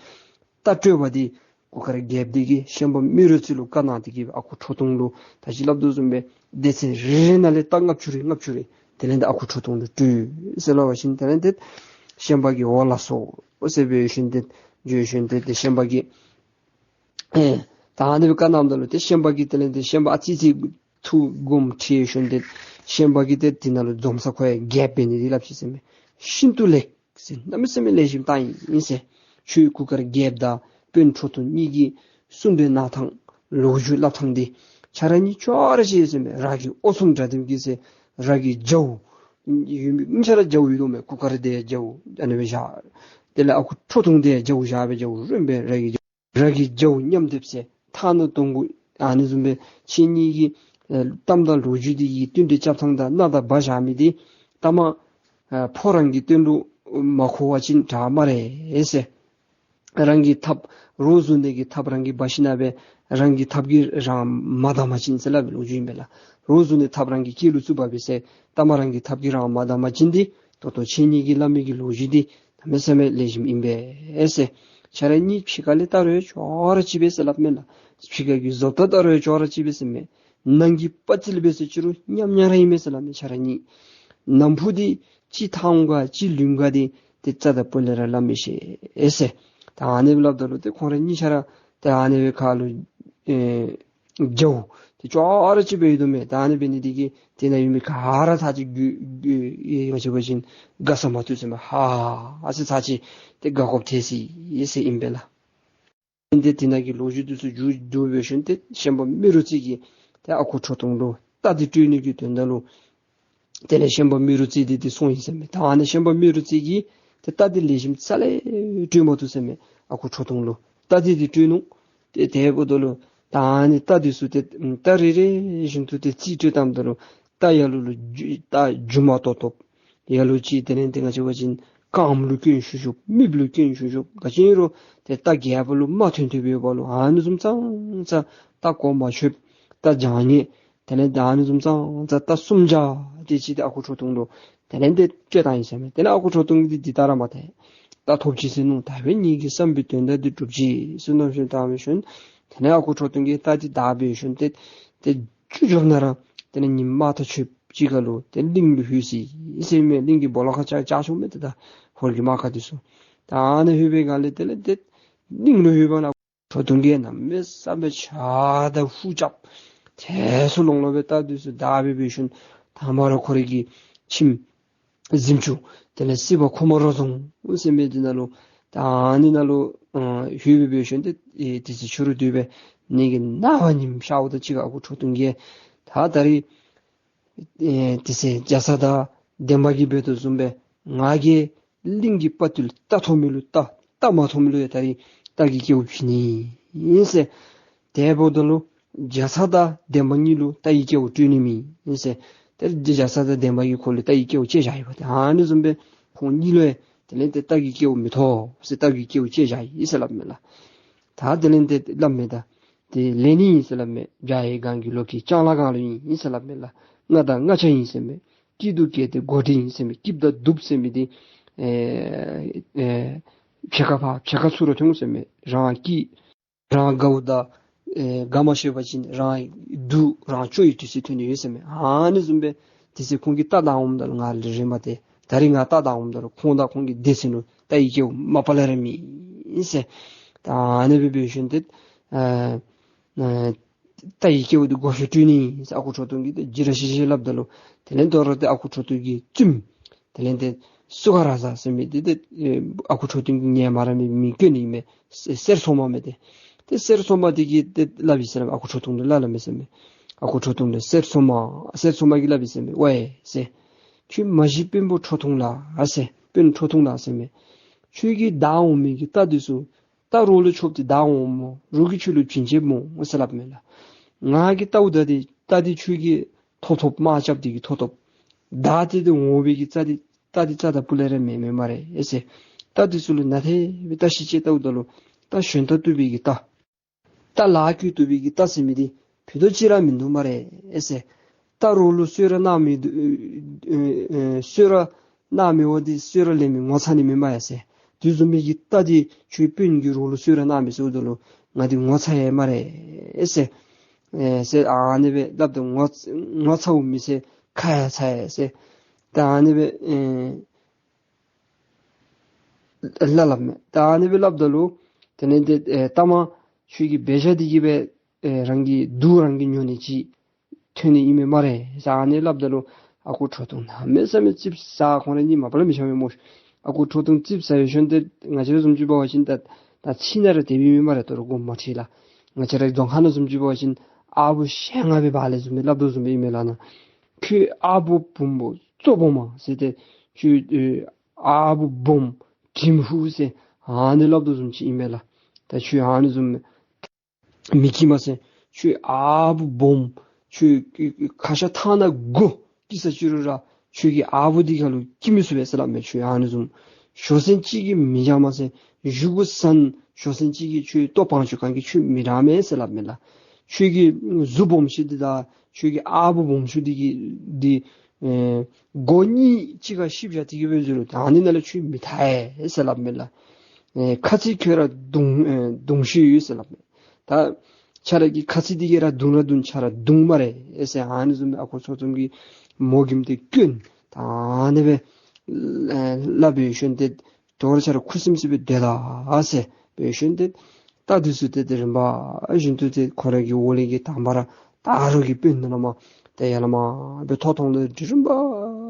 རྟ་སྤྲོད་པ་འདི་གུར་དཀར་རྒྱལཔོ་འདི་གིས་ཤན་པ་རྨེ་རུ་རྩེ་ལུ་བཀའ་གནང་སྟེ་གི་ཨ་ཁུ་ཁྲོ་ཐུང་ལུ་ད་ཅི་སླབ་དོ་བཟུམ་སྦེ་སྡེ་ཚན་རེ་རེ་ནང་ལས་རྟ་ལྔ་བཅུ་རེ་ལྔ་བཅུ་རེ་དེ་ལས་ཏེ་ཨ་ཁུ་ཁྲོ་ཐུང་ལུ་སྤྲོད་ཟེར་སླབ་པ་ཅིན་དེ་ལས་ཏེ་ཤན་པ་གིས་འོ་ལགས་སོ་ཟེར་སྦེ་ཞིནམ་ཏེ་བརྗོད་ཞིནམ་ཏེ་ཏེ་ཤན་པ་གིས་ཨེ་ད་ཨ་ནི་སྦེ་བཀའ་གནངམ་ད་ལུ་ཏེ་ཤན་པ་གིས་དེ་ལས་ཏེ་ཤན་པ་ཨ་ཙི་ཅིག་ཐུགས་དགོངསམ་ཁྲེལ་ཞིནམ་ཏེ་ཤན་པ་གིས་ཏེ་དེ་ནང་ལུ་འཛོམས་ས་ཁོ་ཡང་རྒྱལཔོ་འབད་ནི་འདི་སླབ་ཅི་ཟེར་མས། ཤིན་ཏུ་ལེགས་ཟེར། གནམ་མེད་ས་མེད་ལེགས་ཤོམ་བཏང་ཡི་ཟེར། ཁྱོད་གུར་དཀར་རྒྱལཔོ་དང་དཔོན་ཁྲོ་ཐུང་གཉིས་ཀྱིས་གསུངས་པའི་གནང་ཐངས་ལོ་རྒྱུས་སླབ་ཐངས་འདི་ཁྱེད་ར་གཉིས་ཅོག་ར་གཅིག་ཟེར་མས། རང་གི་ཨོ་ཚོམ་འདྲ་འདེམས་ཀྱིས་ཟེར། རང་གི་རྒྱལཔོ་ཡོད་མི་ཁྱེད་ར་རྒྱལཔོ་ཡོད་དོ་མས། གུར་དཀར་འདི་རྒྱལཔོ་ཨ་ནི་སྦེ་བཞག། དེ་ལས་ཨ་ཁུ་ཁྲོ་ཐུང་འདི་རྒྱལཔོ་བཞག་སྦེ་རྒྱལཔོ་རོན་སྦེ་རང་གི་རང་གི་རྒྱལཔོ་མཉམ་སྡེབ་ཟེར། ཐ་ན་དུང་གུ་ཨ་ནི་བཟུམ་སྦེ་ཁྱེད་གཉིས་ཀྱི་ཨེ་གཏམ་དང་ལོ་རྒྱུས་འདི་གི་བསྟུན་ཏེ་རྐྱབ་ཐངས་དང་སྣ་དང་བ་བཞག་མི་འདི་ལྟ་མ་ཨེ་ཕོ་རང་གི་དོན་ལུ་མ་མཁོ་བ་ཅིན་དྲག་སྨ་རེ་ཟེར། རང་གི་ཐགཔ་རོ་བཟུང་ནི་གི་ཐགཔ་རང་གིས་འབག་ཞིན་ན་སྦེ་རང་གི་ཐགཔ་གིས་རང་མ་བདའ་བ་ཅིན་ཟེར་སླབ་པའི་ལོ་རྒྱུས་ཨིན་པས་ལགས། རོ་བཟུང་ནི་ཐགཔ་རང་གི་སྐེ་ལུ་བཙུགས་པ་སྦེ་ཟེར། ལྟ་མ་རང་གི་ཐགཔ་གིས་རང་མ་བདའ་བ་ཅིན་འདི་ད་ལྟོ་ཁྱེད་གཉིས་ཀྱིས་སླབ་མི་གི་ལོ་རྒྱུས་འདི་གནམ་མེད་ས་མེད་ལེགས་ཤོམ་ཨིན་པས་ཟེར། ཁྱེད་ར་གཉིས་ཕྱི་ཁ་ལས་བལྟ་རུང་ཅོག་ར་གཅིག་པས་ཟེར་སླབ་མས་ལགས། ཕྱི་ཁ་གི་བཟོ་ལྟ་བལྟ་རུང་ཅོག་ར་གཅིག་པས་ཟེར་མས། ནང་གི་དཔའ་རྩལ་འབད་ཟེར་ཅི་རུང་མཉམ་མཉམ་ར་ཨིན་མས་ཟེར་སླབ་མས། ཁྱེད་ར་གཉིས་ནམ་ཕུགས་འདི་ཅི་ཐང་ག་ཅི་ལུང་ག་འདི་ཏེ་རྩ་དང་སྤུ་ལས་ར་སླབ་མི་ཤེས་ཟེར། ད་ཨ་ནི་སྦེ་སླབ་ད་ལུ་ཏེ་ཁོང་ར་གཉིས་ཆ་ར་ཏེ་ཨ་ནི་སྦེ་ཁ་ལུ་ཨེ་རྒྱལཔོ་ཏེ་ཅོག་ར་གཅིག་པ་ཡོད་དོ་མས། ད་ཨ་ནི་འབད་ནི་འདི་གིས་དེ་ནང་ཡོད་མི་ག་ར་ཚར་གཅིག་གུ་གུ་ཡོད་ཅི་བ་ཅིན་དགའ་ས་མ་ཐོབ་ཟེར་མས། ཧ་ཨ་ཙི་ཚར་གཅིག་ཏེ་དགའ་དགོཔ་ཐལ་སོ་ཡི་ཟེར་ཨིན་པས་ལགས། ཏེ་དེ་ནང་གི་ལོ་རྒྱུས་འདི་ཚུ་མཇུག་བསྡུ་འབད་ཞིནམ་ཏེ་ཤན་པ་རྨེ་རུ་རྩེ་གིས་ཏེ་ཨ་ཁུ་ཁྲོ་ཐུང་ལུ་རྟ་འདི་སྤྲོད་ནི་གི་དོན་དག་ལུ་དེ་ལས་ཤན་པ་རྨེ་རུ་རྩེ་འདི་ཏེ་སོང་ཡི་ཟེར་མས། ད་ཨ་ནི་ཤན་པ་རྨེ་རུ་རྩེ་གིས་ཏེ་རྟ་འདི་ལེགས་ཤོམ་རྩ་ལས་སྤྲོད་མ་བཏུབ་ཟེར་མས། ཨ་ཁུ་ཁྲོ་ཐུང་ལུ་རྟ་འདི་ཏེ་སྤྲོད་ནུག། ཏེ་དེ་འབདཝ་ད་ལུ་ད་ཨ་ནི་རྟ་འདི་ཚུ་ཏེ་རྟ་རེ་རེ་བཞིན་དུ་ཏེ་རྩིས་སྤྲོད་བཏངམ་ད་ལུ་རྟ་ལ་ལུ་ལུ་རྒྱུ་རྟ་རྒྱུ་མ་ཏོག་ཏོ་ལ་ལུ་ཅིག་དེ་ལས་ཏེ་ང་བཅས་འབད་བ་ཅིན་རྐངམ་ལུ་སྐྱོན་ཤུགས་ཤུགས་མིགཔ་ལུ་སྐྱོན་ཤུགས་ཤུགས་ག་ཅི་ཨིན་རུང་ཏེ་རྟ་རྒྱལ་པོ་ལུ་མ་ཐོན་ཐོནམ་འབདཝ་ལུ་ཨ་ནི་བཟུམ་ཙང་ཙང་རྟ་གོ་མ་ཆོདཔ་རྟ་བྱང་ཉེས་དེ་ལས་ད་ཨ་ནི་བཟུམ་ཙང་ཙང་རྟ་སུམ་བརྒྱ་དེ་ཅིག་ཏེ་ཨ་ཁུ་ཁྲོ་ཐུང་ལུ་དེ་ལས་ཏེ་སྤྲོད་བཏང་ཡི་ཟེར་མས། དེ་ལས་ཨ་ཁུ་ཁྲོ་ཐུང་གིས་འདི་ལྟར་མ་ཐལ། རྟ་ཐོབ་ཅི་ཟེར་མནོ། ད་འབདན་ངེ་གི་བསམ་པའི་དོན་དག་འདི་འགྲུབ་ཅི་ཟེར་མནོ་ཞིནམ་ད་འབད་ཞིནམ་དེ་ལས་ཨ་ཁུ་ཁྲོ་ཐུང་གིས་རྟ་འདི་བདའ་འབད་ཞིནམ་ཏེ་ཏེ་རྒྱུ་འབྱོར་ནི་ར་དེ་ལས་ཉིམ་དམར་ཐག་ཆོད་ཅིག་ཁར་ལུ་ཏེ་གླིང་ལུ་ལྷོད་ཅི་ཟེར་མས། གླིང་གི་སྦོ་ལོགས་ཁར་བཅར་བཅར་ཆོག་མས། ཏེ་ད་ཧོར་གྱི་དམག་ཁ་འདི་ཚུ་ད་ཨ་ནི་ལྷོད་པའི་སྒང་ལས་དེ་ལས་ཏེ་གླིང་ལུ་ལྷོད་པ་ན་ཁྲོ་ཐུང་གིས་གནམ་མེད་ས་མེད་ཕྱག་དང་ཧུ་རྐྱབ་ཏེ་ཚུར་ལོང་ལོང་སྦེ་རྟ་འདི་ཚུ་བདའ་འབད་འབད་ཞིནམ་དང་པ་ར་ཁོ་རའི་གི་ཁྱིམ་གཟིམ་ཅུང་དེ་ལས་སྲིད་པ་ཁོ་མོ་ར་རྫོང་ཟེར་མི་འདི་ནང་ལུ་ད་ཨ་ནི་ནང་ལུ་ཨ་ལྷོད་འབད་འབད་ཞིནམ་ཏེ་ཨེ་དེ་ཚེ་ཕྱི་རུ་སྡོད་སྦེ་ནི་གི་ནངས་པ་ཉིམ་ཤརཝ་དང་གཅིག་ཁར་ཨ་ཁུ་ཁྲོ་ཐུང་གིས་ད་ད་རིས་ཨེ་དེ་ཚེ་རྒྱ་ཚ་དང་འདན་མ་གིས་འབད་དོ་བཟུམ་སྦེ་ང་གིས་གླིང་གི་དཔའ་རྟུལ་རྟ་ཐོབ་མི་ལུ་རྟ་རྟ་མ་ཐོབ་མི་ལུ་ཡང་ད་རིས་རྟ་གི་སྐལཝ་བྱིན་ནི་ཨིན་ཟེར། དེ་འབདཝ་ད་ལུ་རྒྱ་ཚ་དང་འདན་མ་གཉིས་ལུ་རྟ་གི་སྐལཝ་སྤྲོད་ནི་མེད་ཨིན་ཟེར། ཏེ་རྒྱ་ཚ་དང་འདན་མ་གིས་ཁོ་ལུ་རྟ་གི་སྐལཝ་བཅད་བཞག་ཡི་པ་ཏེ། ཨ་ནི་བཟུམ་སྦེ་ཁོང་གཉིས་ལུ་ཡང་དེ་ལས་ཏེ་རྟ་གི་སྐལཝ་མི་ཐོབ་ཟེར་རྟ་གི་སྐལཝ་བཅད་བཞག་ཡི་ཟེར་སླབ་མས་ལགས། ད་དེ་ལས་ཏེ་སླབ་མས། ད་དེ་ལས་ནི་ཨིན་ཟེར་སླབ་མས། བྱ་ཡི་སྒང་གི་ལོགས་ཀྱི་ལྕང་ལ་སྒང་ལུ་ཨིན་ཟེར་སླབ་མས་ལགས། རྔ་དང་རྔ་ཆ་ཨིན་ཟེར་མས། སྐྱིད་སྡུག་གལ་ཏེ་མགོ་འདྲིས་ཨིན་ཟེར་མས། སྐྱིདཔ་དང་སྡུགཔ་ཟེར་མི་འདི་ཨེ་ཨེ་ཕྱེད་ཀ་ཕར་ཕྱེད་ཀ་ཚུར་ལུ་ཐོན་ཟེར་མས། རང་སྐྱིད་རང་དགའཝ་དང་ཨེ་དགའ་མ་ཤེས་པ་ཅིན་རང་སྡུག་རང་སྐྱོ་བའི་དུས་ཚོད་ཐོན་ནི་ཡོད་ཟེར་མས། ཨ་ནི་བཟུམ་སྦེ་དེ་ཚེ་ཁོང་གིས་རྟ་བདའ་འོངམ་ད་ལུ་ང་ལས་རིམ་པ་ཏེ་ད་རིས་ང་རྟ་བདའ་འོངམ་ད་ལུ་ཁོང་དང་ཁོང་གི་སྡེ་ཚན་ལུ་རྟ་གི་སྐལཝ་མ་པ་ལས་ར་མེད་ཟེར། ད་ཨ་ནི་སྦེ་འབད་ཞིནམ་ཏེ་ཨ་ཨ་རྟ་གི་སྐལཝ་འདི་བགོ་བཤའ་སྤྲོད་ནི་ཟེར་ཨ་ཁུ་ཁྲོ་ཐུང་གིས་ཏེ་ཅི་ར་ཤེས་ཤེས་སླབ་ད་ལུ་དེ་ལས་དོ་རུང་ཏེ་ཨ་ཁུ་ཁྲོ་ཐུང་གི་བཙུནམོ་དེ་ལས་ཏེ་སུ་ག་ར་ཟ་ཟེར་མི་འདི་ཏེ་ཨེ་ཨ་ཁུ་ཁྲོ་ཐུང་གི་ངོ་མ་ར་མི་མི་བཀོད་ནི་མས། གསེར་གསེར་སོ་མ་མས་ཏེ། ཏེ་གསེར་སོ་མ་འདི་གིས་ཏེ་སླབ་ཡི་ཟེར་ཨ་ཁུ་ཁྲོ་ཐུང་ལུ་སླབ་སླབ་མས་ཟེར་མས། ཨ་ཁུ་ཁྲོ་ཐུང་ལུ་གསེར་སོ་མ་གསེར་སོ་མ་གིས་སླབ་ཡི་ཟེར་མས། ཝའེ་ཟེར། ཁྱོད་མ་གཞི་དཔོན་པོ་ཁྲོ་ཐུང་ལགས་ཟེར། དཔོན་ཁྲོ་ཐུང་ལགས་ཟེར་མས། ཁྱོད་ཀྱིས་བདའ་འོང་མི་གི་རྟ་འདི་ཚུ་རྟ་རོགས་ལུ་ཆོདཔ་ཏེ་བདའ་འོངམ་སྨོ། རོགས་ཀྱིས་ཁྱོད་ལུ་བྱིན་བྱིནམ་སྨོ་ཟེར་སླབ་མས་ལགས། ང་གིས་བལྟཝ་ད་འདི་རྟ་འདི་ཁྱོད་ཀྱིས་ཐོབ་ཐོབ་དམག་རྐྱབ་སྟེ་གིས་ཐོབ་ཐོབ། བདའ་སྟེ་འདི་འོང་བའི་གི་རྟ་འདི་རྟ་འདི་རྩ་དང་སྤུ་ལས་ར་མེད་མེད་སྨ་རེ་ཟེར། རྟ་འདི་ཚུ་ལུ་ནན་ཏན་སྦེ་བརྟག་ཞིབ་དཔྱད་བལྟཝ་ད་ལུ་རྟ་ཞོན་རྟ་བཏུབ་པའི་གི་རྟ་རྟ་ལཱ་བཀོལ་བཏུབ་པའི་གི་རྟ་ཟེར་མི་འདི་ཕུད་རྡོག་གཅིག་ར་མིན་འདུག་སྨ་རེ་ཟེར། རྟ་རོགས་ལུ་གསོལ་རས་གནང་མི་འདུག། ཨེ་ཨེ་གསོལ་རས་གནང་མི་འོང་འདི་གསོལ་རས་ལེན་མི་ངོ་ཚ་ནི་མེད་སྨ་རེ་ཟེར། དེ་བཟུམ་མའི་གི་རྟ་འདི་ཁྱོད་དཔོན་གྱིས་རོགས་ལུ་གསོལ་རས་གནང་མི་ཟེརཝ་ད་ལུ་ང་འདི་ངོ་ཚ་ཡི་སྨ་རེ་ཟེར། ཨེ་ཟེར་ཨ་ནི་སྦེ་སླབ་ད་ངོ་ངོ་ཚཝ་མི་ཟེར་ཁ་ཡང་ཚ་ཡི་ཟེར། ད་ཨ་ནི་སྦེ་ཨེ་སླབ་སླབ་མས། ད་ཨ་ནི་སྦེ་སླབ་ད་ལུ་དེ་ལས་ཏེ་ཨེ་ལྟ་མ་ཁྱོད་ཀྱི་འབད་བཞག་འདི་གིས་སྦེ་ཨེ་རང་གི་སྡུག་རང་གིས་ཉོ་ནི་ཅིག་ཐོན་ནི་ཨིན་མས་སྨ་རེ་ཟེར་ཨ་ནི་སླབ་ད་ལུ་ཨ་ཁུ་ཁྲོ་ཐུང་གནམ་མེད་ས་མེད་ཙིགཔ་ཟ། ཁོང་ར་གཉིས་མ་པ་ལས་མི་འཆམ་མས་སྨོ། ཨ་ཁུ་ཁྲོ་ཐུང་ཙིགཔ་ཟ་བའི་ཤུལ་ཏེ་ང་བཅས་ར་བཟུམ་ཅིག་འབད་བ་ཅིན་ད་ད་ཚིག་ནང་ར་དེ་སྦེ་ཨིན་མས་སྨ་རེ། དོ་རུང་དགོངསམ་མ་ཁྲེལ་ལགས། ང་བཅས་ར་རྫོང་ཁ་ནང་བཟུམ་ཅིག་འབད་བ་ཅིན་ཨ་བུ་ཤེས་ང་སྦེ་བ་ལེ་བཟུམ་སྦེ་སླབ་དོ་བཟུམ་སྦེ་ཨིན་མས་ལགས་ན། ཁྱོད་ཨ་བུ་བུམོ་གཙོ་བོ་མ་ཟེར་ཏེ་ཁྱོད་ཨ་བུ་བུམོ་དྲིམ་ཧུ་ཟེར་ཨ་ནི་སླབ་དོ་བཟུམ་ཅིག་ཨིན་མས་ལགས། ད་ཁྱོད་ཨ་ནི་བཟུམ་མི་སྐྱིད་མ་ཟེར། ཁྱོད་ཨ་བུ་བུམོ་ཁྱོད་ཁ་ཤ་ཐང་ནང་དགུ་སྐྱེས་ས་ཅི་རུང་ར་ཁྱོད་ཀྱིས་ཨ་བུ་འདི་ཁ་ལུ་སྐྱེ་མི་ཚུགས་པས་ཟེར་སླབ་མས། ཁྱོད་ཨ་ནི་བཟུམ་ཞོ་སེན་ཅིག་གིས་མི་འཇམ་མ་ཟེར། བཞེས་སྒོ་བཟང་ཞོ་སེན་ཅིག་གིས་ཁྱོད་ལྟོ་བང་ཅུང་གང་གིས་ཁྱོད་མི་ར་མས་ཟེར་སླབ་མས་ལགས། ཁྱོད་ཀྱི་གཟུགས་སྦོམ་ཤོས་འདི་དང་ཁྱོད་ཀྱི་ཨ་བུ་སྦོམ་ཤོས་འདི་གི་འདི་ཨེ་མགོ་གཉིས་གཅིག་ཁར་བཤིབ་བཞག་སྟེ་གིས་འབད་ཟེར་རུང་ད་ཨ་ནི་ནང་ལུ་ཁྱོད་མི་ཐར་ཟེར་སླབ་མས་ལགས། ཨེ་ཁ་ཚིག་ཁྱོད་ར་དུང་ཨེ་དུང་ཤོས་ཡོད་ཟེར་སླབ་མས། ད་ཁྱོད་ར་གི་ཁ་ཚིག་འདི་གིས་ར་དུང་ར་དུང་ཁྱོད་ར་དུང་སྨ་རེ་ཟེར་ཨ་ནི་བཟུམ་ཨ་ཁུ་ཁྲོ་ཐུང་གིས་མོ་གིས་ཏེ་སྐྱོན་ད་ཨ་ནི་སྦེ་ཨེ་སླབ་པའི་ཤུལ་ཏེ་དོ་རུང་ཁྱོད་ར་ཁུ་སིམ་སིམ་སྦེ་སྡོད་ད་ཟེར་འབད་ཞིནམ་ཏེ་རྟ་འདི་ཚུ་ཏེ་ཏེ་རིམ་པ་བཞིན་དུ་ཏེ་ཁོ་ར་གི་འོག་ལས་ཀྱི་དང་པ་ར་རྟ་རོགས་ཀྱི་དཔོན་ནང་ལས་མར་ཏེ་ཡར་ལས་མར་སྦེ་ཐོག་ཐོག་ལས་རིམ་པ་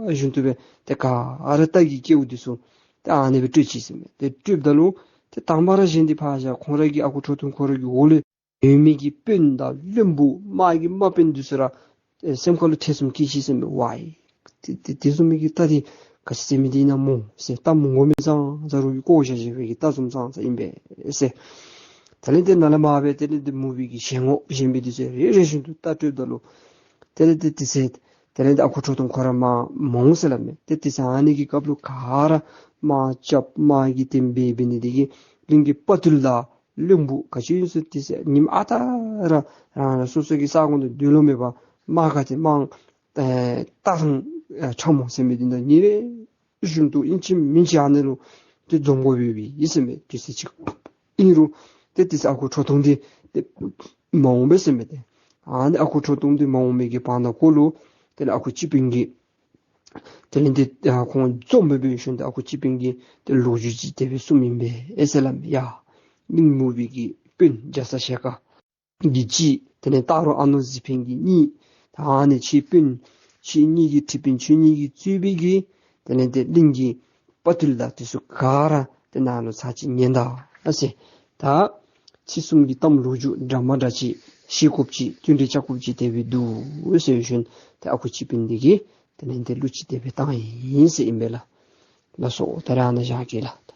བཞིན་དུ་སྦེ་ཏེ་ག་ར་རྟ་གི་སྐལཝ་འདི་ཚུ་ཏེ་ཨ་ནི་སྦེ་སྤྲོད་ཅི་ཟེར་མས། ཏེ་སྤྲོདཔ་ད་ལུ་ ཏེ་དང་པ་ར་གཞན་འདི་ཕར་བཞག། ཁོང་ར་གི་ཨ་ཁུ་ཁྲོ་ཐུང་ཁོ་ར་གི་འོག་ལུ་ཡོད་མི་གི་དཔོན་དང་བློན་པོ་དམག་གི་དམག་དཔོན་འདི་ཚུ་ར་ཨེ་སེམས་ཁ་ལུ་ཐེ་ཚོམ་སྐྱེས་ཅི་ཟེར་མས། ཝའི་ཏེ་ཏེ་དེ་བཟུམ་མའི་གི་རྟ་འདི་ག་ཅི་ཟེར་མི་འདི་ཨིན་ན་སྨོ་ཟེར། རྟ་མོང་གོ་མི་ཙང་ཙ་རོགས་ཀྱིས་བཀོ་བཞག་བཞག་པའི་གི་རྟ་བཟུམ་ཙང་ཙ་ཨིན་པས་ཟེར། དེ་ལས་ཏེ་ནཱ་ལས་མར་སྦེ་དེ་ལས་ཏེ་མུ་བི་གི་ཞལ་ངོ་བཞེངས་པའི་དུས་ཚོད་རེ་རེ་བཞིན་དུ་རྟ་སྤྲོདཔ་ད་ལུ་དེ་ལས་ཏེ་དེ་ཚེ་དེ་ལས་ཏེ་ཨ་ཁུ་ཁྲོ་ཐུང་ཁོ་ར་མར་མོང་ཟེར་སླབ་མས། ཏེ་དེ་ཚེ་ཨ་ནི་གི་སྐབས་ལུ་ག་ར་དམག་རྐྱབ་དམག་གི་དེ་འབད་འབད་ནི་དེ་གིས་གླིང་གི་དཔའ་ཐུལ་དང་བློན་པོ་ག་ཅི་ཡོད་ཟེར་དེ་ཚེ་ཉིནམ་ཨ་རྟག་ར་རང་རང་སོ་སོ་གི་ས་གོ་ནང་སྡོད་ལོང་མེད་པར་དམག་ག་ཏེ་དམག་ཨེ་རྟ་དང་ཨེ་ཁྲ་མོ་ཟེར་མི་འདི་ནང་ཉིན་རེ་བཞིན་དུ་ཨིན་ཅི་མིན་ཅི་ཨ་ནི་ལུ་ཏེ་འཛོམས་དགོ་པས་ཨིན་ཟེར་མས། དུས་ཚོད་ཅིག་ཨིན་རུང་ཏེ་དེ་ཚེ་ཨ་ཁུ་ཁྲོ་ཐུང་འདི་ཏེ་མ་འོང་པས་ཟེར་མས། ཏེ་ཨ་ནི་ཨ་ཁུ་ཁྲོ་ཐུང་འདི་མ་འོང་མི་གི་བར་ན་ཁོ་ལུ་དེ་ལས་ཨ་ཁུ་སྤྱི་དཔོན་གྱིས་དེ་ལས་ཏེ་ཨ་ཁོང་འཛོམས་སྦེ་འབད་ཞིནམ་ཏེ་ཨ་ཁུ་སྤྱི་དཔོན་གྱིས་ཏེ་ལོ་རྒྱུས་ཅིག་དེ་སྦེ་གསུངམ་ཨིན་པས་ཨེ་ཟེར་སླབ་མས། ཡ་གླིང་མུ་བི་གི་དཔོན་རྒྱ་ཚ་ཞལ་དཀར་གྱིས་གཅིག། དེ་ལས་སྟག་རོང་ཨ་ནུ་གཟིག་འཕེན་གྱིས་གཉིས། ད་ཨ་ནི་ཁྱེད་དཔོན་ཁྱེད་གཉིས་ཀྱི་ཁྲི་དཔོན་ཁྱེད་གཉིས་ཀྱིས་གཙོས་པའི་གི་དེ་ལས་ཏེ་གླིང་གི་དཔའ་ཐུལ་དང་དེ་ཚུ་ག་ར་ཏེ་ནཱ་ལུ་ཚར་གཅིག་ཉན་ད་ཨ་ཟེར། ད་ཁྱེད་གསུམ་གྱི་གཏམ་ལོ་རྒྱུས་འདྲ་མ་འདྲཝ་ཅིག་ཤེས་དགོཔ་ཅིག་བསྟུན་གྲོས་རྐྱབ་དགོཔ་ཅིག་དེ་སྦེ་འདུག་ཟེར་ཞིནམ་ཏེ་ཨ་ཁུ་སྤྱི་དཔོན་འདི་གིས་དེ་ལས་ཏེ་གླུ་ཅིག་དེ་སྦེ་བཏང་ཡི་ཟེར་ཨིན་པས་ལགས། ལགས་སོ། ད་རེས་ཨ་ནཱ་བཞག་གེ་ལགས།